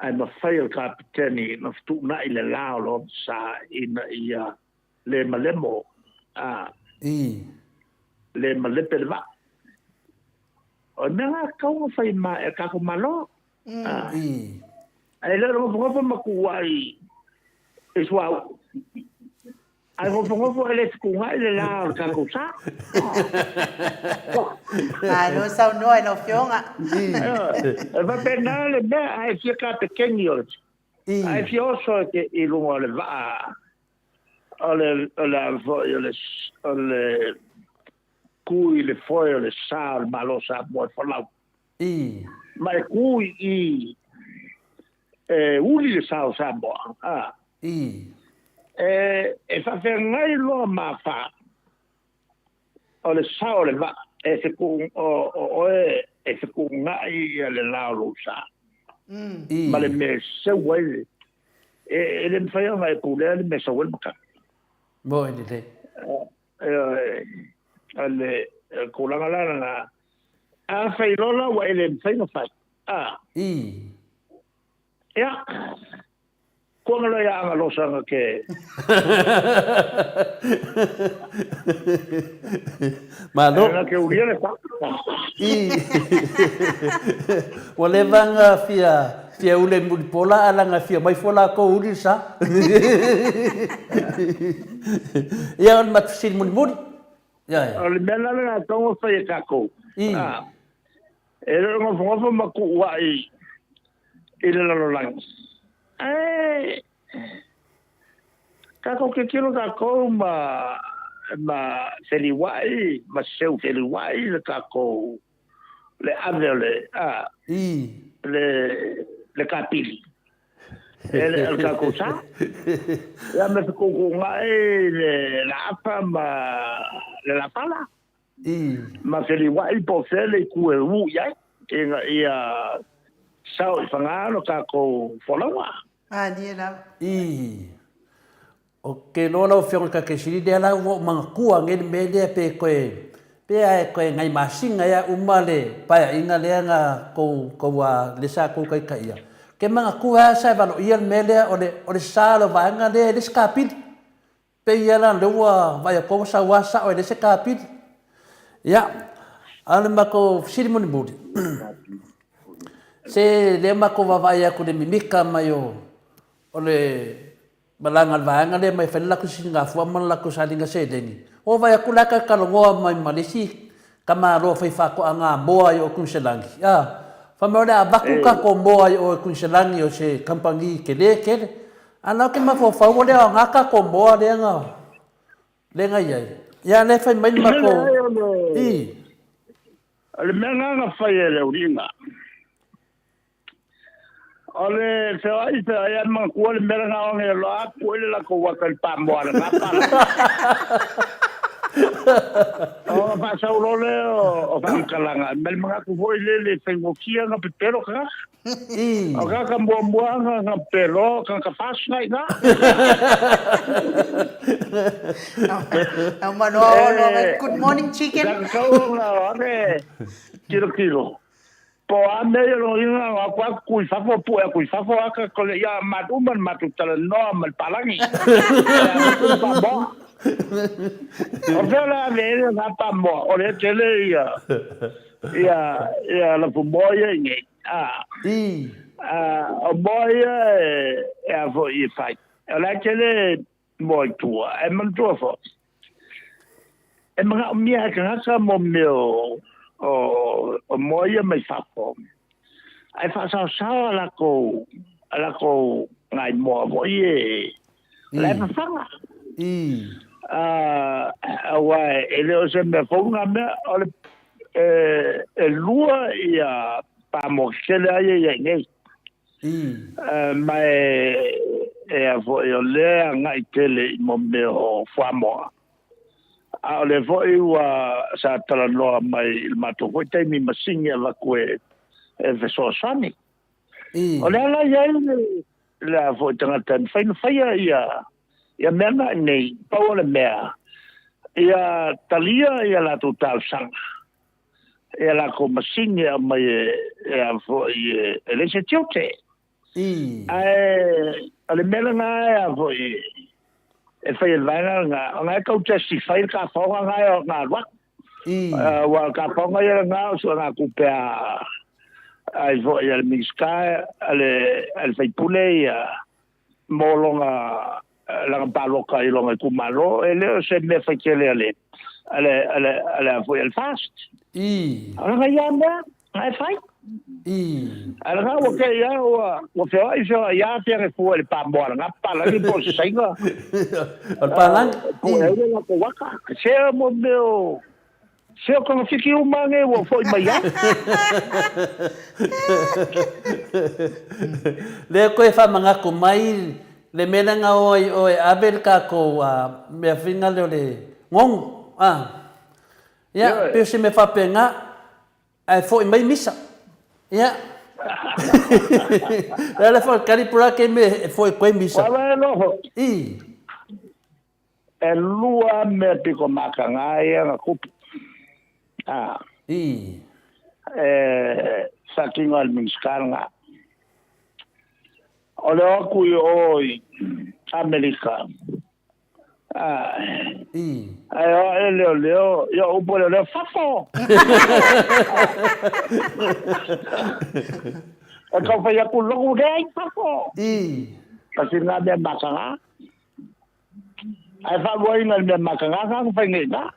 Ae mafai e le kapiteni ona fetuunai le la o lona sa ina ia le malemo, a, I. le malepe le vaa. O le mea lena e tatau ona fai ma e le tatou Malo. A. I. Ae le o le nofonofo ma tuuai i suauu. Ae nofonofo e le fetuunai le la o le tatou sa. Malo saunoa i lau Afioga. E faapena le mea, ae fia kapeteni o le, ae fia oso e te i luga o le vaa o le, o le a foi o le, o le ku i le foe o le sa o le Malo o Samoa e folau. Ma e ku i i e uli le sa o Samoa. A. E, e faafeagai loa ma fa o le sa o le vaa e feku, o, o oe e fetuunai ia le la o lou sa. Ma le mea e seu ai le, e, e le mafai ona e pulea le mea e sau ai le matagi. Moe lelei. Ioe, o le tulaga la lena, afai loa la ua e le mafai ona fai, a. I. Ia, kuanga loa ia agalosa nga ke. Malo. Nga ke ulia le fa. I. Ua leva nga fia fia ule mulipola a langa fia mai fua lakou uli le sa. Ia o le matou fesili mulimuli. Ia O le mea la lena e tatau ona fai e tatou. I. E le o nofonofo ma tuuai i le lalolagi. Ae tatou tilotilo tatou ma ma feliuai ma seu feliuai le tatou le ave o le a I. le le kapili e le o le tatou sa. Ia me fetuutuunai le laafa ma le lapala. I. Ma feliuai po o fea le itu e ū i ai, ina ia sao i Faga lo tatou folauga. Malie lava. I. O ke loa lau Afioga i le Kakesili, lea la ua ou manatua nei le mea lea pe koe, pe a e koe ngai masina ea uma le paeaiga lea na kou, kou a, le sa kou taitaia. Ke manatua ea sa e valoia le mea lea o le, o le sa o le vaega lea e le se kapili. Pei ia la lea ua vaai atu ua sau lava sao e leai se kapili. Ia, a o le matou fesili mulimuli, se lea matou vaavaai atu i le mimita mai o o le malaga a le vaega lea mai e fai le latou sisigafua ma le latou saliga seleni, ua vaai atu la e talatalanoa mai ma le isi tamaloa faifaatoaga moa i o i Kuiniselani, a, fai mai o le a avatu tatou moa i o i Kuiniselani o se kamupani tele tele. A na ou te mafaufau ua le aoga tatou moa lea na, lea na i ai. Ia lea fai mai le matou, i. O le mea lena na fai e le auliiga. O le feoai feoai a manatua le mea lena o ne loa atu ai le latou ata i le pamoa lena pala. O faasau loa lea o faamatalaga, ma le manatu foi lele e faigofie ona pepelo tagata. I. O tagata muamua na pepelo, tagata fasi i ina. Au manoa ono, good morning chicken. Sa tatau ona o ake tilotilo. Po o a mea ia loina o aku aku ku i fafo pue aku i fafo aka kole ia matu uma le matou talanoa ma le palagi. E a pamoa. O fea la ave ai lena pamoa o lea tele ia ia ia lafumoa ia i nei. A. I. O moa ia e a foi e fai. O le a tele moa i tua, e manatua foi. E manaomia e tagata mo mea o moa ia mai fafo. Ae faasaosao a lakou a lakou ngai moa foi e o la e fafaga. Aua e le o se mea fou lena mea, o le e lua ia pamoa tetele a ia i ai nei. Ma e a foi o lea e agai tele i mo mea o fuamoa. A o lea foi ua sa talanoa mai i le matou foi taimi masini e avatu e fesoasoani. O lea la i ai le a foi tagata e mafai ona faia ia mea na nei, pau o le mea, ia talia ia latou talosaga, ia latou masini e aumai e a foi e leai se tiute. Ae o le mea lena e a foi e fai e le vaega lena, ona e tau justify le tafaoga na e na alu atu. Aua o le tafaoga ia lena o suega tupe a ai foi a le Minisita, a le sui usufono ia mo lona lana palota i lona itumalo, e le o se mea faitele a le a le a le a le foi a le FAST. O lana ia mea na e fai. Ae lana ua te i a ua ua feoai feoai a fia e fua i le pamoa lana palagi po o se Saina. O le palagi. Po o le latou waka. Se mo mea o Se o togafiti uma nei ua foi mai ai. Lea koe whamangaku mai le mea lea nga oe oe ave le kakou a mea whinga lea o le ngongo. A. Ia, pei o se mea faapena, ae foi mai misa. Ia. Lea le foi kari pura ke me e foi koe misa. Wala e noho. I. E lua mea piko makanga ia na kupu. A. I. E whakinga o le Minisita nga. O le o aku i o i Amerika. A. I. Ae o e leo leo, ia upo leo leo, fafo! E kau whai aku loku rei, fafo! I. Kasi ngā mea makanga. Ae faaluaina i le mea makagaka ka fai nei na.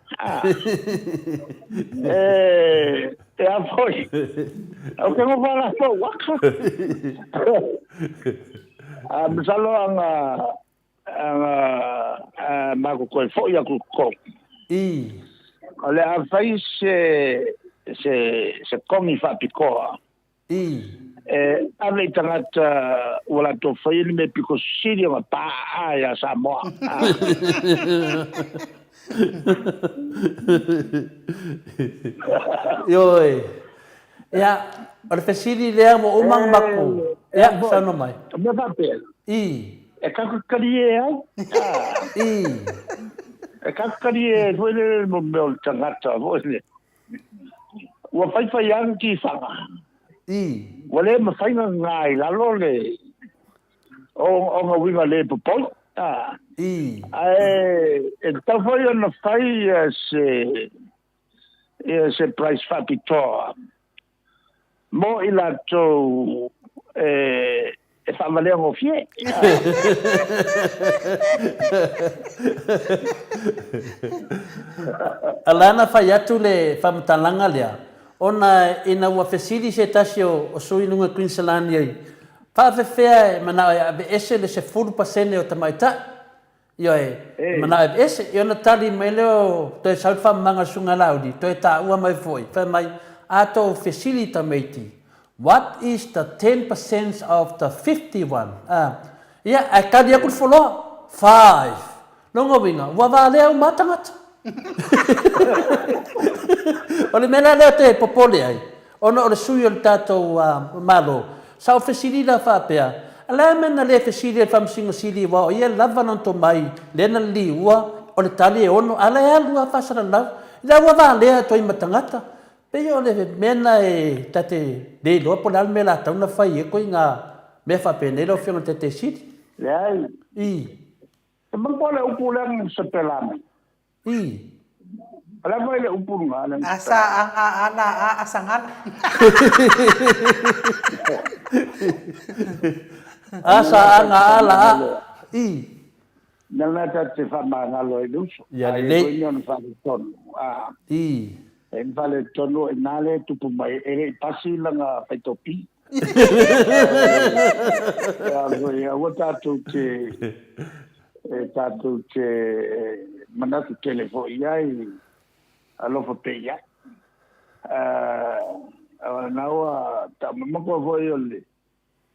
E, e a foi. O ke ngofa la fo waka. A masalo anga anga a mako koe foi aku ko. I. O le a fai se se se kongi faapikoa. I. E ave i tagata ua latou faia ni mea piko sili ona paaā iā Samoa. Ioe. Ia, o le fesili lea ua uma ona matou. Ia, saunoa mai. O mea faapea. I. E kakakalie ai. I. E kakakalie ai foi le mea o le tagata foi lea. Ua faifai lava le tifaga. I. Ua le mafai ona gā i lalo le ona uiga le popoi. A. I. Ae e tatau foi ona fai se se price faapitoa mo i latou e faavalea gofie. Ala na fai atu le faamatalaga lea, ona ina ua fesili se tasi o sui i luga Queensland i faafefea e manao e aveese le 10% o tamaitai. Ioe, e manao e aveese. Ia ona tali mai lea o toe sau le faamamaga o le Susuga Laauli, toe taua mai foi, fai mai, a tou fesili tamaiti, what is the 10% of the 51? A, ia, ae tali atu le foloa, five. Lona uiga, ua valea uma lava tagata. O le mea la lea ou te popole ai, Ona o le sui o le tatou Malo, sa ou fesili la faapea, A le a mea na le fesili ai le Faamasino Sili aua o ia lava lona tomai lea na liliua, o le tali e ono, a la e alu lava faasalalau, ina ua valea atu ai ma tagata. Pei o le mea lena e ta te le iloa po o le a le mea la tatau ona fai ai koe i ngā mea faapenei lau Afioga i le Taitaifono Sili. Leai. I. E mapu le upu lea na sepela mai. I. O le a foi le upu luga le A sa a ga a la a a sagala. A sa a ga a la a i. Mea lena tatou te faamagalo ai i le uso. Ia A i ai lelei. foi ni ona faaletonu, a. I. E i faaletonu o i ina lea e tupu mai, e le i pasi lana faitopi. Ae aua tatou te e tatou te manatu tele foi i ai, alofa pea i ai. O lena ua tau mai. Manatua foi o le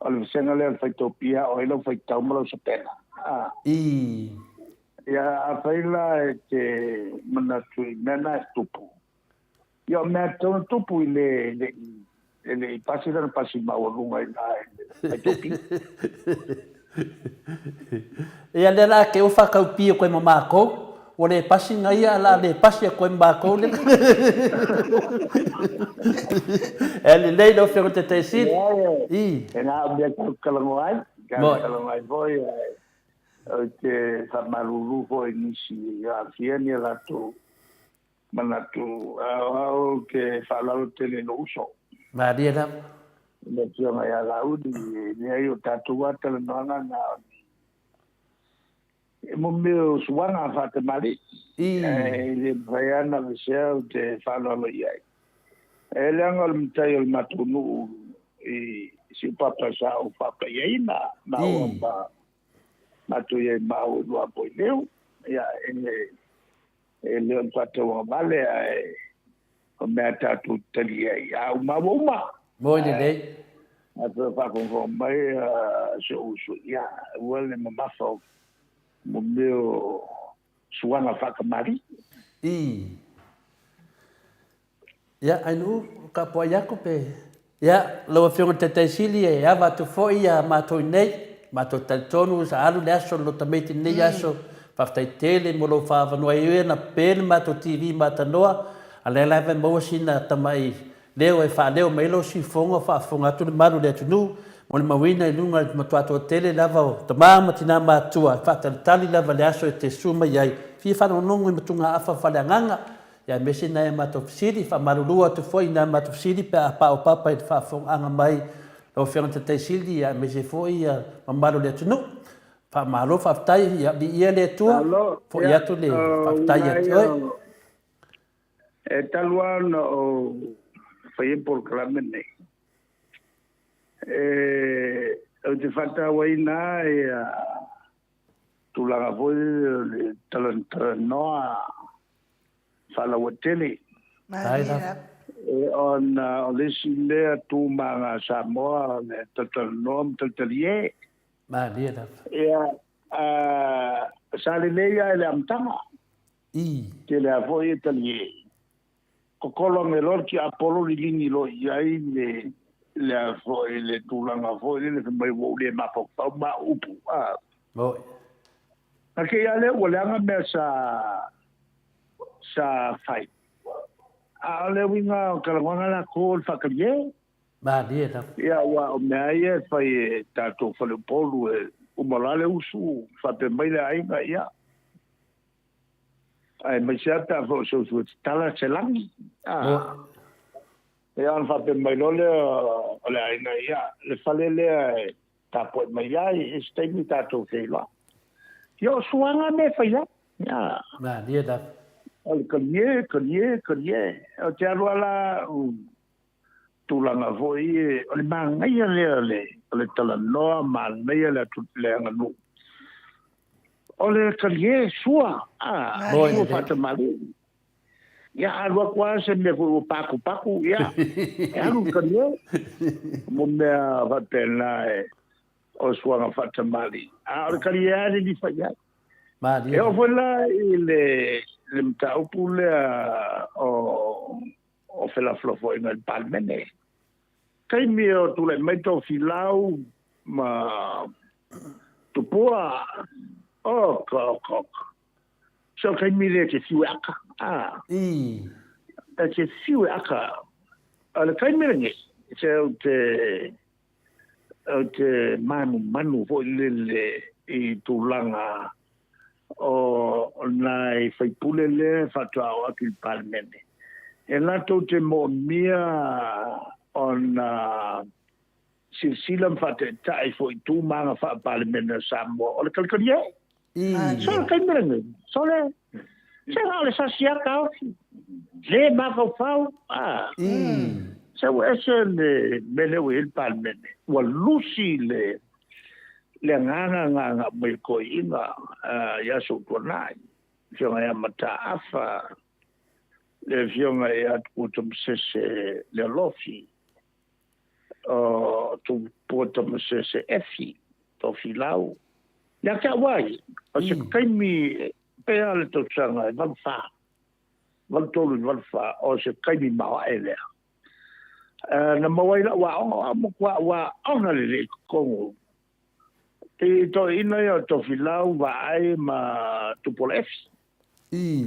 o le vasega lea o le faitopia o ai lau faitau ma lau sapela. I. Ia, afai la e te manatu i mea na e tupu, Ia, o mea tatau ona tupu i le, le, e le i pasi lana pasi maualuga i ina i le faitopi. Ia lea la ke ofa kau pia koe ma makou, ua le pasi nga ia a la le pasi a koe ma makou le. E lelei lau Afioga i le Taitai Sili. Leai, I. e na o mea tau talanoa ai, tau Moe. talanoa ai foi, ae ou te faamalulu foi i nisi e aafia ni a latou Manatu, a o au ou te faaaloalo tele i lou uso. Malie lava. I le Afioga ia Laauli, e leai o tatou lava talanoaga na o ni mo mea o suaga faatamalii. Ae le mafai lava ona aveesea ou te faaaloalo i ai. E leaga o le matai o le matou nuu i Siupapa sa ou faapaiaina, maua ma matou i ai ma au e lua Poileu. Ia, e E le o le faatauagavale ae o mea tatou te tali ai, a uma ua uma. Moi lelei. A toe faafogafoga mai si ou uso, ia, ua le mamafa o mo mea o suaga faatamalii. I. Ia, Ainuu, kapuai aku pe. Ia, lau Afioga i le Taitai Sili, e ava atu foi ia matou i nei, matou talitonu sa alu le aso lo tamaiti lenei aso. Faafetai tele mo lou faaavanoa e ui ana pe le matou TV matanoa, a lea lava e maua sina tamai leo e faaleo mai ai lou siufofoga o faafofoga atu le malu o le atunuu mo le mauina i luga i le matua toatele lava o tama ma tina matutua e faatalitali lava le aso e te susu mai ai fia faalogologo i matugaafa faaleagaga. Ia aemaise nai a matou fesili, faamalulu atu foi i nai a matou fesili pe a paopapa i le faafofogaaga mai lau Afioga i le Taitai Sili, ia aemaise foi ia mamalu o le atunuu. Faamalo faafetai, ia viia le Atua, Malo, foi ia, atu le o faafetai ia uiga te ia oe. o, e talu lava ona ou faia polokalame nei, e, ou te faatauaina lava ia tulaga foi lele o le talanoa faalauaitele. Ai lava. E ona o le isi mea tu ma Samoa o le talatalanoa ma talitalie. Malie lava. Ia, a, sa lelei lava i le amataga. I. Tele lava foi e talie. Kokolo ane loa le tiapolo liligi loa i ai le, le a foi le tulaga foi lele fai mai ua ou le mafaufau ma au upu. A. Moi. Na kei a lea ua leaga mea sa sa fai. A o le uiga o talanoaga latou o le faatalie. Malie lava. Ia, aua o mea ia e fai e tatou faleupolu e uma loa le usu faapea mai le aiga, ia. Aemaise lava pe a foi o se usu e tatala se lagi. A. Ia ona faapea mai loa lea o le aiga, ia, le fale lea e tapuai mai ai i se taimi tatou feiloai. Ia o suaga mea e fai ai. Ia. Malie lava. O le kalie, kalie, kalie. O te alu lava la au tulaga foi e, o le manaia lea o le, o le talanoa, manaia le atu, le aganuu. O le kalie, sua, a, sua faatamalii. Ia, alu atu lava se mea foi ua pakupaku, ia, e alu i kalie. Mo mea faapena e, o suaga faatamalii. A o le kalie lava e lilifa i ai. Malie. E oo foi la i le, le mataupu lea o, o felafolafoaiga i le Palemene. Taimi o tulai mai Tofilau ma Tupua, oka, oka, oka. So o taimi lea e te fiu e aka, a. I. E te fiu e aka. O le taimi lenei, se ou te, ou te manumanu foi lele i tulaga. O nai sui usufono lea e faatoa oo atu i le Palemene, e latou te moomia ona silasila ma faataitai foi i tu ma aga faa-Palemene a Samoa o le kalikalie. So le taimi lenei, so le, se na o le sasi lava taofi, le mafaufau, a. Se ua ese le mea lea ua i ai le Palemene, ua lusi le, le agaga na agai mai i le toeaina i aso ua tuanai, le Afioga ia Mataafa, le Afioga ia Tupuatamasese Lealofi, o Tupuatamasese Efi Tofilau. Ia te au ai, o se taimi pei lava o le tausaga e 84, 83 i le 84, o se taimi maoae lea. Na maua ai lau aoga, o au matua au aoga lelei i totonu. I toeaiina ia o Tofilau, Vaai ma Tupuola Efi.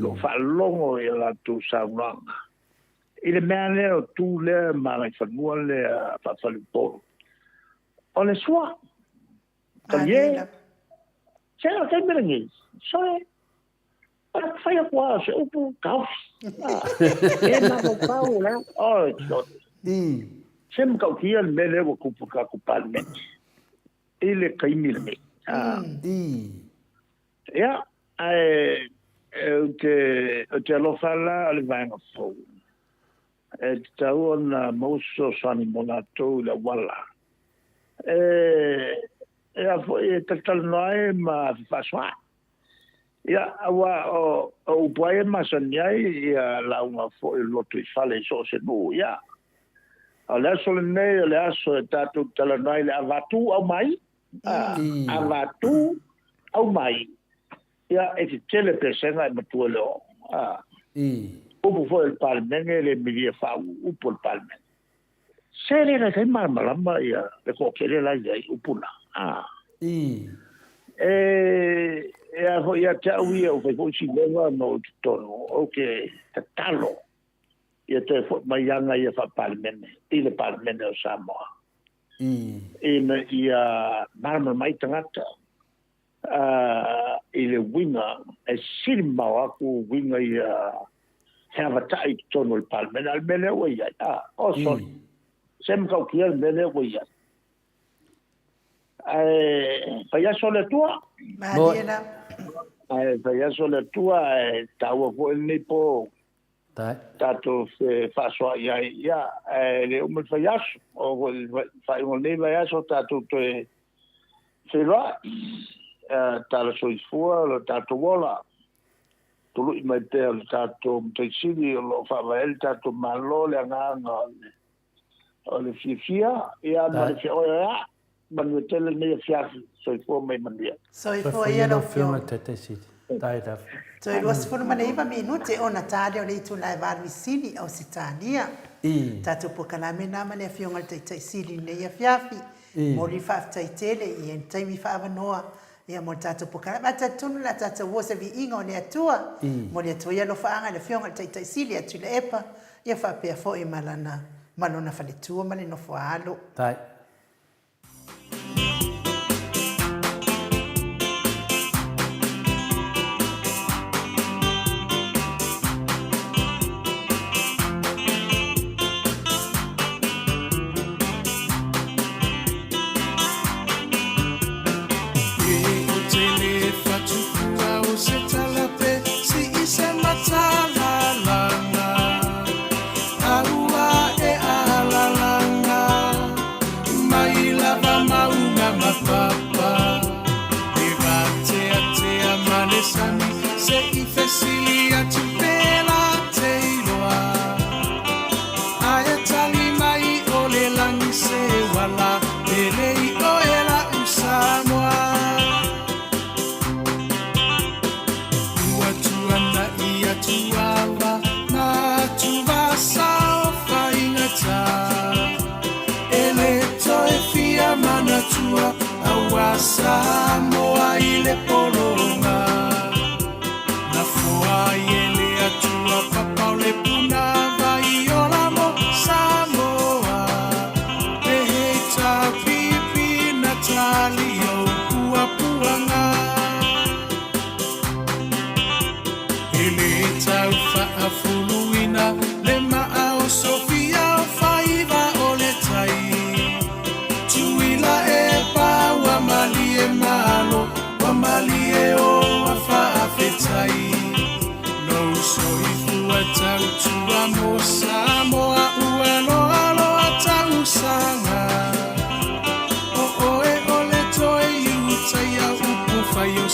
Lou faalogo i a latou saunoaga. I le mea lea o tu lea ma agaifanua lea faafaleupolu. O le sua. Talie. Se o le taimi lenei, sole. O le fai atu lava o se upu, taofi. E mafaufau la. Oi, se matautia le mea lea ua tupu i le tatou Palemene i le taimi lenei. Ia, ae ou te, ou te alofa la o le vaega fou e tatau ona maua se fesoasoani mo latou i le auala e, e a foi e talatalanoa ai ma fefaasoaai. Ia, aua o, o upu lava ia e masani ai ia lauga foi o le lotoifale i so o se nuu, ia, o le aso lenei o le aso e tatou talanoa ai i le avatu aumai, a, avatu aumai, ia, e tetele pesega e matua i le oo. A, upu foi o le Palemene e le milia faauu upu o le Palemene. Se le taitai malamalama ia le toatele la i ai upu na. A. E, e a foi ia te au ia, ua fai foi si leva ona ou i totonu, ou te tatalo ia toe foi mai aga ia faa-Palemene, i le Palemene o Samoa. Ina ia malamalama ai tagata i le uiga e sili mamao atu uiga ia he avatai i totonu o le Palemene. A o le mea lea ua i ai, a, oh sorry, se matautia le mea lea ua i ai. Ae fai aso le Atua. Malie la. Ae fai aso le Atua, ae taua foi lenei po tatou fefaasoaai ai, ia, ae le uma le faiaso. Oo foi i le faaiuga o lenei vaiaso tatou toe feiloai. Tala soifua lo tatou ola. Tului mai pea o le tatou Matai Sili o lo o faavae ai le tatou Malo le agaga o le fiafia, ia, ma le feoeoea'i. Manuia tele lenei afiafi. Soifua ma ia manuia. Soifua ia lau Afioga. Toe 29 minute ona ta lea o le itula e 8 i Sini, Ausetalia. Tatou polokalame na ma le Afioga i le Taitai Sili i lenei afiafi. Momoli le faafetai tele i eni taimi faaavanoa ia mo le tatou polokalame. Ae talitonu le a tatou o se viiga o le Atua. Momoli atu ai alofaaga i le Afioga i le Taitai Sili ia Tuilaepa ia faapea foi ma lana ma lona faletua ma le nofo a alo.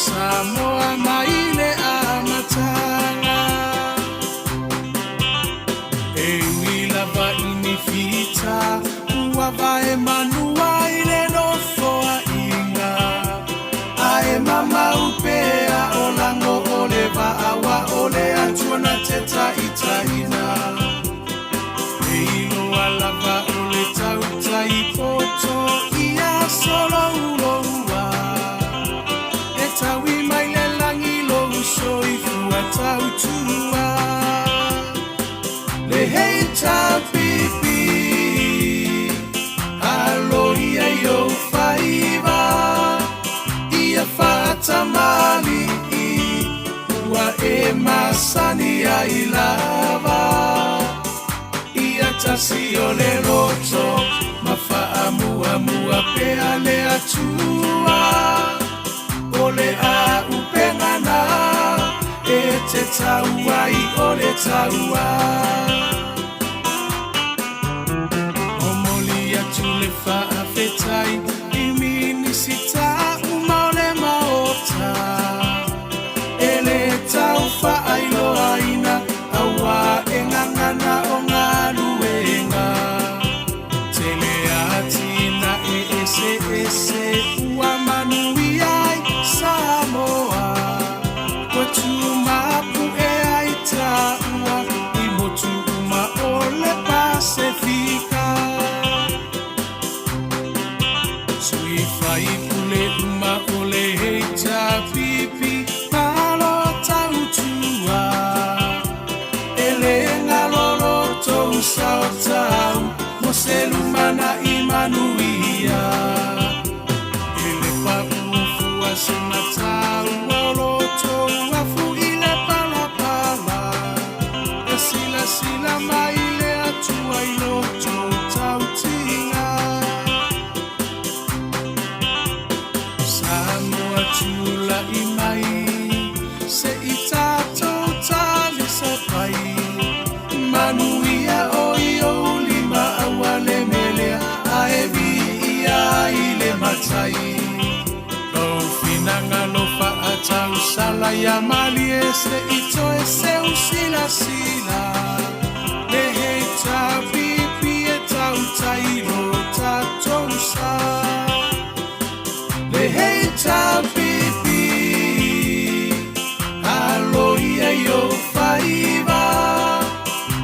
Samoa mai le amataga. E ui lava i ni fita ua vae manu ai le nofoaiga, ae mamau pea o lago o le vaa wa o le Atua na te taitaiina. E iloa lava o le tautai poto ia solouloua, e taui mai le lagi lou soifua tautua. Le HRPP, alo ia i ou faiva, ia faatamalii, ua e masani ai lava. Ia tasi o le loto, ma faamuamua pea le Atua. O le auupega na e te tau ai o le taua. Momoli atu le faafetai i Minisita uma o le Maota, e le tau faailoaina auā e gagana o galuega. Tele atinae eseese ua manuia ai Samoa, ua tumapu'e ai taua i motu uma o le Pasefika. Sui faipule uma o le HRPP, malo tautua, e le galo lo tou sao tau mo se lumanai manuia. E le paʻu fua se mataua o lo tou afu i le palapala, e silasila mai le Atua i lo tou tautiga. Samoa tula'i mai, se i tatou talisapai, manuia o i ou lima aua le melea, ae viia ai le Matai. Lou finagalo faatausala ia malie, se i toe seu silasila, le HRPP e tautai lo tatou sa. Le HRPP, alo ia i ou faiva,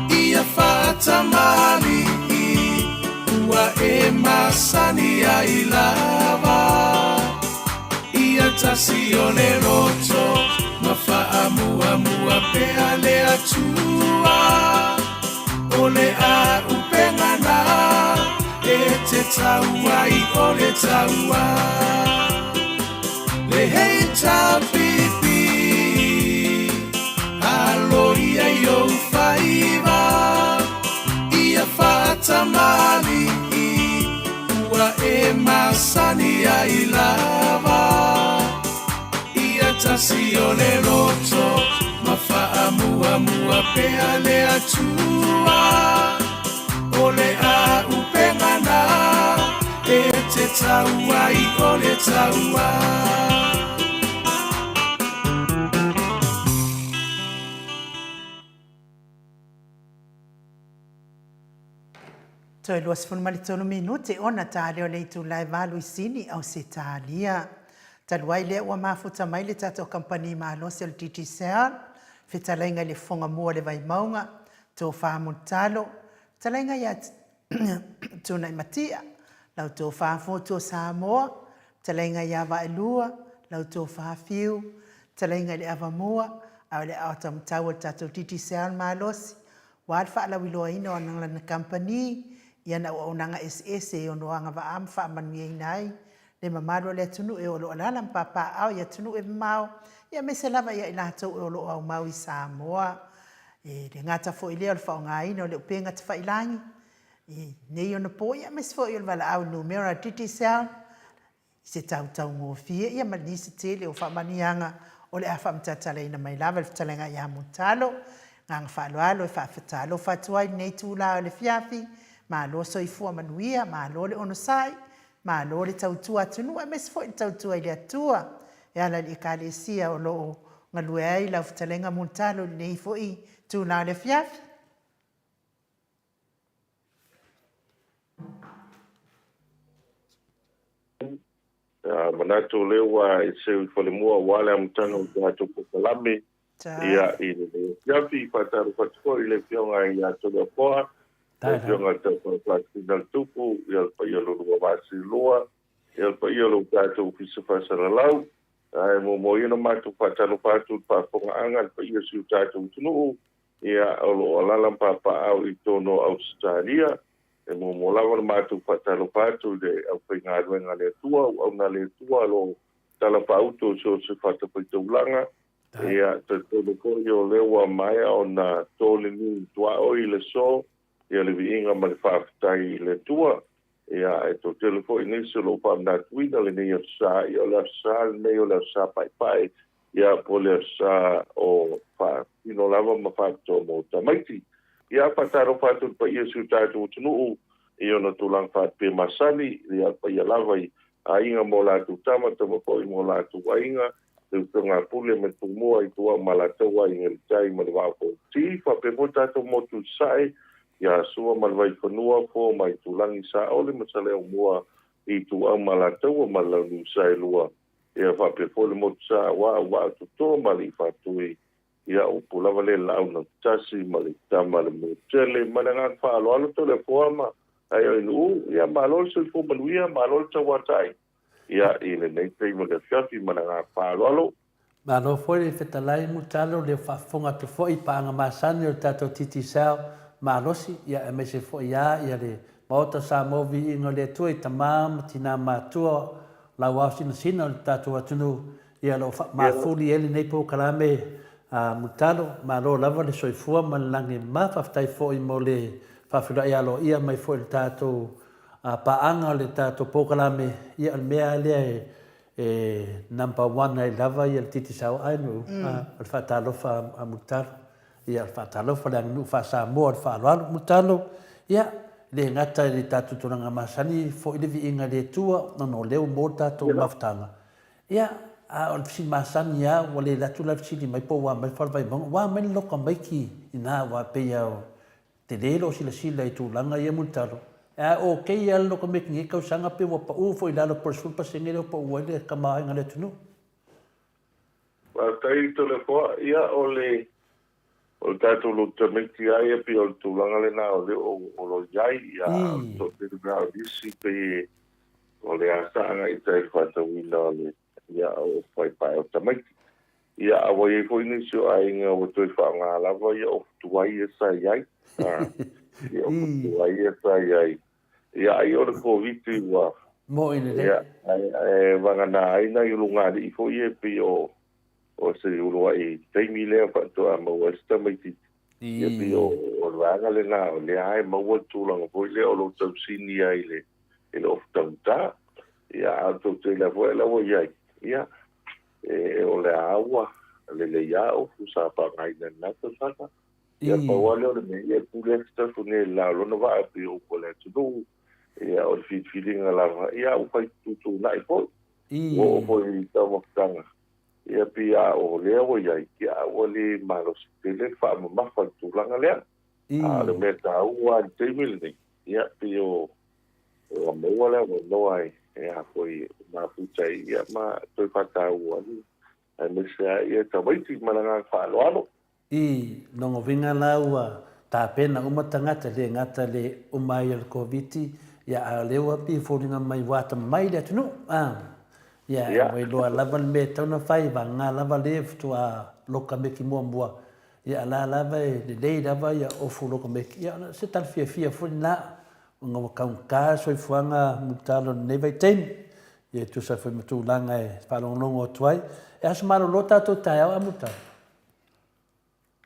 ia faatamalii, ua e masani ai lava. Ia tasi o le loto, ma faamuamua pea le Atua. O le auupega na e te tau ai o le taua. Le HRPP, alo ia i ou faiva, ia faatamalii, ua e masani ai lava. Ia tasi o le loto, ma faamuamua pea le Atua. O le auupega na e te tau ai o le taua. Toe 23 minute ona ta lea o le itula e 8 i Sini, Ausetalia. Talu ai lea ua mafuta mai le tatou kamupani malosi o le Digicel, fetalaiga i le Fofoga Mua o le Vaimauga, Tofa Mulitalo, fetalaiga ia Tunaimatia, lau Tofa Fotu o Samoa, fetalaiga ia Vaelua, lau Tofa Fiu, fetalaiga i le Avamua, a o le aao taumatau o le tatou Digicel malosi, Ua le faalauiloaina o lana kamupani i ana auaunaga eseese e ono agavaa ma faamanuiaina ai le mamalu o le atunuu e o lo o alaala ma papaaao i atunuu e mamao, aemaise lava ia i latou e o lo o aumau i Samoa. E le gata foi lea o le faaaogaina o le upega tafailagi i nei ona po, aemaise foi o le valaau numera Digicel i se tautaugofie ia ma nisi tele o faamanuiaga o le a faamatatalaina mai lava i le fetalaiga ia Mulitalo. Agaga faaaloalo e faafetalofa atu ai i lenei itula o le afiafi, malo soifua manuia, malo le onosai, malo le tautua atunuu aemaise foi le tautua i le Atua. e ala i le Ekalesia o lo o galue ai lau fetalaiga Mulitalo i lenei foi itula o le afiafi. Manatu o lea ua e seu i falemua aua le amataga o le tatou polokalame ia i lenei afiafi. Faatalofa atu foi i le Afioga ia Toleafoa, le Afioga i le Taufaafuafuaina le Tupu, ia le paia o lo oulua Vasilua, ia le paia o lo tatou Ofisa Faasalalau. Ae muamua ia ona matou faatalofa atu i le faafofogaaga a le paia o si o tatou atunuu, ia o lo o alaala ma papaaao i totonu o Ausetalia. E muamua lava ona matou faatalofa atu i le aufaigaluega a le Atua, auauna a le Atua o lo o talafaauto i so o se fatafaitaulaga. Ia, talitonu foi o lea ua maea ona to le niu i tuaoi i le aso, ia le viiga ma le faafetai i le Atua. Ia, e toatele foi nisi o lo o faamanatuina lenei Aso Sa, ia o le Aso Sa lenei o le Aso Sa Paepae, ia po o le Aso Sa o faatino lava ma faapitoa mo tamaiti. Ia, faatalofa atu i le paia o si o tatou atunuu i ona tulaga faapipea masani, ia le paia lava i aiga ma o latou tama, tama foi ma o latou aiga, le usoga a Pule ma Tumua i Tuau ma Alataua, Aiga i le Tai ma le Vaa o Fonoti, faapea foi tatou motu i Sasae, ia Sua ma le Vaifanua, Fofo ma Aitulagi, Saole ma Saleaaumua i Ituau ma Alataua ma le Launiu Saelua, ia faapea foi le motu Sa aua Auvaa Toto ma Alii Faatui, ia upu lava le laau na tasi ma le tama le motele ma le agaga faaaloalo Toleafoa ma Aio i Nuu, ia malo le soifua manuia, malo le tauatai. Ia, i lenei taimi o le afiafi ma le agaga faaaloalo. Malo foi le fetalai Mulitalo le faafofoga atu foi i paaga masani o le tatou Digicel malosi ia aemaise foi a ia le Maota Samoa Viiga o le Atua i tama ma tina matua lauao sinasina o le tatou atunuu ia o lo o faamafuli ai lenei polokalame a Mulitalo. Malo lava le soifua ma le lagi ma faafetai foi mo le faafeiloai aloaia mai foi i le tatou A paaga o le tatou polokalame, ia o le mea lava lea e number one ai lava le Digicel ai nuu, o le faatalofa a Mulitalo. Ia o le faatalofa i le aganuu faa-Samoa o le faaaloalo. Mulitalo, ia, e le gata i le tatou tulaga masani, foi le viiga i le Atua ona o lea ua maua le tatou mafutaga. Ia, a o le fesili masani lava, ua le alu atu la le fesili mai po o ua aumai le fale Vaimauga, ua aumai le loka maiki i ina aua e pei lava o Tele lou silasila i tulaga ia Mulitalo, ae ok lava le loka meki nei tausaga pe ua pau foi i lalo po o le 10% lea ua pau ai le tamaoaiga o le atunuu. Faafetai Toleafoa, ia o le o le tatou lotu tamaiti lava ia pei o le tulaga lena o lea o lo o i ai, ia a o le toatele lena o nisi pei o le asa agai i tai i le faatauina o le ia o paepae o tamaiti. Ia a ua i ai foi nisi o aiga ua toe faaaoga lava ia ofu tuai ia sa i ai. Ia ofu tuai ia sa i ai. Ia ai o le Koviti ua Mo'i lelei. Ia ae vagana ai nai ulugalii foi ia pei o o se uluai taimi lea faatoa maua ai se tamaitiiti. Ia pei o le vaega lena o lea lava e maua le tulaga foi lea o lo o tausini ai i le i le ofu taugata. Ia a o le toatele lava foi la ua i ai, ia e o le a ua lelei lava ofu sa faaaogaina i lena tausaga. Ia pau lava lea o le mea, ia e pule atu tatou nei i le la o lona vaa e pei o upu a le atunuu, ia o le filifiliga lava, ia ua fai fetuutuunai foi. Ua oo foi i taumafataga, ia pei a o lea ua i ai, ia a ua le malosi tele le faamamafa i le tulaga lea. A o le mea taua lava i le taimi lenei, ia pei o ua maua le avanoa e a foi mafuta ai ia ma toe faataua ai aemaise lava ia tamaiti ma le agaga faaaloalo. I lona uiga la ua tapena uma tagata, le gata le uma ai o le Koviti, ia a o lea ua pei e foliga mai ua atamamai le atunuu, a. Ia, ua iloa lava le mea e tatau ona fai, vagana lava le faatoa loka meki muamua, ia a la lava e lelei lava ia ofu loka meki, ia o se tala fiafia foi lena, ona ua taugata le soifuaga mulitalo i lenei vaitaimi, ia e tusa foi ma tulaga e faalogologo atu ai. E aso malolo tatou taeao a mulitalo?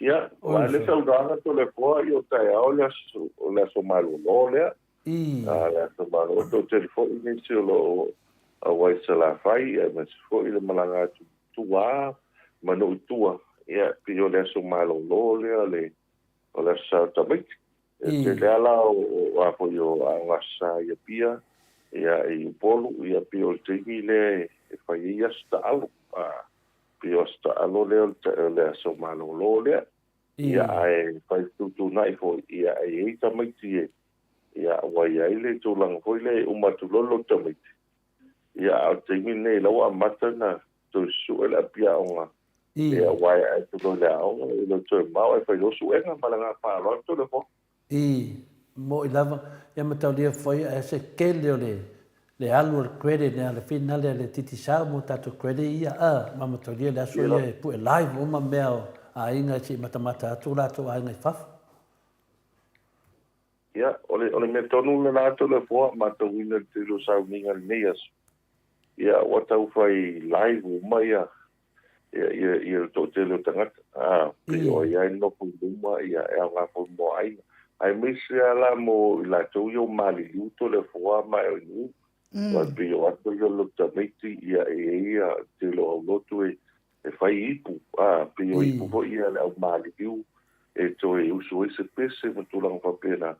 Ia, aua o le saunoaga Toleafoa, ia o taeao le aso, o le aso malolo lea. A le aso malolo, toatele foi nisi o lo o auai i Salafai, aemaise foi le malaga atu i tua ma nuu i tua. Ia, pei o le aso malolo lea o le, o le Aso Sa o tamaiti. E tele lava la o a foi o Aoga Aso Sa i Apia, ia, i Upolu, ia pei o le taimi lea e e fai ai aso taalo. Pei o aso taalo lea o le aso malolo lea. Ia, ae fai fetuutuunai foi, ia, e i ai tamaiti e, ia, ua i ai le tulaga foi lea e uma atu loa lou tamaiti. Ia, a o le taimi lenei la ua amata ona toe susue le api aoga, ia, aua e ae atu loa i le aoga, e le o toe mamao ae fai loa suega ma le agaga faaaloalo Toleafoa. I moʻi lava, ia mataulia foi ae se tele o le le alu o le credit a le finale a le Digicel mo tatou credit ia a ma mataulia le aso ia e pue live uma mea o aiga se i matamata atu latou aiga i fafo. Ia, o le, o le mea tonu lena Toleafoa, matauina le tele o sauniga i lenei aso, ia ua tau fai live uma ia ia, ia, ia le toatele o tagata, a, pei o ai lava e nofo i luma, ia, e aoga foi mo aiga. Aemaise lava la mo i latou ia ua maliliu Toleafoa ma e o i Nu'u. Aua e pei o ato ia o le lotu tamaiti, ia, e i ai ia le tele o aulotu e, e fai ipu, a, pei o ipu foi ia a le au maliliu e toe usu ai se pese ma tulaga faapena.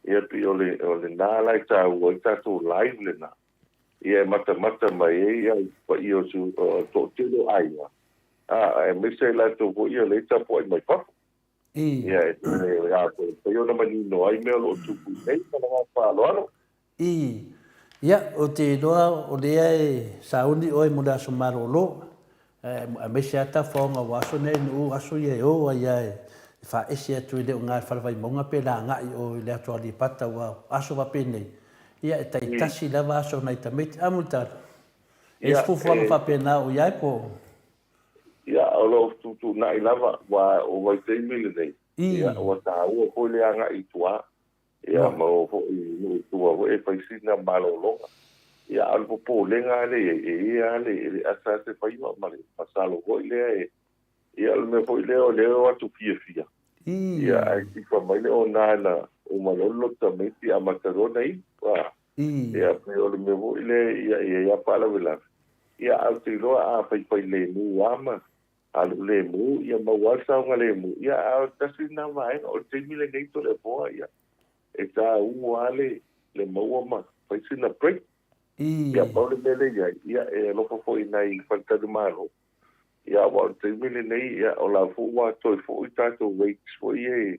Ia, pei o le, o lena la e taua ai tatou live lena. Ia e matamata mai ai ia paia o si o toatele o aiga, a, aemaise ai latou foi ia lea e tapuai mai fafo. Ia e toe a toe mafai ona manino ai mea o lo o tupu i nei ma le agaga faaaloalo. I. Ia, ou te iloa o lea e sauni oe mo le aso malolo, aemaise lava tafaoga ua aso nei Nu'u aso ia e o ai lava e faaese atu e le o na i le Falevaimauga pe la agai o i le atu Aleipata ua aso faapenei. Ia, e taitasi lava aso o nai tamaiti. A Mulitalo, e i ai se fuafuaga faapena o i ai po o. Ia, o lo o fetuutuunai lava, aua o vaitaimi lenei, ia, ua taua foi le agai i tua. Ia, ma o foi i nuu i tua foi e fai sina malologa. Ia, a o le popolega lava lea e i ai, e i ai lava le, e le asa lava se faiva ma le masalo foi lea e, ia, o le mea foi lea o lea e o atu fiafia, ia, ae tifa mai le ona na uma loa le lotu tamaiti amata loa ona inu. A, ia, pei o le mea foi lea, ia, e i ai lava faalavelave. Ia, ae ou te iloa a faifai lemu lava ma alu lemu, ia maua lava le saogalemu. Ia, a o le tasi lena vaega, o le taimi lenei Toleafoa, ia, e taua lava le, le maua ma fai sina break. Ia, pau le mea lea i ai, ia, e alofa foi i nai faletalimalo, ia, aua o le taimi lenei, ia, o la foi ua toe foi tatou rates foi ia,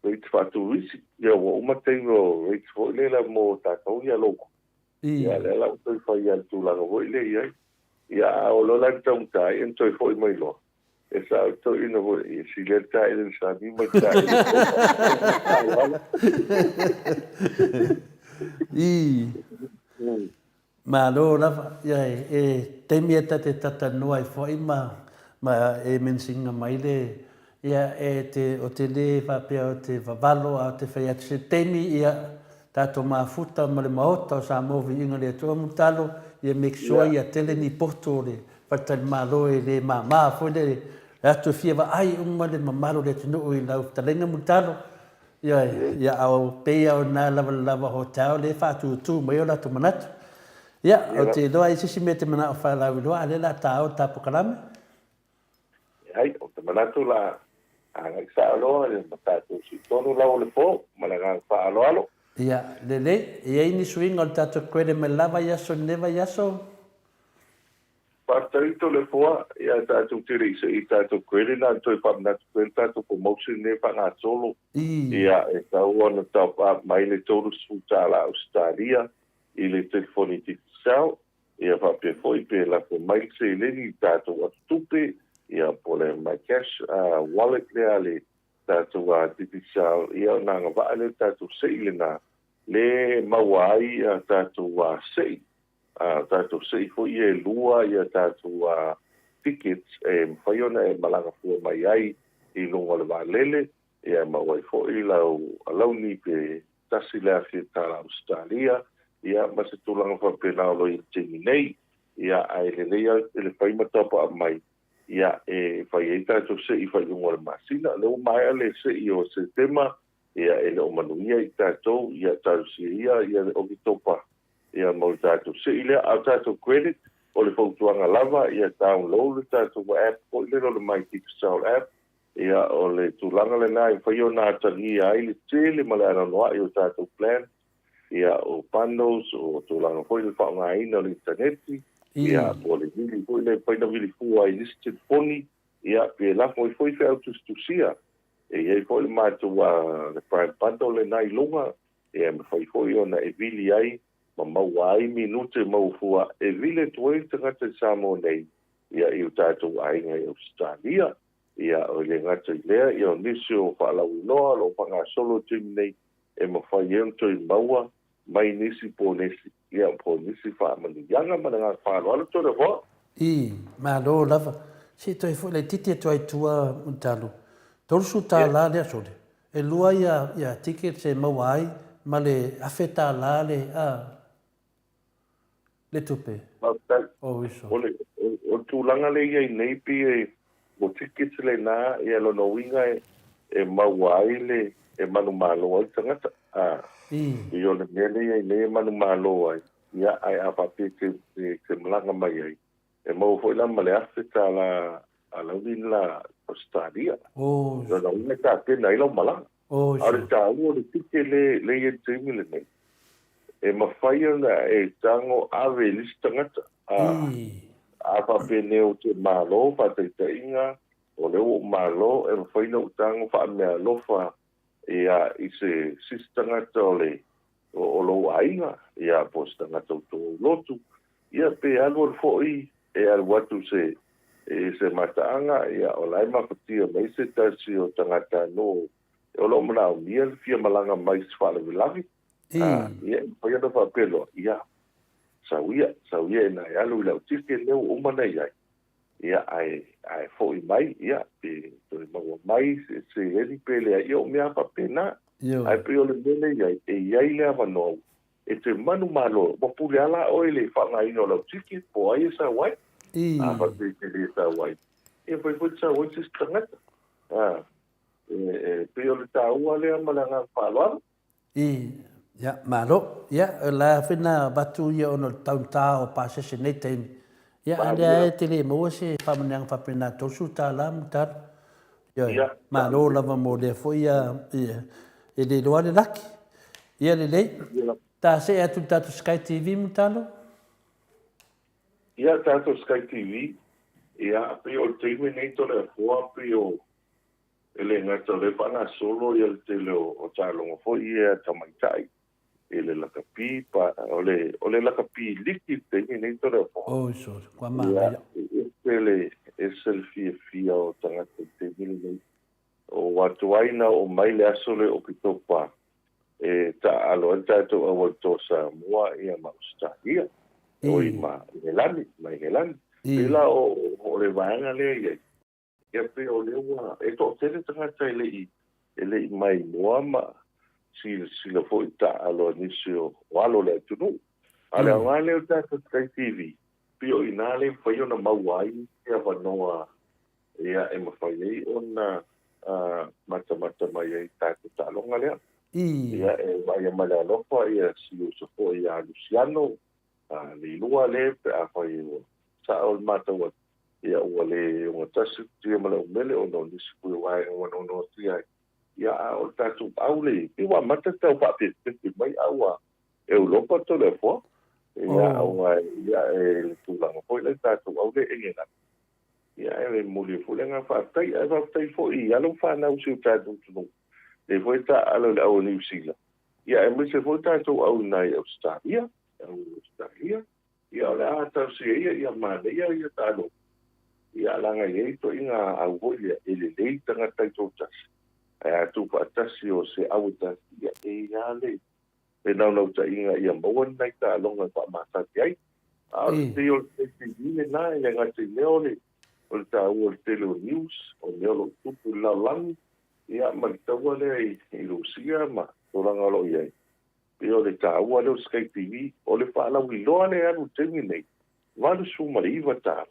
rates faaturisi. Ia, ua uma taimi o rates foi lea mo tatou ia local. Ia, lea la ua toe fai lava i le tulaga foi lea i ai. Ia, a oo loa la i le taugata, ia ona toe foi mai loa. E sao i le toeaina foi, ia sili ai le taele i le sami ma le taele i le faaaloalo. Malo lava. Ia, e taimi e ta te talanoa ai foi ma, ma e mention ina mai le, ia, e te, o te le faapea o te vavalo a o te fai atu se taimi, ia, tatou mafuta ma le Maota o Samoa Viiga le Atua Mulitalo, ia make sure ia tele ni poto o le faletalimalo e le mama foi le atu e fia vaai uma le mamalu o le atunuu i lau fetalaiga Mulitalo. Ioe, ia a o pei lava o lena lava le lava hotel lea e faatūtū mai ai o latou manatu. Ia, ou te iloa e i ai se isi mea e te manao e faalauiloa, a o lea o le a ta o le ta polokalame. Leai, ou te manatu la agai sao loa ma tatou sii tonu lau o le po ma le agaga faaaloalo. Ia, lelei. E i ai ni suiga o le tatou credit mai le la vaiaso i lenei vaiaso? Faafetai Toleafoa, ia tatou te le i see i tatou credit na ona toe faamanatu pea le tatou promotion lenei e faagasolo. Ia, e tatau ona top up mai le $30 Ausetalia i le telefoni Digicel, ia faapea foi pe lafo mai le seleni i tatou atutupe, ia po o le MyCash wallet lea a le tatou Digicel, ia ona agavaa lea o le tatou sei lena le maua ai tatou sei a tatou sei foi ia e lua ia tatou tickets e mafai ona e malaga fua mai ai i luga o le vaalele, ia e maua ai foi lau alauni pe $1,000 Ausetalia, ia ma se tulaga faapena o lo o i ai i le taimi nei. Ia ae lelei lava le fai ma top-up mai, ia e fai ai tatou sei i faaiuga o le masina. O lea ua maea le sei o Setema, ia e le o manuia i tatou, ia talosia ia ia le Oketopa ia mo le tatou sei lea. A o tatou credit, o le fautuaga lava ia download le tatou app foi lele o le My Digicel app, ia o le tulaga lena e mafai ona atagia ai le tele ma le anoanoai o tatou plans, ia o bundles, o tulaga foi le faaaogaina o le initaneti, Ia, po o le vili foi lea e mafai ona vili fua ai i nisi telefoni, ia, pe lafo ai foi feau tusitusia. E i ai foi le matou le Prime Bundle lena i luga, ia e mafai foi ona e vili ai ma maua ai minute maua fua e vili atu ai le tagata i Samoa nei, ia, i o tatou aiga i Ausetalia. Ia, e le gata i lea, ia o nisi o faalauiloa o lo o faagasolo i le taimi nei e mafai ai ona toe maua mai nisi ponesi, ia, po o nisi faamanuiaga ma le agaga faaaloalo Toleafoa. I, malo lava. Se i toe foi laitiiti atu ai i tua Mulitalo. 30 tala lea sole. E lua ia ia tickets e maua ai ma le $1000 le a le tupe. Faafetai. O uso. O le, o le tulaga lea e i ai nei pei e, o tickets lena, ia lona uiga e, e maua ai le, e manumalo ai le tagata. A, I. I o le mea lea e i ai nei e manumalo ai, ia, ae a faapea e te, e te malaga mai ai, e maua foi la ma le $1000 alauni la Ausetalia. O. Lona uiga e tapena ai lau malaga. O, A o le taua o le tike le le i ai i le taimi lenei, e mafai ona e tago ave i le isi tagata. A, a faapea nei ou te malo, faataitaiga, o lea ua ou malo, e mafai ona ou tago faameaalofa ia, i se sisi tagata o le o lou aiga, ia, po o se tagata o tou lotu, ia, pe alualu foi e alu atu se i se mataaga, ia, o la e mafatia mai se tasi o tagatanuu o lo o manaomia le fia malaga mai i se faalavelave, a, ia, e mafai ona faapea loa, ia, sau ia, sau ia ina e alu i lau tike lea ua uma ona i ai, ia, ae, ae foi mai, ia, pe toe maua mai se seleni pe leai, ia, o mea lava faapena. Ae pei o le mea lea e i ai, e i ai le avanoa e te manumalo, ua pule lava la oe i le faaaogaina o lau tike, po o ai e sau ai. A faapea e te le sau ai, ia fai foi te sau ai se isi tagata. A, e, e pei o le taua lea ma le agaga faaaloalo. I, ia, malo. Ia, o la foi na avatu ia ona o le taugata o pasese i nei taimi. Ia, a lea e te le maua se faamanuiaga faapena $30 ma talo. Ioe, malo lava mo lea foi ia, ia, e le iloa le laki. Ia lelei, ta see atu i le tatou Sky TV Mulitalo. Ia, tatou Sky TV, ia, pei o le taimi nei Toleafoa, pei o, E le gata o lea e faagasolo ia le tele o taaloga foi ia a tamaitai i le lakapi, pa, o le, o le lakapi liki i le taimi nei Toleafoa. Oi sole, kua manaia. Ia, e ese le, ese le fiafia o tagata i le taimi lenei. Ua tuai na oo mai le aso lea o Oketopa e taaalo ai le tatou auautoa Samoa ia ma Ausetalia, oi ma Ingelani, ma Ingelani. Pei la o, o le vaega lea i ai. Ia pei o lea ua, e toatele tagata e le i, e le i maimoa ma silasila foi i taaalo a nisi o, o alo o le atunuu. A o le aoga lea o le tatou Sky TV, pei o i ina lea e mafai ona maua ai nisi avanoa ia e mafai ai ona matamata mai ai i le tatou taaloga lea. Ia e vaaia ma le alofa ia si uso foi ia Luciano, A le iloa le pe afai ua sao le matau atu, ia ua le ogatasi le tia ma le umele ona o nisi foi o vaega ua noanoatia ai. Ia a o le tatou au le pei ua amata tau faapepepe mai au a Europa Toleafoa. Ia aua ia e le tulaga foi lea tatou au le Engelana. Ia e momoli ai foi le agaga faafetai ae faafetai foi i alo ma fanau o si o tatou atunuu. Lea foi e taaalo i le au a Niu Sila. Ia aemaise foi tatou au i nai Ausetalia, au Ausetalia, ia o le a tausia ia ia manaia ia taaloga. Ia leaga e i ai ituaiga au foi lea e lelei tagata taitoatasi, ae a tuufaatasi o se au e tasi, ia e i ai lava le le naunautaiga ia maua ni nai taaloga e faamasani ai. A o le pei o le KTV lena e le gata i lea o le o le taua o le tele o news, o mea o lo o tupu i le lalolagi, Ia, ma le taua lea i Rusia ma tulaga o lo o i ai, pei o le taua lea o Sky TV, o le faalauiloa lea e alu i le taimi nei, $89,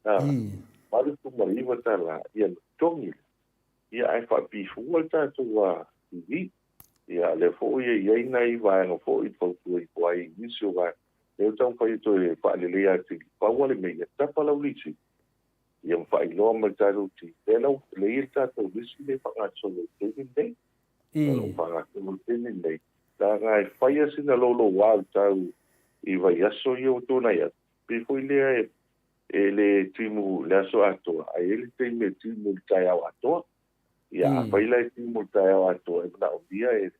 a, $89 ia ona totogi lea. Ia, ae faapifua le tatou TV. Ia, o lea foi e i ai nai vaega foi e fautua ifo ai i nisi o vaega, lea ua taumafai e toe faaleleia atili, pau lava le mea, ia tapa lau lisiti, Ia ma faailoa mai le tatou team, lea la ua lelei ai le tatou lisi lea e faagasolo i le taimi lenei. O lo o faagasolo i le taimi lenei, leaga e fai lava sina louloua o le tau i vaiaso ia ua tuanai atu. Pei foi lea e e le timu i le aso atoa, ae i ai le taimi e timu i le taeao atoa. Ia, afai la e timu i le taeao atoa, e manaomia e le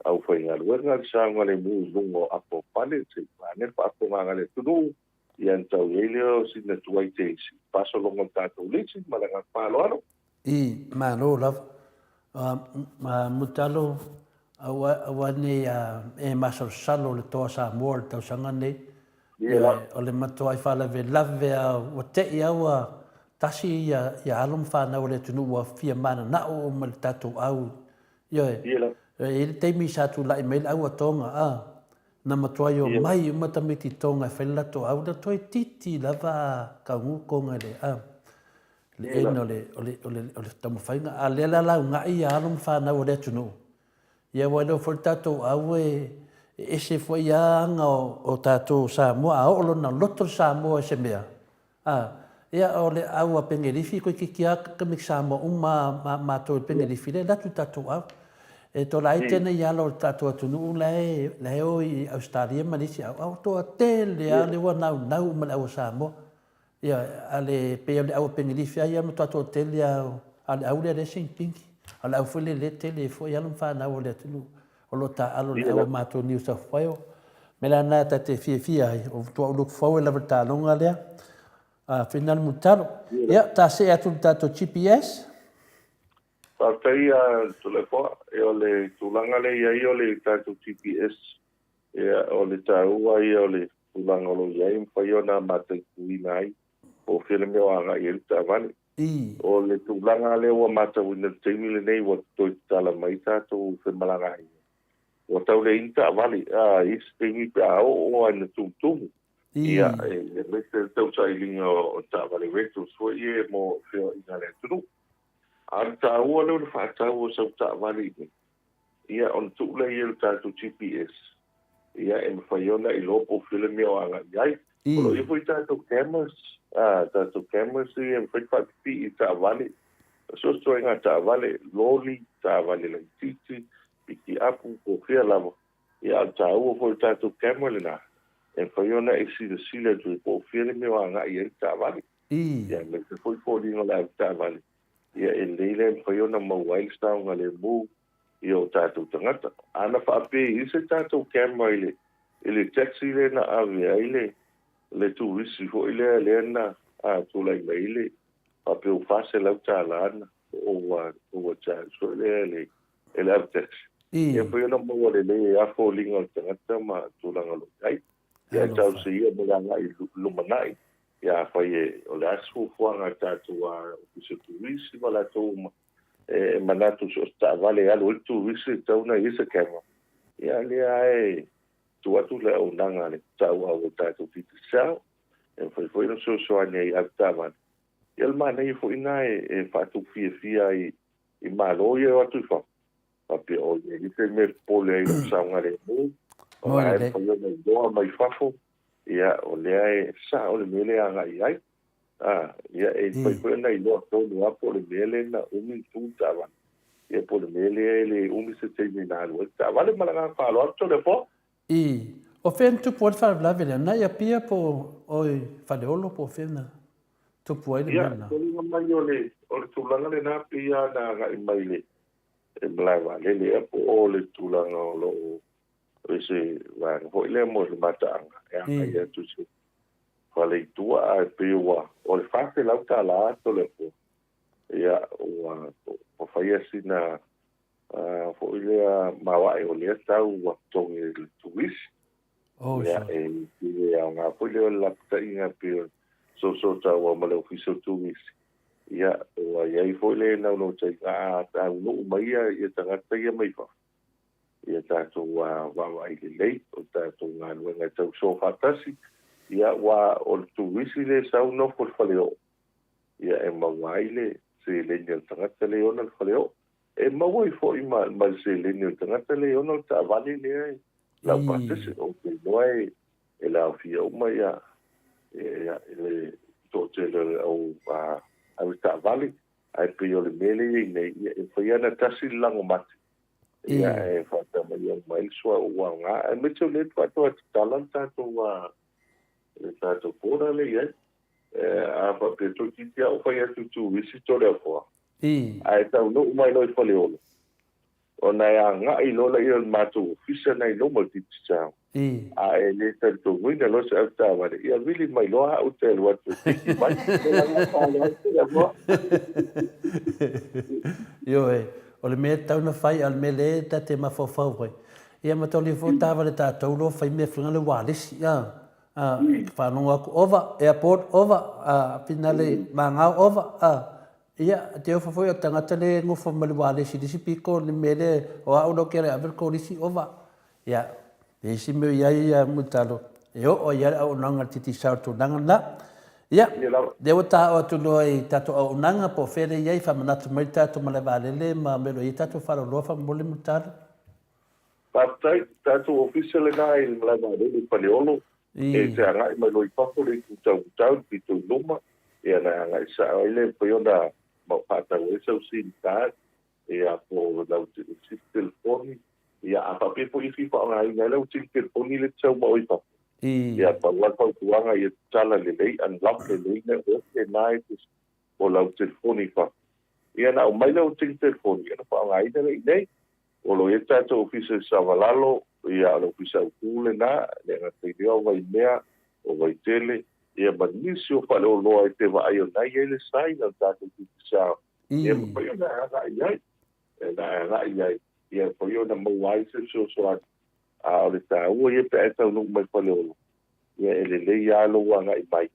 aufaigaluega le saogalemu i luga o apo o fale, se i vaeane le faafofogaaga a le atunuu, ia ona tau i ai lea o sina tuai teisi i faasologa o le tatou lisi. Ma le agaga faaaloalo. I, malo lava. Mulitalo, aua nei e masalosalo le Toa Samoa i le tausaga lenei. O le matuai faalavelave lava, ua te i lava ua tasi ia alo ma fanau a le atunuu ua fia mananao uma i le tatou au. Ioe. E i ai le taimi sa tulai mai ai le au a Tonga, a, na matuai omai uma tamaiti Tonga e fai le latou au, na toeitiiti lava a taunuu Tonga i le, a, le end o le, o le, o le, o le taumafaiga. A o lea la lauga'i ia alo ma fanau a le atunuu, ia aua iloa foi le tatou au e ese foi lava aga o tatou Samoa, a oo lona loto le Samoa i se mea, a, ia o le au a Pengelifi toeitiiti lava tamaiti Samoa uma a matou i Pengelifi lea e alu atu i le tatou au. E tolaiti ana i alo o le tatou atunuu la e o i Ausetalia ma nisi aoao, toatele lava lea ua naunau uma i le au a Samoa. Ia, a le, pei o le au a Penilifi lava ia, matua toatele lava, a o le au lea lea e sinipini. A o le au foi lea lea e tele ai foi alo ma fanau a le atunuu o lo o taaalo i le au a matou New South Wales. O le mea la lena ta te fiafia ai, o matua ou look forward lava i le taaloga lea. A fina le mulitalo. Ia, ta see atu i le tatou GPS. Faafetai a Tulaipoa. O le tulaga lea e i ai o le tatou GPS, Ia, o le taua ia o le tulaga o lo o i ai, e mafai ona mataituina ai po o fea le mea o agai i ai le taavale. O le tulaga lea ua matauina i le taimi lenei ua toe tatala mai tatou femalagaaiga, ua tau leai ni taavale a i isi taimi pe a oo lava ina tumutumu. Ia, aemaise le tausailiga o taavale rentals foi ia mo feoaiga a le atunuu. A o le taua lea o le faatau o sau taavale i inei, Ia, ona tuu lea i ai o le tatou GPS, ia, e mafai ona iloa po o fea le mea o agai i ai. O lo o i ai foi tatou cameras, a, tatou cameras ia e mafai ona faapipii i taavale, so o se ituaiga taavale, loli, taavale laitiiti, pikiapu, po o fea lava. Ia, a o le taua foi o le tatou camera lena, e mafai ona e silasila atu ai po o fea le mea o agai i ai le taavale. Ia, aemaise foi foliga o le avetaavale, ia e lelei lea e mafai ona maua ai le saogalemu i o tatou tagata. A na faapea i ai se tatou camera i le i le taxi lea na ave ai le le turisi foi lea lea na a tulai mai ai le faapea ua $400 na ua ua charge foi lea e le e le ave taxi. Ia mafai ona maua lelei ai lava foliga o le tagata ma tulaga o lo o i ai. Ia e tausia mo le agai i lumanai. Ia afai e o le a se fuafuaga a le tatou Ofisa o Turisi ma latou uma e manatu so o se taavale e alu ai le turisi e tatau ona i ai se camera, ia lea lava e tuu atu le auaunaga a le tauau a le tatou Digicel e mafai foi ona fesoasoani ai i avetaavale. Ia o le manaia foi lena e faatupu fiafia ai i Malo ia e o atu i fafo. Faapea o i ai se mea e popole ai i lou saogalemu, o la e mafai ona iloa mai fafo, ia, o lea e sao le mea lea e agai i ai. A, ia, e mafai foi ona iloa tonu lava po o le mea lea na umi ona tu le taavale, ia po o le mea lea e le umi se taimi na alu ai le taavale. Ma le agaga faaaloalo, Toleafoa. I, o fea na tupu ai le faalavelave lea? Na i Apia po o i Faleolo po o fea na tupu ai le mea lena? Ia, toliga mai o le, o le tulaga lena pei lava na agai mai i le e malae vaalele ea po o le tulaga o lo o i se vaega foi lea mo le mataaga e agai atu i se fale i tua, ae pei ua o le $400 Toleafoa, ia ua faia sina foi lea maoae o lea tau ua totogi e le turisi. Ia, e le aoga foi lea o le lapataiga pei o soso taua ma le Ofisa o Turisi. Ia, ua i ai foi le naunautaiga a taunuu mai ia tagata ia mai fafo, ia tatou vaavaai lelei o tatou galuega e tausoa faatasi. Ia, aua o le turisi lea e sau nofo i le faleoo, ia e maua ai le seleni a le tagata lea e ona le faleoo. E maua ai foi ma le seleni o le tagata lea e ona le taavale lea e laupasese. Ou te iloa e le aofia uma ia le toatele o le au avetaavale, ae pei o le mea lea e i ai nei, ia e fai lava ona tasi le lago mate, ia e faatamaia uma ai le suauu aoga, aemaise o lea faatoa tatala le tatou. le tatou border lea e i ai. A faapea toeitiiti lava ou fai atu i turisi Toleafoa, ae taunuu mai loa i Faleolo, ona e agai loa lea o le matou ofisa na i luma o le Digicel, a e le talitonuina loa se avetaavale, ia vili mai loa au te alu atu e piki mai. Toleafoa. Ioe, o le mea e tatau ona fai, a o le mea lea ta te mafaufau ai, ia ma tau foi taavale tatou loa fai mea foi le ualesi, a. A, faalogo atu ova, airport ova, a, finale magao ova, a, ia, te ofo foi o tagata le nofo ma le ualesi i le isi pito, le mea lea, o au la ou te alu e ave le kolisi ova. Ia, e isi mea o i ai ia Mulitalo, e oo ai lava le auaunaga a le Digicel i le tulaga lena. Ia, lea ua taoa atu loa i tatou auaunaga po o fea lea e i ai, faamanatu mai le tatou malae vaalele ma mea o lo o i ai tatou faaloloa faamolemole Mulitalo. Faafetai, tatou ofisa lena i le malae vaalele i Faleolo, e te agai mai loa i fafo le itu taumatau, le pito i luma, ia ona e agai sao ai lea e mafai ona faatau ai sau sim card, ia po o lau sisi telefoni, ia a faapea foi e fia faaaogaina ai lau sili telefoni lea e te sau ma oe i fafo, ia pau lava le fautuaga ia tatala lelei, unlock lelei le oe lena e te o lau telefoni i fafo. Ia ona aumai lea o le sili telefoni ona faaaogaina lea i inei. O lo o i ai le tatou Ofisa i Savalalo, ia o le Ofisa Autu lena, e le gata i lea o Vaimea, o Vaitele, ia ma nisi o faleoloa e te vaai o lena e i ai le sign a le tatou Digicel, ia mafai ona e agai i ai, ona e agai i ai, ia mafai ona maua ai se fesoasoani. A o le taua ia pe a e taunuu mai Faleolo, ia e lelei lava lou agai mai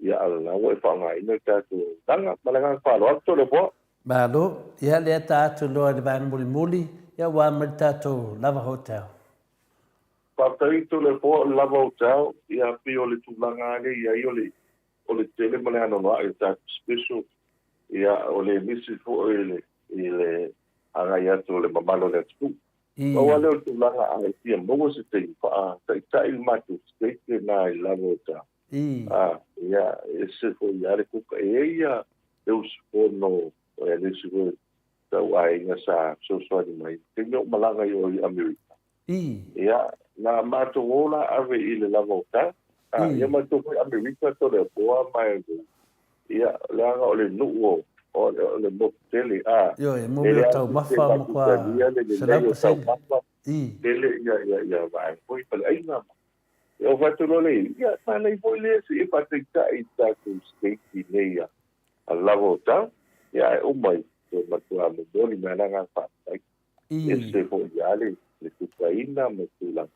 Ia, a o lena ua e faaaogaina le tatou auaunaga. Ma le agaga faaaloalo, Toleafoa. Malo. Ia, lea ta atu loa i le vaega mulimuli, ia ua mai le tatou Lava Hotel. Faafetai Toleafoa, o le Lava Hotel, ia pei o le tulaga lava lea e i ai o le, o le tele ma le anoanoai o tatou special, ia o le misi foi i le, i le agai atu o le mamalu o le atunuu. Pau lava lea o le tulaga a e fia maua se taimi, faataitai le matou steak lena i le Lava Hotel. A, ia, e ese foi lava le kuka. E i ai ia le usufono, le isi foi tau aiga sa fesoasoani mai i le taimi a o malaga i o i Amerika. Ia, na matou o la ave i le lava o tau. A, ia matou foi Amerika Toleafoa ma e ia, leaga o le nuu o, o le motu tele, a. Ioe, mo mea o taumafa matua 100%. Tele ia, ia, ia vaega foi faleaiga ma Ia ou fai atu loa lea i ai, ia, manaia foi lea se i faataitai i le tatou steak nei a lava o tau. Ia ae uma i toe matua momoli mai le agaga faafetai. Ese foi lava le le kukaina ma le tulaga.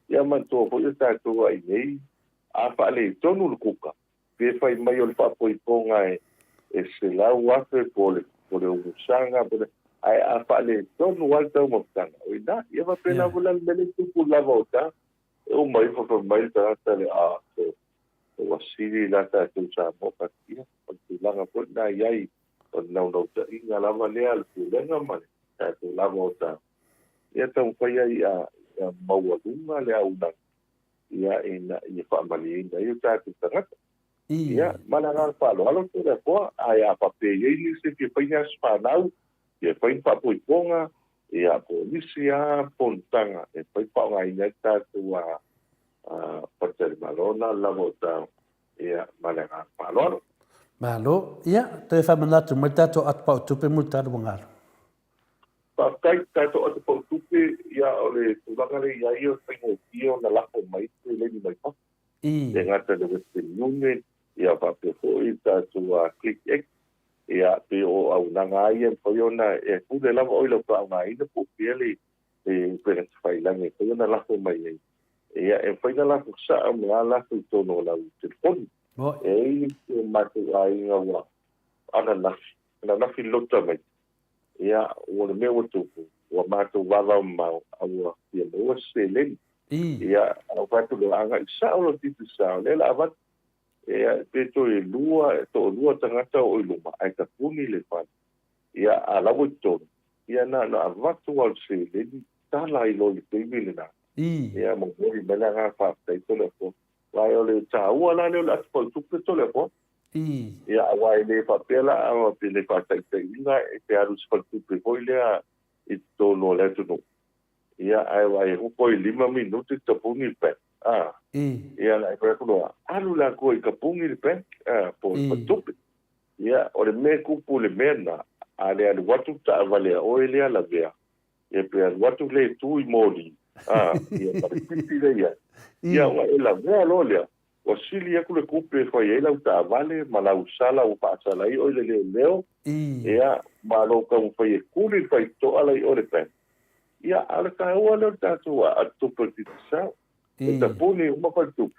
Ia manatua foi o tatou a i nei, a faaletonu le kuka, pe fai mai o le faapoipoga e $100,000 po o le po o le umusaga po o le ae a faaletonu lava le taumafataga, o i ina. Ia faapena foi la le mea lea e tupu i le lava o tau. E uma ifo fai mai le tagata lea, a, ua sili la tatou Samoa Patia. O le tulaga foi lena e i ai, o le naunautaiga lava lea a le Pulega ma le tatou lava o ta, ia taumafai ai ia maualuga le auaunaga, ia ina ia faamalieina ai o tatou tagata. Ia, ma le agaga faaaloalo Toleafoa, ae a faapea e i ai nisi e fia fai ni aso fanau, fia fai ni faapoipoga, ia po o nisi lava fonotaga e mafai ona faaaogaina ai le tatou faletalimalo lena lava o tau, ia, ma le agaga faaaloalo. Malo. Ia, toe faamanatu mai le tatou atupau tupe mo le taluagalu. Faafetai, tatou atupau tupe, ia, o le tulaga lea e i ai o le faigofie ona lafo mai seleni mai fafo. E gata i le Western Union, ia faapea foi le tatou Click X, Ia, pei o auaunaga lava ia e mafai ona e pule lava oe i lau faaaogaina po o fea le upega tafailagi e mafai ona lafo mai ai. Ia, e mafai ona lafo sao ma la lafo i totonu o lau telefoni. E i ai nisi o matou aiga ua ananafi, ananafi lota mai. Ia, o le mea ua tupu, ua matou vavao mamao a ua fia maua se seleni. Ia, a ou fai atu loa, agai sao lau Digicel, lea o le a avatu. Ia, pe toe lua, toalua tagata o i luma, ae tapuni le fale. Ia, a la ua i totonu, ia na ona avatu lava o le seleni, tala ai loa i le taimi lena. Ia, momoli mai le agaga faafetai Toleafoa. Aua o le taua la lea o le atupautupe Toleafoa. Ia, aua e le faapea la a pe le faataitaiina e te alu i se faletupe foi lea i totonu o le atunuu, ia, ae vaai atu toe lima minute tapuni le bank. A, ia na e fai atu loa, alu la koe i Kapungi le bank, a, po o le faletupe. Ia, o le mea e tupu i le mea lena, a le alu atu le taavale a oe lea lavea, ia pe alu atu le tu i moli, a, ia ma le pipi lea i ai, ia ona e lavea loa lea, ua sili atu le tupe e fai ai lau taavale ma lau sala ua faasala ai oe i le leoleo, ia, ma lou taumafai e kuli le faitotoa la i o i le bank. Ia, a o le taua lea o le tatou tupe o le Digicel, e tapuni uma faletupe,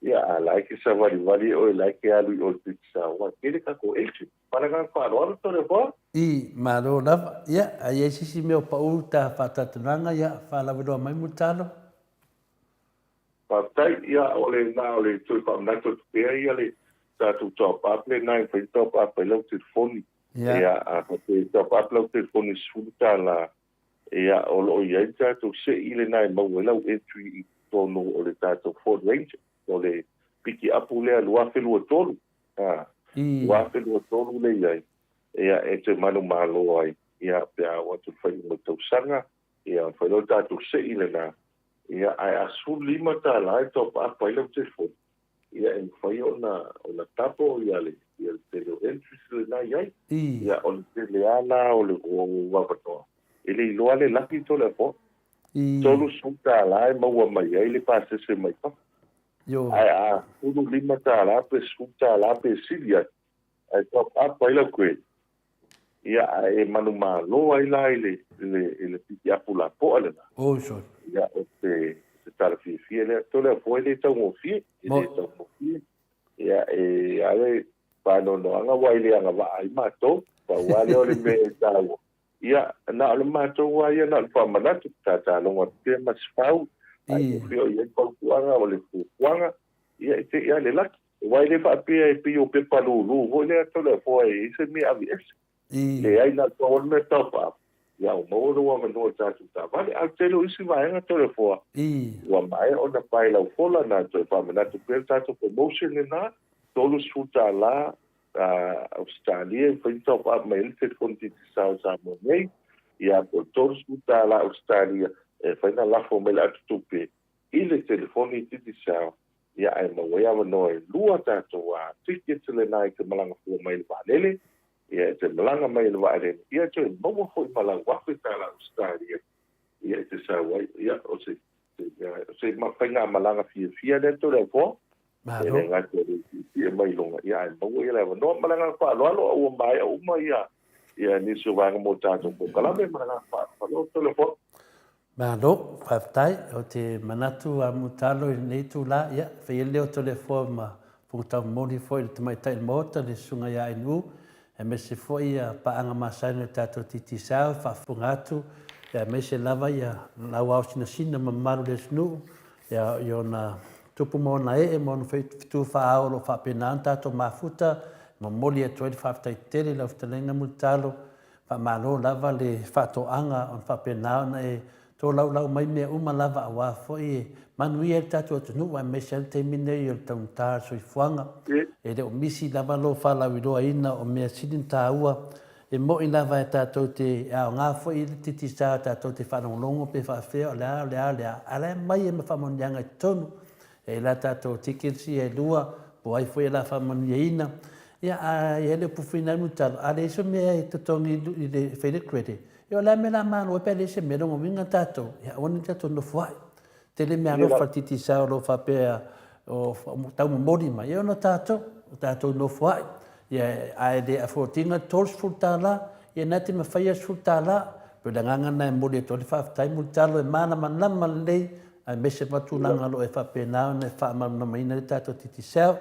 Ia, a la e ke savalivali oe, la e ke alu i o i le Digicel, aua e tele tatou agent. Ma le agaga faaaloalo Toleafoa. I, malo lava. Ia, a i ai se isi mea o pau ta faatalatalanoaga, ia, faalauiloa mai Mulitalo. Faafetai. Ia, o le, na o le toe faamanatu atu pea ia le tatou top up lena e mafai ona top up ai lau telefoni. Ia, a faapea e top up lau telefoni i le $10, Ia, o lo o i ai le tatou sei lena e maua ai lau entry i totonu o le tatou Ford Ranger, o le pikiapu lea 2023, a, 2023 lea i ai, ia, e toe manumalo ai, ia, pe a oo atu i le faaiuga o le tausaga, ia, ona fai loa le tatou sei lena, ia, ae a $15 e top up ai lau telefoni, ia e mafai ona ona tapo ia le ia le tele o entries lena i ai. Ia o le tele lava la o le o avanoa e le iloa le laki Toleafoa. $30 e maua mai ai le pasese mai fafo. Ae a $15 pe $10 pe sili atu ae top up ai lau credit, ia ae e manumalo ai la i le i le pikiapu lapoa lena. Ia o te te tala fiafia lea. Toleafoa e le taugofie, e le taugofie. Ia e a le faanoanoaga aua e le agavaa ai matou. Pau lava lea o le mea e taua. Ia, na o le matou lava ia na o le faamanatu, tatalogo atu pea ma Sefau, ae po fea o i ai le fautuaga o le fuafuaga, ia e te i lava le laki. Aua e le faapea e pei o pepa lulu foi lea Toleafoa e i ai se mea aveese. Leai, na o le pau lava le mea tau ia ua maua lou avanoa i tatou taavale. Ae o le tele o isi vaega Toleafoa, ua maea ona pae laufola, na toe faamanatu pea le tatou promotion lena, $30 Ausetalia e mafai ona top up mai ai le telefoni Digicel i Samoa nei, ia po o le $30 Ausetalia e mafai ona lafo mai le atotupe i le telefoni Digicel, ia ae maua ai avanoa e lua tatou tickets lena e te malaga fua mai i le vaalele, ia e te malaga mai i le vaalele, ia e toe maua foi ma lau $1,000 Ausetalia ia e te sau ai, ia o se o se faigamalaga fiafia lea Toleafoa. E le gata i le tietie mai i luga, ia ae maua ia le avanoa. Ma le agaga faaaloalo, a ua maea uma ia ia nisi o vaega mo tatou polokalame, ma le agaga faaaloalo Toleafoa. Malo, faafetai. Ou te manatu a Mulitalo i lenei itula, ia, fai ai le leo Toleafoa ma Fofoga Taumoli foi i le Tamaitai o le Maota, le Susuga ia Ainuu, aemaise foi ia paaga masani o le tatou Digicel e faafofoga atu, aemaise lava ia lauao sinasina ma mamalu o le atunuu, ia, i ona tupu ma ona ee ma ona fetu faa-ao o lo o faapena ona tatou mafuta, e momoli atu ai le faafetai tele i lau fetalaiga Mulitalo, faamalo lava le faatoaga ona faapena ona e tolaulau mai mea uma lava aua foi e manuia ai le tatou atunuu aemaise ai le taimi nei o le taugata o le soifuaga. E le o misi lava lou faalauiloaina o mea sili ona taua E moni lava e tatou te aoga foi le Digicel tatou te faalogologo pe faafefea o le a, o le a, o le a, a o la e aumai ai ma faamanuiaga i totonu. E i ai la tatou tickets ia e lua, po o ai foi o le a faamanuiaina. Ia, a i ai le upu foi lena i Mulitalo, a leai se mea e totogi i le, e fai le credit, ia o le a le mea o le a malo ai pe a leai se mea? Lona uiga tatou, ia aua ne i tatou nofoai. Tele meaalofa le Digicel o lo o faapea o taumomoli mai, ia ona tatou, o tatou nofoai. Ia, a e le afford ina le $30, ia na te mafaia le $10. Pei o le agaga lena e momoli atu ai le faafetai Mulitalo e malamalama lelei aemaise lava tulaga o lo o e faapena ona e faamalamalamaina ai le tatou Digicel.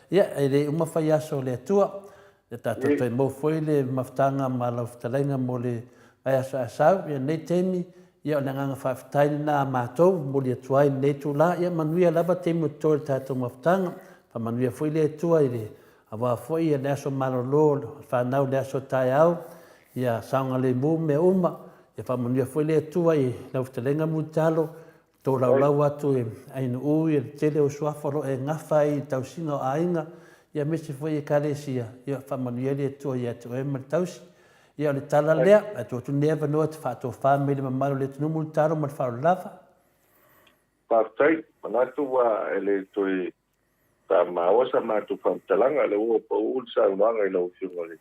Ia, e le uma fai aso o le Atua. Ia tatou toe maua foi le mafutaga ma lau fetalaiga mo le vaiaso a sau. Ia lenei taimi, ia o le agaga faafetai lena a matou, momoli atu ai i lenei itula. Ia manuia lava taimi o totoe o le tatou mafutaga. Faamanuia foi le Atua i le aua foi le aso malolo o le fanau i le aso taeao. Ia saogalemu mea uma. Ia faamanuia foi le Atua i lau fetalaiga Mulitalo, Tolaulau atu e Ainuu le tele o suafa o lo o e gafa ai i le tausiga o aiga, ia aemaise foi Ekalesia, ia faamanuia le Atua ia te oe ma le tausi. Ia o le tala lea, ae tuu atu lenei avanoa e te faatofa mai i le mamalu o le atunuu mo le talo ma le faaaloalo lava. Faafetai. Manatu ua e le toe faamaoa sa matou faamatalaga, lea ua pau le saunoaga i lau Afioga i le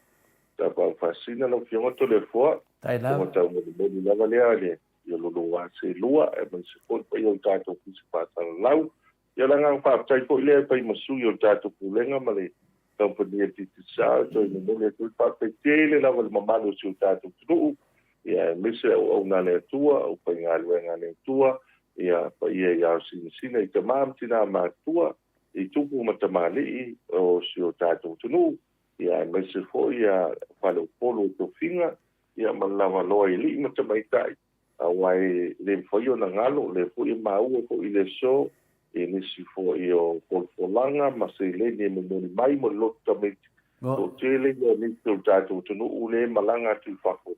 Tapaau Faasisina, lau Afioga Toleafoa, Tailava. Ua taumolimoli lava lea i le lua selua, aemaise foi le paia o le tatou Ofisa Faasalalau. Ia, o le agaga faafetai foi lea e fai ma sui o le tatou Pulega ma le Kamupani a le Digicel, e toe momoli atu ai le faafetai tele lava i le mamalu o si o tatou atunuu, ia aemaise auauna a le Atua, aufaigaluega a le Atua, ia paia i ao sinasina i tama ma tina matutua, i tupu ma tamalii o si o tatou atunuu, ia aemaise foi ia faleupolu o tofiga, ia ma le lavaloa i alii ma tamaitai, aua e le mafai ona galo, lea foi e maua foi i le aso i nisi foi o folafolaga ma seleni e momoli mai mo le lotu tamaiti. Toatele ia nisi o le tatou atunuu lea e malaga atu i fafo,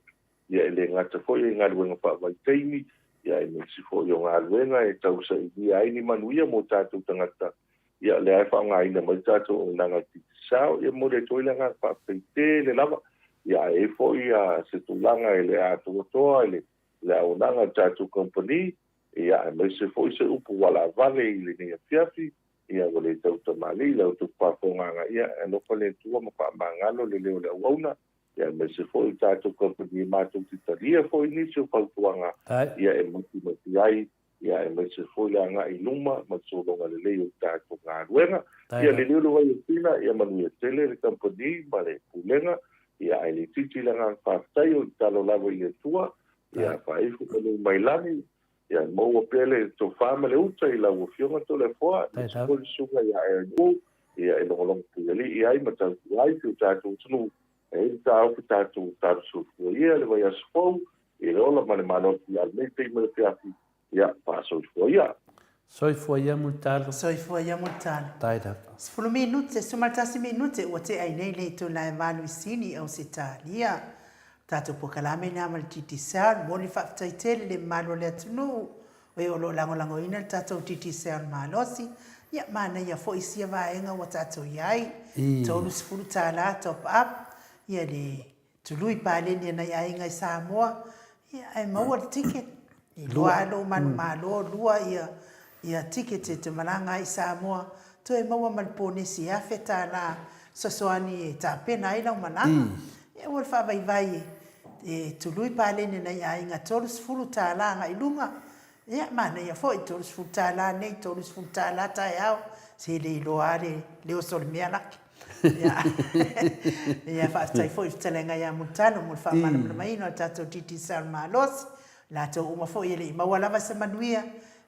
ia e le gata foi i galuega faavaitaimi, ia aemaise foi o galuega e tausailia ai ni manuia mo tatou tagata, ia lea e faaaogaina mai le tatou auaunaga a le Digicel. Ia momoli atu ai le agaga faafetai tele lava. Ia ae i ai foi se tulaga e le atoatoa i le auaunaga a le tatou kamupani, ia aemaise foi se upu ua laavale i lenei afiafi, ia ua le tau tamalii la outou faafofogaga, ia e alofa le Atua ma faamagalo le leo o le auauna, ia aemaise foi le tatou kamupani e matou te talia foi nisi o fautuaga, ia e matimati ai, ia aemaise foi le agai i luma ma le sologa lelei o le tatou galuega. Ia liliu le vai o Sina, ia manuia tele le kamupani ma le Pulega, ia ae le itiiti le agaga faafetai o le tatalo lava i le Atua, ia faaifo manu mai lagi, ia maua pea le tofa ma le uta i lau Afioga Toleafoa, aemaise foi le Susuga ia Aaron, ia e logologo puialii ai ma tautua ai si o tatou atunuu. E i ai le taofi tatou talo soifua ia le vaiaso fou i le ola ma le malosi a lenei taimi o le afiafi, ia faasoifua ia. Soifua ia Mulitalo. Soifua ia Mulitalo. Tai lava. Sefulu minute, 11 minute ua tea ai nei le itula e valu i Sini i Ausetalia. O tatou polokalame lena ma le Digicel, momoli le faafetai tele i le mamalu o le atunuu o e o lo o lagolagoina le tatou Digicel malosi. Ia, manaia foi sia vaega ua tatou i ai, $30 top up, ia le tului paleni a nai aiga i Samoa, ia ae maua le ticket. Iloa lava lou manumalo, lua ia ia ticket e te malaga ai i Samoa, toe maua ma le ponesi $1000 fesoasoani e tapena ai lau malaga. Ia ua le faavaivai e tului paleni a nai aiga $30 agai i luga. Ia manaia foi $30 nei, $30 taeao, se le iloa lava le oso o le mea laki. Ia faafetai foi i le fetalaiga ia Mulitalo mo le faamalamalamaina o le tatou Digicel malosi. Latou uma foi e le i maua lava se manuia,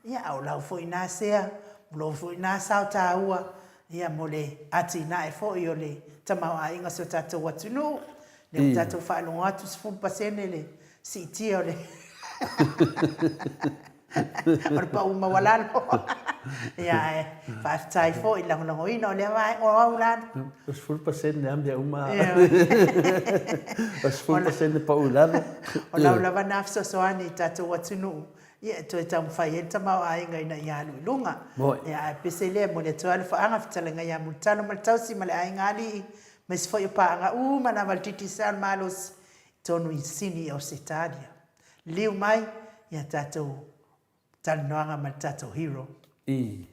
ia a o lau foi na sea, o lou foi na sao taua, ia mo le atinae foi o le tamaoaiga o si o tatou atunuu. Lea ua tatou faalogo atu 10% le siitia o le o le pau maualalo. Ia ae faafetai foi i le lagolagoina o lea vaega o au lalo. O 10% lava mea uma. O 10% pau i lalo. O lau lava na fesoasoani i tatou atunuu ia e toe taumafai ai le tamaoaiga ina ia alu i luga. Ia ae pese lea e momoli atu ai alofaaga fetalaiga ia Mulitalo ma le Tausi ma le Aiga Alii aemaise foi o paaga uma lava a le Digicel malosi i totonu i Sini i Ausetalia. Liliu mai ia tatou talanoaga ma le tatou hero. I.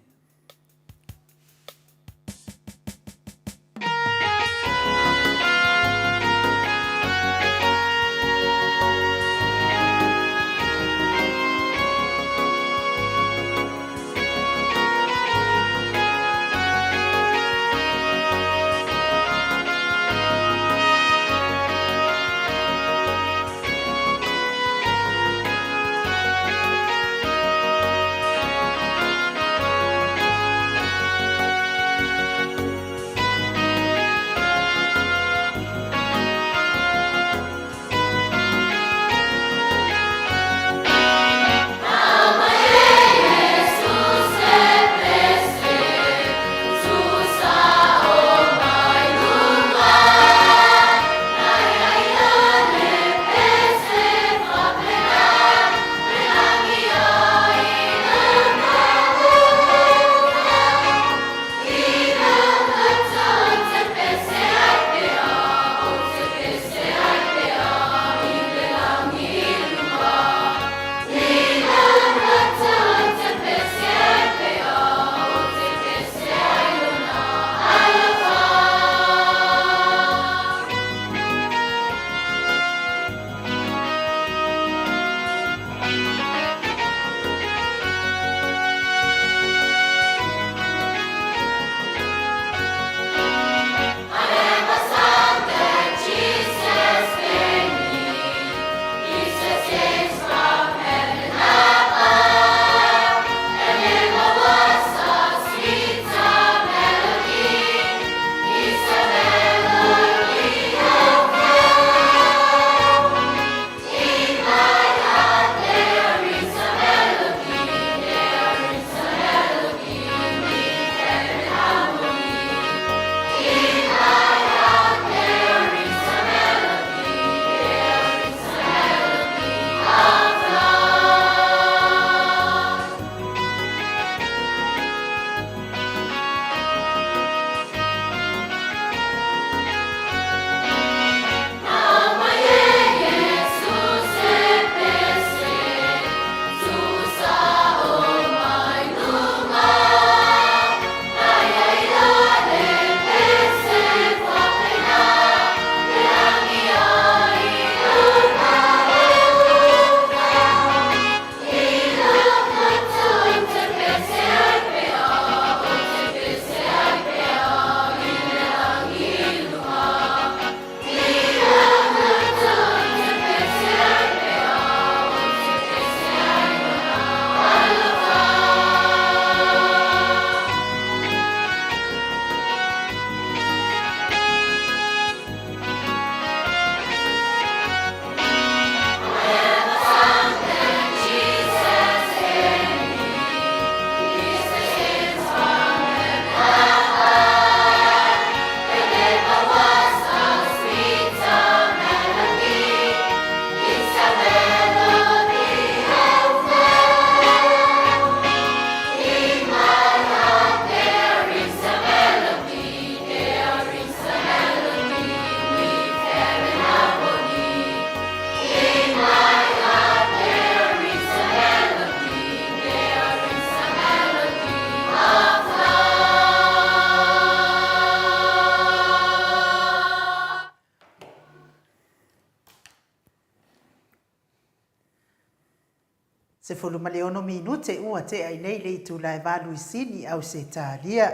16 minute ua tea i nei le itula e valu i Sini, Ausetalia.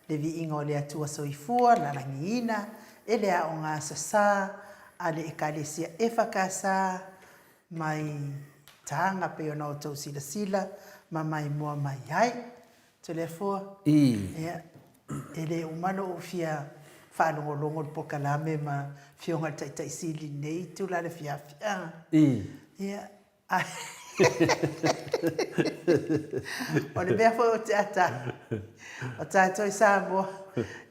Le viiga o le Atua Soifua lalagiina e le Aoga Aso Sa a le Ekalesia EFKS mai Taga pei ona outou silasila ma maimoa mai ai. Toleafoa, Ia, e le uma lou fia faalogologo i le polokalame ma Afioga i le Taitai Sili i lenei itula i le afiafi. Ia, O le mea foi ou te ata ai, o tatou i Samoa,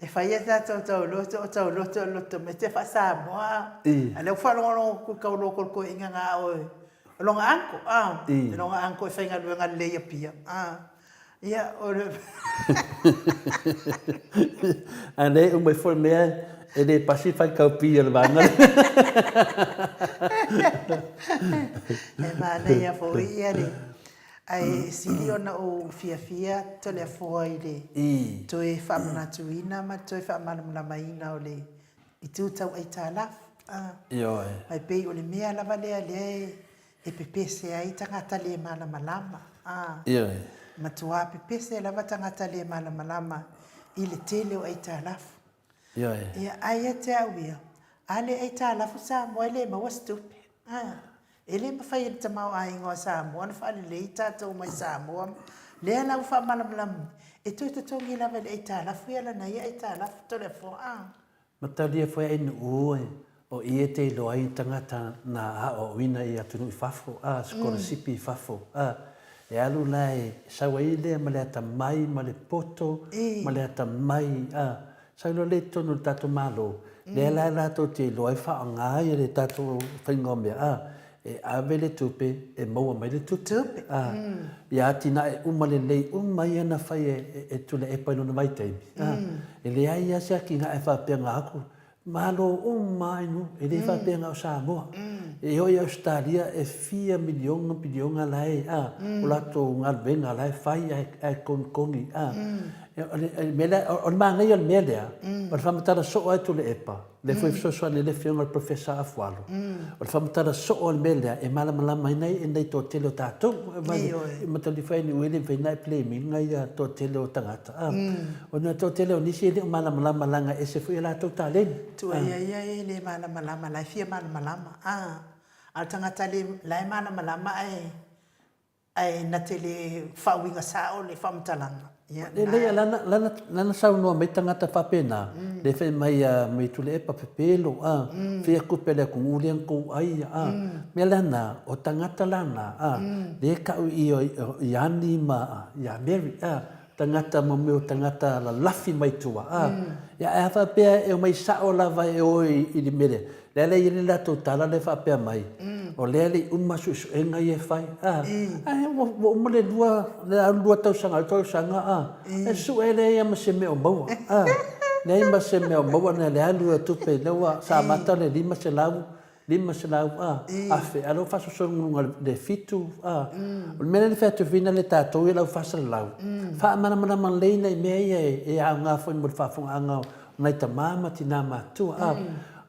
e fai a tatou tauloto, o tauloto o le loto mai te faa-Samoa. A o lea ua faalogologo atu i tauloto a le toeaina na o lona uncle, lona uncle e faigaluega lelei i Apia. Ia, o le... A lea e uma ifo le mea, e le pasi le faitau-pi a le vaega lea. E manaia foi ia le... Ae sili ona ou fiafia Toleafoa i le toe faamanatuina ma le toe faamalamalamaina o le itu tau aitalafu. Ioe. Ma e pei o le mea lava lea lea e e pepese ai tagata le malamalama, a. Ioe. Matua pepese lava tagata le malamalama i le tele o aitalafu. Ioe. Ia, ae ia te au ia, a le aitalafu Samoa e le maua se tupe, a. E le mafai e le tamaoaiga o Samoa ona faalelei tatou mai Samoa. Lea la ua faamalamalama mai, e toe totogi lava e le aitalafu ia lana ia aitalafu Toleafoa, a. Matalia foi ai nuu e o i e te iloa ai tagata na aoaoina i atunuu i fafo, a, sikolasipi i fafo, a, e alu la e sau ai lea ma le atamai ma le poto ma le atamai, a, sau loa lea i totonu o le tatou Malo, lea la latou te iloa ai faaaoga ia le tatou faiga o mea, a, e ave le tupe e maua mai le tupe, a, ia atinae uma lelei uma ia na fai e Tuilaepa i lona vaitaimi, a, e leai lava se atinae faapea na atu, malo uma lava i nuu, e le faapea na o Samoa. E oo i Ausetalia e fia miliona piliona la e, a, o latou galuega la e fai ae konikoni, a. O le mea lea, o le manaia o le mea lea, o le faamatala soo lava e Tuilaepa, lea foi e fesoasoani ai le Afioga i le Professor Afualo, o le faamatala soo o le mea lea e malamalama ai nai toatele o tatou. E mataulia foi NUE e le mafai ona e blame ina ia toatele o tagata, ona o le toatele o nisi e le o malamalama leaga e ese foi a latou taleni. Tuuaia ia e le malamalama, la e fia malamalama, a o le tagata la e malamalama ae Ae na te le faauiga sao le faamatalaga. Ia, na. Lelei, lana, lana, lana saunoa mai tagata faapena, le fai mai a mai Tuilaepa pepelo, a, fia tupe a le atunuu lea na tou ai, a. Mea lana, o tagata lana, a, lea e tau i i Ani ma ia Mary, a, tagata mo mea o tagata lalafi mai tua, a. Ia, ae a faapea e omai sao lava e o i le mea lea, Lea la e i ai le latou tala lea e faapea mai, o lea e le i uma suesuega ia e fai, a, ae ua uma le lua, le alu lua tausaga, alu tausaga, a, e sue leai lava ma se mea o maua, a, leai ma se mea o maua na le alu o tupe, lea ua, sa amata le 500, 500, a, afe, a o lea ua faasoso i luga i le 7, a. O le mea lea na fai atu ai foi na le tatou ia le au faasalalau, faamalamalama lelei nai mea ia e aoga foi mo le faafofogaaga o nai tama ma tina matutua, a.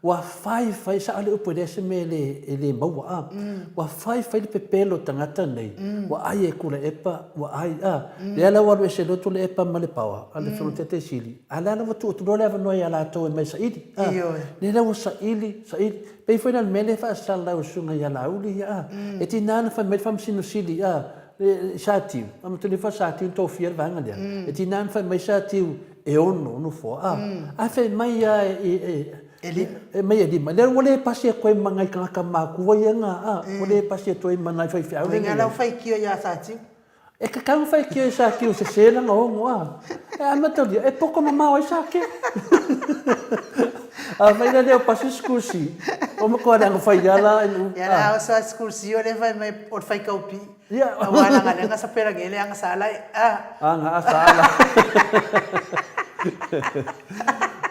Ua fai fai, sao le upu e leai se mea e le maua, a. Ua fai fai le pepelo o tagata nei, ua ai e Tuilaepa, ua ai, a. Lea la ua alu ese loa Tuilaepa ma le power a le Afioga i le Taitai Sili, a lea la ua tuu atu loa le avanoa ia latou e omai e saili, a. Lea la ua saili, saili, pei foi la o le mea lea e faasalalau e le Susuga ia Laauli ia, a. E tiga ona fai mai le Faamasino Sili, a, i Satiu, a matua foi Satiu na tofia le vaega lea, e tiga ona fai mai Satiu, e ono nofoa, a, ae fai mai lava e, e mai e lima. Lea ua le pasi atu ai ma nai tagata matutua ia na, a, ua le pasi atu ai ma nai faifeau. Uiga lau faitio ia Satiu. E tatau ona faitio i Satiu sese lana ono, a. E amatalia, e poto mamao ai Satiu. Afai la le o pasi sikusi, ua matua leaga fai lava la. Ia la oso a sikusi o le fai mai o le faitaupi. Ia. Aua leaga lea na sapela nei le agasala e a. Aga asala.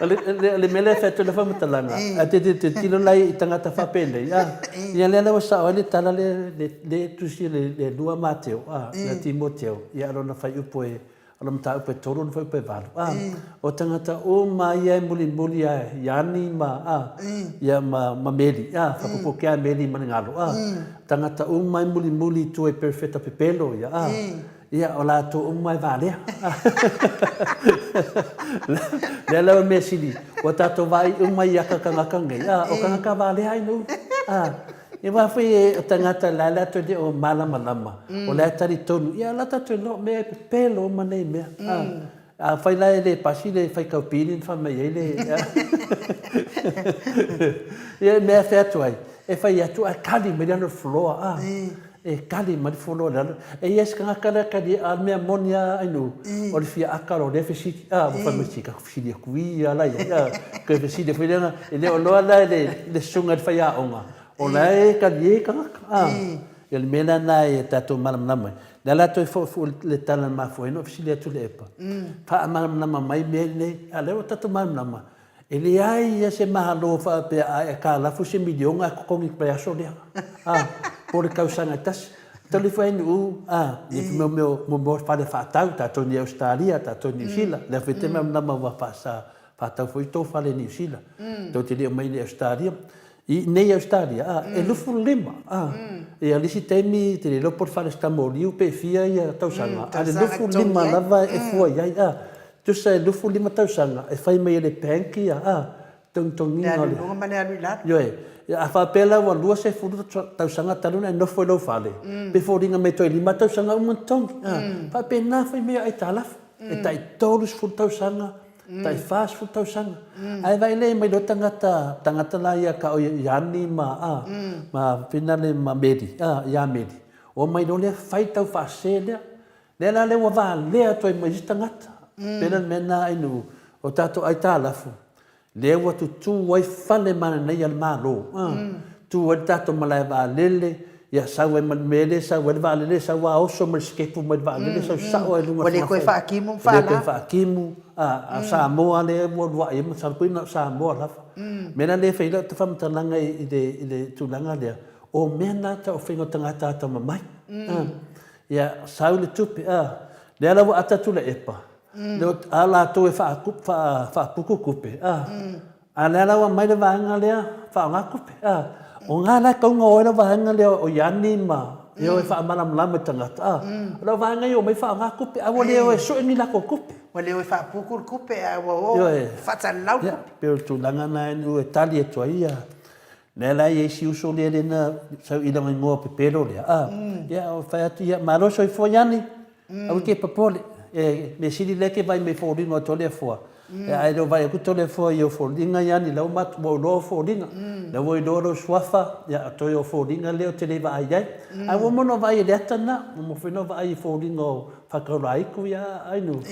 O le, le, le mea lea e fai atu le faamatalaga, a te te te tilo la i tagata faapenei, a, ia lea la ua sao ai le tala lea, le, le tusi le, le lua Mateo, a, ia Timoteo, ia lona fuaiupu e. O le mataupu e tolu ona fuaiupu e valu, a. O tagata uma ia e mulimuli a Iani ma, a, ia ma, ma Meli, a, faapuupuu ake a Meli ma le galo, a. Tagata uma e mulimuli i tua i Perofeta pepelo ia, a. Ia, o latou uma e valea. Lea la o le mea sili, ua tatou vaai uma i aka tagata nei, a, o tagata valea ai nuu, a. Ia aua foi o tagata la e latou le o malamalama, o la e talitonu, ia o la tatou iloa o mea e pepelo uma nei mea. A, afai la e le pasi le faitau pili na fai mai ai le Ia e mea e fai atu ai, e fai atu ae kali mai lalo o le floor, a. E kali mai le floor i lalo. E i ai si tagata la e kali ai, a o le mea moni lava Ainuu, o le fia aka loa o lea fesili, a, ua fai mai, se tatou fesili atu ia la i ai, a. Toe fesili foi lea, e le o iloa la e le susuga i le faiaoga, o la e talie tagata, a. Ia o le mea la lena ia tatou malamalama ai. O le a la toe foi foi le tala na mafua ai ona ou fesili atu i le epa, faamalamalama mai mea nei, a o lea ua tatou malamalama, E leai ia se Malo faapea a e aitalafu se miliona ae totogi i le vaiaso lea, a, po o le tausaga e tasi. Talu ifo ai Nu'u, a, ia te mea o mea o fale faatau, tatou nei Ausetalia, tatou Niu Sila, lea foi te malamalama ua faasa faatau foi tou fale i Niu Sila. Tou te le omai i Ausetalia. I nei Ausetalia, a, e 25, a. Ia le isi taimi te le iloa po o le fale Stamoliu pe fia ia tausaga, a o le 25 lava e fua i ai, a. Tusa e 25 tausaga e fai mai e le bank ia a togitogiina o le. Le alu i luga ma le alu i lalo. Ioe. A faapea la ua 20 tausaga talu ona e nofo i lou fale, pe foliga mai toe lima tausaga uma ona totogi. A faapena fai mai o aitalafu, e tai 30 tausaga, tai 40 tausaga. Ae vaai lea mai loa tagata, tagata la ia ka o Iani ma a, ma Finale ma Meli, a ia Meli, omai loa lea fai tau faasese lea. Lea la lea ua valea atu ai ma isi tagata. Pei la le mea lena Ainuu, o tatou aitalafu, lea ua tutu ai fale mananaia a le Malo, tu ai le tatou malae vaalele, ia sau ai ma le mea lea e sau ai le vaalele, sau lava oso mai le sikepu mai le vaalele, sau sao lava i luga o le Ua le toe faakimu ma faala. Ua le toe faakimu, a o Samoa lea ua uluai ai, masalo pe na o Samoa lava. O le mea la lea e fai ai lau faamatalaga i le tulaga lea, o mea na tau o faiga o tagata atamamai. Ia, sau le tupe, a. Lea la ua ata atu le epa, lea a latou e faapuku tupe, a. A lea la ua aumai le vaega lea, faaaoga tupe, a. O na la e tatau ona o ai le vaega lea o Iani ma e o e faamalamalama i tagata, a. O lau vaega ia e omai faaaoga tupe, ae ua le o e sue ni latou tupe. Ua le o e faapuku le tupe, ae ua o e faasalalau le tupe. Ia, pei o le tulaga lena e tali atu ai ia Lea la e i ai si uso lea lea na sau i lona igoa pepelo lea, a, ia, o fai atu, ia, malo soifua Iani, aua e te popole, e, mea sili lea e te vaai mai i foliga o Toleafoa, ae le o vaai atu Toleafoa i ou foliga Iani, la ua ua ou iloa ou foliga, la ua iloa lou suafa, ia, toe o foliga lea ou te le vaai i ai. Ae ua uma ona vaai i le ata lena, ua uma foi ona vaai i foliga o Fakaulaiku, ia, Ainuu.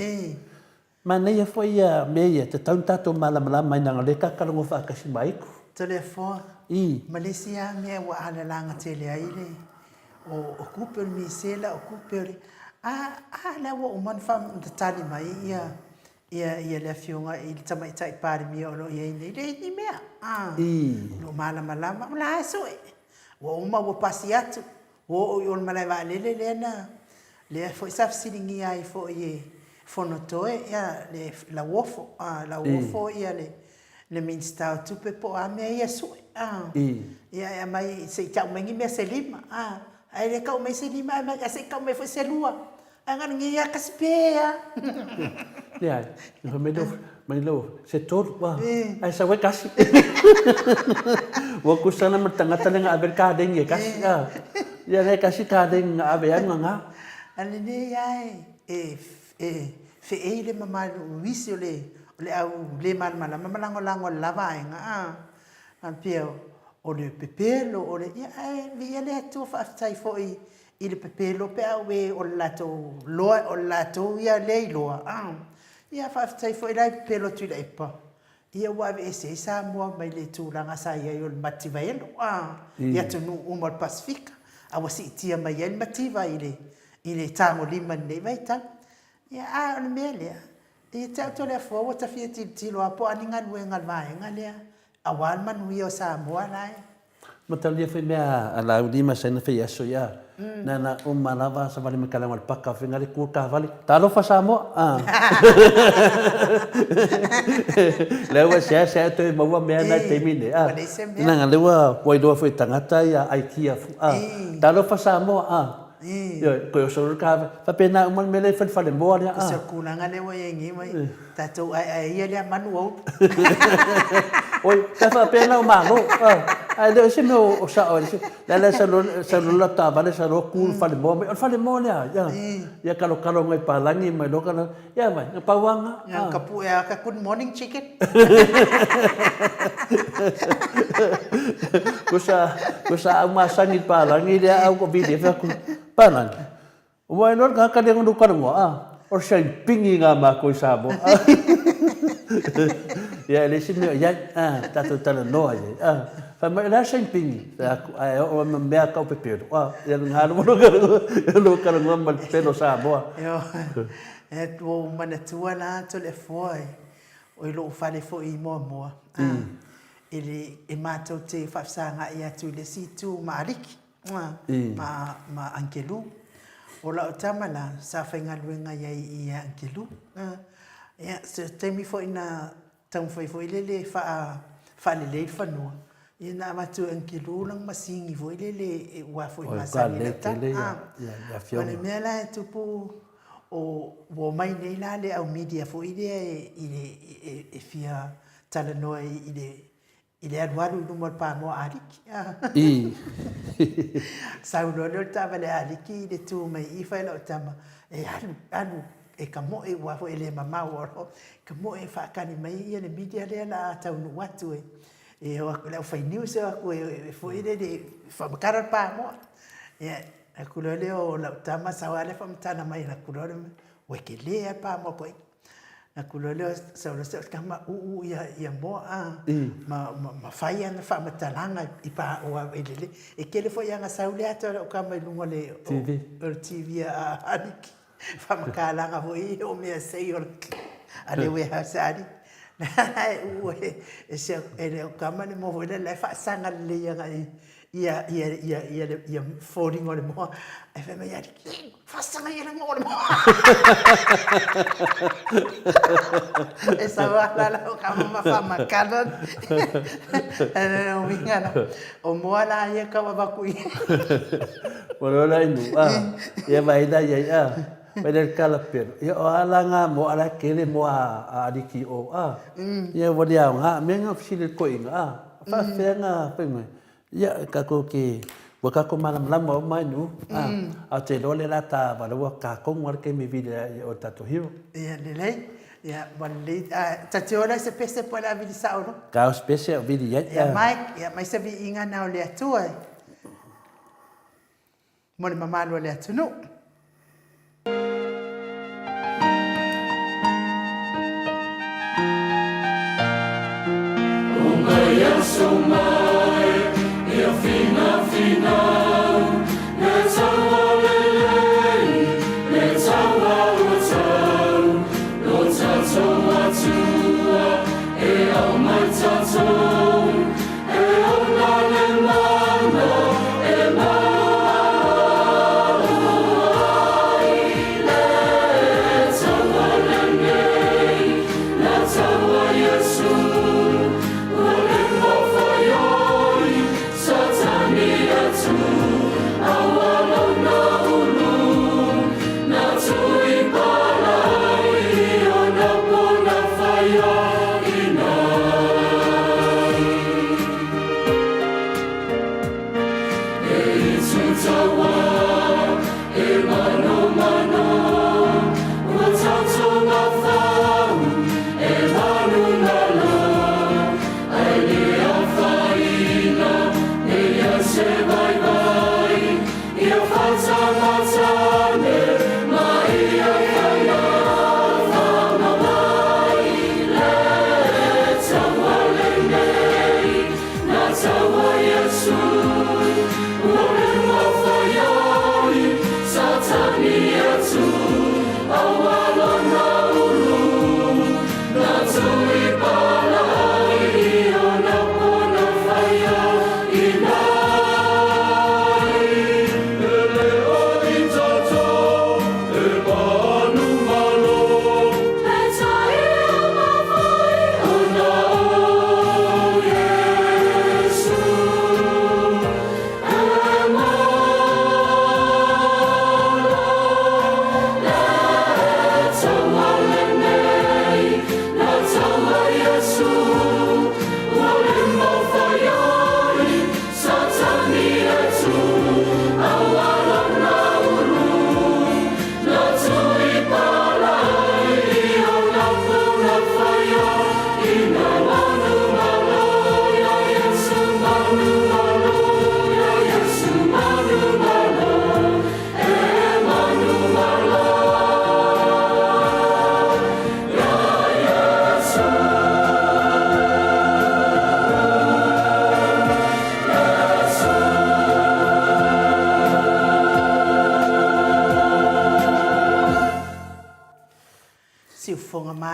Manaia foi ia mea ia, tatau ona tatou malamalama ai leaga o lea e tatou talanoa faatasi ma Aiku. Toleafoa, I. Ma le isi lava mea ua alalaga tele ai le, o kupe o le misela, o kupe o le, a, a lea ua uma ona tali mai ia, ia, ia le Afioga i le Tamaitai Palemia o lo o i ai nei, leai ni mea, a, I. o lo o malamalama, o la e sue, ua uma ua pasi atu, Ua oo i o le malae vaalele lea na, lea foi sa fesiligia ai foi e Fonotoe ia le Lauofo, a, Lauofo ia le, le Minisita o Tupe po o a mea ia sue, a. Ia e aumai se i tau mai ni mea se lima, a, ae le tau mai se lima ae aumai, se i tau mai foi se lua. Ae na o lenei lava kasi pe a. Leai, fai mai lou, mai lou, se tolu, a, ae sau ai kasi. Ua tusa la ma le tagata lea na ave le kalegi e kasi, a. Ia lea e kasi kalegi na ave ai ma na. A lenei lava e, e feei le mamalu i isi o le, o le au le malamalama ma lagolago i le la vaega, a. A pei o le pepelo, o le, ia ae viia le Atua faafetai foi i le pepelo pe a ue o le latou loa o le latou ia lea iloa a ia faafetai foi la e pepelo atu i Laepa ia ua aveese ai Samoa mai le tulaga sa i ai o le mativa elo a i atunuu uma o le Pasefika a ua siitia mai ai le mativa i le i le tagolima i lenei vaitau. Ia a o le mea lea ia te au Toleafoa ua ta fia tilotilo lava po o a ni galuega a le vaega lea aua le manuia o Samoa la e. Matalia foi mea a Laauli ma saina fai aso ia. Na na uma lava savali mai kalaga o le paka fai ngale ku taavale. Talofa Samoa. Ah. Lea ua seasea toe maua mea na i taimi nei. Ah. Leaga lea ua iloa foi e tagata ia aikia fu. Ah. Talofa Samoa. Ah. Ioe, koe oso loa le taavale. Faapena uma le mea lea i fale falemoa lea. Ah. O se tulaga lea ua i ai nei mai. Tatou aeae ia lea manu aulu. Oi, pe a faapea na o Malo, ae le o se mea o sao ai. Le ala sa loa la taavale sa loa ku i le falemoa mai, o le falemoa lea, ia, ia kalokalo mai palagi mai loa kala, ia vai, na pau lava lena. Ia, ka pue a ka good morning chicken. Kusa, kusa au masani palagi lea au ko vili e fai atu, palagi. Ua iloa le tagata lea na talanoa, a, o le saipigi lena a matou i Samoa. Ia, e leai se mea o i ai, a, tatou talanoa i ai, a. Fai mai, o le a le saipigi? Fai atu, ae oo mai ma mea tau pepelo, a, ia lena lou talanoa ma le pepelo o Samoa. Ioe, ua ou manatua la Toleafoa i lou fale foi i Moamoa, a, e le, e matou te faafesagai atu i le isi itu ma Aliki. Ma, ma Angelu. O lau tama la, sa faigaluega i ai i Angelu. Ia, se taimi foi na taumafai foi lele e faa, faalelei le fanua, ia na avatu e Angelu lana masini foi lele e ua foi masani i lau tama. O le mea la e tupu, o, ua omai nei la le au media foi lea e, i le, e, e fia talanoa i le, I le alualu i luma o le pamoa a Aliki. I. Sau loa lea o le taavale a Aliki i le tu mai i i fai lau tama, e alu, alu, e kamoe aua foi e le mamao o lo, kamoe e faakali mai ia le media lea o le a taunuu atu e, e o atu le aufai news e o atu e foi lele e faamatala le pamoa. Ia, aku loa lea o lau tama sau lava le faamatala mai, aku loa lea, ua tele lava le pamoa koe. Aku loa lea sau loa se tama uu ia ia moa a ma ma fai ana faamatalaga i pa o i lele e tele foi ana sau lea atu lau tama i luga o le TV o le TV a Aliki faamatalaga foi o mea sei o a le warehouse a Aliki e uu e se e le tama le moa foi lea la e faasaga lelei agai ia ia ia ia ia foliga o le moa ae fai mai Aliki Faasaga ia le moa o le moa. E sau lava la lau tama ma faamakala. E uiga la, o moa la ia tau avatu i. Ua loa la inu, a, ia vaai la i ai, a, vaai la i le kalapelo, ia o a la ngā moa, a la e tele moa a aliki o, a, ia ua le aoga, mea ngā fesili a le toeaina, a, faafefea ngā fai mai, Ia, kakou ke, ua kakou malamalama uma ai nuu, a, a o te iloa le la ta walaua kakou a le keimi vili a ia o tatou hero. Ia, lelei. Ia, ua lelei. A, ta te ola i se pese po o le a vili sao loa. Ka o se pese o vili ai. Ia, Mike, ia, mai se viiga na o le Atua e. Mo le mamalu o le atunuu.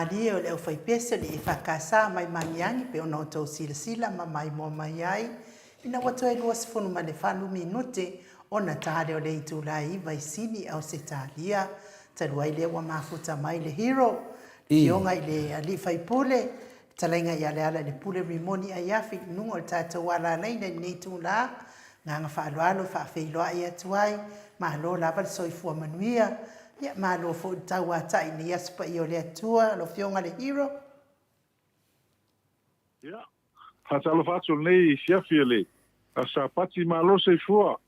malie o le aufaipese o le EFKS mai Magiagi pei ona outou silasila ma maimoa mai ai ina ua toe 28 minute ona ta lea o le itula e 9 i Sini, Ausetalia. Talu ai lea ua mafuta mai le hero, le Afioga i le Alii Faipule, Fetalaiga ia Lealailepule Rimoni Aiafi i luga o le tatou alalaina i lenei itula, agaga faaaloalo e faafeiloai atu ai, malo lava le soifua manuia, ia malo foi le tauatai i lenei Aso Paia o le Atua, lau Afioga le Hero. Ia, faatalofa atu i lenei afiafi o le Aso Sapati, malo le soifua.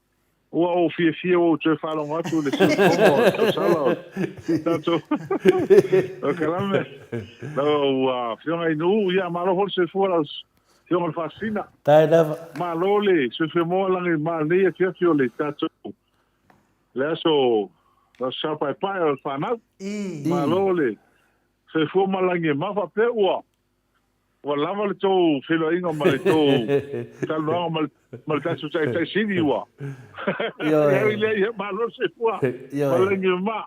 Ua ou fiafia ua ou toe faalogo atu i le siufofoga o le tausala o le tatou polokalame. Lau Afioga Inu, ia malo foi le soifua lau Afioga i le Faasisina. Tae lava. Malo le soifua maua lagi ma lenei afiafi o le tatou le aso aso Sa paepae o le fanau. Malo le soifua ma lagi e ma faapea ua Ua lava le tou feiloaiga ma le tou talanoaga ma le, ma le tatou taitai sili ua. Ioe. Ia, ia, malo le soifua. Ioe. Ma le lagi e mama.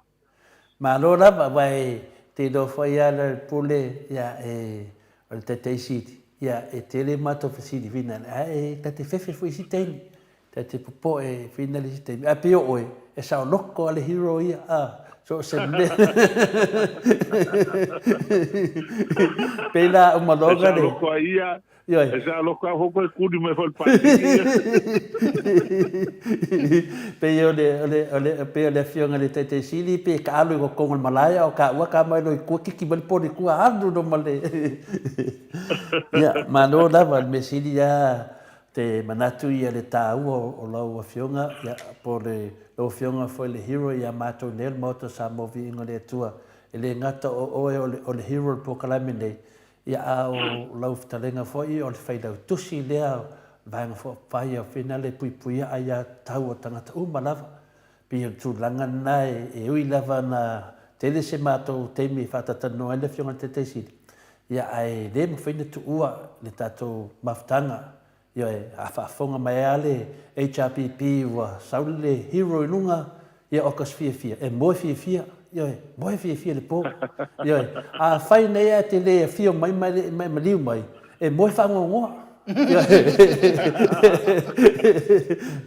Malo lava, aua e te iloa foi lava le pule, ia, e, o le taitai sili, ia, e tele matou fesili fina, ae ta te fefe foi i isi taimi. Ta te popoe whina le isi taimi. Ae pei o oe, e saoloko a le hero ia, a, so o se mea. Pei la uma loga le... E saoloko a ia, Ioe. E saoloko a foi koe kuni mai foi le pātiki ia. Pei o le, o le, o le, pei o le afioga i le Taitai Sili, pei e taalo i totonu o le malae, a o taua ka mai loa i tua, kiki mai le poni i tua, alu loa ma le... Ia, malo lava, o le mea sili lava, Te manatu ia le taua o lau Afioga, ia, po o le, lau Afioga foi le hero ia matou nei o le Maota o Samoa Viiga o le Atua. E le gata o oe o le, o le hero o le polokalame nei, ia, a o lau fetalaiga foi o le failautusi lea o le Vaega Faaupufai o Fina le puipuia aiatatau a tagata uma lava. Pei o le tulaga lena e ui lava na tele se matou taimi e faatatalanoa ai le Afioga i le Taitai Sili, ia ae le mafai ona tuua le tatou mafutaga. Ioe, a faafofoga mai lava le HRPP ua sau le hero i luga, ia oka se fiafia, e moe fiafia, ioe, moe fiafia i le po. Ioe, afai nei ae te le afio mai ma e maliu mai, E moe faanoanoa.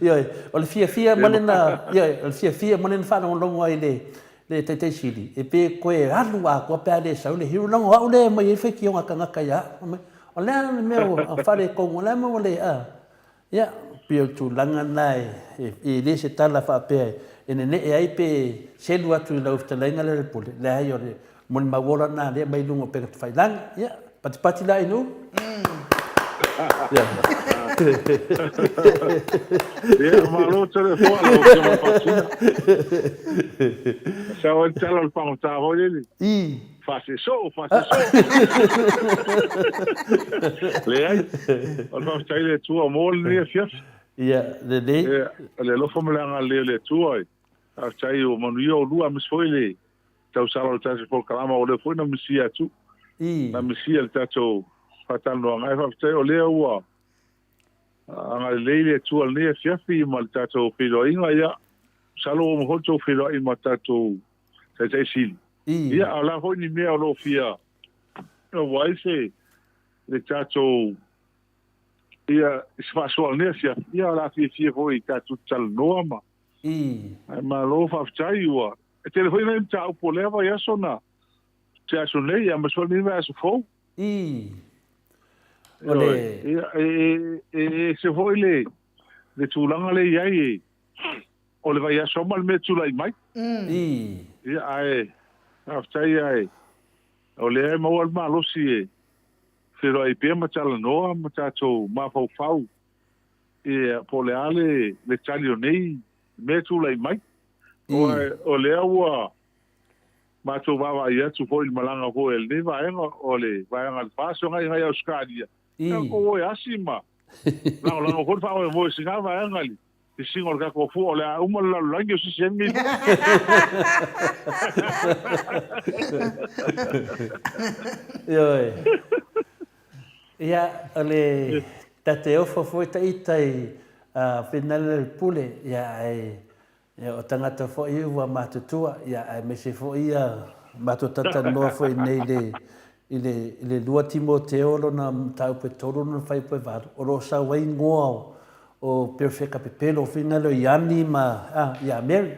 Ioe, o le fiafia ma lena, ioe, o le fiafia ma lena faalogologo ai le le Taitai Sili, e pe koe alu atoa pe a le sau le hero, leaga o au lea e aumai ai faitioga a tagata ia au. O le a le mea ua faaletonu, o le a le mea ua le, a. Ia, pei o le tulaga lena e le se tala faapea e nene'e ai pe selu atu i lau fetalaiga lea o le pule, leai o le molimau ola lena lea e aumai i luga o upega tafailagi. Ia, patipati la i nuu. Ia, malo tele foa lau Afioga i le Faasisina. Sau ai le tala o le pagota foi lele. I. Faasesoo, faasesoo. Leai, o le faafetai i le Atua mo lenei afiafi. Ia, lelei. Ia, o le alofa ma le agalelei o le Atua. Faafetai ua manuia oulua, aemaise foi le tausala o le tatou polokalama, o lea foi na misia atu. I. Na misia le tatou faatalanoaga. Ae faafetai o lea ua agalelei le Atua i lenei afiafi ma le tatou feiloaiga. Ia, masalo ua uma foi le tou feiloai ma tatou Taitai Sili. Ia, a o le a foi ni mea o lo o fia maua ai se le tatou ia se faasoa o lenei afiafi, ia o le a fiafia foi tatou te talanoa ma Ae malo faafetai ua e tele foi nai mataupu o lea vaiaso na te aso nei, aemaise foi lenei vaiaso fou. O le Ia, e e ese foi le le tulaga lea e i ai e o le vaiaso ma le mea e tulai mai. Ia, ae faafetai ae o lea e maua le malosi e feiloai pea ma talanoa ma tatou mafaufau ia po o le a le, le tali o nei mea e tulai mai. O lea ua matou vaavaai atu foi i le malaga foi a lenei vaega, o le vaega a le FAST agai i Ausetalia. Ia kou e asi ma lagolago foi le faamoemoe i sina vaega i le sisiga o le tatou fua, o le a uma le lalolagi o sisi ai lenei fua. Ioe. Ia, o le ta te ofo foi ita i finale le pule, ia ae o tagata foi ua matutua, ia aemaise foi ia. Matou talatalanoa foi nei i le, i le, i le 2 Timoteo lona mataupu e 3 lona fuaiupu e 8, o lo o sau ai igoa o, o Perofeka Pepelo, foi na lea o Iani ma, a, ia Mary.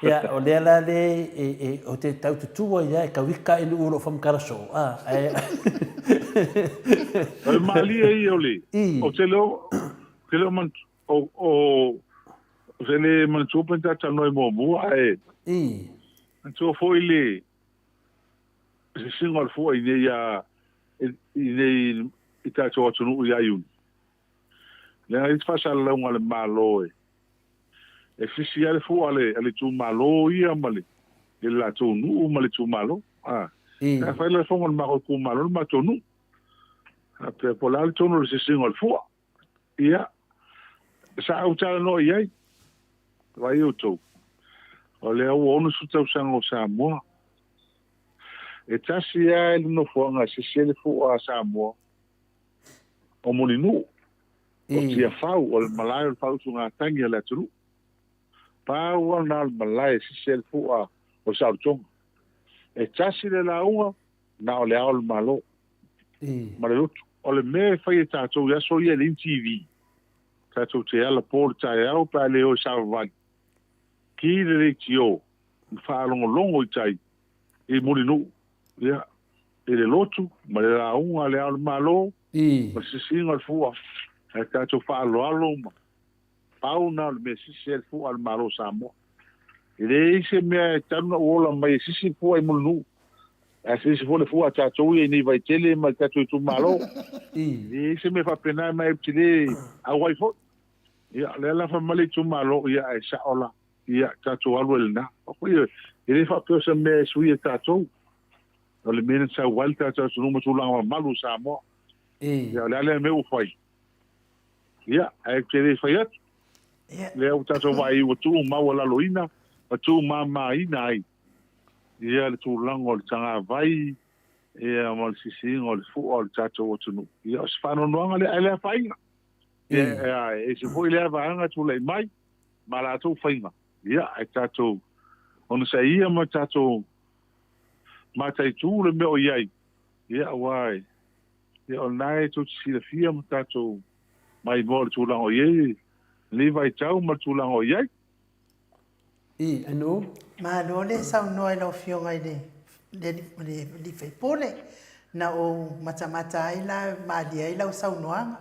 Ia, o lea la le e, e, o te tau tutu ai ia, e tau ika i nuu o lou whamkara soo, a, ae... O le malie ia o le, o te leo, te leo man, o, o, o te le manatua pe na talanoa muamua, ae, manatua foi le, sisiga o le fua i nei a, i nei i tatou atunuu ia Iuni. Leaga e i ai se faasalalauga a le Malo e e sisi ai le fua a le a le itumalo ia ma le le latou nuu ma le itumalo. A, e fai le lafoga o le matou itumalo le matou nuu. A pea po o le a le tonu o le sisiga o le fua. Ia, sa ou talanoa i ai, vaai outou, o lea ua 60 tausaga o Samoa. E tasi lava le nofoaga e sisi ai le fua a Samoa, o Mulinuu, o Tiafau, o le malae o le faautugatagi a le atunuu. Pau lava lena o le malae e sisi ai le fua o le saolotoga. E tasi le lauga, na o le Ao o le Malo ma le lotu. O le mea e fai e tatou i aso ia e leai ni TV. Tatou te ala po le taeao pe a le o e savavali. Ki le leitio ma faalogologo i tai i Mulinuu, ia, i le lotu ma le lauga a le Ao o le Malo ma le sisiga o le fua, ae tatou faaaloalo ma pau na o le mea e sisi ai le fua a le Malo o Samoa. E leai se mea e talu na ou ola mai e sisi le fua i Mulinuu, ae sisi foi le fua a tatou ia i nei Vaitele ma le tatou itumalo. E leai se mea faapena ma ou te le auai foi. Ia, o lea la fai mai le itumalo, ia ae sao la, ia tatou alu ai i lena. E le faapea o se mea e sui e tatou. O le mea na sau ai le tatou atunuu ma tulaga mamalu o Samoa. Ia, o le a lea mea ua fai? Ia, ae ou te le fai atu. Lea ua tatou vaai ua tuumaualaloina ma tuumamaina ai ia le tulaga o le tagavai ia ma le sisiina o le fua o le tatou atunuu. Ia, o se faanoanoaga lea, ae le afaina. Ia, e ese foi lea vaega e tulai mai ma latou faiga. Ia, ae tatou onosaia ma tatou mataitu le mea o i ai, ia, aua e, ia, o lena e tou te silafia ma tatou maimoa i le tulaga o i ai lenei vaitau ma le tulaga o i ai. I, Anu? Malo le saunoa i lau Afioga i le alii faipule. Na ou matamata ai la, malie ai lau saunoaga.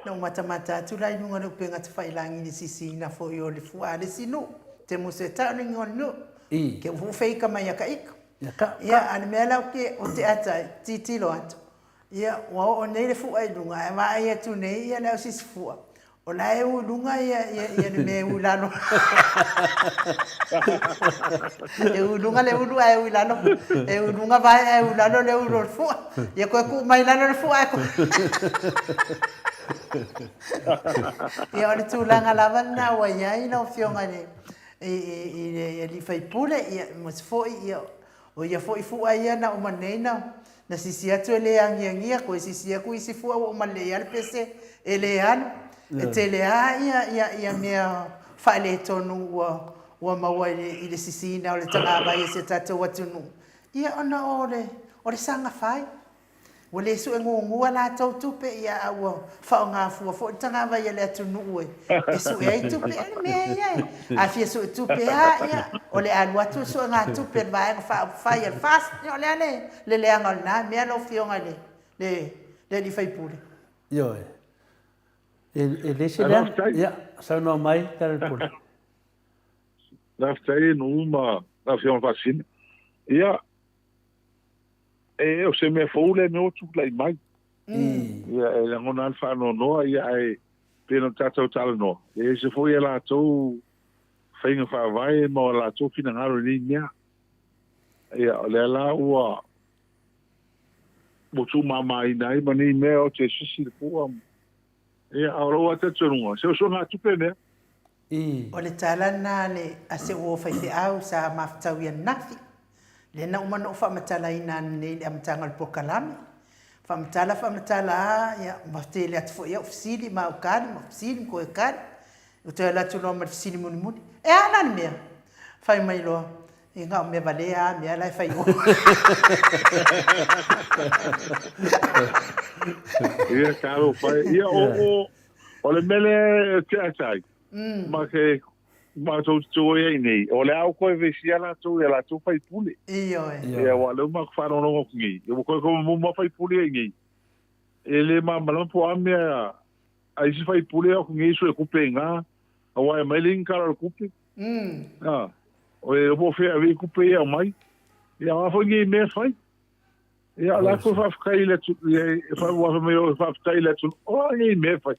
Na ou matamata atu la i luga o le upega tafailagi i le sisiina foi o le fua a le isi nuu, te musu e tau le igoa o le nuu, ke ua feika mai ia ka ika. Ia, a o le mea la ou te ata ai, tilotilo atu, Ia, ua oo nei le fua i luga, ae vaai atu nei ia le ausisifua, o la e u i luga ia, ia, ia le mea e u i lalo. E u i luga le ulu ae u i lalo, e u i luga vae ae u i lalo le ulu o le fua. Ia koe kuu mai lalo le fua ae koe. Ia, o le tulaga lava lena ua i ai lau Afioga i le, i, i, i le alii faipule, ia, aemaise foi, ia, O ia foi fua ia na uma nei na na sisi atu e le agiagia koe sisi aku isi fua ua uma lelei a le pese e le alu. E tele a ia ia ia mea faaletonu ua ua maua i le i le sisiina o le tagavai e si a tatou atunuu ia ona o le o le saga fai. Ua le sue gugua latou tupe, ia, a ua faaaoga fua foi le tagavai a le atunuu e, e sue ai tupe. O le mea ia e, a fia sue tupe lava, ia, o le alu atu o suegatupe a le Vaega Faaupufai a le FAST, ia, o le a le, le leaga o lena mea lau Afioga i le, le, le alii faipule? Ioe. E, e le se leaga. Ia, saunoa mai, Lealailepule. Faafetai i nuu ma lau Afioga Faasisina. Ia, E, o se mea fou lea mea ua tulai mai. Ia, e lagona lava le faanoanoa, ia, ae pei ona tatou talanoa, e ese foi a latou faiga faavae ma o latou finagalo i nei mea. Ia, o lea la ua ua tuumamaina ai ma nei mea o te sisi le pua. Ia, a o lou lava talitonuga, se o suegatupe mea. O le tala lena a le a se uo faifeau sa mafutau i ananafi, lea na uma ona ou faamatalaina ananei i le amataga o le polokalame. Faamatala faamatala a, ia, ma tele atu foi au fesili ma au kali ma fesili ma toe kali. Ua toe alu atu loa ma le fesili mulimuli, E a la le mea? Fai mai loa, Ia na o mea valea a mea la e fai o. Ia talofa e. Ia o o o le mea lea e te ata ai. Ma ke matou te toe ai nei, o le a ua toe vesia latou i a latou faipule. Ioe. Ia aua o lea ua matou faalogologo atu nei, ua toe tomumu lava faipule ia i nei. E le malamalama po o a mea a isi faipule o atu nei sue tupe i ina, aua e aumai le ini tala o le tupe. A, o e po o fea e ave i tupe ia e aumai. Ia o a foi nei mea e fai. Ia o le a toe faafetai i le atu, ua fai mai o faafetai i le atunuu. O a nei mea e fai.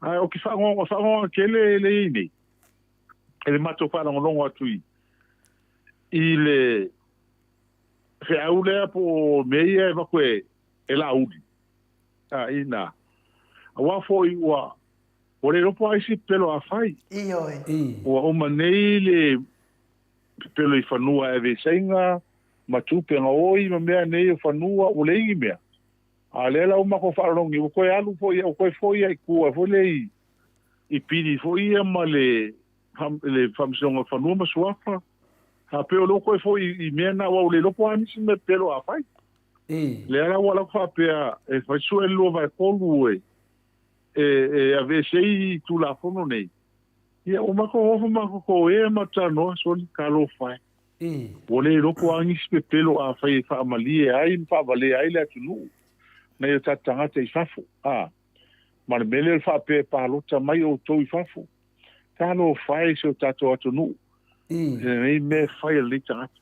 Ae o ke faanoanoa tele lea e i ai nei, i le matou faalogologo atu i, i le feau lea po o mea ia e avatu e, e Laauli. A, ina. Aua foi ua, ua le iloa po o a isi pepelo a fai. Ioe. Ua uma nei le pepelo i fanua e ave i Saina, ma tupe gaoi ma mea nei o fanua, ua leai ni mea. A o lea la ua matou faalogologo, ua toe alu foi, ua toe foi lava i tua foi lea i, i pili foi ia ma le, le Faamasinoga o Fanua ma Suafa. A pei o lea ua toe foi i mea na, aua ua le iloa po o a nisi mea pepelo a fai. Lea la ua alu atu faapea e fai sue le 2/3 e, e, e aveese ai Tulafono nei. Ia, ua matou ofo ma matou toea ma talanoa, sole, talofa e. Ua le iloa po o a nisi pepelo a fai e faamalie ai ma faavalea ai le atunuu nai o tatou tagata i fafo. A, ma le mea lea o le faapea e palota mai outou i fafo. Talofa e i si o tatou atunuu i lenei mea e fai a lenei tagata.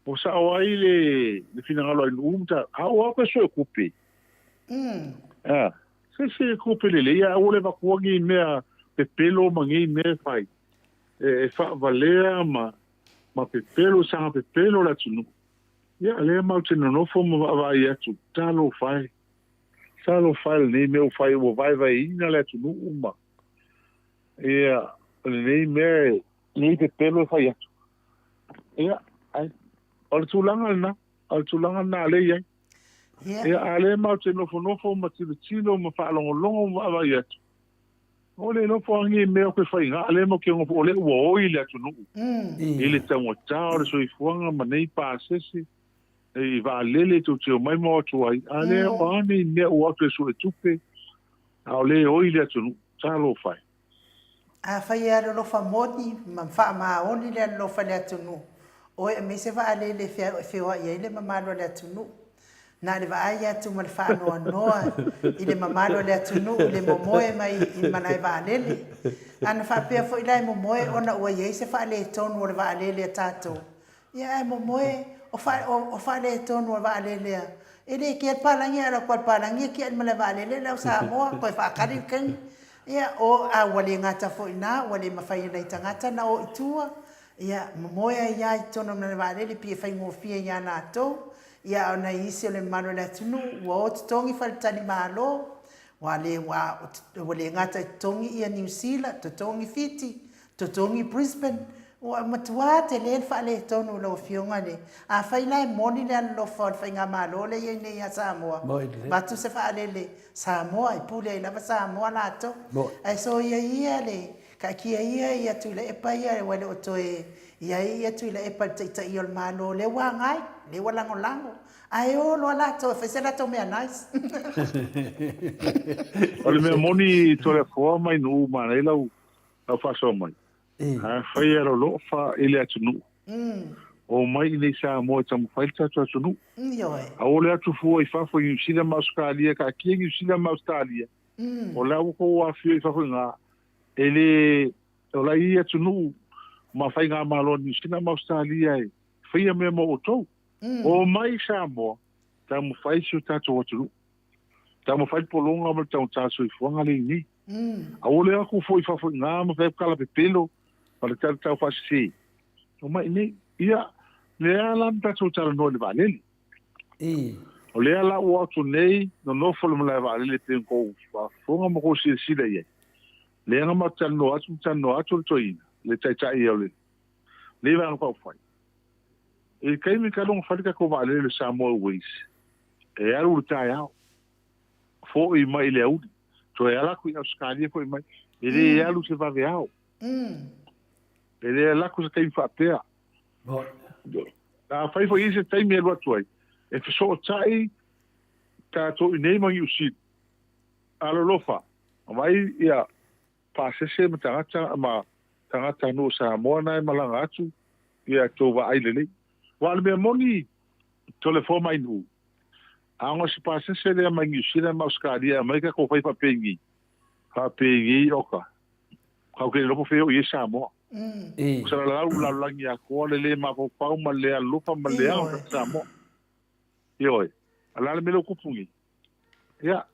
Ua sao ai le, le finagalo a Nuu ma a o au ka sue kupe. A, se se kupe lelei a ua le avatua ni mea pepelo ma nei mea e fai. E, e faavalea ma ma pepelo, saga pepelo le atunuu. Ia, lea matou te nonofo ma vaavaai atu, talofa e, talofa e lenei mea ua fai, ua vaevaeina le atunuu ma, ia, lenei mea e, lenei pepelo e fai atu. Ia, ai, o le tulaga lena, o le tulaga lena lea e i ai. Ia, a o lea matou te nofonofo ma tilotilo ma faalogologo ma vaavaai atu, Ua le iloa po o a nei mea o ke faiga, a lea matou te nofo, o lea ua oi le atunuu i le taugata o le soifuaga ma nei pasese i vaalele tou te omai ma o atu ai, a lea o a nei mea ua o atu e suetupe, a o lea e oi le atunuu. Talofa e. Afai e alolofa moni ma faamaoni le alolofa i le atunuu, o e aumai se vaalele e feoai ai le mamalu o le atunuu. Na o le vaai atu ma le faanoanoa i le mamalu o le atunuu i le momoe mai i le malae vaalele. A na faapea foi la e momoe ona ua i ai se faaletonu o le vaalele a tatou, ia ae momoe o o faaletonu o le vaalele a e le kea le palagi ae alu atu lava le palagi e kia i le malae vaalele le au Samoa toe faatali le taimi. Ia o a ua le gata foi i ina ua le mafai e nai tagata na o i tua, ia momoe ai lava i totonu o le malae vaalele pei e faigofie ia latou. Ia a o nai isi o le mamalu o le atunuu ua o totogi faletalimalo, ua le ua ua le gata i totogi ia Niu Sila, totogi Fiti, totogi Brisbane, ua matua tele le faaletonu o lau Afioga i le Afai la e moni le alolofa o le faigamalo lea e i ai nei ia Samoa, avatu se faalele Samoa e pule ai lava Samoa latou. Ae soia ia le Taatia ia ia Tuilaepa ia ua le o toe i ai ia Tuilaepa i le taitaia o le Malo, lea ua agai, lea ua lagolago, ae o loa latou e fai se latou mea nice. O le mea moni Toleafoa mai Nuu manaia lau lau faasoa mai. Afai e alolofa i le atunuu, omai i nei Samoa e taumafai le tatou atunuu. Aua le atu fua i fafo i Niu Sila ma Ausetalia, taatia Niu Sila ma Ausetalia, o la ua tou afifio i fafo i ina, E le, o la e i ai atunuu ma faigamalo a Niu Sila ma Ausetalia e faia mea mo outou. Omai i Samoa, taumafai si o tatou atunuu. Taumafai le pologa ma le taugata o le soifuaga lea e i nei. Aua le o atu foi i fafo i ina ma fai atu tala pepelo ma le tala taufaasese. Omai i nei. Ia, lea la na tatou talanoa i le vaalele. O lea la ua atu nei, nonofo le malae vaalele pei ona tou faafofoga ma tou silasila i ai. Lea na matou talanoa atu ma talanoa atu le toeaina, le taitai o lenei Vaega Faaupufai. I le taimi talu ona fai le tatou vaalele le Samoa Airways, e alu i le taeao, foi mai i le aoauli, toe ala atu i Ausetalia foi mai. E le alu i se vaveao. E le alu atu se taimi faapea. Afai foi e i ai se taimi e alu atu ai, e fesootai tatou i nei ma Niu Sila. Alolofa, vaai ia pasese ma tagata ma tagatanuu o Samoa na e malaga atu, ia tou vaai lelei. Aua o le mea moni, Toleafoa mai Nuu, a ona o se pasese lea mai Niu Sila ma Ausetalia e aumai tatou fai faapeinei, faapeinei oka, tatou te le iloa po o fea e oo i ai Samoa. O salalau le lalolagi atoa le le mafaufau ma le le alolofa ma le leaga o tagata Samoa. Ioe. A o le a le mea lea ua tupu nei? Ia,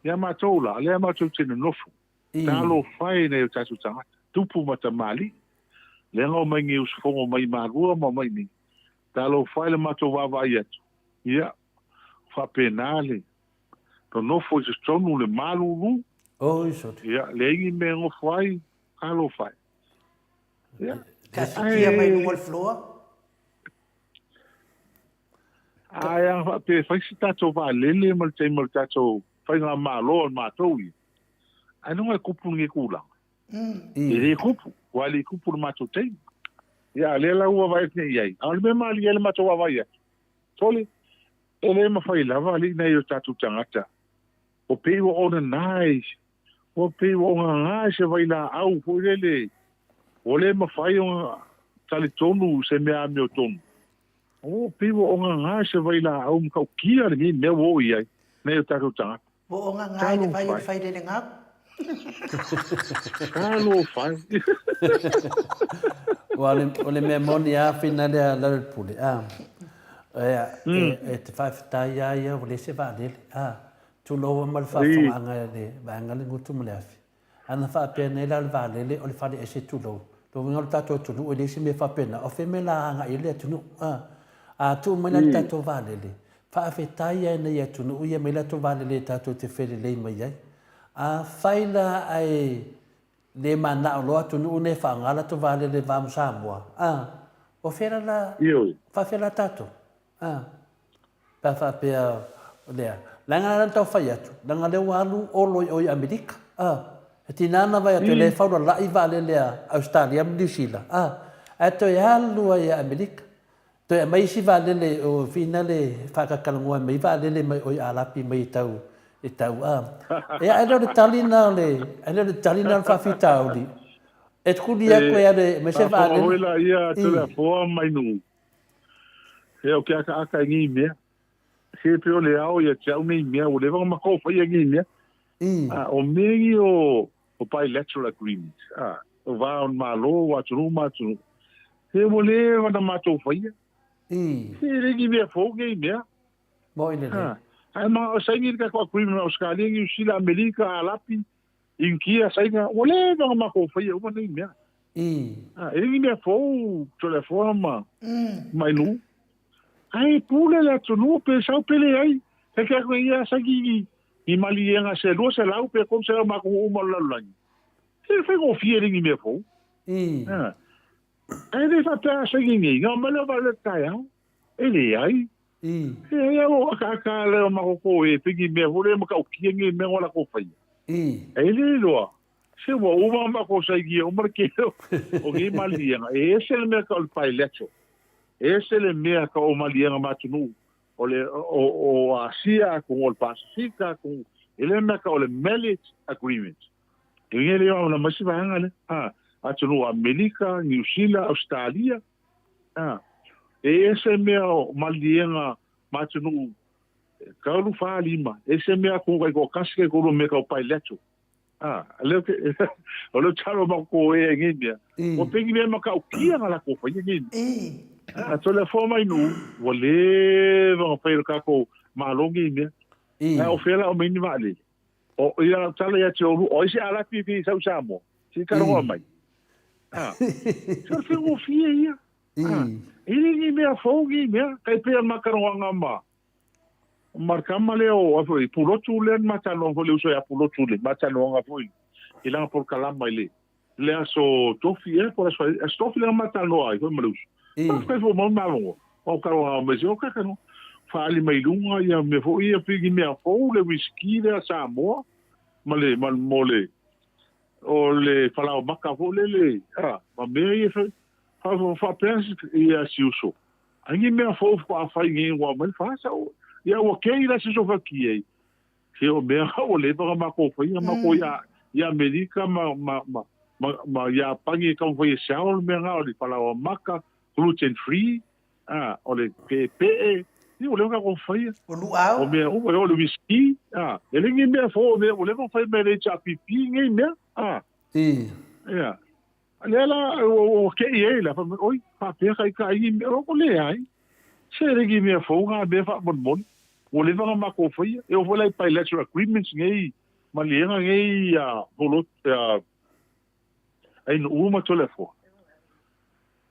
ia matou la, lea matou te nonofo, talofa e i nai o tatou tagata, tupu ma tamalii, lea na omai nei usufono mai Malua ma omai nei, talofa e le matou vaavaai atu, ia, faapena le nonofo i totonu le malulu, ia, leai ni mea e nofo ai, talofa e. Ia, Ka sikia mai luga o le floor. Ae a faapea e fai se tatou vaalele ma le taimi o le tatou faigamalo a matou ia, ailoga e kupu lenei tulaga. E le kupu, aua e le i kupu i le matou taimi. Ia, a o lea la ua vaavaai atu nei i ai, a o le mea malie ai le matou vaavaai atu, sole, e le mafai lava alii nai o tatou tagata, ua pei ua onana i, ua pei ua ogagā i se vailaau foi lele, ua le mafai ona talitonu i se mea amiotonu. Ua pei ua ogagā i se vailaau matautia lenei mea ua oo i ai nai o tatou tagata. Ua ogagā i le vai o le failelegapu. Talofa e. Aua o le mea moni a fina lea Lealailepule, a, e te faafetai a ia ua leai se vaalele, a, tulou ma le faafofogaaga a le vaega le gutu ma le afi. Ana faapea nei la o le vaalele o le fale ese tulou. Lona uiga o le tatou atunuu e leai se mea faapena, o fea mea la agai ai le atunuu? A, a tuu mai la le tatou vaalele, faafetai lava i nai atunuu ia mai latou vaalele tatou te felelei mai ai. Afai la ae le manao loa atunuu nei e faaaoga latou vaalele i le va ma Samoa, a, o fea la la, faafefea la tatou? A. Pe a faapea lea. Leaga la na tau fai atu, leaga lea ua alu Olo i o i Amerika. A. E tiga na vaai atu e le faulalai vaalele a Ausetalia ma Niu Sila. A. Ae toe alu ai ia Amerika. Toe aumai isi vaalele o fina le faakakalanoa mai vaalele mai o i Arapi mai e tau e tau a. Ia ae le o le tali na o le ae le o le tali na o le faafitauli. E tuli atu e alu e aumai se vaalele. Faafofoga foi la ia Toleafoa mai Nuu. He o ke akaaka i nei mea. He pe o le ao ia te au nei mea, ua leva ona matou faia nei mea. A, o mea ia o, o bilateral agreements, a, o va o Malo, o atunuu ma atunuu. He ua leva ona matou faia. He le ni mea fou nei mea. Moi lelei. A, ae ma o saini le tatou agreement ma Australia, Niu Sila, Amerika, Arapi, Initia, Saina, ua leva ona matou faia uma nei mea. A, e le ni mea fou, Toleafoa ma Mainuu. Ae pule le atunuu pe sau pe leai. E te atu ia saini ni, ni maliega se 200 pe 300 ma atunuu uma o le lalolagi. E faigofie le ni mea fou. A, ae le faapea a saini nei, na omai lea o vaalele taeao. E leai. E ai a o akaaka lea o matou e fai ni mea foi lea e matautia ni mea ua latou faia. E le iloa, se ua uma ona matou sainia uma le tele o nei maliega. E ese le mea tau o le bilateral, e ese le mea tau o maliega ma atunuu o le o Asia, atunuu o le Pasefika, atunuu, e le mea tau o le marriage agreement. E le iloa mai se vaega lea, atunuu o Amerika, Niu Sila, Ausetalia, A, e ese mea o maliega ma atunuu 3, 4, 5, ese mea atunuu taitoatasi taitolua mea tau bilateral. A, lea ou te, o lea ou te alo ma ko ea i nei mea. Ua pei ni mea matautia na latou faia nei mea. A, Toleafoa mai Nuu, ua leva ona fai e le tatou Malo nei mea. Ae o fea la o mai ni vaalele? O ia lau tala ia te oulua, o ai se Arapi e fia i sau i Samoa? Se i talanoa mai. A, se o le faigofie ia. A, e le ni mea fou nei mea, tai pei o le ma talanoaga ma, ma le tama lea o, ai foi, Pulotu lea na ma talanoa foi le uso ia Pulotu le ma talanoaga foi i lana polokalama i le, le aso Tofi ea po o le aso, aso Tofi lea na ma talanoa ai foi ma le uso. Faafetai foi mo le malolo. O ka roa mai se o ka kano. Whaali mai lunga ia mea foi ia pigi mea fou le whisky lea Samoa ma le ma mo le o le falao maka foi le le a ma mea ia foi fa faapea ia si uso. Ai ni mea fou faatoa fai nei ua aumai le FAST, ia ua kei la se sofaki ai. Se o mea ua leva ona matou faia, matou ia i Amerika ma ma ma ma, ma Iapani e taumafai e sell le mea na o le falaoa maka, gluten free, a, o le peepee, ia ua leva ona tatou faia. O luau. O mea uma, o le whisky, a, e le ni mea fou, o mea ua leva ona fai mai e le HRPP nei mea, a. Ia. Lea la ua kei ai la, fai mai, oi, faapea ka ita ai ni mea, o leai. Se le ni mea fou ngā mea faamolemole. Ua leva ona matou faia. E oo foi la i bilateral agreements nei, maliega nei a holo, a Ainu'u ma Toleafoa.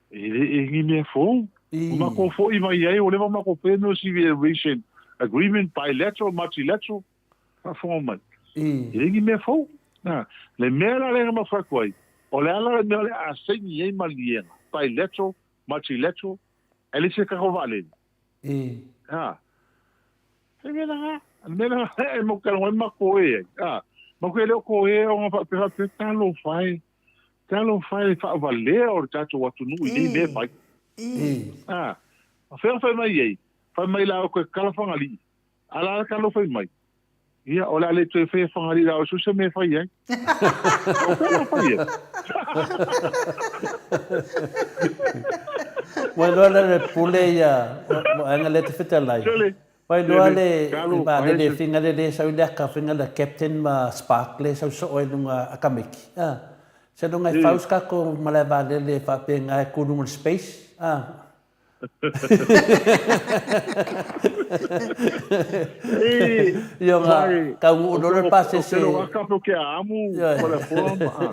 E le e ni mea fou. Ua matou foi mai ai, ua leva ona matou faia mea o civil aviation agreement, bilateral, multilateral. Faafofoga mai. E le ni mea fou. Na, le mea la lea na mafai atu ai, o le a la le mea o le a saini ai maliega, bilateral, multilateral, ae leai se tatou vaalele. Ha. He mea la, le mea la e mau talanoa ai ma koe ai. Ha. Ma koe le o koe o ngā faapea faapea talofa e. Talofa e faavalea o le tatou atunuu i nei mea e fai. Ha. A fea fai mai ai? Fai mai la o koe kala Fagalii. A la le talofa i mai. Ia, o le a le toe faia Fagalii la o so se mea e fai ai. O fea la fai ai? Ua iloa la le pule ia, mo aiga le te fetalai. Ua iloa le vaalele finga le le sau i le aka finga le captain ma spark le sau soo ai luga akameki. Se luga e fau se kako malae vaalele faapena e ku luga le space. Io nga taunuu loa le pasese. Ou te loa aka pe o ke amu o le afoa ma a.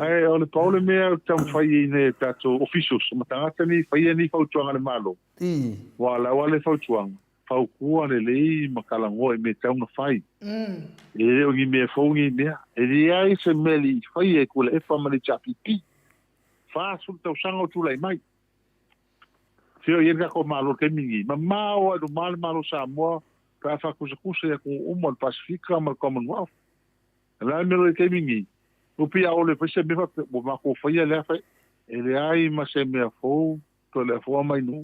Ae o le pau le mea ou te taumafai ai nei tatou officials ma tagata nei faia nei fautuaga a le Malo. Ua laua le fautuaga, fautua lelei ma talanoa i mea e tatau ona fai. E le o ni mea fou nei mea. E leai se mea le i faia e Tuilaepa ma le HRPP. 40 tausaga o tulai mai. Fea o i ai le tatou Malo i le taimi lenei? Mamao lava i luma le Malo o Samoa pe a faakusakusa i atunuu uma o le Pasefika ma le Commonwealth. O le a le mea o lo o i ai i le taimi lenei? Ua pei a ole fai se mea faapea ua matou faia lea fai. E leai ma se mea fou toe le afoa mai nuu.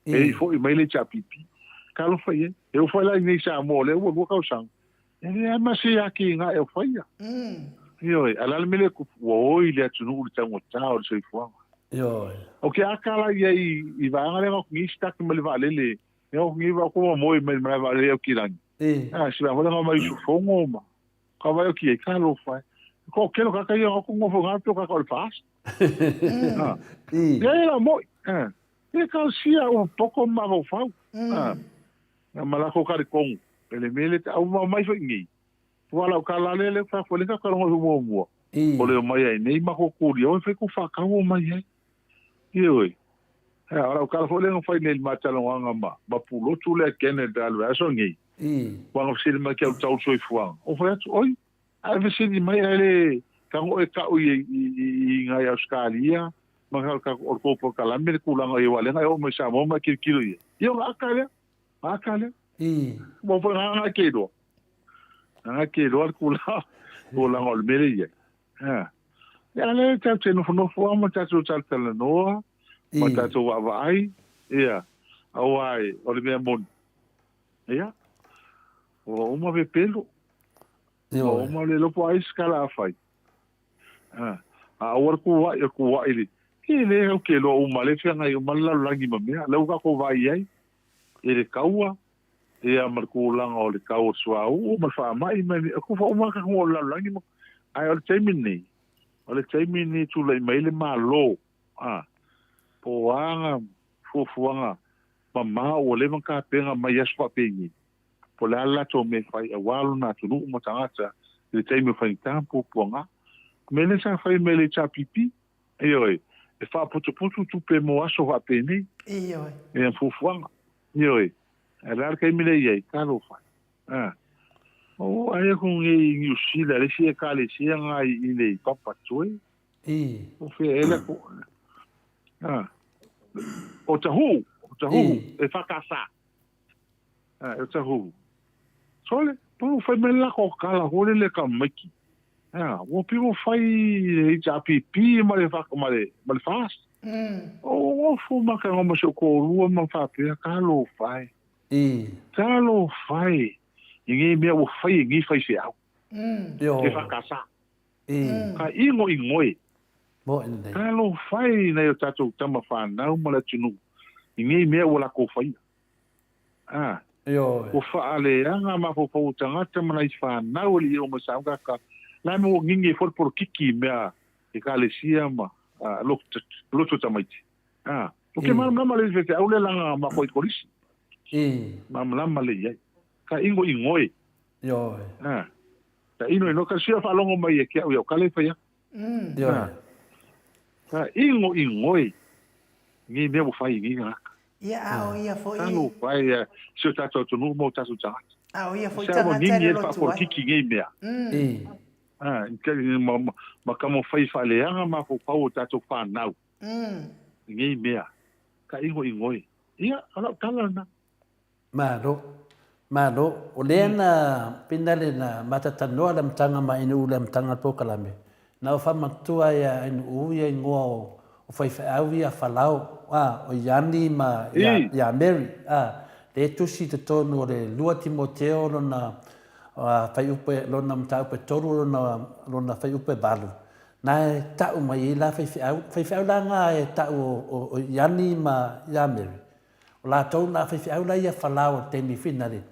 E i foi mai le HRPP. Talofa i ai. E oo foi la i nei Samoa o lea ua 2 tausaga. E leai ma se atinae o faia. Ioe, a o le a le mea lea e tupu? Ua oi le atunuu i le taugata o le soifuaga. Ioe. O ke aka la ia i, i vaega lea ngā ngi stuck mai le vaalele. Ngā ngi va ko moe mai le malae vaalele au ki rangi. Ah, si va hole ngā mai usufongo ma. Ka vai o ki e ka lo whai. Ko kelo ka kai ngā ko ngofo ngā pio ka ka o le fast. Ah. Ia e la moi. Ah. E ka sia o poko ma vau fau. Ah. Na malako ka le kongo. Ele mele te au mau mai foi ngi. Ua lau ka lale le fa fo le ka ka ngo mua mua. O le mai ai nei ma ko kuri o fe ko fa ka o mai ai. Ioe. He ora o ka fo le ngo fai nei ma talo anga ma ma pulo tu le kene da le aso ngi. Wa ngo sili ma ke au tau soi fuang. O fai atu oi. A ve sili mai ai le ka ngo e ka o i i ngai Australia ma ka ka o ko po kalame le kulanga i wale ngai o mai sa mo ma kilokilo ia. Io nga ka le. Nga ka le. Mo fo nga nga ke do. Nga ke do al kula. Kulanga o le mele ia. Ha. Ia le tau te nofonofo a ma tatou talatalanoa, ma tatou vaavaai, ia, aua e, o le mea moni. Ia, ua uma pepelo, ua uma le lopo ai se kala a fai. A, a aua le kuaʻi, o le kuaʻi le, ke le au ke loa uma le feagai uma le lalolagi ma mea, lea ua tatou vaai ai, i le kaua, ia ma le tulaga o le tau o le suauu ma le faamai ma le, kufa uma ka o le lalolagi ma, ae o le taimi lenei, o le taimi lenei e tulai mai le Malo, a, po o a ngā fuafuaga mamao ua leva ona tapena mai aso faapenei, Po o le a le latou mea e fai aua lona atunuu ma tagata i le taimi o faigata ma puapuaga. O mea lea sa fai mai e le HRPP, ioe, e faaputuputu tupe mo aso faapenei. Ioe. Ia fuafuaga. Ioe. Ae o le a le taimi lea i ai? Talofa. A. O ai aku nei i Niu Sila, le isi ekalesia nga i nei Papatoe. O fea e le ko. A. O Tahuhu, o Tahuhu, e whakasa. Ah, e tahu. Sole, po fai mai la ko kala hore le ka maiki. Ah, wo pi wo fai HRPP ma le ma le ma le fast. O ofo ma ka ngoma so ko lua ma faapea, talofa e. Talofa e, i nei mea ua fai e nei faifeau. E whakasa. Ka ingo ingoe. Talofa e i nai o tatou tama whanau ma le atunuu i nei mea ua lakou faia. A, ua faaleaga mafaufau o tagata ma nai fanau e le i oo mai sa ka la me ua ngingi ai foi le polokiki i mea ekalesia ma lotu tamaiti. A, o ke malamalama le faifeau le laga makou i kolisi. Malamalama le i ai. Ka ingo ingoe. A, ka ino ino ka sia faalogo mai e ke au iau ka le fai atu. Ka ingo ingoe nei mea ua fai i nei tagata. Ia, a o ia foi. Talofa e ia si o tatou atunuu ma o tatou tagata. A o ia foi tagata e lotu ai. Kiki nei mea. A, ma ka mo fai faaleaga mafaufau o tatou fanau. I nei mea. Ka ingoingoe. Ia, o lau tala lena. Malo. Malo. O lea na pina le na matatanoa le amataga ma Ainuu le amataga o le polokalame, na o faamatua ia Ainuu ia ingoa o o faifeau ia Falao, a, o Iani ma ia, ia Mary, a, le tusi i totonu o le lua Timoteo lona fuaiupu e, lona mataupu e tolu lona, lona fuaiupu e valu, na e ta'u mai ai la faifeau, faifeau la na e ta'u o, o, o Iani ma ia Mary. O latou na faifeau la ia Falao i le taimi finale.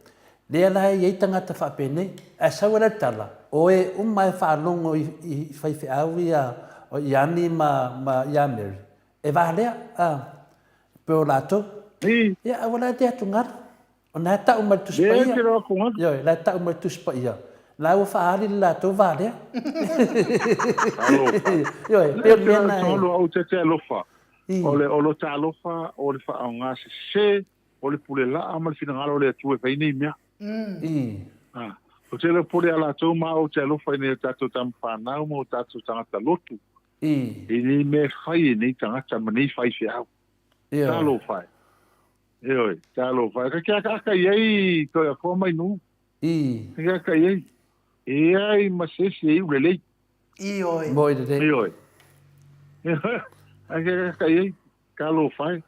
Lea la e i ai tagata faapenei, ae sau ai la le tala, o e uma e faalogo i, i faifeau ia Iani ma, ma ia Mary, e valea, a, pei o latou. Ia, aua la e te atugalu. O na e tau mai le Tusi Paia. Ioe, la e tau mai le Tusi Paia. La ua faaali le latou valea. Ioe, pei o le mea na e... O le o lota alofa, o le faaaoga sese, o le pule laa ma le finagalo o le Atua e fai nei mea. A, o te le pule a latou ma ou te alofa i nei o tatou tama fanau ma o tatou tagata lotu. I nei mea e fai e nei tagata ma nei faifeau. Talofa e. Ioe, talofa e. Ka ke aka i ai toi afoa mai nu. Ka ke aka i ai. E ai ma se isi e iu lelei. Ioe. Moi lelei. Ioe. Ai ke ka i ai, talofa e.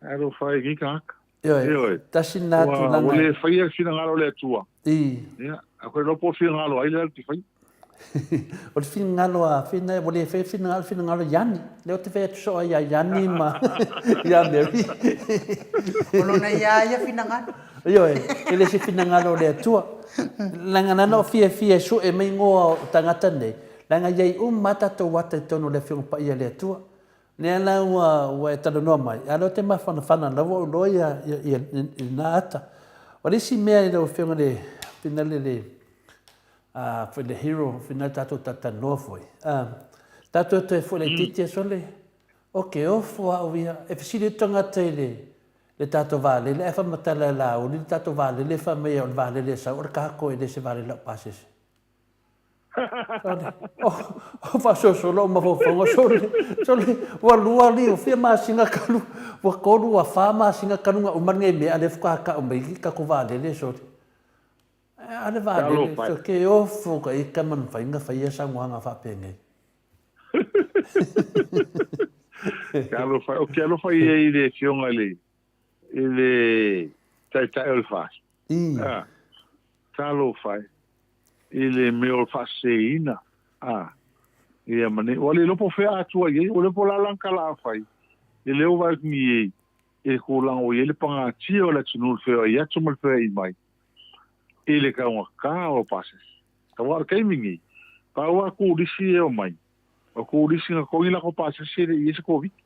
Talofa e ki tagata. Ioe. Ioe. Tasi na tulaga. Ua le faia le finagalo o le Atua. I. Ia, a koe loa po o finagalo ai le alu te faia. O le finagalo a Whina, ua le faia le finagalo, finagalo Iani. Lea ou te fai atu soo ai ia Iani ma ia Mary. O lona ia ia finagalo. Ioe, e le se finagalo o le Atua. Leaga nana o fiafia e sue mai ingoa o tagata nei, leaga i ai uma lava tatou ata i totonu o le Afioga Paia a le Atua. Lea la ua, ua e talanoa mai, a lea ou te mafanafana la ua ou iloa ia, ia, ia, lena ata. O le isi mea i lau Afioga i le finale le, a, foi le hero, finale tatou talatalanoa foi, a, tatou toe foi laitiiti aso le, o ke ofo au ia, e fesili atu tagata i le, le tatou vaalele ae faamatala e Laauli le tatou vaalele fai mai o le vaalele e sau o le kako e le se vaalele laupasese. Sole, oh, faasolosolo ou mafaufauga, sole, sole, ua lua alii, ua fia masina talu, ua tolu, ua fa masina talu na uma lenei mea, a o lea faatoa tau mai le tatou vaalele, sole. A le vaalele, sole, ke ofo ka ita ma mafai ona faia saunoaga faapenei. Ke alofa, o ke alofa ia i le afioga i le, i le taitai o le FAST. A, talofa e, i le mea o le faaseseina, a, ia ma nei, ua le iloa po o fea atua i ai, ua le iloa po o le a lana tala a fai, i lea ua vaai atu nei i le tulaga ua i ai le pagatia o le atunuu i le feoai atu ma le feoai mai, i le taugata o pasese. Aua o le taimi nei, pau lava turisi e omai, o turisi na togi latou pasese e le i i ai se Koviti.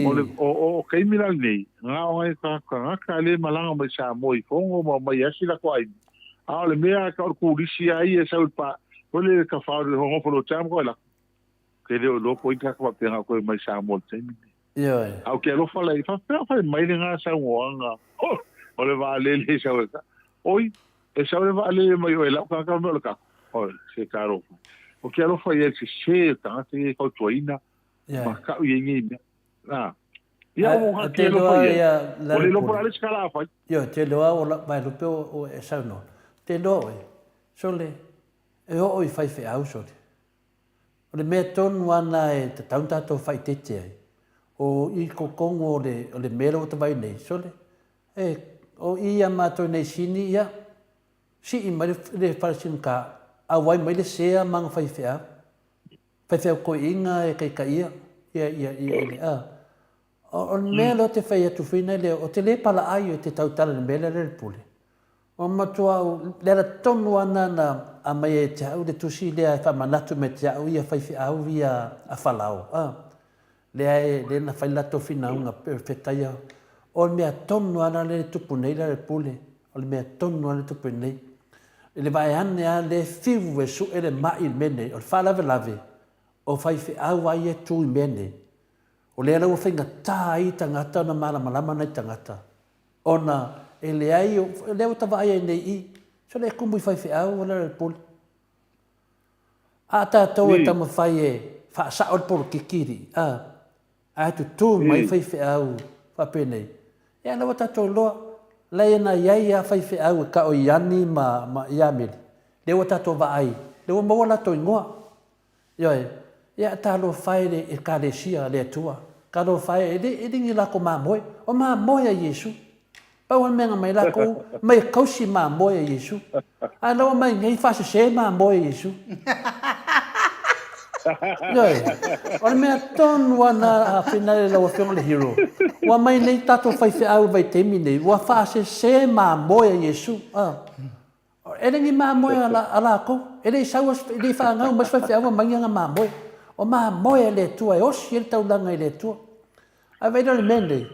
O le o o taimi la lenei, na o nai tagata lea e malaga mai Samoa i Fono ma omai e asi latou aiga. A o le mea lava o le turisi lava ia e sau i le pa, foi lele ka fao i le nofo i le hotel ma toe alu atu. Ke le o iloa po o ai tagata faapena o toe mai Samoa i le taimi lenei. Ioe. A o ke alofa la i faapea o fai mai lena saunoaga o le vaalele e sau e ka. Oi, e sau le vaalele mai oe lau tagata me o le kako. Oi, se talofa. O ke alofa ia i le sese o tagata ia e fautuaina ma kau i ai nei mea. Na. Ia o ka ke alofa ia. O le lopo la le se kala a fai. Ioe, te iloa o lau vaelupe o e saunoa. Te iloa oe, sole, e oo i faifeau, sole. O le mea tonu lava lena e tatau ona tatou faaeteete ai, O i totonu o le, o le mea lea ua ta vaai nei, sole, e, o i ia matou nei sini, ia, sii mai le, le fale sinka, auai mai le sea ma ana faifeau, faifeau toeaiina e taitaia, ia, ia, ia, ia, a. O, o le mea lea ou te fai atu foi nei lea, ou te le palaai ou te tautala i le mea lea le pule. Ua matua au, le ala tonu lava lena na aumai ai e te au le tusi lea e faamanatu mai te au ia faifeau ia a Falao, a, lea e, lea na fai le latou finauga fetaia, o le mea tonu lava lena lea e tupu nei la le pule, o le mea tonu lava lea e tupu nei. I le vae ane lava lea e fiu e sue le mai i le mea nei, o le faalavelave, o faifeau lava ia e tu i mea nei, o lea la ua faigata ai tagata ona malamalama nai tagata. Ona e leai, o lea ua ta vaai ai nei i, sole e kumu i faifeau o le pule. A tatou e taumafai e faasao le polokiki li, a, ae tutū mai faifeau faapenei, ia la ua tatou iloa, la na i ai lava faifeau e tau o Iani ma, ma Iameli, lea ua tatou vaai, lea ua maua latou igoa. Ioe, ia talofa e le Ekalesia a le Atua, talofa e, e le, e le ni latou mamoe, o mamoe a Iesu. Pau lava le mea na aumai latou, mai e tausi mamoe a Iesu. A o la ua aumai nei faasese mamoe a Iesu. Ioe, o le mea tonu lava lena a Finale lau Afioga i le Hero, ua aumai nei tatou faifeau i le vaitaimi nei, ua faasese mamoe a Iesu. E le ni mamoe a latou, e le i sau, e le i fanau mai se faifeau aumai ni ana mamoe. O mamoe a le Atua e osi ai le taulaga i le Atua. Ae vaai la i le mea lenei,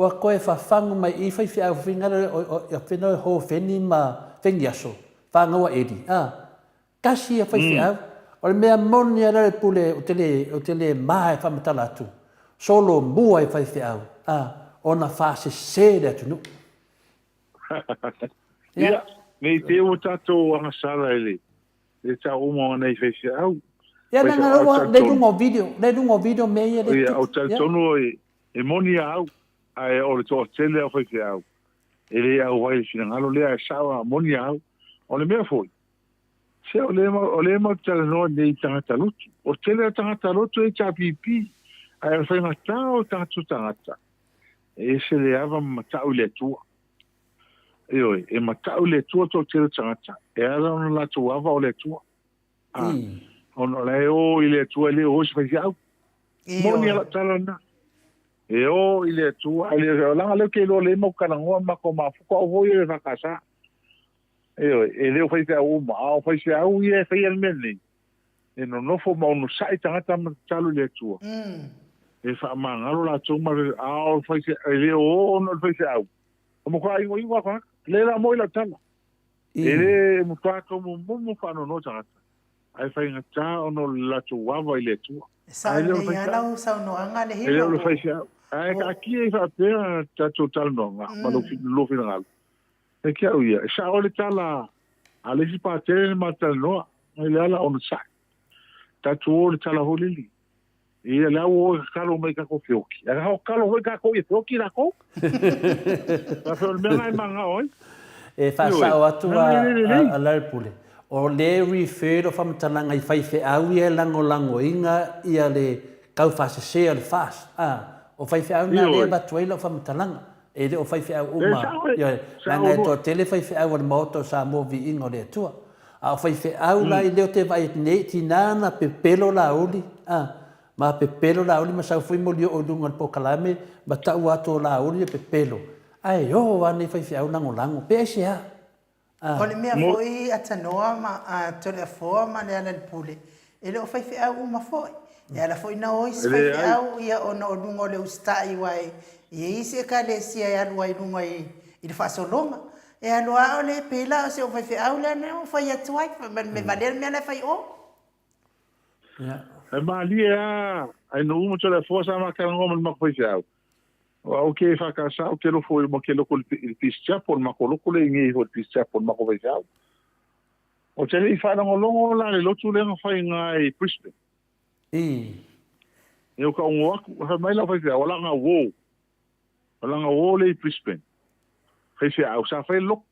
ua toe fafagu mai i i faifeau finagalo e Hofeni ma Feniaso, fanau a Eli, a, tasi ia faifeau. O le mea moni lava le pule ou te le, ou te le ma e faamatala atu, solomua i faifeau, a, ona faasese le atunuu. Ia, ne i te ua tatou agasala i le le tau uma o nei faifeau. Ia, leaga ua le luga o video, le luga o video mea ia le Ia, ou talitonu e moni a au, ae o le toatele o faifeau, e le auai i le finagalo lea, e sao a moni a au. O le mea foi, se o lea o lea matou te talanoa nei i tagata lotu. O le tele o tagata lotu e HRPP, ae o le faigata o tatou tagata, E ese le ava ma matau i le Atua. Ioe, e matau i le Atua toatele o tagata, e ala ona latou ava o le Atua. A, ona o la e o i le Atua e le o i se faifeau. Moni a lau tala lena. E o i le Atua, ae le, leaga lea ou te iloa lelei mau talanoa ma matou mafuta au foi e EFKS. Ioe, e le o faifeau uma, a o faifeau ia e faia le mea lenei. E nonofo ma onosai tagata ma tatalo i le Atua, e faamagalo latou ma le, a o le faifeau, e le o o ona o le faifeau. E matua igoigo lava tagata. Lea la moi lau tala. E le matua tomomomo faanoanoa tagata, ae faigata ona o le latou ava i le Atua. E sao Ae le o le lelei lava faifeau. lau saunoaga le E le Hero. o le faifeau. Ae taatia ai faapea tatou talanoaga ma lou finagalo. E te au ia, e sao le tala a le isi patele na ma talanoa, mai le ala onosai. Tatou o le tala foi lele. Ia le au o e tatalo mai tatou feoki. Ae ka tatalo foi tatou ia feoki latou. Faapea o le mea lena e manao ai. E faasao atu a Larry Pule, o lea e refer lau faamatalaga i faifeau ia e lagolagoina ia le taufaasese o le FAST. O faifeau na lea e avatu ai lau faamatalaga. E le o faifeau uma, ioe, leaga e toatele faifeau a le Maota o Samoa Viiga o le Atua. A o faifeau la i lea ou te vaai atu nei, tina na pepelo Laauli, a, ma pepelo Laauli ma sau foi molioo i luga o le polokalame ma tau atu o Laauli e pepelo, ae o lava nei faifeau lagolago, pe aisea? O le mea foi a Tanoa ma a Toleafoa ma Lealailepule, e le o faifeau uma foi. E ala foi na o isi faifeau ia ona o luga o le usitai aua e i ai isi ekalesia e alu ai i luga i le faasologa. E alu lava o le pei la o si ou faifeau lea na ou fai atu ai, fai mai le mea valea le mea la e fai o. E malie lava, ae nuu uma Toleafoa sa ma talanoa ma le matou faifeau. O au ke EFKS ou te lofo ma ke loko i le Peace Chapel, matou loko lea i nei iho i le Peace Chapel, matou faifeau. Ou te le i faalogologo la i le lotu lea na fai i i Brisbane. E o ka ongo aku, fai mai lau faifeau, o lana uō. O lana uō lea i Brisbane. Faifeau, sa fai le lotu.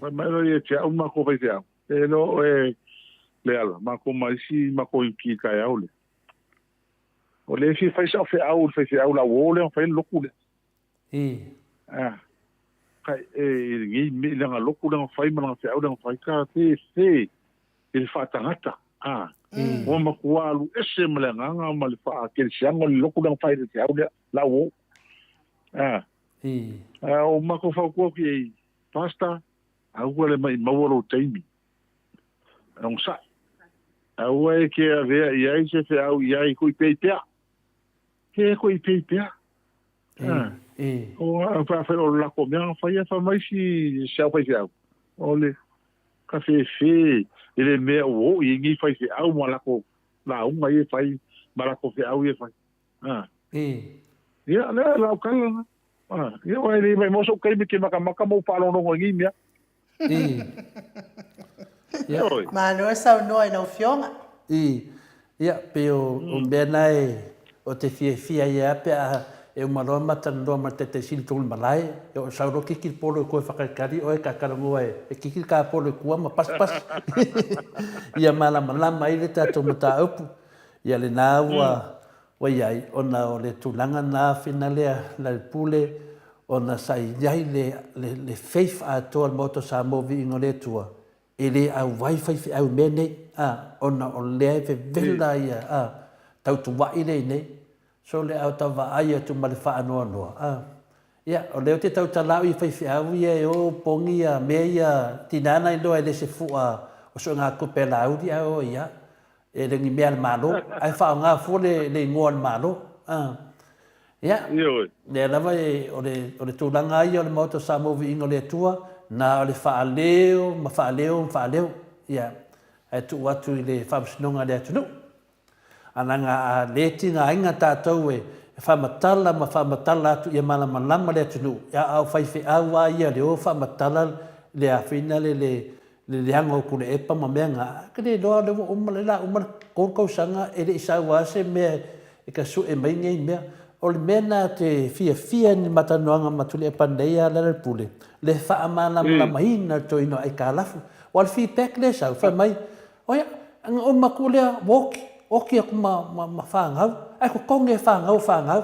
Fai mai loa ia te au ma matou faifeau, e iloa oe Leala, matou ma isi matou i taeao lea. O lea e fia fai sau feau i le faifeau lauo lea na fai le lotu lea. A, kai, e, i lenei me, i lana lotu lea na fai ma lana feau lea na fai, ka fefe i le faatagata. A, ua matua alu ese ma le agaga ma le faakerisiano le lotu lea na fai i le feau lea, lauo. A, a o matou fautua atu i ai, Pastor, aua le maimau'a lou taimi. Onosai. Aua e ke avea i ai se feau i ai koipei pea. Ke koipei pea. O a fa fa o la ko mea fa ia fa mai si se au fai feau. O le ka fe fe i le mea o i ngi fai feau ma la ko la unga i fai ma la ko feau i fai. Ia le la kala. Ia wa le mai mo so kai me ke makamaka mo faalogologo i nei mea. Ia. Malo saunoa i lau Afioga. Ia, pei o mea na e, o te fiafia ai lava pe a e uma loa ma talanoa ma le Taitai Sili tonu i le malae, ia o sau loa kiki le polo i tua e whakaikari oe ka talanoa e kiki le ka polo i tua ma pasipasi ia malamalama ai le tatou mataupu. Ia lena ua Ua i ai, ona o le tulaga na afina lea Laupule ona sa i ai le, le, le faith atoa o le Maota o Samoa Viiga o le Atua, e le auai faifeau i mea nei, a, ona o lea e vevela ia, a, tautua'i lea i inei. So le a tau vaai atu ma le faanoanoa, a. Ia, o lea ou te tautala au i faifeau ia e o pogi ia mea ia, tina na iloa e le se fu'a o so'egatupe a Laauli ae o ia, E le ni mea a le Malo, ae faaaoga fua le, le igoa o le Malo. A. Ia, Ioe. lea lava e, o le, o le tulaga lava ia o le Maota o Samoa Viiga o le Atua, na o le faaleo ma faaleo ma faaleo, ia, ae tuu atu i le faamasinoga a le atunuu. A leaga a le tigaina tatou e faamatala ma faamatala atu ia malamalama le atunuu, ia a o faifeau lava ia le o faamatala le afina le, le, le leaga o Tuilaepa ma mea na, a ke le iloa lea ua uma, lea la uma le 3 tausaga e le i sau lava se mea e ka sue mai nei mea. O le mea na te fiafia ni matalanoaga ma Tuilaepa nei a Lealailepule, le faamalamalamaina o le toeaina o aitalafu. Aua o le feedback lea e sau, fai mai, oia, na uma atu lea ua oti, oti atu ma, ma, ma fanau, ae totogi e fanau fanau.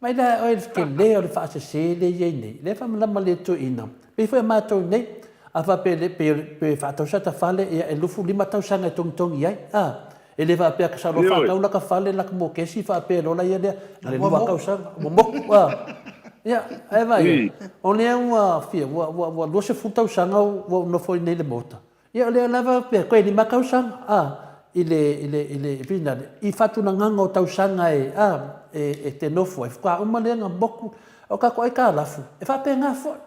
Mai la oe le tele o le faasese lea e i ai nei, lea e faamalama le toeaina, pei foi o matou nei, a faapea e pei pe faatau sata fale, ia e 25 tausaga e togitogi ai, a. E le faapea ka sau loa faatau laka fale, laka mokesi faapea loa la ia lea, na o le lua tausaga, ua moku, a. Ia, ae vaai ai, o lea ua fia, ua, ua, ua 20 tausaga ua ou nofo ai nei i le maota, Ia o lea lava pe toe 5 tausaga, a, i le, i le, i le, fina le, i faatulagaga o tausaga e, a, e, e te nofo ai, faatoa uma lea na moku, o tatou aitalafu, e faapena foi.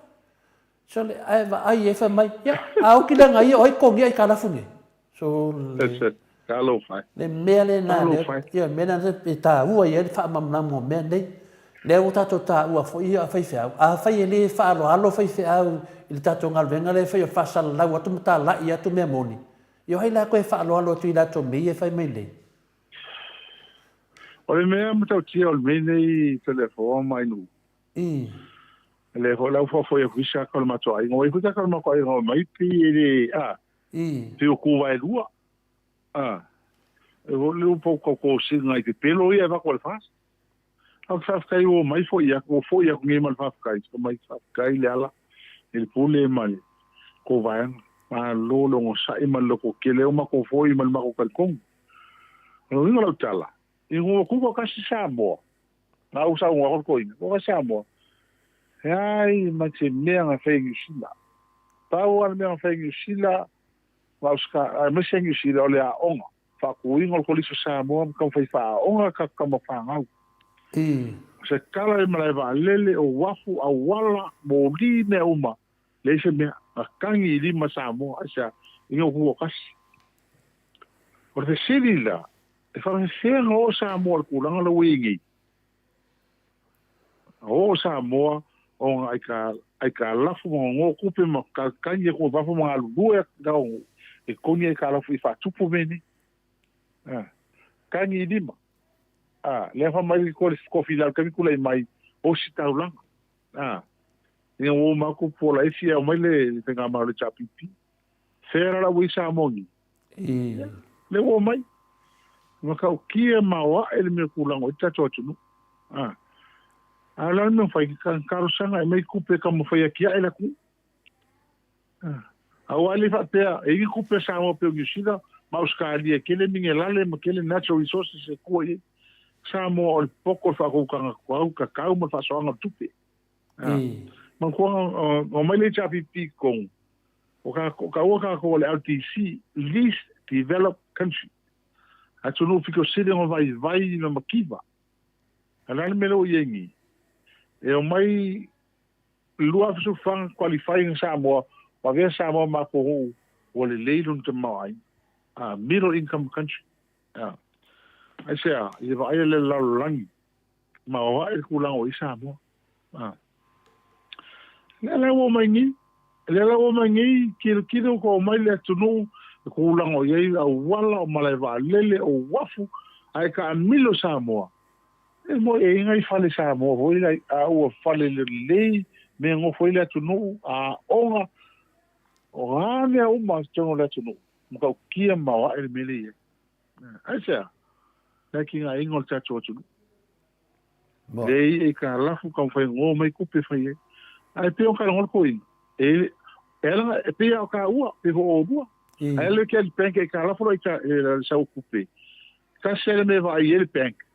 Sole, ae vaai ai fai mai, ia, a oti lea ia o ai totogi aitalafu nei? Sole. Talofa e. Le mea lena, Talofa e. Ia, le mea lena e taua i ai le faamalamalamaga o mea nei. Lea ua tatou taua foi ia faifeau, afai e le faaaloalo faifeau i le tatou galuega lea e fai o le faasalalau atu ma talai atu mea moni, ia o ai la toe faaaloalo atu i latou mea ia e fai mai nei? O le mea matautia o le mea nei Toleafoa ma Ainuu. O lea foi la ua foafoia atu isi tagata o le matou aiga. Ua i ai foi tagata o le matou aiga o mai pei e le, a, pei o ku vaelua. A, e foi le upu o tautosina i pepelo ia e avatu e le FAST. A o le faafetai ua omai foi atu, ua foi atu nei ma le faafetai, fai mai faafetai Leala i le pule ma le tou vaega. Malo le onosai ma le lototele o matou foi ma le matou talitonu. O le uiga o lau tala, ina ua tufa tasi Samoa, na ou saunoa atu le toeaina, tufa tasi Samoa, e ai ma se mea na fai e Niu Sila. Pau lava le mea na fai e Niu Sila, ma aemaise Niu Sila, o le aoga. Faatuina o le Kolisi o Samoa ma taumafai faaaoga tatou tama fanau. O se tala i malae vaalele, o uafu, auala, moli, mea uma, leai se mea. Na tagi i lima Samoa, aisea? Ina ua tutoatasi. O le fesili la, e faafefea ona oo Samoa i le tulaga lea ua i ai nei? Na oo Samoa ona aikalafu ma nono tupe ma tagi atu i fafo ma galulue atu i totogi aikalafu i faatupu mea nei. Tagi i lima. Lea fai mai le kofi i lalo taimi tulai mai ositaulaga. Ina ua uma atu pola e fia omai le faigamalo le HRPP. Fea la ua i Samoa nei? Lea ua omai. Matautia maoae le mea tulaga o i ai le tatou atunuu. A. A o le a le mea fai, talosaga e aumai tupe e taumafai e atiae le atunuu. A. Aua e le faapea, e i ai ni tupe a Samoa pei o Niu Sila ma Ausetalia e tele minerale ma tele natural resources e tua i ai. Samoa o le poto o le faatautaga tatau ma le faasoaga o le tupe. A. Manatua na omai le HRPP i totonu, o taua tatou o le LDC, Least Developed Country. Atunuu pito sili ona vaivai ma mativa. A o le a le mea lea ua i ai nei? E omai 2014 qualifying Samoa, ua avea Samoa ma atunuu ua lelei lona tamaoaiga, a middle income country. A. Aisea? I le vaaia lea o le lalolagi maoae le tulaga o i ai Samoa. A. Lea la ua omai nei, lea la ua omai nei, tilotilo ua omai le atunuu, le tulaga o i ai auala, o malae vaalele, o uafu, ae taamilo Samoa. E moi e i ai nai fale Samoa foi la, a ua fale lelei, mea nofo ai le atunuu, aoga, o a mea uma i totonu o le atunuu, matautia maoae le mea lea e i ai. Aisea? Le atinaeina o le tatou atunuu. Leai aitalafu taumafai goa mai tupe e fai ai. Ae pei ona talanoa le toeaina, e, e ala ona, e pei lava o taua, pe foi o oulua. Ae ala ke le bank e aitalafu lo aita, e le sau tupe. Tasi lava le mea e vaai ai le bank.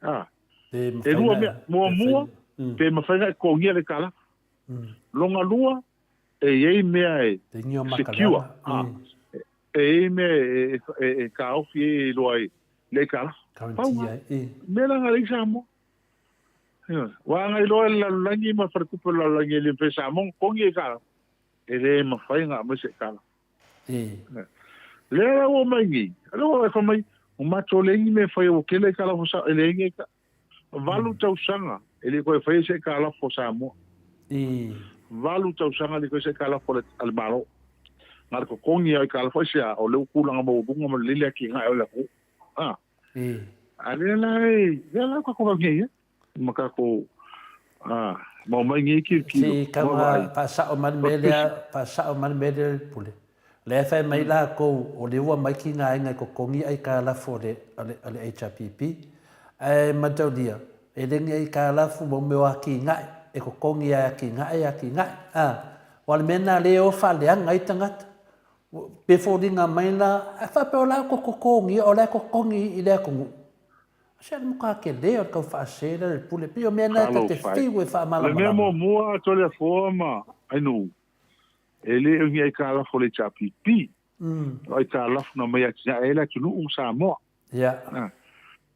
A, e lua mea. Muamua, pe mafai ona e totogia le aitalafu. Lona lua, e i ai mea e secure. A, e i ai mea e taofi ai e iloa ai le aitalafu. Pau lena. Mea la na leai Samoa. Ioe. Ua agai loa le lalolagi ma le faletupe o le lalolagi e le mafai e Samoa ona totogi aitalafu. E le mafai ona aumai se aitalafu. Lea la ua omai nei, lea ua fai mai, ua matou leai ni mea e faia ua tele aitalafu e leai ni aitalafu. 8 tausaga e le i toe faia se aitalafu a Samoa. 8 tausaga e le i faia se aitalafu a le Malo. Na o le totogi lava o aitalafu, aisea? O lea ua tulaga maualuga ma lelei le atinae o le atunuu. A, a lea la e, lea la ua tatou vaai nei ai, ma tatou, a, ma omai nei tilotilo, Se i ma vaai. faasao mai le mea lea, faasao mai le mea lea le Pule. O lea e fai mai lakou o lea ua mai ki nga aiga e totogi aikalafu a le, a le HRPP, ae mataulia, e le ni aikalafu mo mea o atinae, e totogi e atinae, atinae, a. Aua o le mea lena lea e o faaleaga ai tagata. Pe foliga mai la, a faapea o la e totogia, o la e totogi i le atunuu. Se le matua tele o le tau faasē lea le pule, pei o mea na e ta te fiu e O le mea faamalamalama. muamua Toleafoa ma Ainuu, e le o ni aitalafu a le HRPP, o aitalafu na aumai atinae ai le atunuu ma Samoa.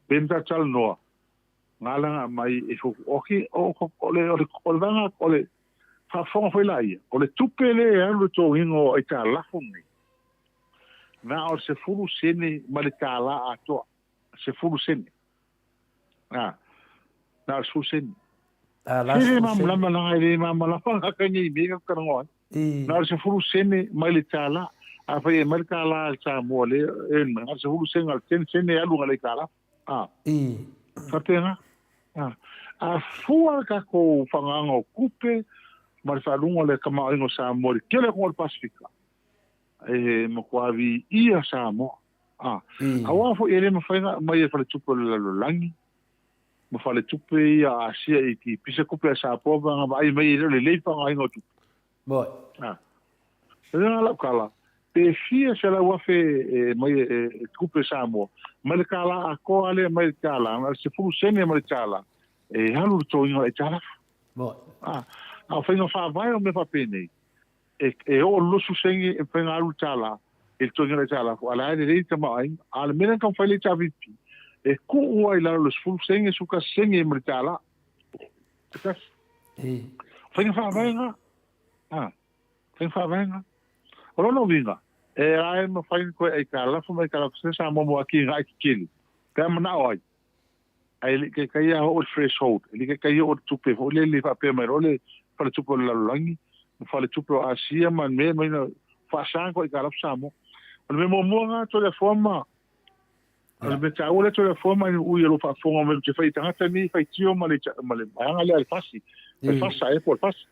Pe na tatou talanoa, na ala na aumai e fuafua, o, o le, o le, o le vaega, o le faafofoga foi laia, o le tupe lea e alu i le totogiina o aitalafu nei, na o le 10 sene ma le $1 atoa, 10 sene. A, na o le 10 sene. A, la E le 10 sene. malamalama leaga e le malamalama la ka nei mea ka talanoa ai. Na o le 10 sene mai le $1. Afai e aumai le $1 a le Samoa lea e na o le 10 sene, na o le 10 sene e alu agai le aitalafu. A, faapena. A, a fua le tatou faagaga o tupe ma le faaluga o le tamaoaiga o Samoa i le tele atu o le Pasefika, e matua viia Samoa. A, aua foi e le mafai ona aumai e faletupe o le lalolagi ma faletupe ia a Asia i ki pisa tupe a Samoa ma ona vaai mai e le o lelei le faaaogaina o tupe. Moi. A. O le lau tala, pe fia 100,000 e mai e tupe Samoa, mai le $1 atoa lea mai le $1, na o le 10 sene mai le $1, e alu le totogiina o le aitalafu. Moi. A, a o faiga faavae o mea faapenei, e, e oo le 20 sene e mafai ona alu le $1 i le totogiina o le aitalafu, a o la e lelei le tamaoaiga. A o le mea lea na taumafai le HRPP, e tuu lava i lalo i le 10 sene, 11 sene ma le $1. E tasi. Faiga faavae na. A, faiga faavae na. O lona uiga, e a e mafai ona toe aitalafu ma aitalafu se Samoa mo atinae tetele, pe a manao ai, ae le i taitai lava oo i le threshold, e le i taitai oo i le tupe foi lele faapea mai loa le faletupe o le lalolagi, ma faletupe o Asia ma mea mai na faasa ona toe aitalafu Samoa. O le mea muamua lena Toleafoa ma O le mea taua lea Toleafoa ma ui o lo o faafofoga mai ou te fai i tagata nei faitio ma le ma le vaega lea a le fasi. O le fasa ea po o le fasi.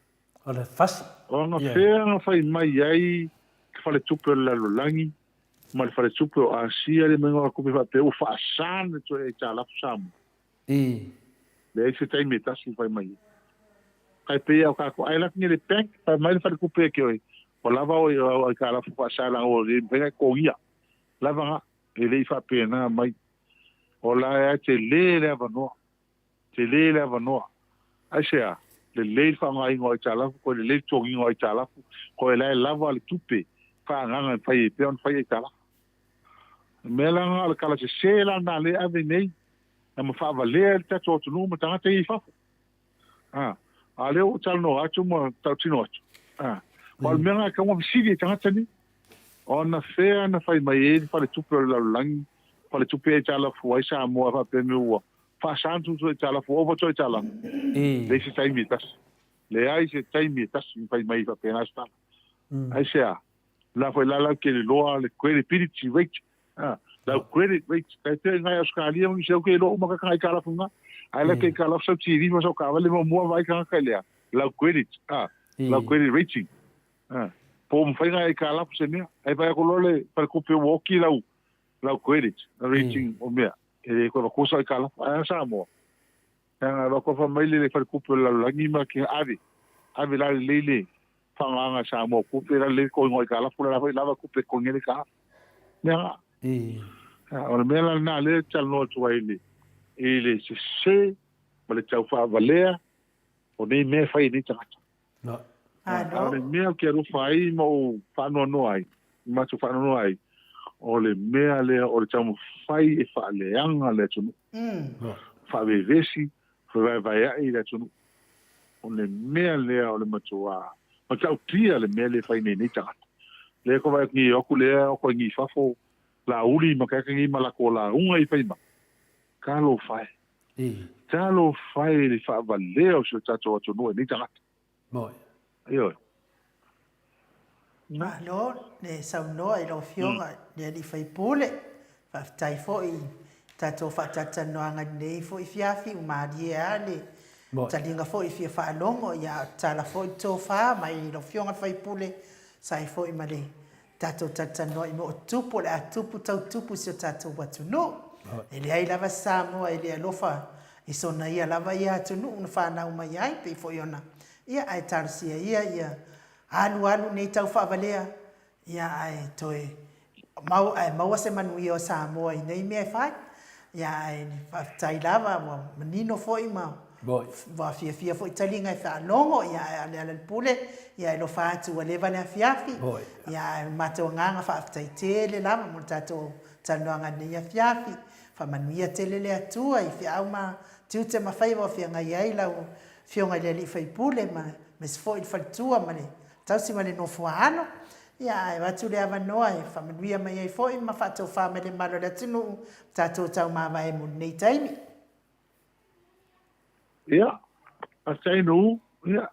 O le fasi. O agafea na fai mai ai le faletupe o le lalolagi. ma le Faletupe o Asia le maiga o tupe faapea ua faasa ona toe aitalafu Samoa. Leai se taimi e tasi fai mai ai. Kai pei o kākou ai laki ni le bank fai mai le faletupe e ke oi ua lava oi o aitalafu faasa leaga ua le mafai ona e totogia. Lava ga e le i faapena mai. O la e a tele le avanoa. Tele le avanoa. Aisea? Lelei le faaaogaina o aitalafu, koe lelei le totogiina o aitalafu, koe la e lava le tupe faaagaga e mafai ai pea ona fai aitalafu. O le mea la lena o le tala sese la lena lea e ave nei, na ma faavalea ai le tatou atunuu ma tagata ia i fafo. A, a lea ua ou talanoa atu ma tautino atu. A, o le mea lena e tatau ona fesili e tagata nei. Ona fea na fai mai ai le faletupe o le lalolagi, faletupe aitalafu ai Samoa faapea mai ua faasa ona tuu aitalafu, ua ova atu aitalafu. Leai se taimi e tasi. Leai se taimi e tasi na fai mai ai faapena se tala. Aisea? La foi la lau tele loa le credibility rate. Lau credit rate. Tai pea ngai Australia ma nisi au ke iloa uma ka aitalafu nga. Ai la ke aitalafu sau TV ma sau kaavale ma mua vaai tagata i lea. Lau credit. Lau credit rating. Po o mafai ngai aitalafu se mea. Ai vaai atu loa le faletupe ua oki lau lau credit rating o mea. E le koe vatua sau aitalafu. Ai a Samoa. Leaga e vatua fai mai le faletupe o le lalolagi ma ke ave. Ave la lelei le faagaga e Samoa tupe la lelei totogiga o aitalafu la foi lava tupe e totogi ai le aitalafu. Mea na. O le mea la lena lea e talanoa atu ai i le i le sese ma le taufaavalea o nei mea e fai e nei tagata. A o le mea ou te alofa ai ma ou faanoanoa ai, ma matou faanoanoa ai, o le mea lea o le taumafai e faaleaga le atunuu, faavevesi, fevaevaea'i le atunuu. O le mea lea o le matuā matautia le mea lea e fai nei nei tagata. Lea ko vaai atu nei o atu lea o atu ai nei i fafo Laauli ma keaka nei ma lako lauga i fai mai. Talofa e. Talofa e i le faavalea o si o tatou atunuu e nei tagata. Ioe. Malo le saunoa i lau Afioga i le Alii Faipule. Faafetai foi i tatou faatalatalanoaga i lenei foi afiafi, ua malie lava le taliga foi e fia faalogo, ia a o tatala foi le tofa mai lau Afioga i le Faipule, sa ai foi ma le tatou talatalanoa i mea o tupu, o le a tupu tau tupu i si o tatou atunuu. E leai lava se Samoa e le alofa i sona ia lava ia atunuu na fanau mai ai, pei foi ona, ia ae talosia ia ia alu alu nei tau faavalea, ia ae toe mau, ae maua se manuia o Samoa i nei mea e fai. Ia ae faafetai lava ua manino foi ma ua fiafia foi taliga e faalogo, ia ae o le ala o le pule, ia e alofa atu ua leva le afiafi. Ia ae o le matou agaga faafetai tele lava mo le tatou talanoaga i lenei afiafi. Faamanuia tele le Atua i feau ma tiute ma faiva o feagai ai lau Afioga i le Alii Faipule ma aemaise foi le faletua ma le tausi ma le nofoaalo. Ia, ae avatu le avanoa e faamanuia mai ai foi ma faatofa mai le mamalu o le atunuu ma tatou taumavae mo lenei taimi. Ia, faafetai Nuu. Ia,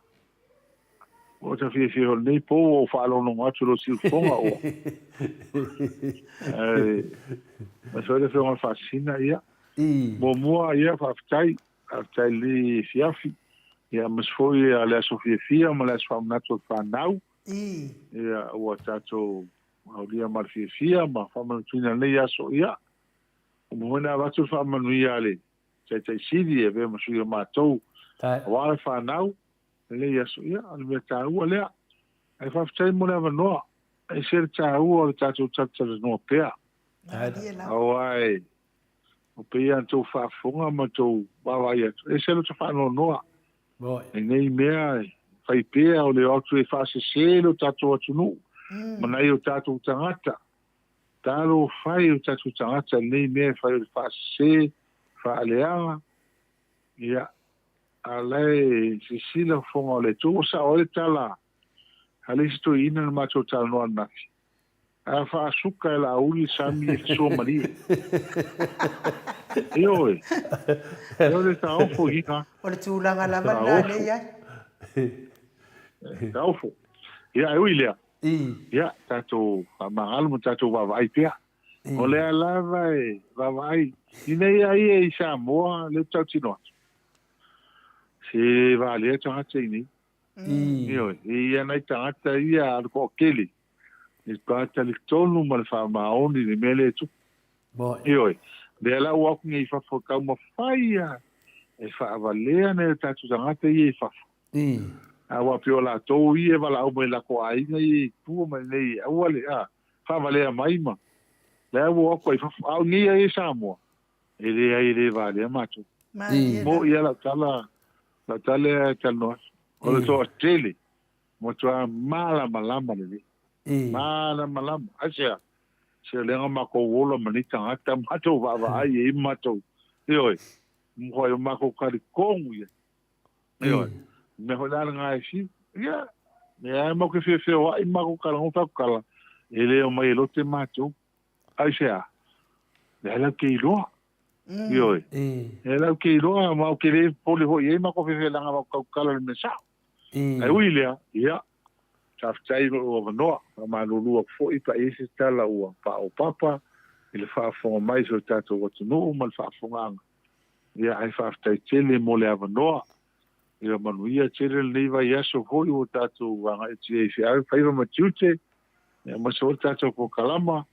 ua ta fiafia o lenei po ua ou faalogologo atu i lou siufofoga ua. Ae, aemaise foi le Afioga i le Faasisina, ia. Muamua, ia, faafetai. Faafetai i lenei afiafi. Ia, aemaise foi le aso fiafia ma le aso faamanatu o le fanau. Ia, ua tatou aulia ma le fiafia ma faamanatuina lenei aso. Ia, ua uma foi ona avatu le faamanuia a le Taitai Sili e avea ma sui o matou aua le fanau lenei aso. Ia, o le mea taua lea. Ae faafetai mo le avanoa. E ese le taua o le tatou talatalanoa pea. Aua e o pei lava ona tou faafofoga ma tou vaavaai atu, e ese lo ta faanoanoa. I nei mea e fai pea o le o atu e faasese lo tatou atunuu ma nai o tatou tagata. Talofa e o tatou tagata i nei mea e fai o le faasese, faaleaga, ia, a la e silasila fofoga o le Atua. Ua sao ai le tala a le isi toeaina na matou talanoa ananafi, A faasuka e Laauli le sami e fesoa malie. Ioe. E o le taofo i ka. O le tulaga lava lena lea i ai. Taofo. Ia, e ui lea. Ia, tatou faamagalo ma tatou vaavaai pea. O lea lava e vaavaai ina ia ia i Samoa lea ou te tautino atu. Se valea tagata i nei. Ioe, e i ai nai tagata ia a le toatele. E matua talitonu ma le faamaoni i le mea lea e tupu. Ioe, lea la ua o atu nei i fafo e taumafai lava e faavalea nai o tatou tagata ia i fafo. Aua pei o latou ia e valaau mai i latou aiga ia i tua ma inei e aua le faavalea mai ma lea ua o atu ai i fafo. A o nei ia i Samoa, e leai e le valea matou. Mo'i lava lau tala, lau tala lea e talanoa atu. O le toatele, matua malamalama lelei. Malamalama. Aisea? Se o lea na matou ola ma nei tagata, matou vaavaai i ai ma matou, ioe, matua o matou talitonu i ai. Ioe. Mea foi la lena e fiu. Ia, lea lava matou te fia feoai ma matou talanoa ma faatutala, e le omai e lote matou. Aisea? Lea latou te iloa. Ioe. Lea latou te iloa, ma ou te le popole foi i ai matou fefelanga matou tautala i le mea sao. Ae ui i lea, ia, faafetai i lou avanoa. Faamalulu atu foi pe a i ai se tala ua paopapa i le faafofoga mai i si o tatou atunuu ma le faafofogaaga. Ia, ae faafetai tele mo le avanoa. Ia manuia tele lenei vaiaso foi ua tatou agai atu ai i feau, faiva ma tiute, aemaise foi le tatou polokalama,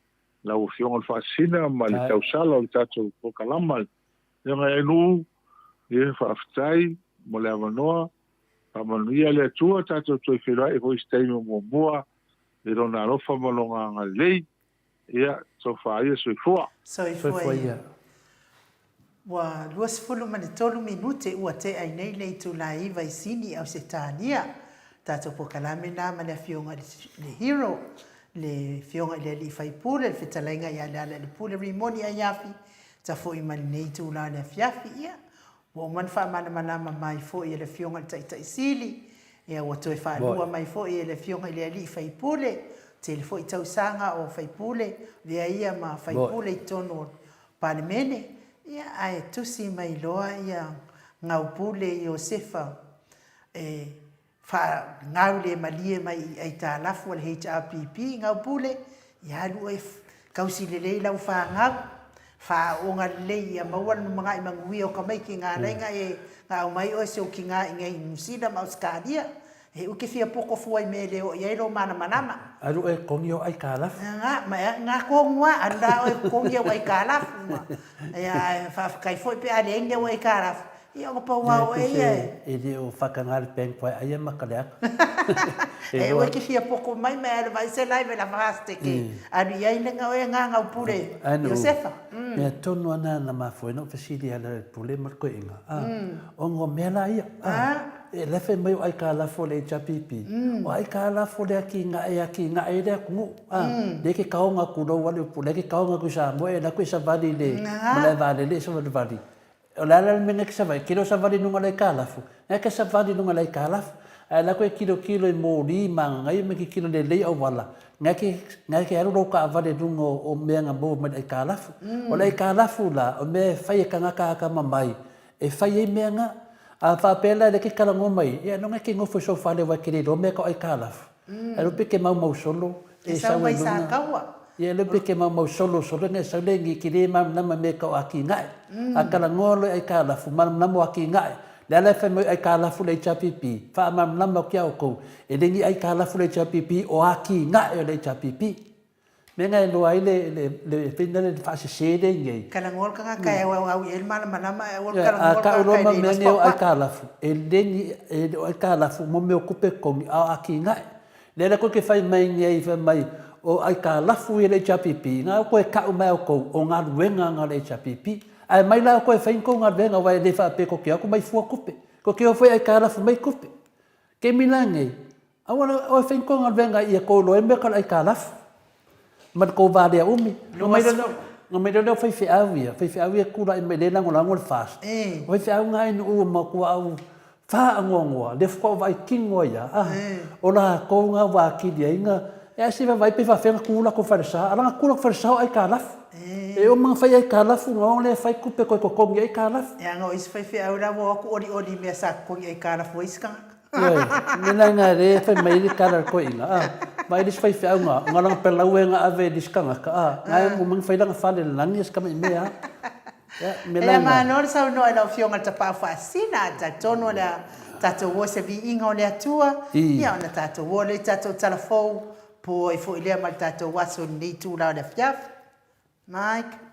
lau Afioga i le Faasisina ma le tausala o le tatou polokalama. Afioga ia Nuu, ia faafetai mo le avanoa, faamanuia le Atua, tatou toe feiloai foi i se taimi o muamua i Lona alofa ma Lona agalelei. Ia, tofa ia, soifua. Soifua ia. Ua 23 minute ua tea ai nei le itula e 9 i Sini, Ausetalia. Tatou polokalame na ma le Afioga i le Hero, le Afioga i le Alii Faipule, le Fetalaiga ia Lealailepule Rimoni Aiafi, Tafoi mai lenei itula o le afiafi, ia, ua uma ona faamalamalama mai foi e le Afioga i le Taitai Sili, ia, ua toe faalua mai foi e le Afioga i le Alii Faipule, tele foi tausaga o faipule, avea ia ma faipule i totonu o le Palemene, ia, ae tusi mai loa ia Gaupule Iosefa e Faagau le malie mai i aitalafu a le HRPP, Gaupule, ia alu oe tausi lelei lau fanau, faaooga lelei ia maua le lumanai manuia o tamaiti na alai na e na aumai oe si ou tina i nei Niu Sila ma Ausetalia, e ute fia poto fua i mea e le oo i ai lou malamalama. Alu oe totogi ou aitalafu. Na, ma na tonu lava, alu la oe totogi au aitalafu ma, ia ae faafetai foi pe a leai ni au aitalafu, Ia ona pau lava oe ia e. E le o whakanga le bank wai aia ma ka leaka. E oe ke fia poko mai mai alu vai se lai vela vaste ke alu i ai lenga oe nga ngau pule Iosefa. Mea tonu ana na mafua ina fesili ala le pule ma le koeina. O ngo mea la ia. E lefe mai o ai ka lafo le HRPP. O ai ka lafo le aki nga e aki nga e le aku. Le ke kaonga ku lou ale pule ke kaonga ku sa mo e la ku sa vali le ma le vale le sa vali. O le ala le mea ke savali, ke le o savali i luga o le aitalafu, na ke savali i luga o le aitalafu. Ae la koe kilokilo i moli ma agaga ma kikilo lelei auala, na ke, na ke alu lou kaavale i luga o mea na maua mai le aitalafu. O le aitalafu la, o mea e fai e tagata atamamai, e fai ai mea na. A faapea la e le ke talanoa mai, ia no na ke nofo i sou fale aua e ke le iloa mea tau aitalafu. Ae pe ke maumau solo, e sau ai luga. Ia le pe ke maumau solo solo ngai sau le ngi ki le malamalama me ka o aki ngae. A talanoa loa i aitalafu, malamalama o aki ngae. Le ala e fai mai o aitalafu le HRPP, faamalamalama atu ia outou, e le ni aitalafu le HRPP, o aki ngae o le HRPP. Mea na e iloa ai le, le, le fai lea le faasese lea i nei. Talanoa le tagata e auau i ai le malamalama ae aua le talanoa le tagata e le iloa se mea nei o aitalafu, e le ni, e le o aitalafu mo mea o tupe totogi, a o atinae. Lea la koe ke fai mai nei, fai mai, o aitalafu ia le HRPP, na o koe kau mai a outou, o galuega na o le HRPP. Ae mai la outou e fai ni tou galuega, aua e le faapea tou te o atu mai fua tupe. Tou te o foi e aitalafu mai tupe. Taimi la nei, Aua le oe fai ni kou galuega ia kou iloa ai mea ka le aitalafu ma le kou valea umi. No mai lea no mai lea o faifeau ia, faifeau ia tulai mai lea e lagolago le FAST. O faifeau na e nuu ma tuaau faanoanoa, lea faatoa ou vaai kino ai lava, o latou na ua atili ai na, ae se i vaavaai pe faapefea ona tu latou falesa, a na tu latou falesa o aitalafu. E uma ona fai aitalafu ona o lea fai tupe toe totogi ai aitalafu. Leaga o isi faifeau la ua o atu olioli i mea sa totogi aitalafu ai isi tagata. Ioe, mea la ina lea e fai mai ai le tala a le toeaina, a, vaai le isi faifeau na, na lana pelau e na ave i le isi tagata, a, na e uma na fai lana fale i le lani ia si tamai mea a. Ia, mea la ina. Ea malo le saunoa i lau Afioga i le Tapaau Faasina, talitonu o le a tatou o i se viiga o le Atua, ia ona tatou o lea i tatou tala fou. Po ai foi lea ma le tatou aso i lenei itula o le afiafi. Mike.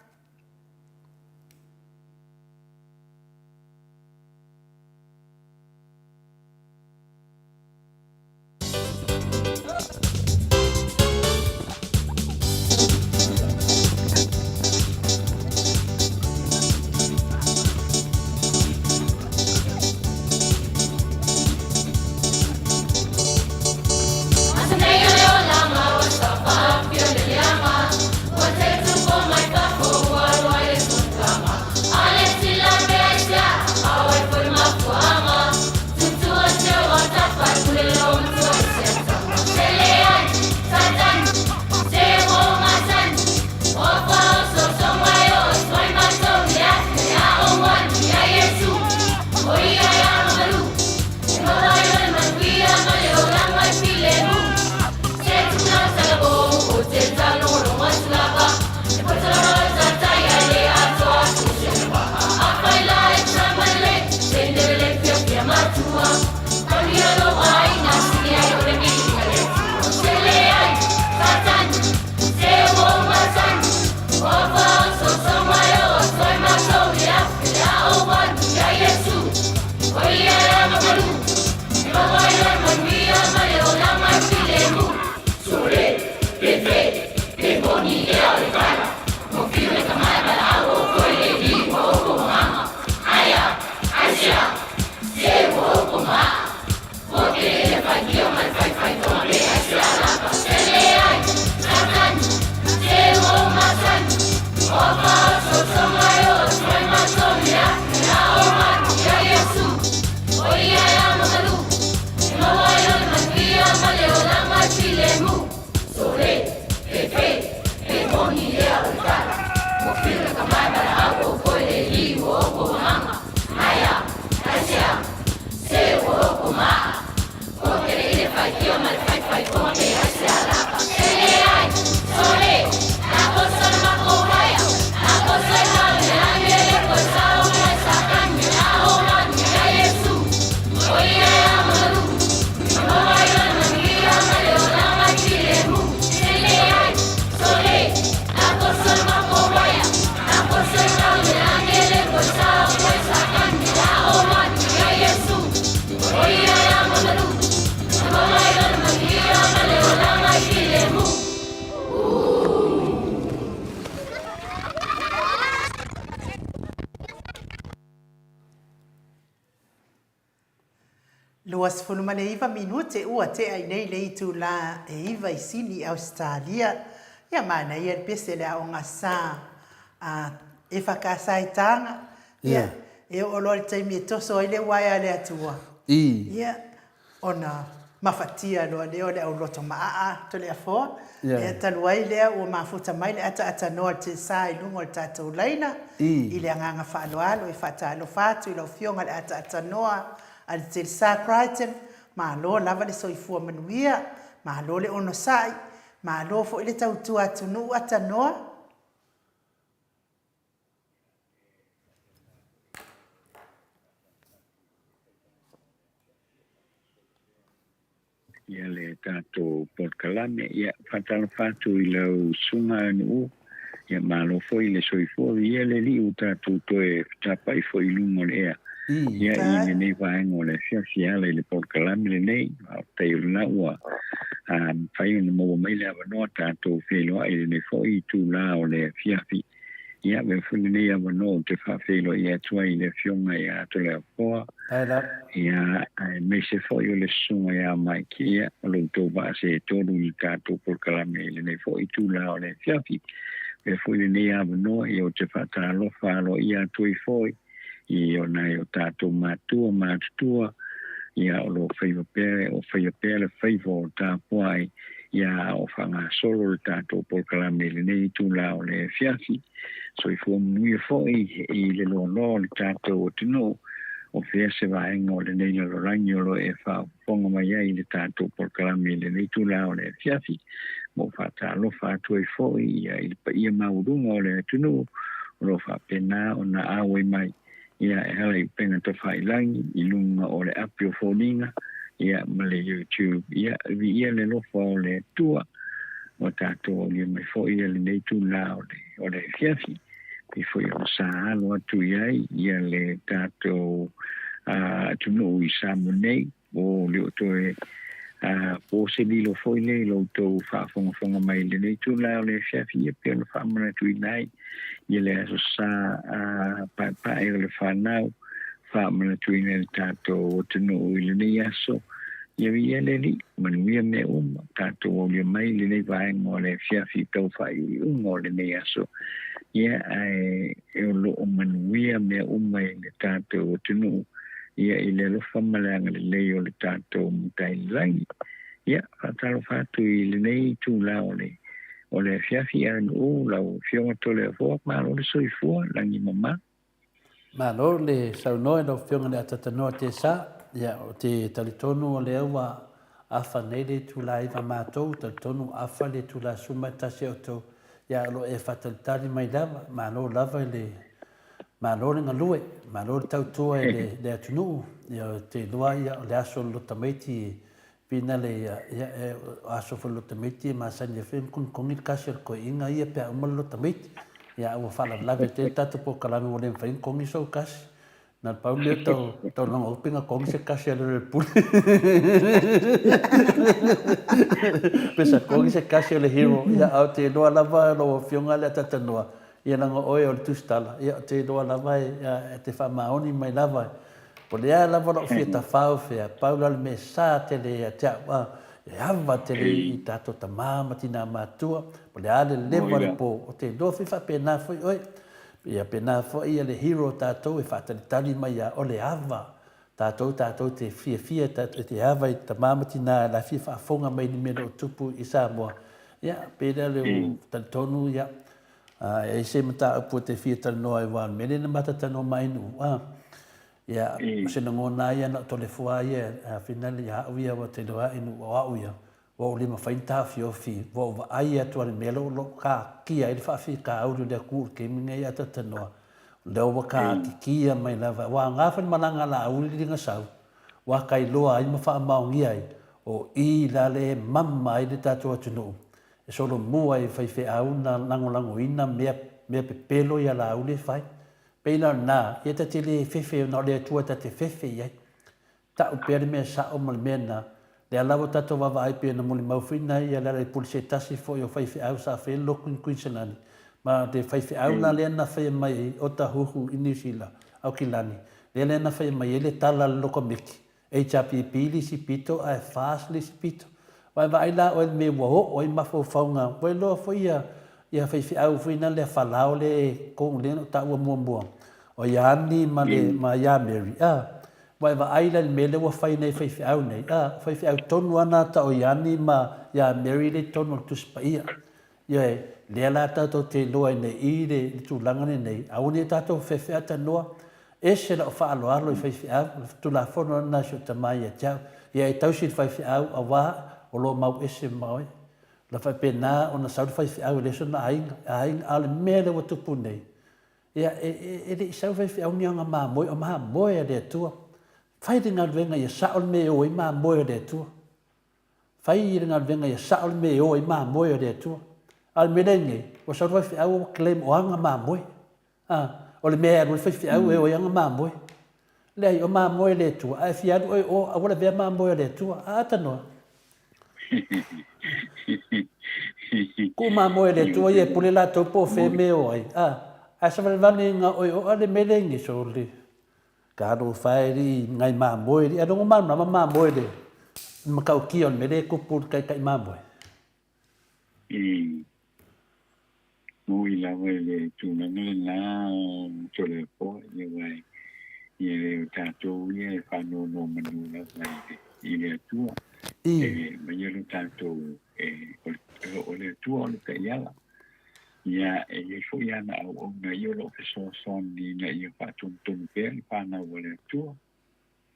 29 minute ua tea i nei le itula e 9 i Sini, Ausetalia. Ia manaia le pese le aoga sa a EFKS i Taga. Ia, e oo loa i le taimi e toso ai le uaea a le Atua. Ia, ona mafatia loa lea o le auloto maaa Toleafoa. Ia talu ai lea ua mafuta mai le ataaatanoa o le Telsa i luga o le tatou laina i le agaga faaaloalo e faatalofa atu i lau Afioga i le ataaatanoa a le Telsa Crichton, malo lava le soifua manuia, malo le onosai, malo foi le tautua atunuu atanoa. Ia le tatou polokalame. Ia, faatalofa atu i lau susuga Nu'u, ia malo foi le soifua, viia le Alii ua tatou toe fetapa'i foi i luga o le ea, ia i lenei vaega o le afiafi e ala i le polokalame lenei. Faafetai o lena ua mafai ona maua mai le avanoa tatou feiloai i lenei foi itula o le afiafi. Ia, avea foi lenei avanoa ou te faafeiloai atu ai i le Afioga ia Toleafoa, ia, aemaise foi o le Susuga ia Mike, ia, o lo outou vaa seetolu i le tatou polokalame i lenei foi itula o le afiafi. Avea foi lenei avanoa, ia, ou te faatalofa aloaia atu ai foi i o nai o tatou matua matutua, ia, o lo o faiva pea, o faia pea le faiva o tapuai, ia, a o faagasolo le tatou polokalame i lenei itula o le afiafi. Soifua manuia foi i le loaloa o le tatou atunuu, o fea se vaega o lenei lalolagi o lo o e faafofoga mai ai i le tatou polokalame i lenei itula o le afiafi. Ma ou faatalofa atu ai foi ia i le paia maualuga o le atunuu o lo o faapena ona auai mai ia e ala i upega tafailangi i luga o le api o foliga ia ma le YouTube. Ia, viia le alofa o le Atua. Ua tatou aulia mai foi lenei itulā o le afiafi, pei foi ona sa alo atu i ai le tatou atunuu i Samoa nei. Ua le o toe po se lilo foi lea i lo outou faafogafoga mai i lenei itulā o le afiafi, ia pei ona faamanatuina ai le Aso Sa Paepae o le Fanau, faamanatuina i le tatou atunuu i lenei aso. Ia viia le Alii, manuia mea uma, tatou aulia mai i lenei vaega o le afiafi i tau faaiuiuga o lenei aso. Ia, ae o lo o manuia mea uma i le tatou atunuu, ia, i le alofa ma le agalelei o le tatou Matai i le Lagi. Ia, faatalofa atu i lenei itula o le o le afiafi, ae lau Afioga Toleafoa, malo le soifua, lagi mama. Malo le saunoa i lau Afioga i le Atatanoa Tesa. Ia, ou te talitonu o lea ua afa nei le itula 9 a matou, talitonu ua afa le itula 11 a outou. Ia, o lo o e faatalitali mai lava. Malo lava i le, malo le galue, malo le tautua i le atunuu. Ia, ou te iloa, ia, o le aso o le lotamaiti Pina le ia, ia e o aso foi le lotomeiti e masani ai foi ona konikogi le kasi o le toeaina ia pe a uma le lotomeiti. Ia a ua faalavelave tele le tatou polokalame ua le mafai ona kogi sou kasi. Na o le pau le mea tau tau logo atu pe na kogi se kasi a le le pule. Pe sa kogi se kasi o le hero. Ia a o te iloa lava lau afioga le Atatanoa, ia leaga oe o le tusitala, ia o te iloa lava e te faamaoni mai lava Po o le a lava lou fia tafao fea, pau la le mea e sa tele ia te au, a, e ava tele i tatou tama ma tina matua, po o le a le leva o le po, ou te iloa foi faapena foi oe. Ia pena foi ia le hero o tatou e faatalitali mai ia o le ava tatou tatou te fiafia e te ava i tama ma tina la fia faafofoga mai i ni mea o lo o tupu i Samoa. Ia, pei lea le talitonu, ia, A e ai se mataupu e te fia talanoa ai aua o le mea lea na mata talanoa mai nuu a. Ia, o se lagona lava ia na o Toleafoa ia e afina ia au ia ua te iloa ae nuu o au ia, ua ou le mafai ona taofiofi, ua ou vaai atu lava i le mea lea o lo o kaakia ai le faafitauli o le atunuu i le taimi lenei a talatalanoa, o lea ua kaatitia mai lava. Ua aoga foi le malaga a Laauli i Ligasau, ua tailoa ai ma faamaonia ai, o i la lea e mama ai le tatou atunuu E solomua i faifeau na lagolagoina mea mea pepelo ia Laauli e fai. Pei la o lena, ia ta te le fefe ona o le Atua ta te fefe i ai. Tau pea le mea sao ma le mea lena, lea lava tatou vaavaai pei ona molimau foi nai ia Lealailepule se tasi foi o faifeau sa faia le lotu i Kuiniselani, ma le faifeau la lea na faia mai i Otahuhu i Niu Sila, Aukilani, lea lea na faia mai ai le tala a le lokomiti, HRPP le isi pito ae FAST le isi pito. Vaai la oe i le mea ua oo ai mafaufauga, ua iloa foi ia ia faifeau foi na lea Falao le tonu lea na ou taua muamua, o Iani ma le ma ia Mary, a. Ua e vaai la i le mea lea ua fai nei faifeau nei, a, o faifeau tonu lava na ta o Iani ma ia Mary lea i totonu o le Tusi Paia. Ioe, lea la tatou te iloa ai nei i le tulaga lenei, aua ne i tatou feafeatanoa, ese lau faaaloalo i faifeau, o le Tulafono lena a si ou tama ia te au, ia e tausi i le faifeau aua o lo o mau ese ma oe. Na faapena ona sau le faifeau e leai sona aiga, aiga, a o le mea lea ua tupu nei, ia e le i sau le faifeau ni ana mamoe, o mamoe a le Atua. Fai le galuega ia sao le mea e o ai mamoe a le Atua. Fai le galuega ia sao le mea e o ai mamoe a le Atua. A o le mea lea nei, ua sau le faifeau ua claim o ana mamoe. A, o le mea e alu ai le faifeau e o ai ana mamoe. Leai, o mamoe a le Atua, a e fia alu oe o, aua lavea mamoe a le Atua. A atanoa. Kuu mamoe a le Atua ia e pule latou po o fea mea e o ai. A, ae savalivali ina oe oa le mea lea nei, sole. Talofa e alii nai mamoe alii. Ailoga malamalama mamoe le matautia o le mea lea e tupu i le taitai mamoe. I ui lava i le tulaga lena Toleafoa, ia aua e le o tatou ia e faanonomanu lava i le Atua. E maia lo tatou, o le Atua o le taiala. Ia, e i ai foi ana auauna ia o lo o fesoasoani ina ia faatonutonu pea le fanau a le Atua,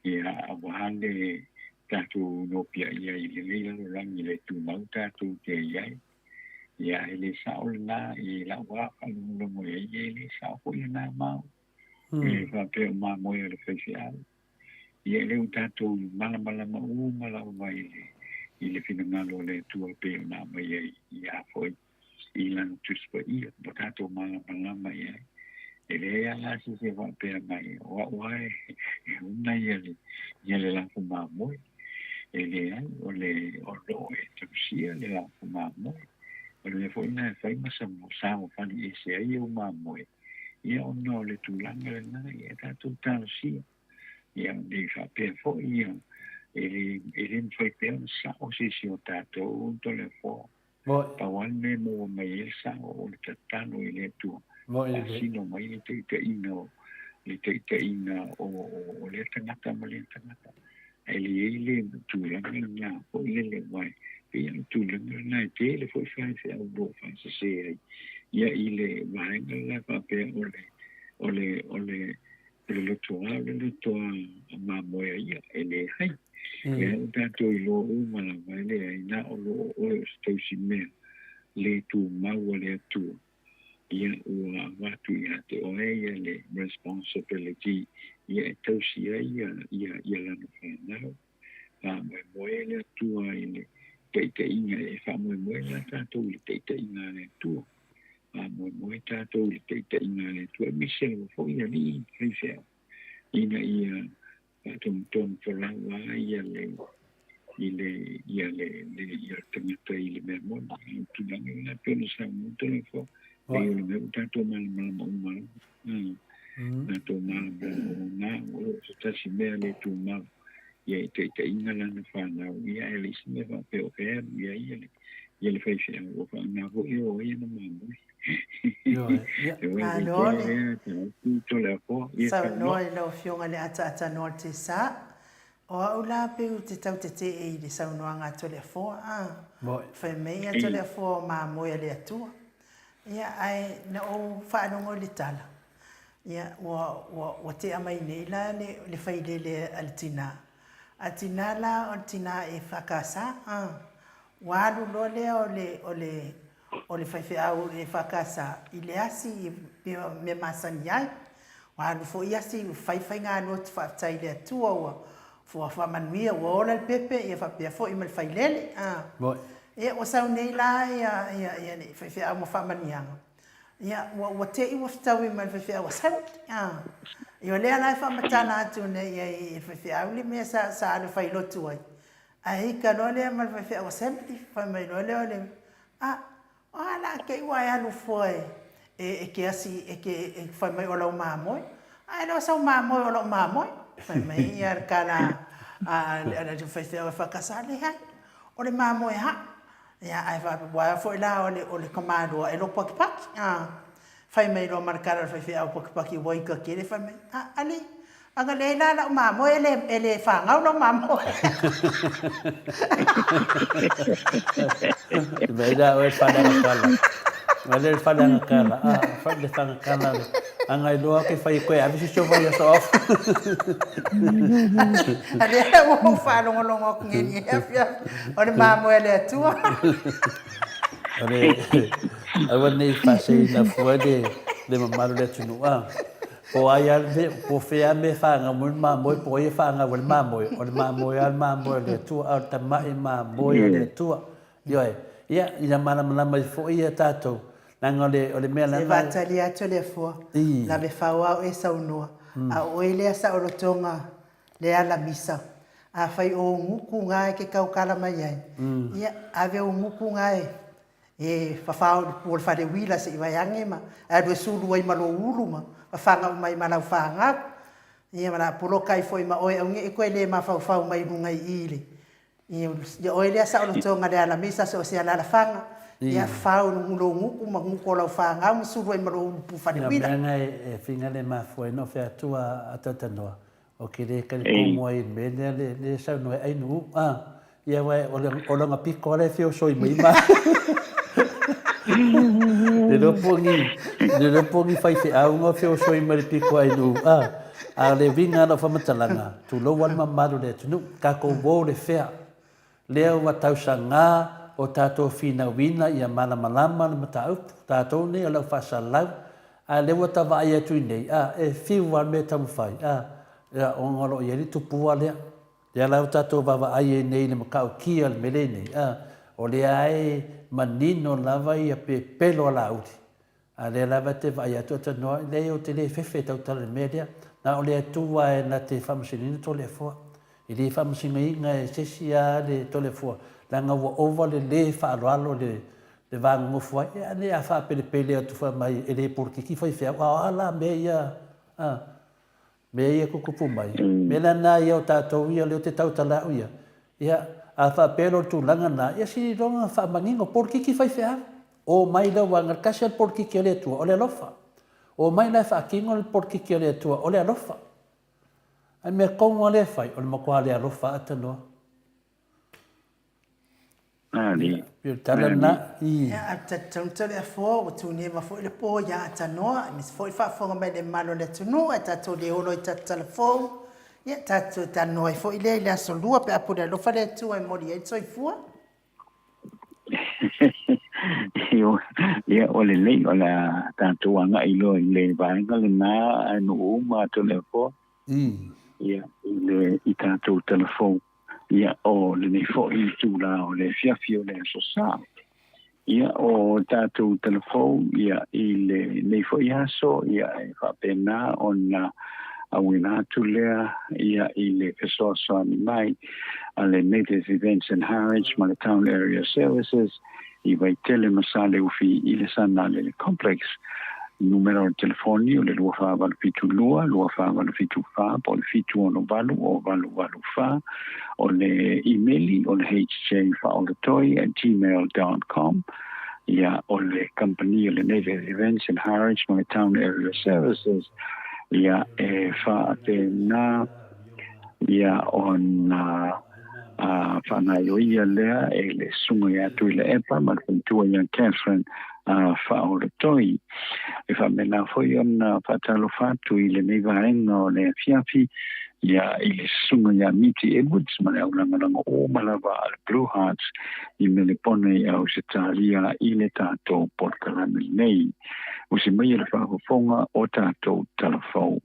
ia, aua le tatou nopiai ai i lenei lalolagi le tumau tatou te i ai. Ia, e le sao lena i lau lava faalogologo i ai, e le sao foi lena mau. E faapea o mamoe o le faifeau. Ia, e le o tatou malamalama uma lava i le, i le finagalo o le Atua e pei ona aumai ai ia foi i Lana Tusi Paia ua tatou malamalama i ai. E leai lava la se isi e faapea mai, o au lava e una ia le, ia le lafo mamoe. E leai, o le, o lo o e tausia le lafo mamoe. O le mea foi lena e fai ma saofali ese ai ou mamoe, ia ona o le tulaga lena, ia tatou talosia. Ia, ne i faapea foi ia, e le, e le mafai pea ona sao se isi o tatou Toleafoa. Pau lava le mea e maua mai ai le sao o le tatalo i le Atua, faasino mai le taitaiga o le taitaiga o, o, o lea tagata ma lea tagata. Ae le i ai le tulaga lena foi lele, aua e pei o le tulaga lena e tele foi faifeau o lo o faasese ai ia i le vaega lena faapea o le o le o le o le lotoa o le lotoa mamoe a ia, e leai. Lea ua tatou iloa uma lava, e leai, na o lo o oe o se tausimea le tumau a le Atua, ia ua avatu ia te oe ia le responsibility ia e tausi ai ia, ia, ia lana fanau. Faamoemoe le Atua i le taitaiga, e faamoemoe la tatou i le taitaiga a le Atua. Faamoemoe tatou i le taitaiga a le Atua, aemaise lava foi alii ma faifeau, ina ia faatonutonu folau lava ia le i le ia le le ia le tagata i le mea moni. O le tulaga lena pei ona saunoa Toleafoa, pei o le mea ua tatou malamalama uma lava. Tatou malamalama uma na, o lo o se tasi mea le tumau ia i taitaiga lana fanau, ia ae leai se mea faapea o fea e alu i ai ia le ia le faifeau, ua faaaoga foi e o ai ana mamoe. Malo le saunoa i lau Afioga i le ataatanoa o le Tesa. O au la pei ou te tau tetee i le saunoaga a Toleafoa, a. Fai mai ia Toleafoa o mamoe a le Atua. Ia, ae na ou faalogo i le tala, ia, ua, ua, ua tea mai nei la le, le failele a le tinā. A tinā la o le tinā EFKS, a. Ua alu loa lea o le, o le, o le faifeau EFKS i le asi i mea masani ai. Ua alu foi asi fai faigalotu faafetai i le Atua ua ua faamanuia ua ola le pepe ia faapea foi ma le failele. A. Ia ua sau nei la ia ia ia le faifeau ma faamanuiaga. Ia ua ua te i ua fetaui ma le faifeau assembly. A. Ia o lea la e faamatala atu nei i ai i le faifeau le mea sa sa alu e failotu ai. Ae ika loa lea ma le faifeau assembly, fai mai loa lea o le, a, o a la kei ua e alu fua e, e, e ke asi, e ke, e fai mai o lau mamoe. Ae le o sau mamoe o lau mamoe. Fai mai ia le kala a, a, a le faifeau e whakasa, leai, o le mamoe haʻo. Ia, ae faapea, ua foi la o le, o le tamaloa e lopo pakipaki. A, fai mai loa ma le kala o le faifeau pakipaki ua ika kele, fai mai, a, alii, Aga leai la lau mamoe e le, e le fagau lau mamoe. Mai la oe fale agakala. Mai le fale agakala. Ah, fale agakala. Anga iloa ke fai koe ave se sova ia so off. A lea ua ou faalogologo atu nei i lenei afiafi, o le mamoe a le Atua. O le aua nei faaseina fua le le mamalu o le atunuu a. Po o ai lava le mea, po o fea lava le mea e fanau mai le mamoe, po o ai e fanau ai le mamoe, o le mamoe lava le mamoe o le Atua, a o le tama'i mamoe o le Atua. Ioe. Ia, ina malamalama ai foi ia tatou, leaga o le, o le mea leaga. Se vaatali atu le Afua, lave fao au e saunoa, a o oe lea saolotoga le ala misa. Afai o ou guku ga e ke kaukala mai ai, ia, ave ou guku ga e E fafao i le pu o le fale uila se i vae age ma alu e sulu ai ma lou ulu ma fafaga uma ai ma lau fanau. Ia ma la poloka ai foi ma oe aunge e koe le mafaufau mai luga i i le ia oe lea saolotoga le alamisa so o se alalafaga ia fafao i lou guku ma guku o lau fanau ma sulu ai ma lou ulu pu fale uila. Ia mea na e finga le mafua ai no featua a Tatanoa O ke le kali komo ai i le mea lea le, le saunoa ai ainu, a, ia aua o le, o lona piko ala e feosoi mai ma. Le iloa po o ni, le iloa po o ni faifeau na feosoi mai le piko ainu, a, a o le uiga o lau faamatalaga, tulou lava le mamalu o le atunuu, tatou uo le fea, Lea ua tausaga o tatou finauina ia malamalama le mataupu, tatou nei o le au faasalalau, a lea ua ta vaai atu i nei, a, e fiu lava le mea e taumafai, a, ia, ona o lo o i ai le tupua lea. Lea la ua tatou vaavaai ai nei i le matautia o le mea lenei, a, o lea e manino lava ia pepelo a Laauli, a lea lava e te vaai atu Tanoa, leai ou te le fefe e tautala i le mea lea, na o le Atua e na te faamasinoina Toleafoa. E le faamasinoina e se isi a le Toleafoa, leaga ua ova le le faaaloalo i le va nonofo ai. Ia ane a faapelepele atu fai mai e le polokiki faifeau, a o a la mea ia, a? Mea ia e tutupu mai, mea la na ia o tatou ia lea ou te tautala au ia, ia a faapea loa o le tulaga na, ia sili loa ona faamanino, polokiki faifeau. Omai la aua na o le tasi lava le polokiki a le Atua, o le alofa. Omai la e faatino le polokiki a le Atua, o le alofa. A o le mea tonu lava lea e fai, o le matua le alofa lava tanoa. Ia, pei o le tala lena. Ia, a talitonu Toleafoa ua tuneva foi le po ia Tanoa, aemaise foi le faafofoga mai le mamalu o le atunuu ae tatou le olo i tatou tala fou. Ia, tatou talanoa ai foi lea i le aso Lua pe a pule alofa le Atua e momoli ai le soifua. Ia, ua lelei, o le a tatou agai loa i le vaega lena a nuu uma a Toleafoa. Ia, i le i tatou tala fou. Ia, o lenei foi itulā o le afiafi o le Aso Sa. Ia, o tatou tala fou, ia, i lenei foi aso, ia, e faapena ona auina atu lea, ia, i le fesoasoani mai a le Native Events and Harwich ma le Town Area Services i Vaitele ma Saleufi i le Sanalele Complex. Numera o le telefoni o le 2472 2474 po o le 768 o 884. O le imeli o le hjfaaolatoi@gmail.com. Ia, o le kamupani o le Native Events and Harwich ma le Town Area Services, ia, e faapena ia ona a faagaoioia lea e le susuga ia Tuilaepa ma le faletua ia Catherine a Faaolatoi. E faapena foi ona faatalofa atu i lenei vaega o le afiafi ia i le susuga ia Miti Edwards ma le aulagolago uma lava a le Blue Hearts i Melepone i Ausetalia i le tatou polokalame lenei. Usi maia le faafofoga o tatou talafou.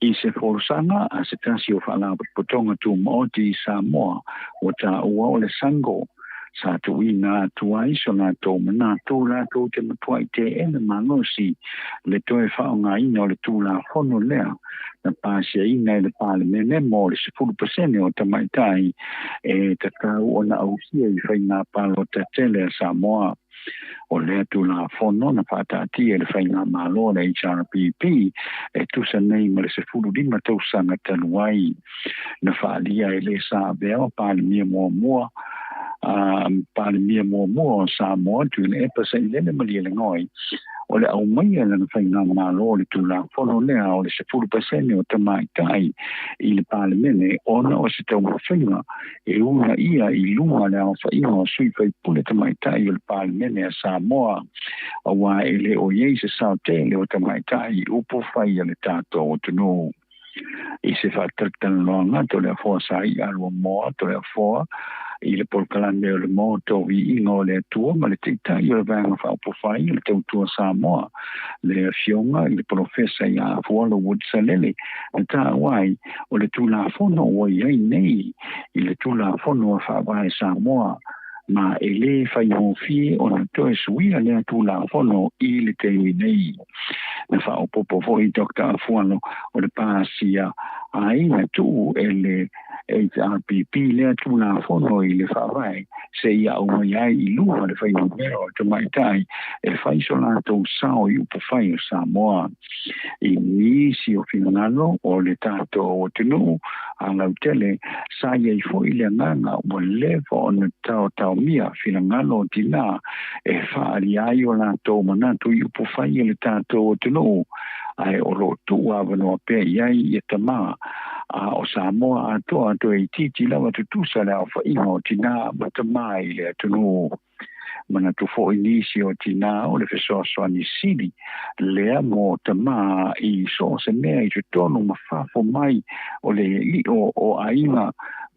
I se folasaga a se tasi o Faalapotopotoga Tumaoti i Samoa, ua taua o le SANGO sa tuuina atu ai so latou manatu latou te matuai teena malosi le toe faaaogaina o le Tulafono lea na pasiaina e le Palemene mo le 10% o tamaitai e tatau ona ausia i faiga palota tele a Samoa. O lea Tulafono na faataatia e le Faigamalo a le HRPP e tusa nei ma le 15 tausaga talu ai. Na faaalia e le sa avea o Palemia muamua a Palemia muamua o Samoa Tuilaepa Sailele Malielegaoi o le aumaia e lana Faigamalo o le Tulafono lea o le 10% o tamaitai i le Palemene ona o se taumafaiga e uunaia i luga le aofaiga o sui faipule tamaitai o le Palemene a Samoa, aua e le o i ai se sao tele o tamaitai i upu fai a le tatou atunuu. I se faatalatalanoaga Toleafoa Sai'a Luamoa Toleafoa i le polokalame o le Maota o Viiga o le Atua ma le Taitai o le Vaega Faaupufai o le Tautua Samoa, le Afioga i le Polofesa ia Afualo Wood Salele, na taua ai o le Tulafono ua i ai nei i le Tulafono a Faavae Samoa, ma e lē faigofie ona toe suia lea Tulafono i le taimi nei. Na faaopoopo foi Doctor Afualo o le pasia ai na tuu e le HRPP lea Tulafono i le Faavae seia aumai ai i luga le fuainumera o tamaitai e fai so latou sao i upufai o Samoa. I nisi o finagalo o le tatou atunuu a lautele, sa i ai foi le agaga ua leva ona taotaomia finagalo o tinā e faaalia ai o latou manatu i upufai o le tatou atunuu, ae o lo o tuu avanoa pea i ai ia tamā a o Samoa atoa toe itiiti lava tutusa le aofaiga o tinā ma tamā i le atunuu. Manatu foi nisi o tinā o le fesoasoani sili lea mo tamā i so o se mea i totonu ma fafo mai o le lio o aiga.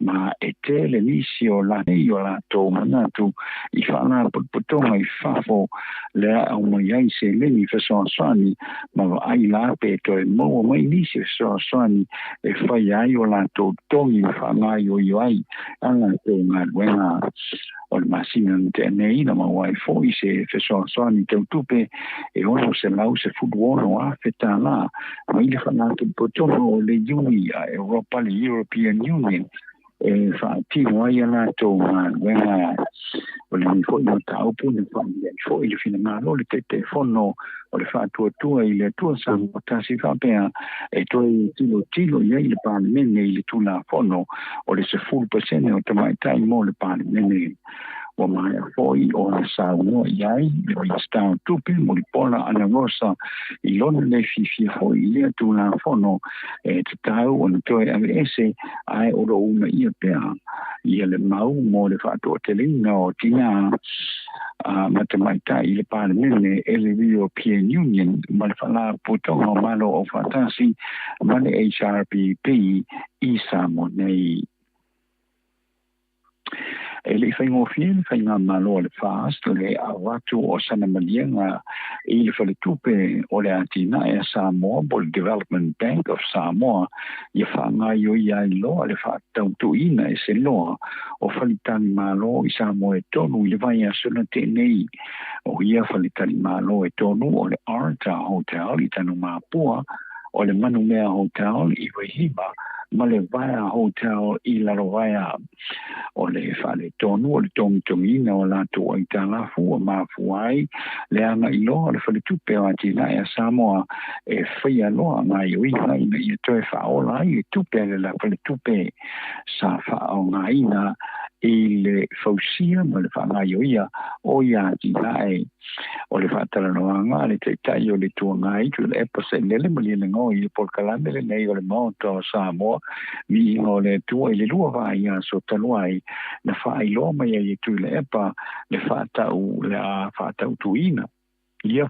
Ma e tele nisi o nei o latou manatu i faalapotopotoga i fafo lea aumai ai seleni fesoasoani ma vaai la pe toe maua mai nisi fesoasoani e fai ai o latou togi ma faagaioio ai a latou galuega. O le masina na tea nei na maua ai foʻi se fesoasoani tautupe e 616,000 tālā mai le faalapotopotoga o le Iuni a Europa, le European Union, e faatino ai a latou galuega. O lenei foʻi mataupu na faaalia ai foʻi le finagalo le Taitaifono o le Faatuatua i le Atua Samoa Tasi faapea e toe tilotilo i ai le Palemene i le Tulafono o le 10% o tamaitai mo le Palemene. Ua maea foʻi ona saunoa i ai le Minisita o Tupe Mulipola Anarosa i lona le fiafia foʻi i lea Tulafono e tatau ona toe aveese, ae o loo uunaia pea ia le mau mo le faatoateleina o tinā ma tamaitai i le Palemene e le European Union ma le Faalapotopotoga o Malo Aufaatasi ma le HRPP i Samoa nei. E le i faigofie le faigamalo a le FAST le avatu o sana maliega i le Faletupe o le Atinae a Samoa po o le Development Bank of Samoa ia faagaioia ai loa le faatautuuina ese loa o faletalimalo i Samoa e tolu i le vaiaso na tea nei. O ia faletalimalo e tolu o le Arta Hotel i Tanumapua, o le Manumea Hotel i Vaihima ma le Vaea Hotel i Lalovaea. O le faaletonu o le togitogiina o latou aitalafu ua mafua ai le agai loa o le Faletupe o Atinae a Samoa e faia loa gaioiga ina ia toe faaola ai le tupe a le Faletupe sa faaaogaina i le fausia ma le faagaioia o ia atinae. O le faatalanoaga a le Taitai o le Itu Agai Tuilaepa Sailele Malielegaoi i le polokalame lenei o le Maota o Samoa, Viiga o le Atua, i le lua vaiaso talu ai, na faailoa mai ai e Tuilaepa le faatau le a faatautuina ia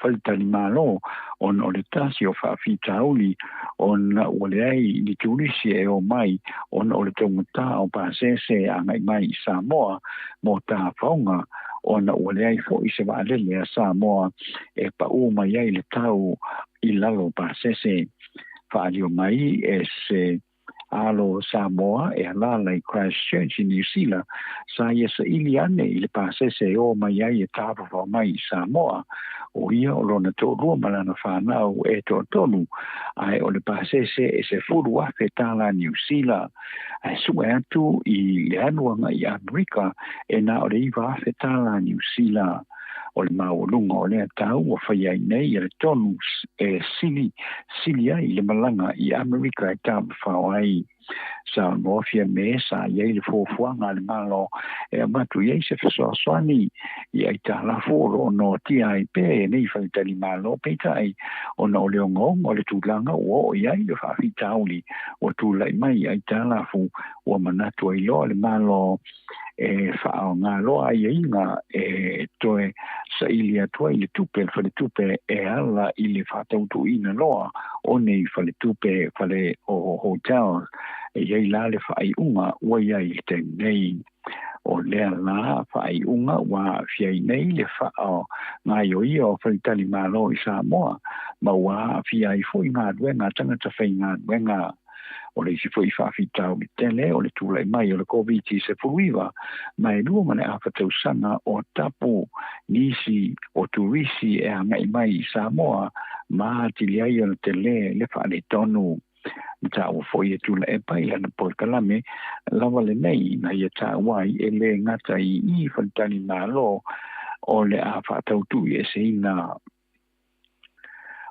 faletalimalo ona o le tasi o faafitauli ona ua leai ni turisi e o mai ona o le taugata o pasese e agai mai i Samoa mo tafaoga, ona ua leai foʻi se vaalele a Samoa e paʻū mai ai le tau i lalo o pasese. Faalio mai e se alo Samoa e alaala i Christchurch i Niu Sila, sa ia saili ane i le pasese e o mai ai e tafafao mai i Samoa. O ia o lona toalua ma lana fanau e toatolu, ae o le pasese e 10,000 tālā Niu Sila. Ae sue atu i le alu agai i Amerika e na o le 9,000 tālā Niu Sila. O le maualuga o lea tau ua fai ai nei e le tonu e sili sili ai le malaga i Amerika e tafafao ai. Saunoa Fiame sa i ai le fuafuaga a le Malo e avatu i ai se fesoasoani i aitalafu o loo noatia ai pea e nei faletalimalo, peitai ona o le ogaoga o le tulaga ua oo i ai le faafitauli ua tulai mai i aitalafu, ua manatu ai loa le Malo e faaaoga loa aiaiga e toe saili atu ai le tupe a le faletupe e ala i le faatautuuina loa o nei faletupe fale o hotel. E i ai la le faaiuga ua i ai i le taimi nei. O lea la faaiuga ua aafia ai nei le faagaioia o faletalimalo i Samoa ma ua aafia ai foʻi galuega a tagata faigaluega. O le isi foʻi faafitauli tele o le tulai mai o le Koviti-19 ma e 2.5 tausaga o tapu nisi o turisi e agai mai i Samoa ma atili ai ona tele le faaletonu. Na taua foʻi e Tuilaepa i lana polokalame lava lenei na ia taua ai e lē gata i i faletalimalo o le a faatautuuieseina.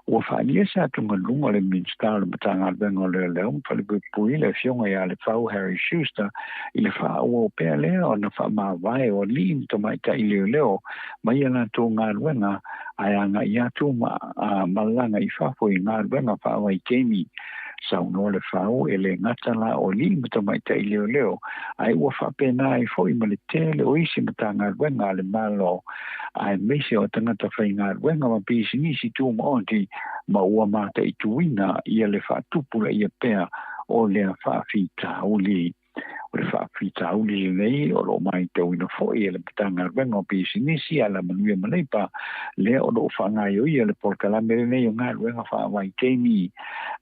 Ua faaalia se atugaluga o le Minisita o le Matagaluega o Leoleo ma Falepuipui, le Afioga ia Lefau Harry Schuster, i le faaauau pea lea ona faamavae o alii ma tamaitai leoleo mai a latou galuega ae agai atu ma malaga i fafo i galuega faavaitaimi. Saunoa Lefau e lē gata la o alii ma tamaitai leoleo, ae ua faapena ai foʻi ma le tele o isi Matagaluega a le Malo aemaise o tagata faigaluega ma pisinisi tumaoti, ma ua mataituina ia le faatupulaia pea o lea faafitauli. O le faafitauli lenei o loo matauina foi e le Matagaluega o Pisinisi, Alamanuia ma Leipa, lea o loo faagaioia le polokalame lenei o galuega faavaitaimi,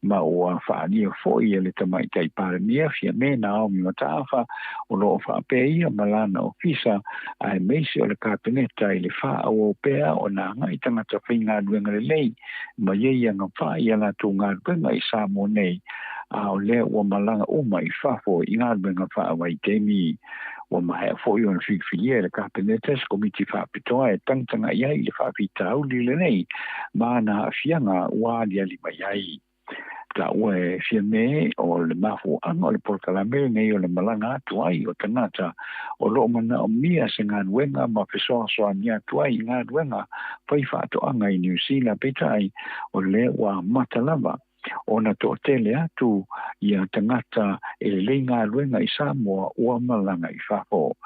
ma ua faaalia foi e le Tamaitai Palemia Fiame Naomi Mataafa o loo faapea ia ma lana ofisa aemaise o le Kapeneta i le faaauau pea ona agai tagata faigaluega lelei ma ia agavaa i a latou galuega i Samoa nei, a o lea ua malaga uma i fafo i galuega faavaitaimi. Ua maea foi ona filifilia e le Kapeneta se komiti faapitoa e tagatagai ai i le faafitauli lenei ma ana aafiaga ua aliali mai ai. Taua e Fiame o le mafuaaga o le polokalame lenei o le malaga atu ai o tagata o loo manaomia se galuega ma fesoasoani atu ai i galuega fai faatoaga i Niu Sila, peitai o lea ua amata lava ona toatele atu ia tagata e lelei galuega i Samoa ua malaga i fafo.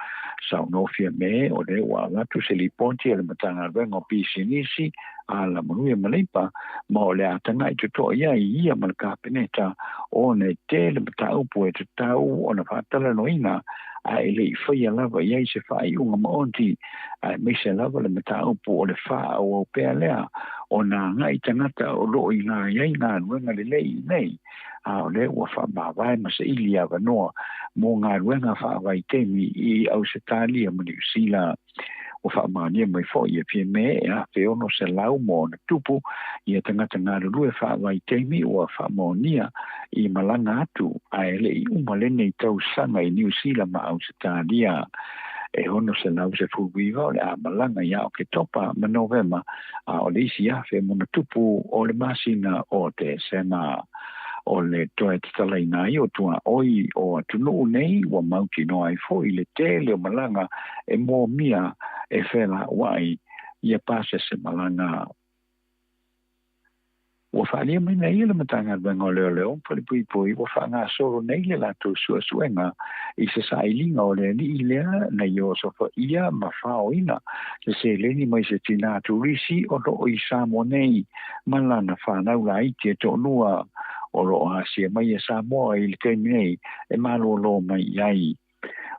Saunoa Fiame o lea ua avatu se lipoti a le Matagaluega o Pisinisi, Alamanuia ma Leipa, ma o le a tagai totoa i ai ia ma le Kapeneta ona e tele mataupu e tatau ona faatalanoaina ae le i faia lava i ai se faaiuga maoti, aemaise lava le mataupu o le faaauau pea lea ona agai tagata o loo i ai galuega lelei nei, a o lea ua faamavae ma saili avanoa mo galuega faavaitaimi i Ausetalia ma Niu Sila. Ua faamaonia mai foi e Fiame e 1,600 ma ona tupu ia tagata galulue faavaitaimi ua faamaonia i malaga atu ae le i uma lenei tausaga i Niu Sila ma Ausetalia. E 619 o le a malaga ia Oketopa ma Novema, a o le isi 1,000 ma ona tupu o le masina o Tesema. O le toe tatalaina ai o tuaoi o atunuu nei ua mautinoa ai foi le tele o malaga e moomia e felauai ia pasese malaga. Ua faaalia mai nei e le Matagaluega o Leoleo ma Falepuipui ua faagasolo nei le latou suesuega i se sailiga o le alii lea na i osofaia ma faoina se seleni mai se tinā turisi o loo i Samoa nei ma lana fanau laiti e toalua o loo asia mai e Samoa i le taimi nei e malōlō mai i ai.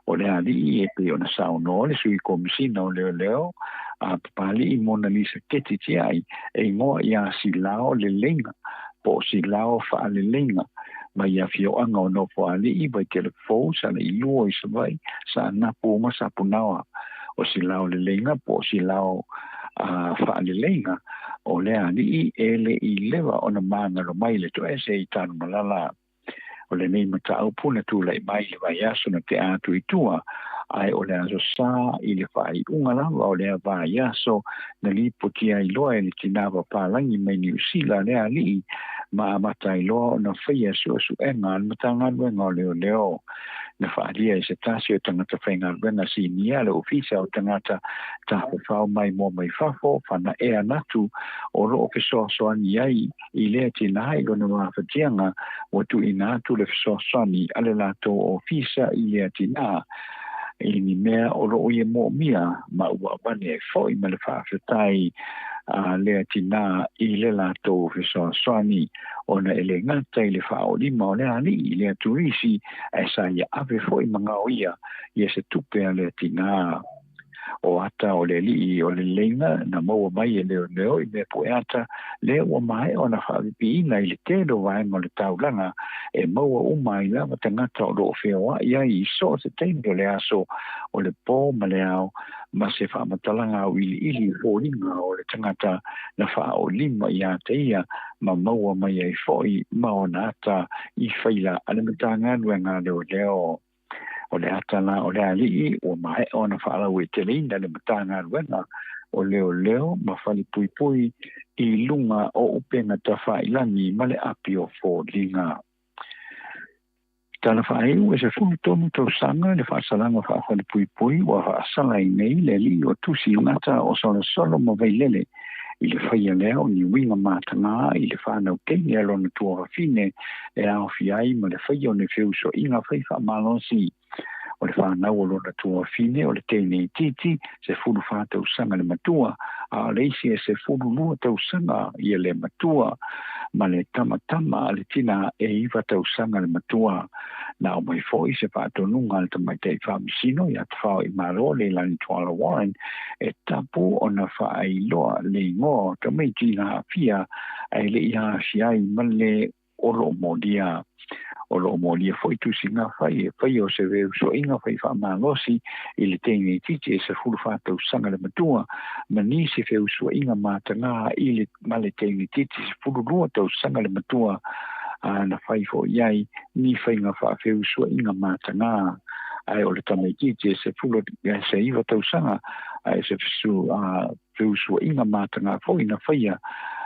O le alii e pei ona saunoa le Sui Komisina o Leoleo a Papali'i Mona Lisa Keti Tiai e igoa ia Silao Leleiga po o Silao Faaleleiga mai afioaga o Nofoalii, Vaitele Fou, Saleilua i Savaii, Saanapu ma Sapunaoa. O Silao Leleiga po o Silao Faaleleiga o le alii e le i leva ona magalo mai le toese i Tanumalala. O lenei mataupu na tulai mai le vaiaso na tea atu i tua, ae o le aso Sa i le faaiuga lava o lea vaiaso na lipotia ai loa e le tinā papalagi mai Niu Sila le alii ma amata ai loa ona faia suesuega a le Matagaluega o Leoleo. Na faaalia e se tasi o tagata faigaluega sinia le ofisa o tagata tafafao maimoa mai fafo Fanaea Natu o loo fesoasoani ai i lea tinā i lona mafatiaga ua tuuina atu le fesoasoani a le latou ofisa i lea tinā i ni mea o loo ia moomia, ma ua avane ai foi ma le faafetai a lea tinā i le latou fesoasoani ona e le gata i le faaolima o le alii i lea turisi, ae sa ia ave foi ma gaoia ia se tupe a lea tinā. O ata o le alii o le Leiga na maua mai e leoleo i mea pueata lea ua maea ona faapipiina i le tele o vaega o le taulaga e maua uma ai lava tagata o loo feoai ai i so o se taimi o le aso, o le pō ma le ao, ma se faamatalaga auiliili i foliga o le tagata na faaolima ia te ia ma maua mai ai foi ma ona ata i faila a le Matagaluega a Leoleo. O le ata la o le alii ua maea ona faalauaiteleina le Matagaluega o Leoleo ma Falepuipui i luga o upega tafailagi ma le api o foliga. Tala faaiu e 13 tausaga le faasalaga faafalepuipui ua faasala ai nei le alii o Tusi Gata o Solosolo ma Vailele i le faia lea o ni uiga matagā i le fanau teine a lona tuafafine e aofia ai ma le faia o ni feusoiga fai faamalosi. O le fanau o lona tuafine o le teine itiiti, 14 tausaga le matua, a o le isi e 12 tausaga ia le matua, ma le tamatama a le tina e 9 tausaga le matua. Na aumai foi se faatonuga a le tamaitai faamasino ia Tafaoimalo Leilani Tuala Warren e tapu ona faailoa le igoa o tamaiti na aafia ae le i aafia ai ma le o lo o molia. O lo o molia foi tusiga fai e faia o se feusuaiga fai faamalosi i le teine itiiti e 14 tausaga le matua, ma nisi feusuaiga matagā i le ma le teine itiiti 12 tausaga le matua, na fai foi ai ni faiga faafeusuaiga matagā. Ae o le tamaitiiti e 19 tausaga, ae se feusuaiga matagā foi na faia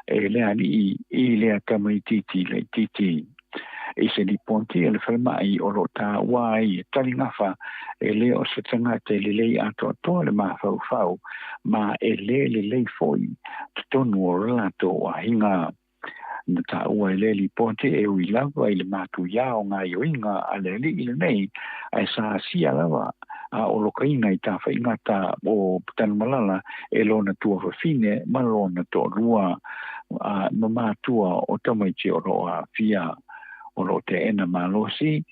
e le alii i lea tamaitiiti laitiiti. I se lipoti a le falemai o lo o taua ai e taligafa e le o se tagata e lelei atoatoa le mafaufau, ma e le lelei foi totonu o le latou aiga. Na taua e le lipoti e ui lava i le matuia o gaoioiga a le alii lenei, ae sa asia lava a o lokaina i tafaigata o Tanumalala e lona tuafafine ma lona toalua, ma matua o tamaiti o lo o aafia. O lo o teena malosi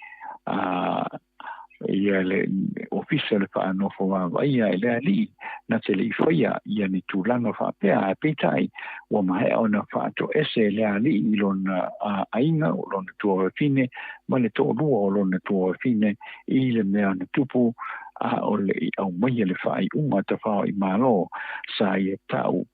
ia le ofisa o le faanofo vaavaia e le alii na te le i faia ia ni tulaga faapea, ae peitai ua maea ona faatoese e le alii i lona aiga o lona tuafafine ma le toalua o lona tuafafine i le mea na tupu, a o le i aumaia le faaiuga Tafaoimalo sa ia tau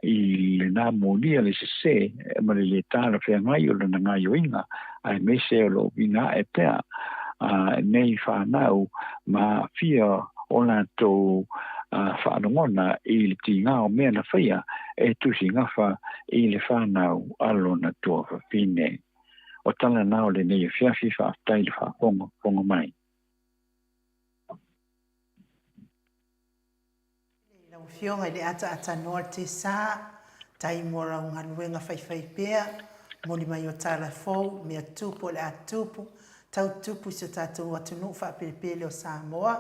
i lena molia le sesē ma le lē talafeagai o lona gaoioiga, aemaise o lo o uiga ae pea nei fanau ma aafia o latou faalogona i le tigā o mea na faia e tusigafa i le fanau a lona tuafafine. O tala na o lenei afiafi, faafetai le faafogafoga mai. Lau Afioga i le Ataatanoa Tesa, tai mo lau galuega faifaipea, moli mai o tala fou, mea tupu o le a tupu, tau tupu i si o tatou atunuu faapelepele o Samoa,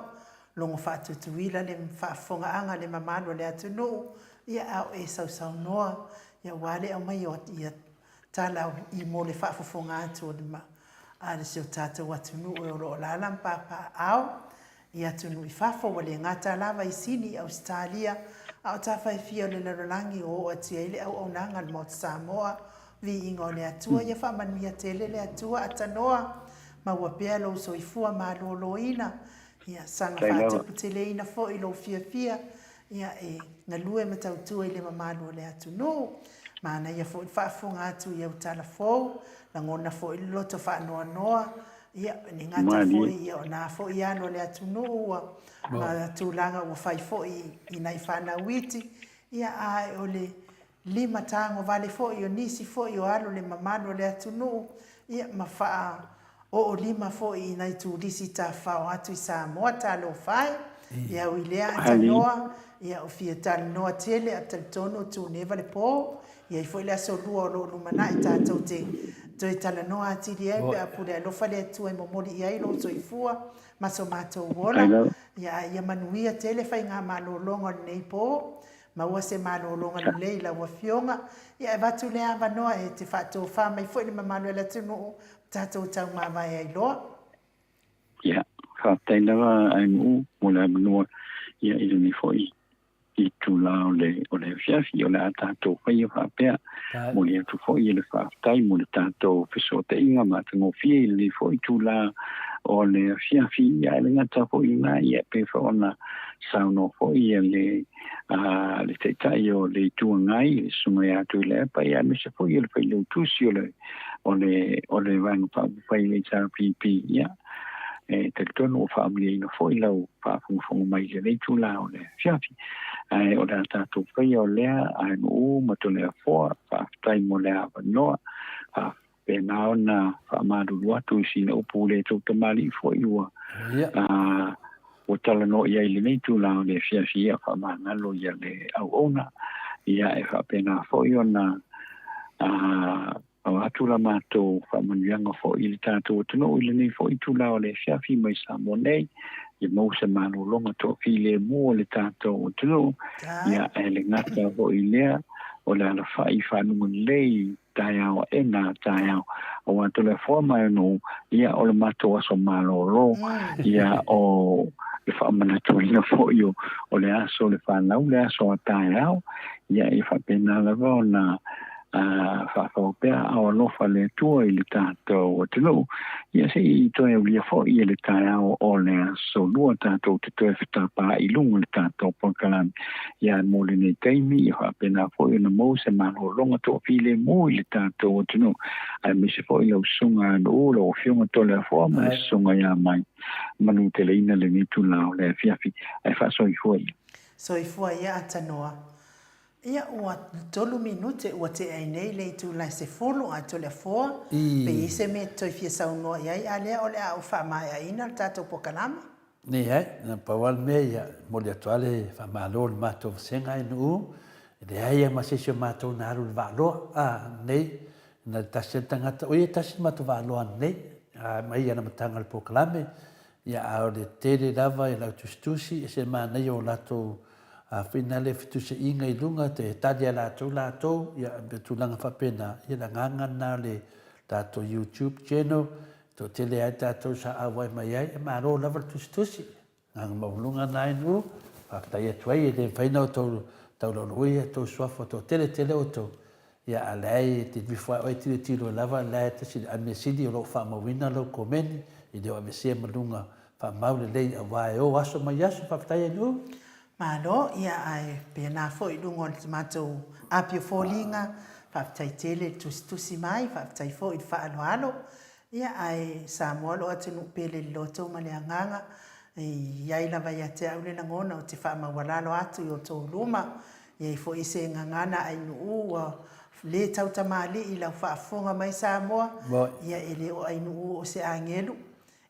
logo faatutuila le faafofogaaga a le mamalu o le atunuu, ia a o e sausaunoa, ia aua le aumaia o ia tala i mo le faafofoga atu o le a si o tatou atunuu e o lo o alaala ma papaaao i atunuu i fafo, ua le gata lava i Sini, Ausetalia, a o tafa e fia o le lalolagi o oo atu i ai le auaunaga a le Maota Samoa, viiga o le Atua, ia faamanuia tele le Atua, atanoa, maua pea lou soifua maloloina, ia saga faatuputeleina foi lou fiafia, ia e galue ma tautua i le mamalu o le atunuu. Manaia foi le faafofoga atu i au tala fou, lagona foi le loto faanoanoa, ia e gata foi ia o na foi alo o le atunuu ua ma tulaga ua fai foi i nai fanau iti, ia ae o le limatago vale foi o nisi foi o alo le mamalu o le atunuu, ia ma faa oolima foi i nai turisi tafafao atu i Samoa, talofa e, ia ui lea atanoa, ia o fia talanoa tele a talitonu o Tuneva le po, i ai foi le aso lua o lo o lumanai tatou te toe talanoa atili ai pe a pule alofa le Atua e momoli i ai lou soifua ma so matou ola, ia a ia manuia tele faigamalologa o lenei po, Maua se malologa lelei i lau Afioga, ia e avatu lea avanoa e te faatofa mai foi le mamalu o le atunuu ma tatou taumavae ai loa. Ia, faafetai lava a Nu'u mo le avanoa ia i lenei foi itula o le o le afiafi o le a tatou faia faapea. Momoli atu foi le faafetai mo le tatou fesootaiga matagofie i lenei foi itula o le afiafi, ia e le gata foi i lena, ia e pei foi ona saunoa foi ia le le Taitai o le Itu Agai, le Susuga ia Tuilaepa, ia aemaise foi o le Failautusi o le o le o le Vaega Faaupufai o le HRPP, ia e talitonu ua faamalieina foi lau faafogafoga mai i lenei itula o le afiafi. Ae o le a tatou faia o lea, ae Nu'u ma Toleafoa, faafetai mo le avanoa. Faapena ona faamalulu atu i sina upu le tou tamalii foi ua ua talanoa i ai i lenei itula o le afiafi, ia faamagalo ia le auauna, ia e faapena foi ona Avatu la matou faamanuiaga foi i le tatou atunuu i lenei foi itula o le afiafi mai Samoa nei, ia maua se malologa toafilemu o le tatou atunuu, ia e le gata foi i lea, o le alafai i fanuga lelei i taeao aena a taeao, aua Toleafoa ma Aunuu, ia o le matou aso malolo, ia o le faamanatuina foi o le aso o le fanau, le aso a taeao, ia e faapena lava ona faafau pea aao alofa le Atua i le tatou atunuu, ia se i toe aulia foi e le taeao o le aso lua tatou te toe fetapa i luga o le tatou polokalame. Ia mo lenei taimi, ia faapena foi ona maua se malologa toafilemu i le tatou atunuu, aemaise foi lau susuga Nuu, lau Afioga Toleafoa ma le susuga ia Mai Manuteleina lenei itula o le afiafi. Ae faasoifua ia. Soifua ia Atanoa. Ia, ua tolu minute ua tea ai nei le itula e sefulu a Toleafoa, pe i ai se mea e te toe fia saunoa i ai, a lea o le a ou faamaeaina le tatou pokalame. Leai, na pau lava le mea ia, momoli atu lava le faamalo i le matou vasega i Nu'u, e leai lava ma se isi o matou na alu i le vaaloa, a, nei, na o le tasi lava le tagata, o ia e tasi le matou vaaloa ananei, a, mai ana amataga o le polokalame, ia, a o le tele lava i lau tusitusi, ese le manaia o latou A whina le fetuseaiga i luga, te tali a latou latou, ia, me tulaga faapena, ia le agaga lena o le tatou YouTube channel, toatele ai tatou sa auai mai ai, e malo lava le tusitusi. Agaga maualuluga lena e Nuu, faafetai atu ai, e le mafai ona outou taulauluia ia outou suafa, toatele tele outou, ia a leai e te nifo ai oe tilotilo lava, la e tasi le mea sili o lo o faamauina lau komeni, e le o aveesea ma luga Faamau lelei aua e o aso mai aso. Faafetai Ainu. Malo, ia ae pena foi i luga o le matou api o foliga, faafetai tele le tusitusi mai, faafetai foi i le faaaloalo, ia ae Samoa lou atunuu pele i le loto ma le agaga, e i ai lava ia te au le lagona ou te faamaualalo atu i outou luma, e i ai foi se gagana Ainuu ua le tautamalii i lau faafofoga mai Samoa, ia e le o Ainuu o se agelu,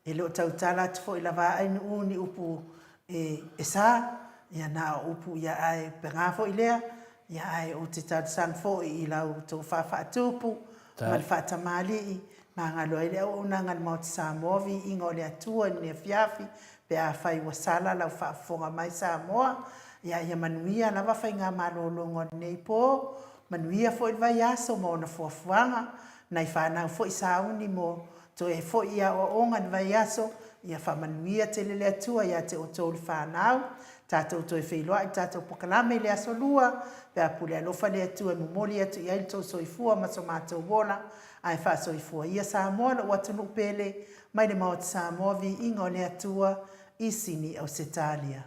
E le o tautala atu foi lava a Ainuu ni upu e e sa, ia na o upu ia ae paga foi lea, ia ae ou te talosaga foi i lau tofa faatupu ma le faatamalii, magalo ai le auaunaga a le Maota Samoa, viiga o le Atua i lenei afiafi, pe afai ua sala lau faafofoga mai Samoa, ia ia manuia lava faigamalologa o lenei po, manuia foi le vaiaso ma ona fuafuaga, nai fanau foi sauni mo Toe foi i aoaoga i le vaiaso, ia faamanuia tele le Atua ia te outou le fanau. Tatou toe feiloai i le tatou pokalame i le aso lua, pe a pule alofa le Atua e momoli atu i ai le tou soifua ma so matou ola, ae faasoifua ia Samoa lou atunuu pele, mai le Maota Samoa viiga o le Atua i Sini Ausetalia.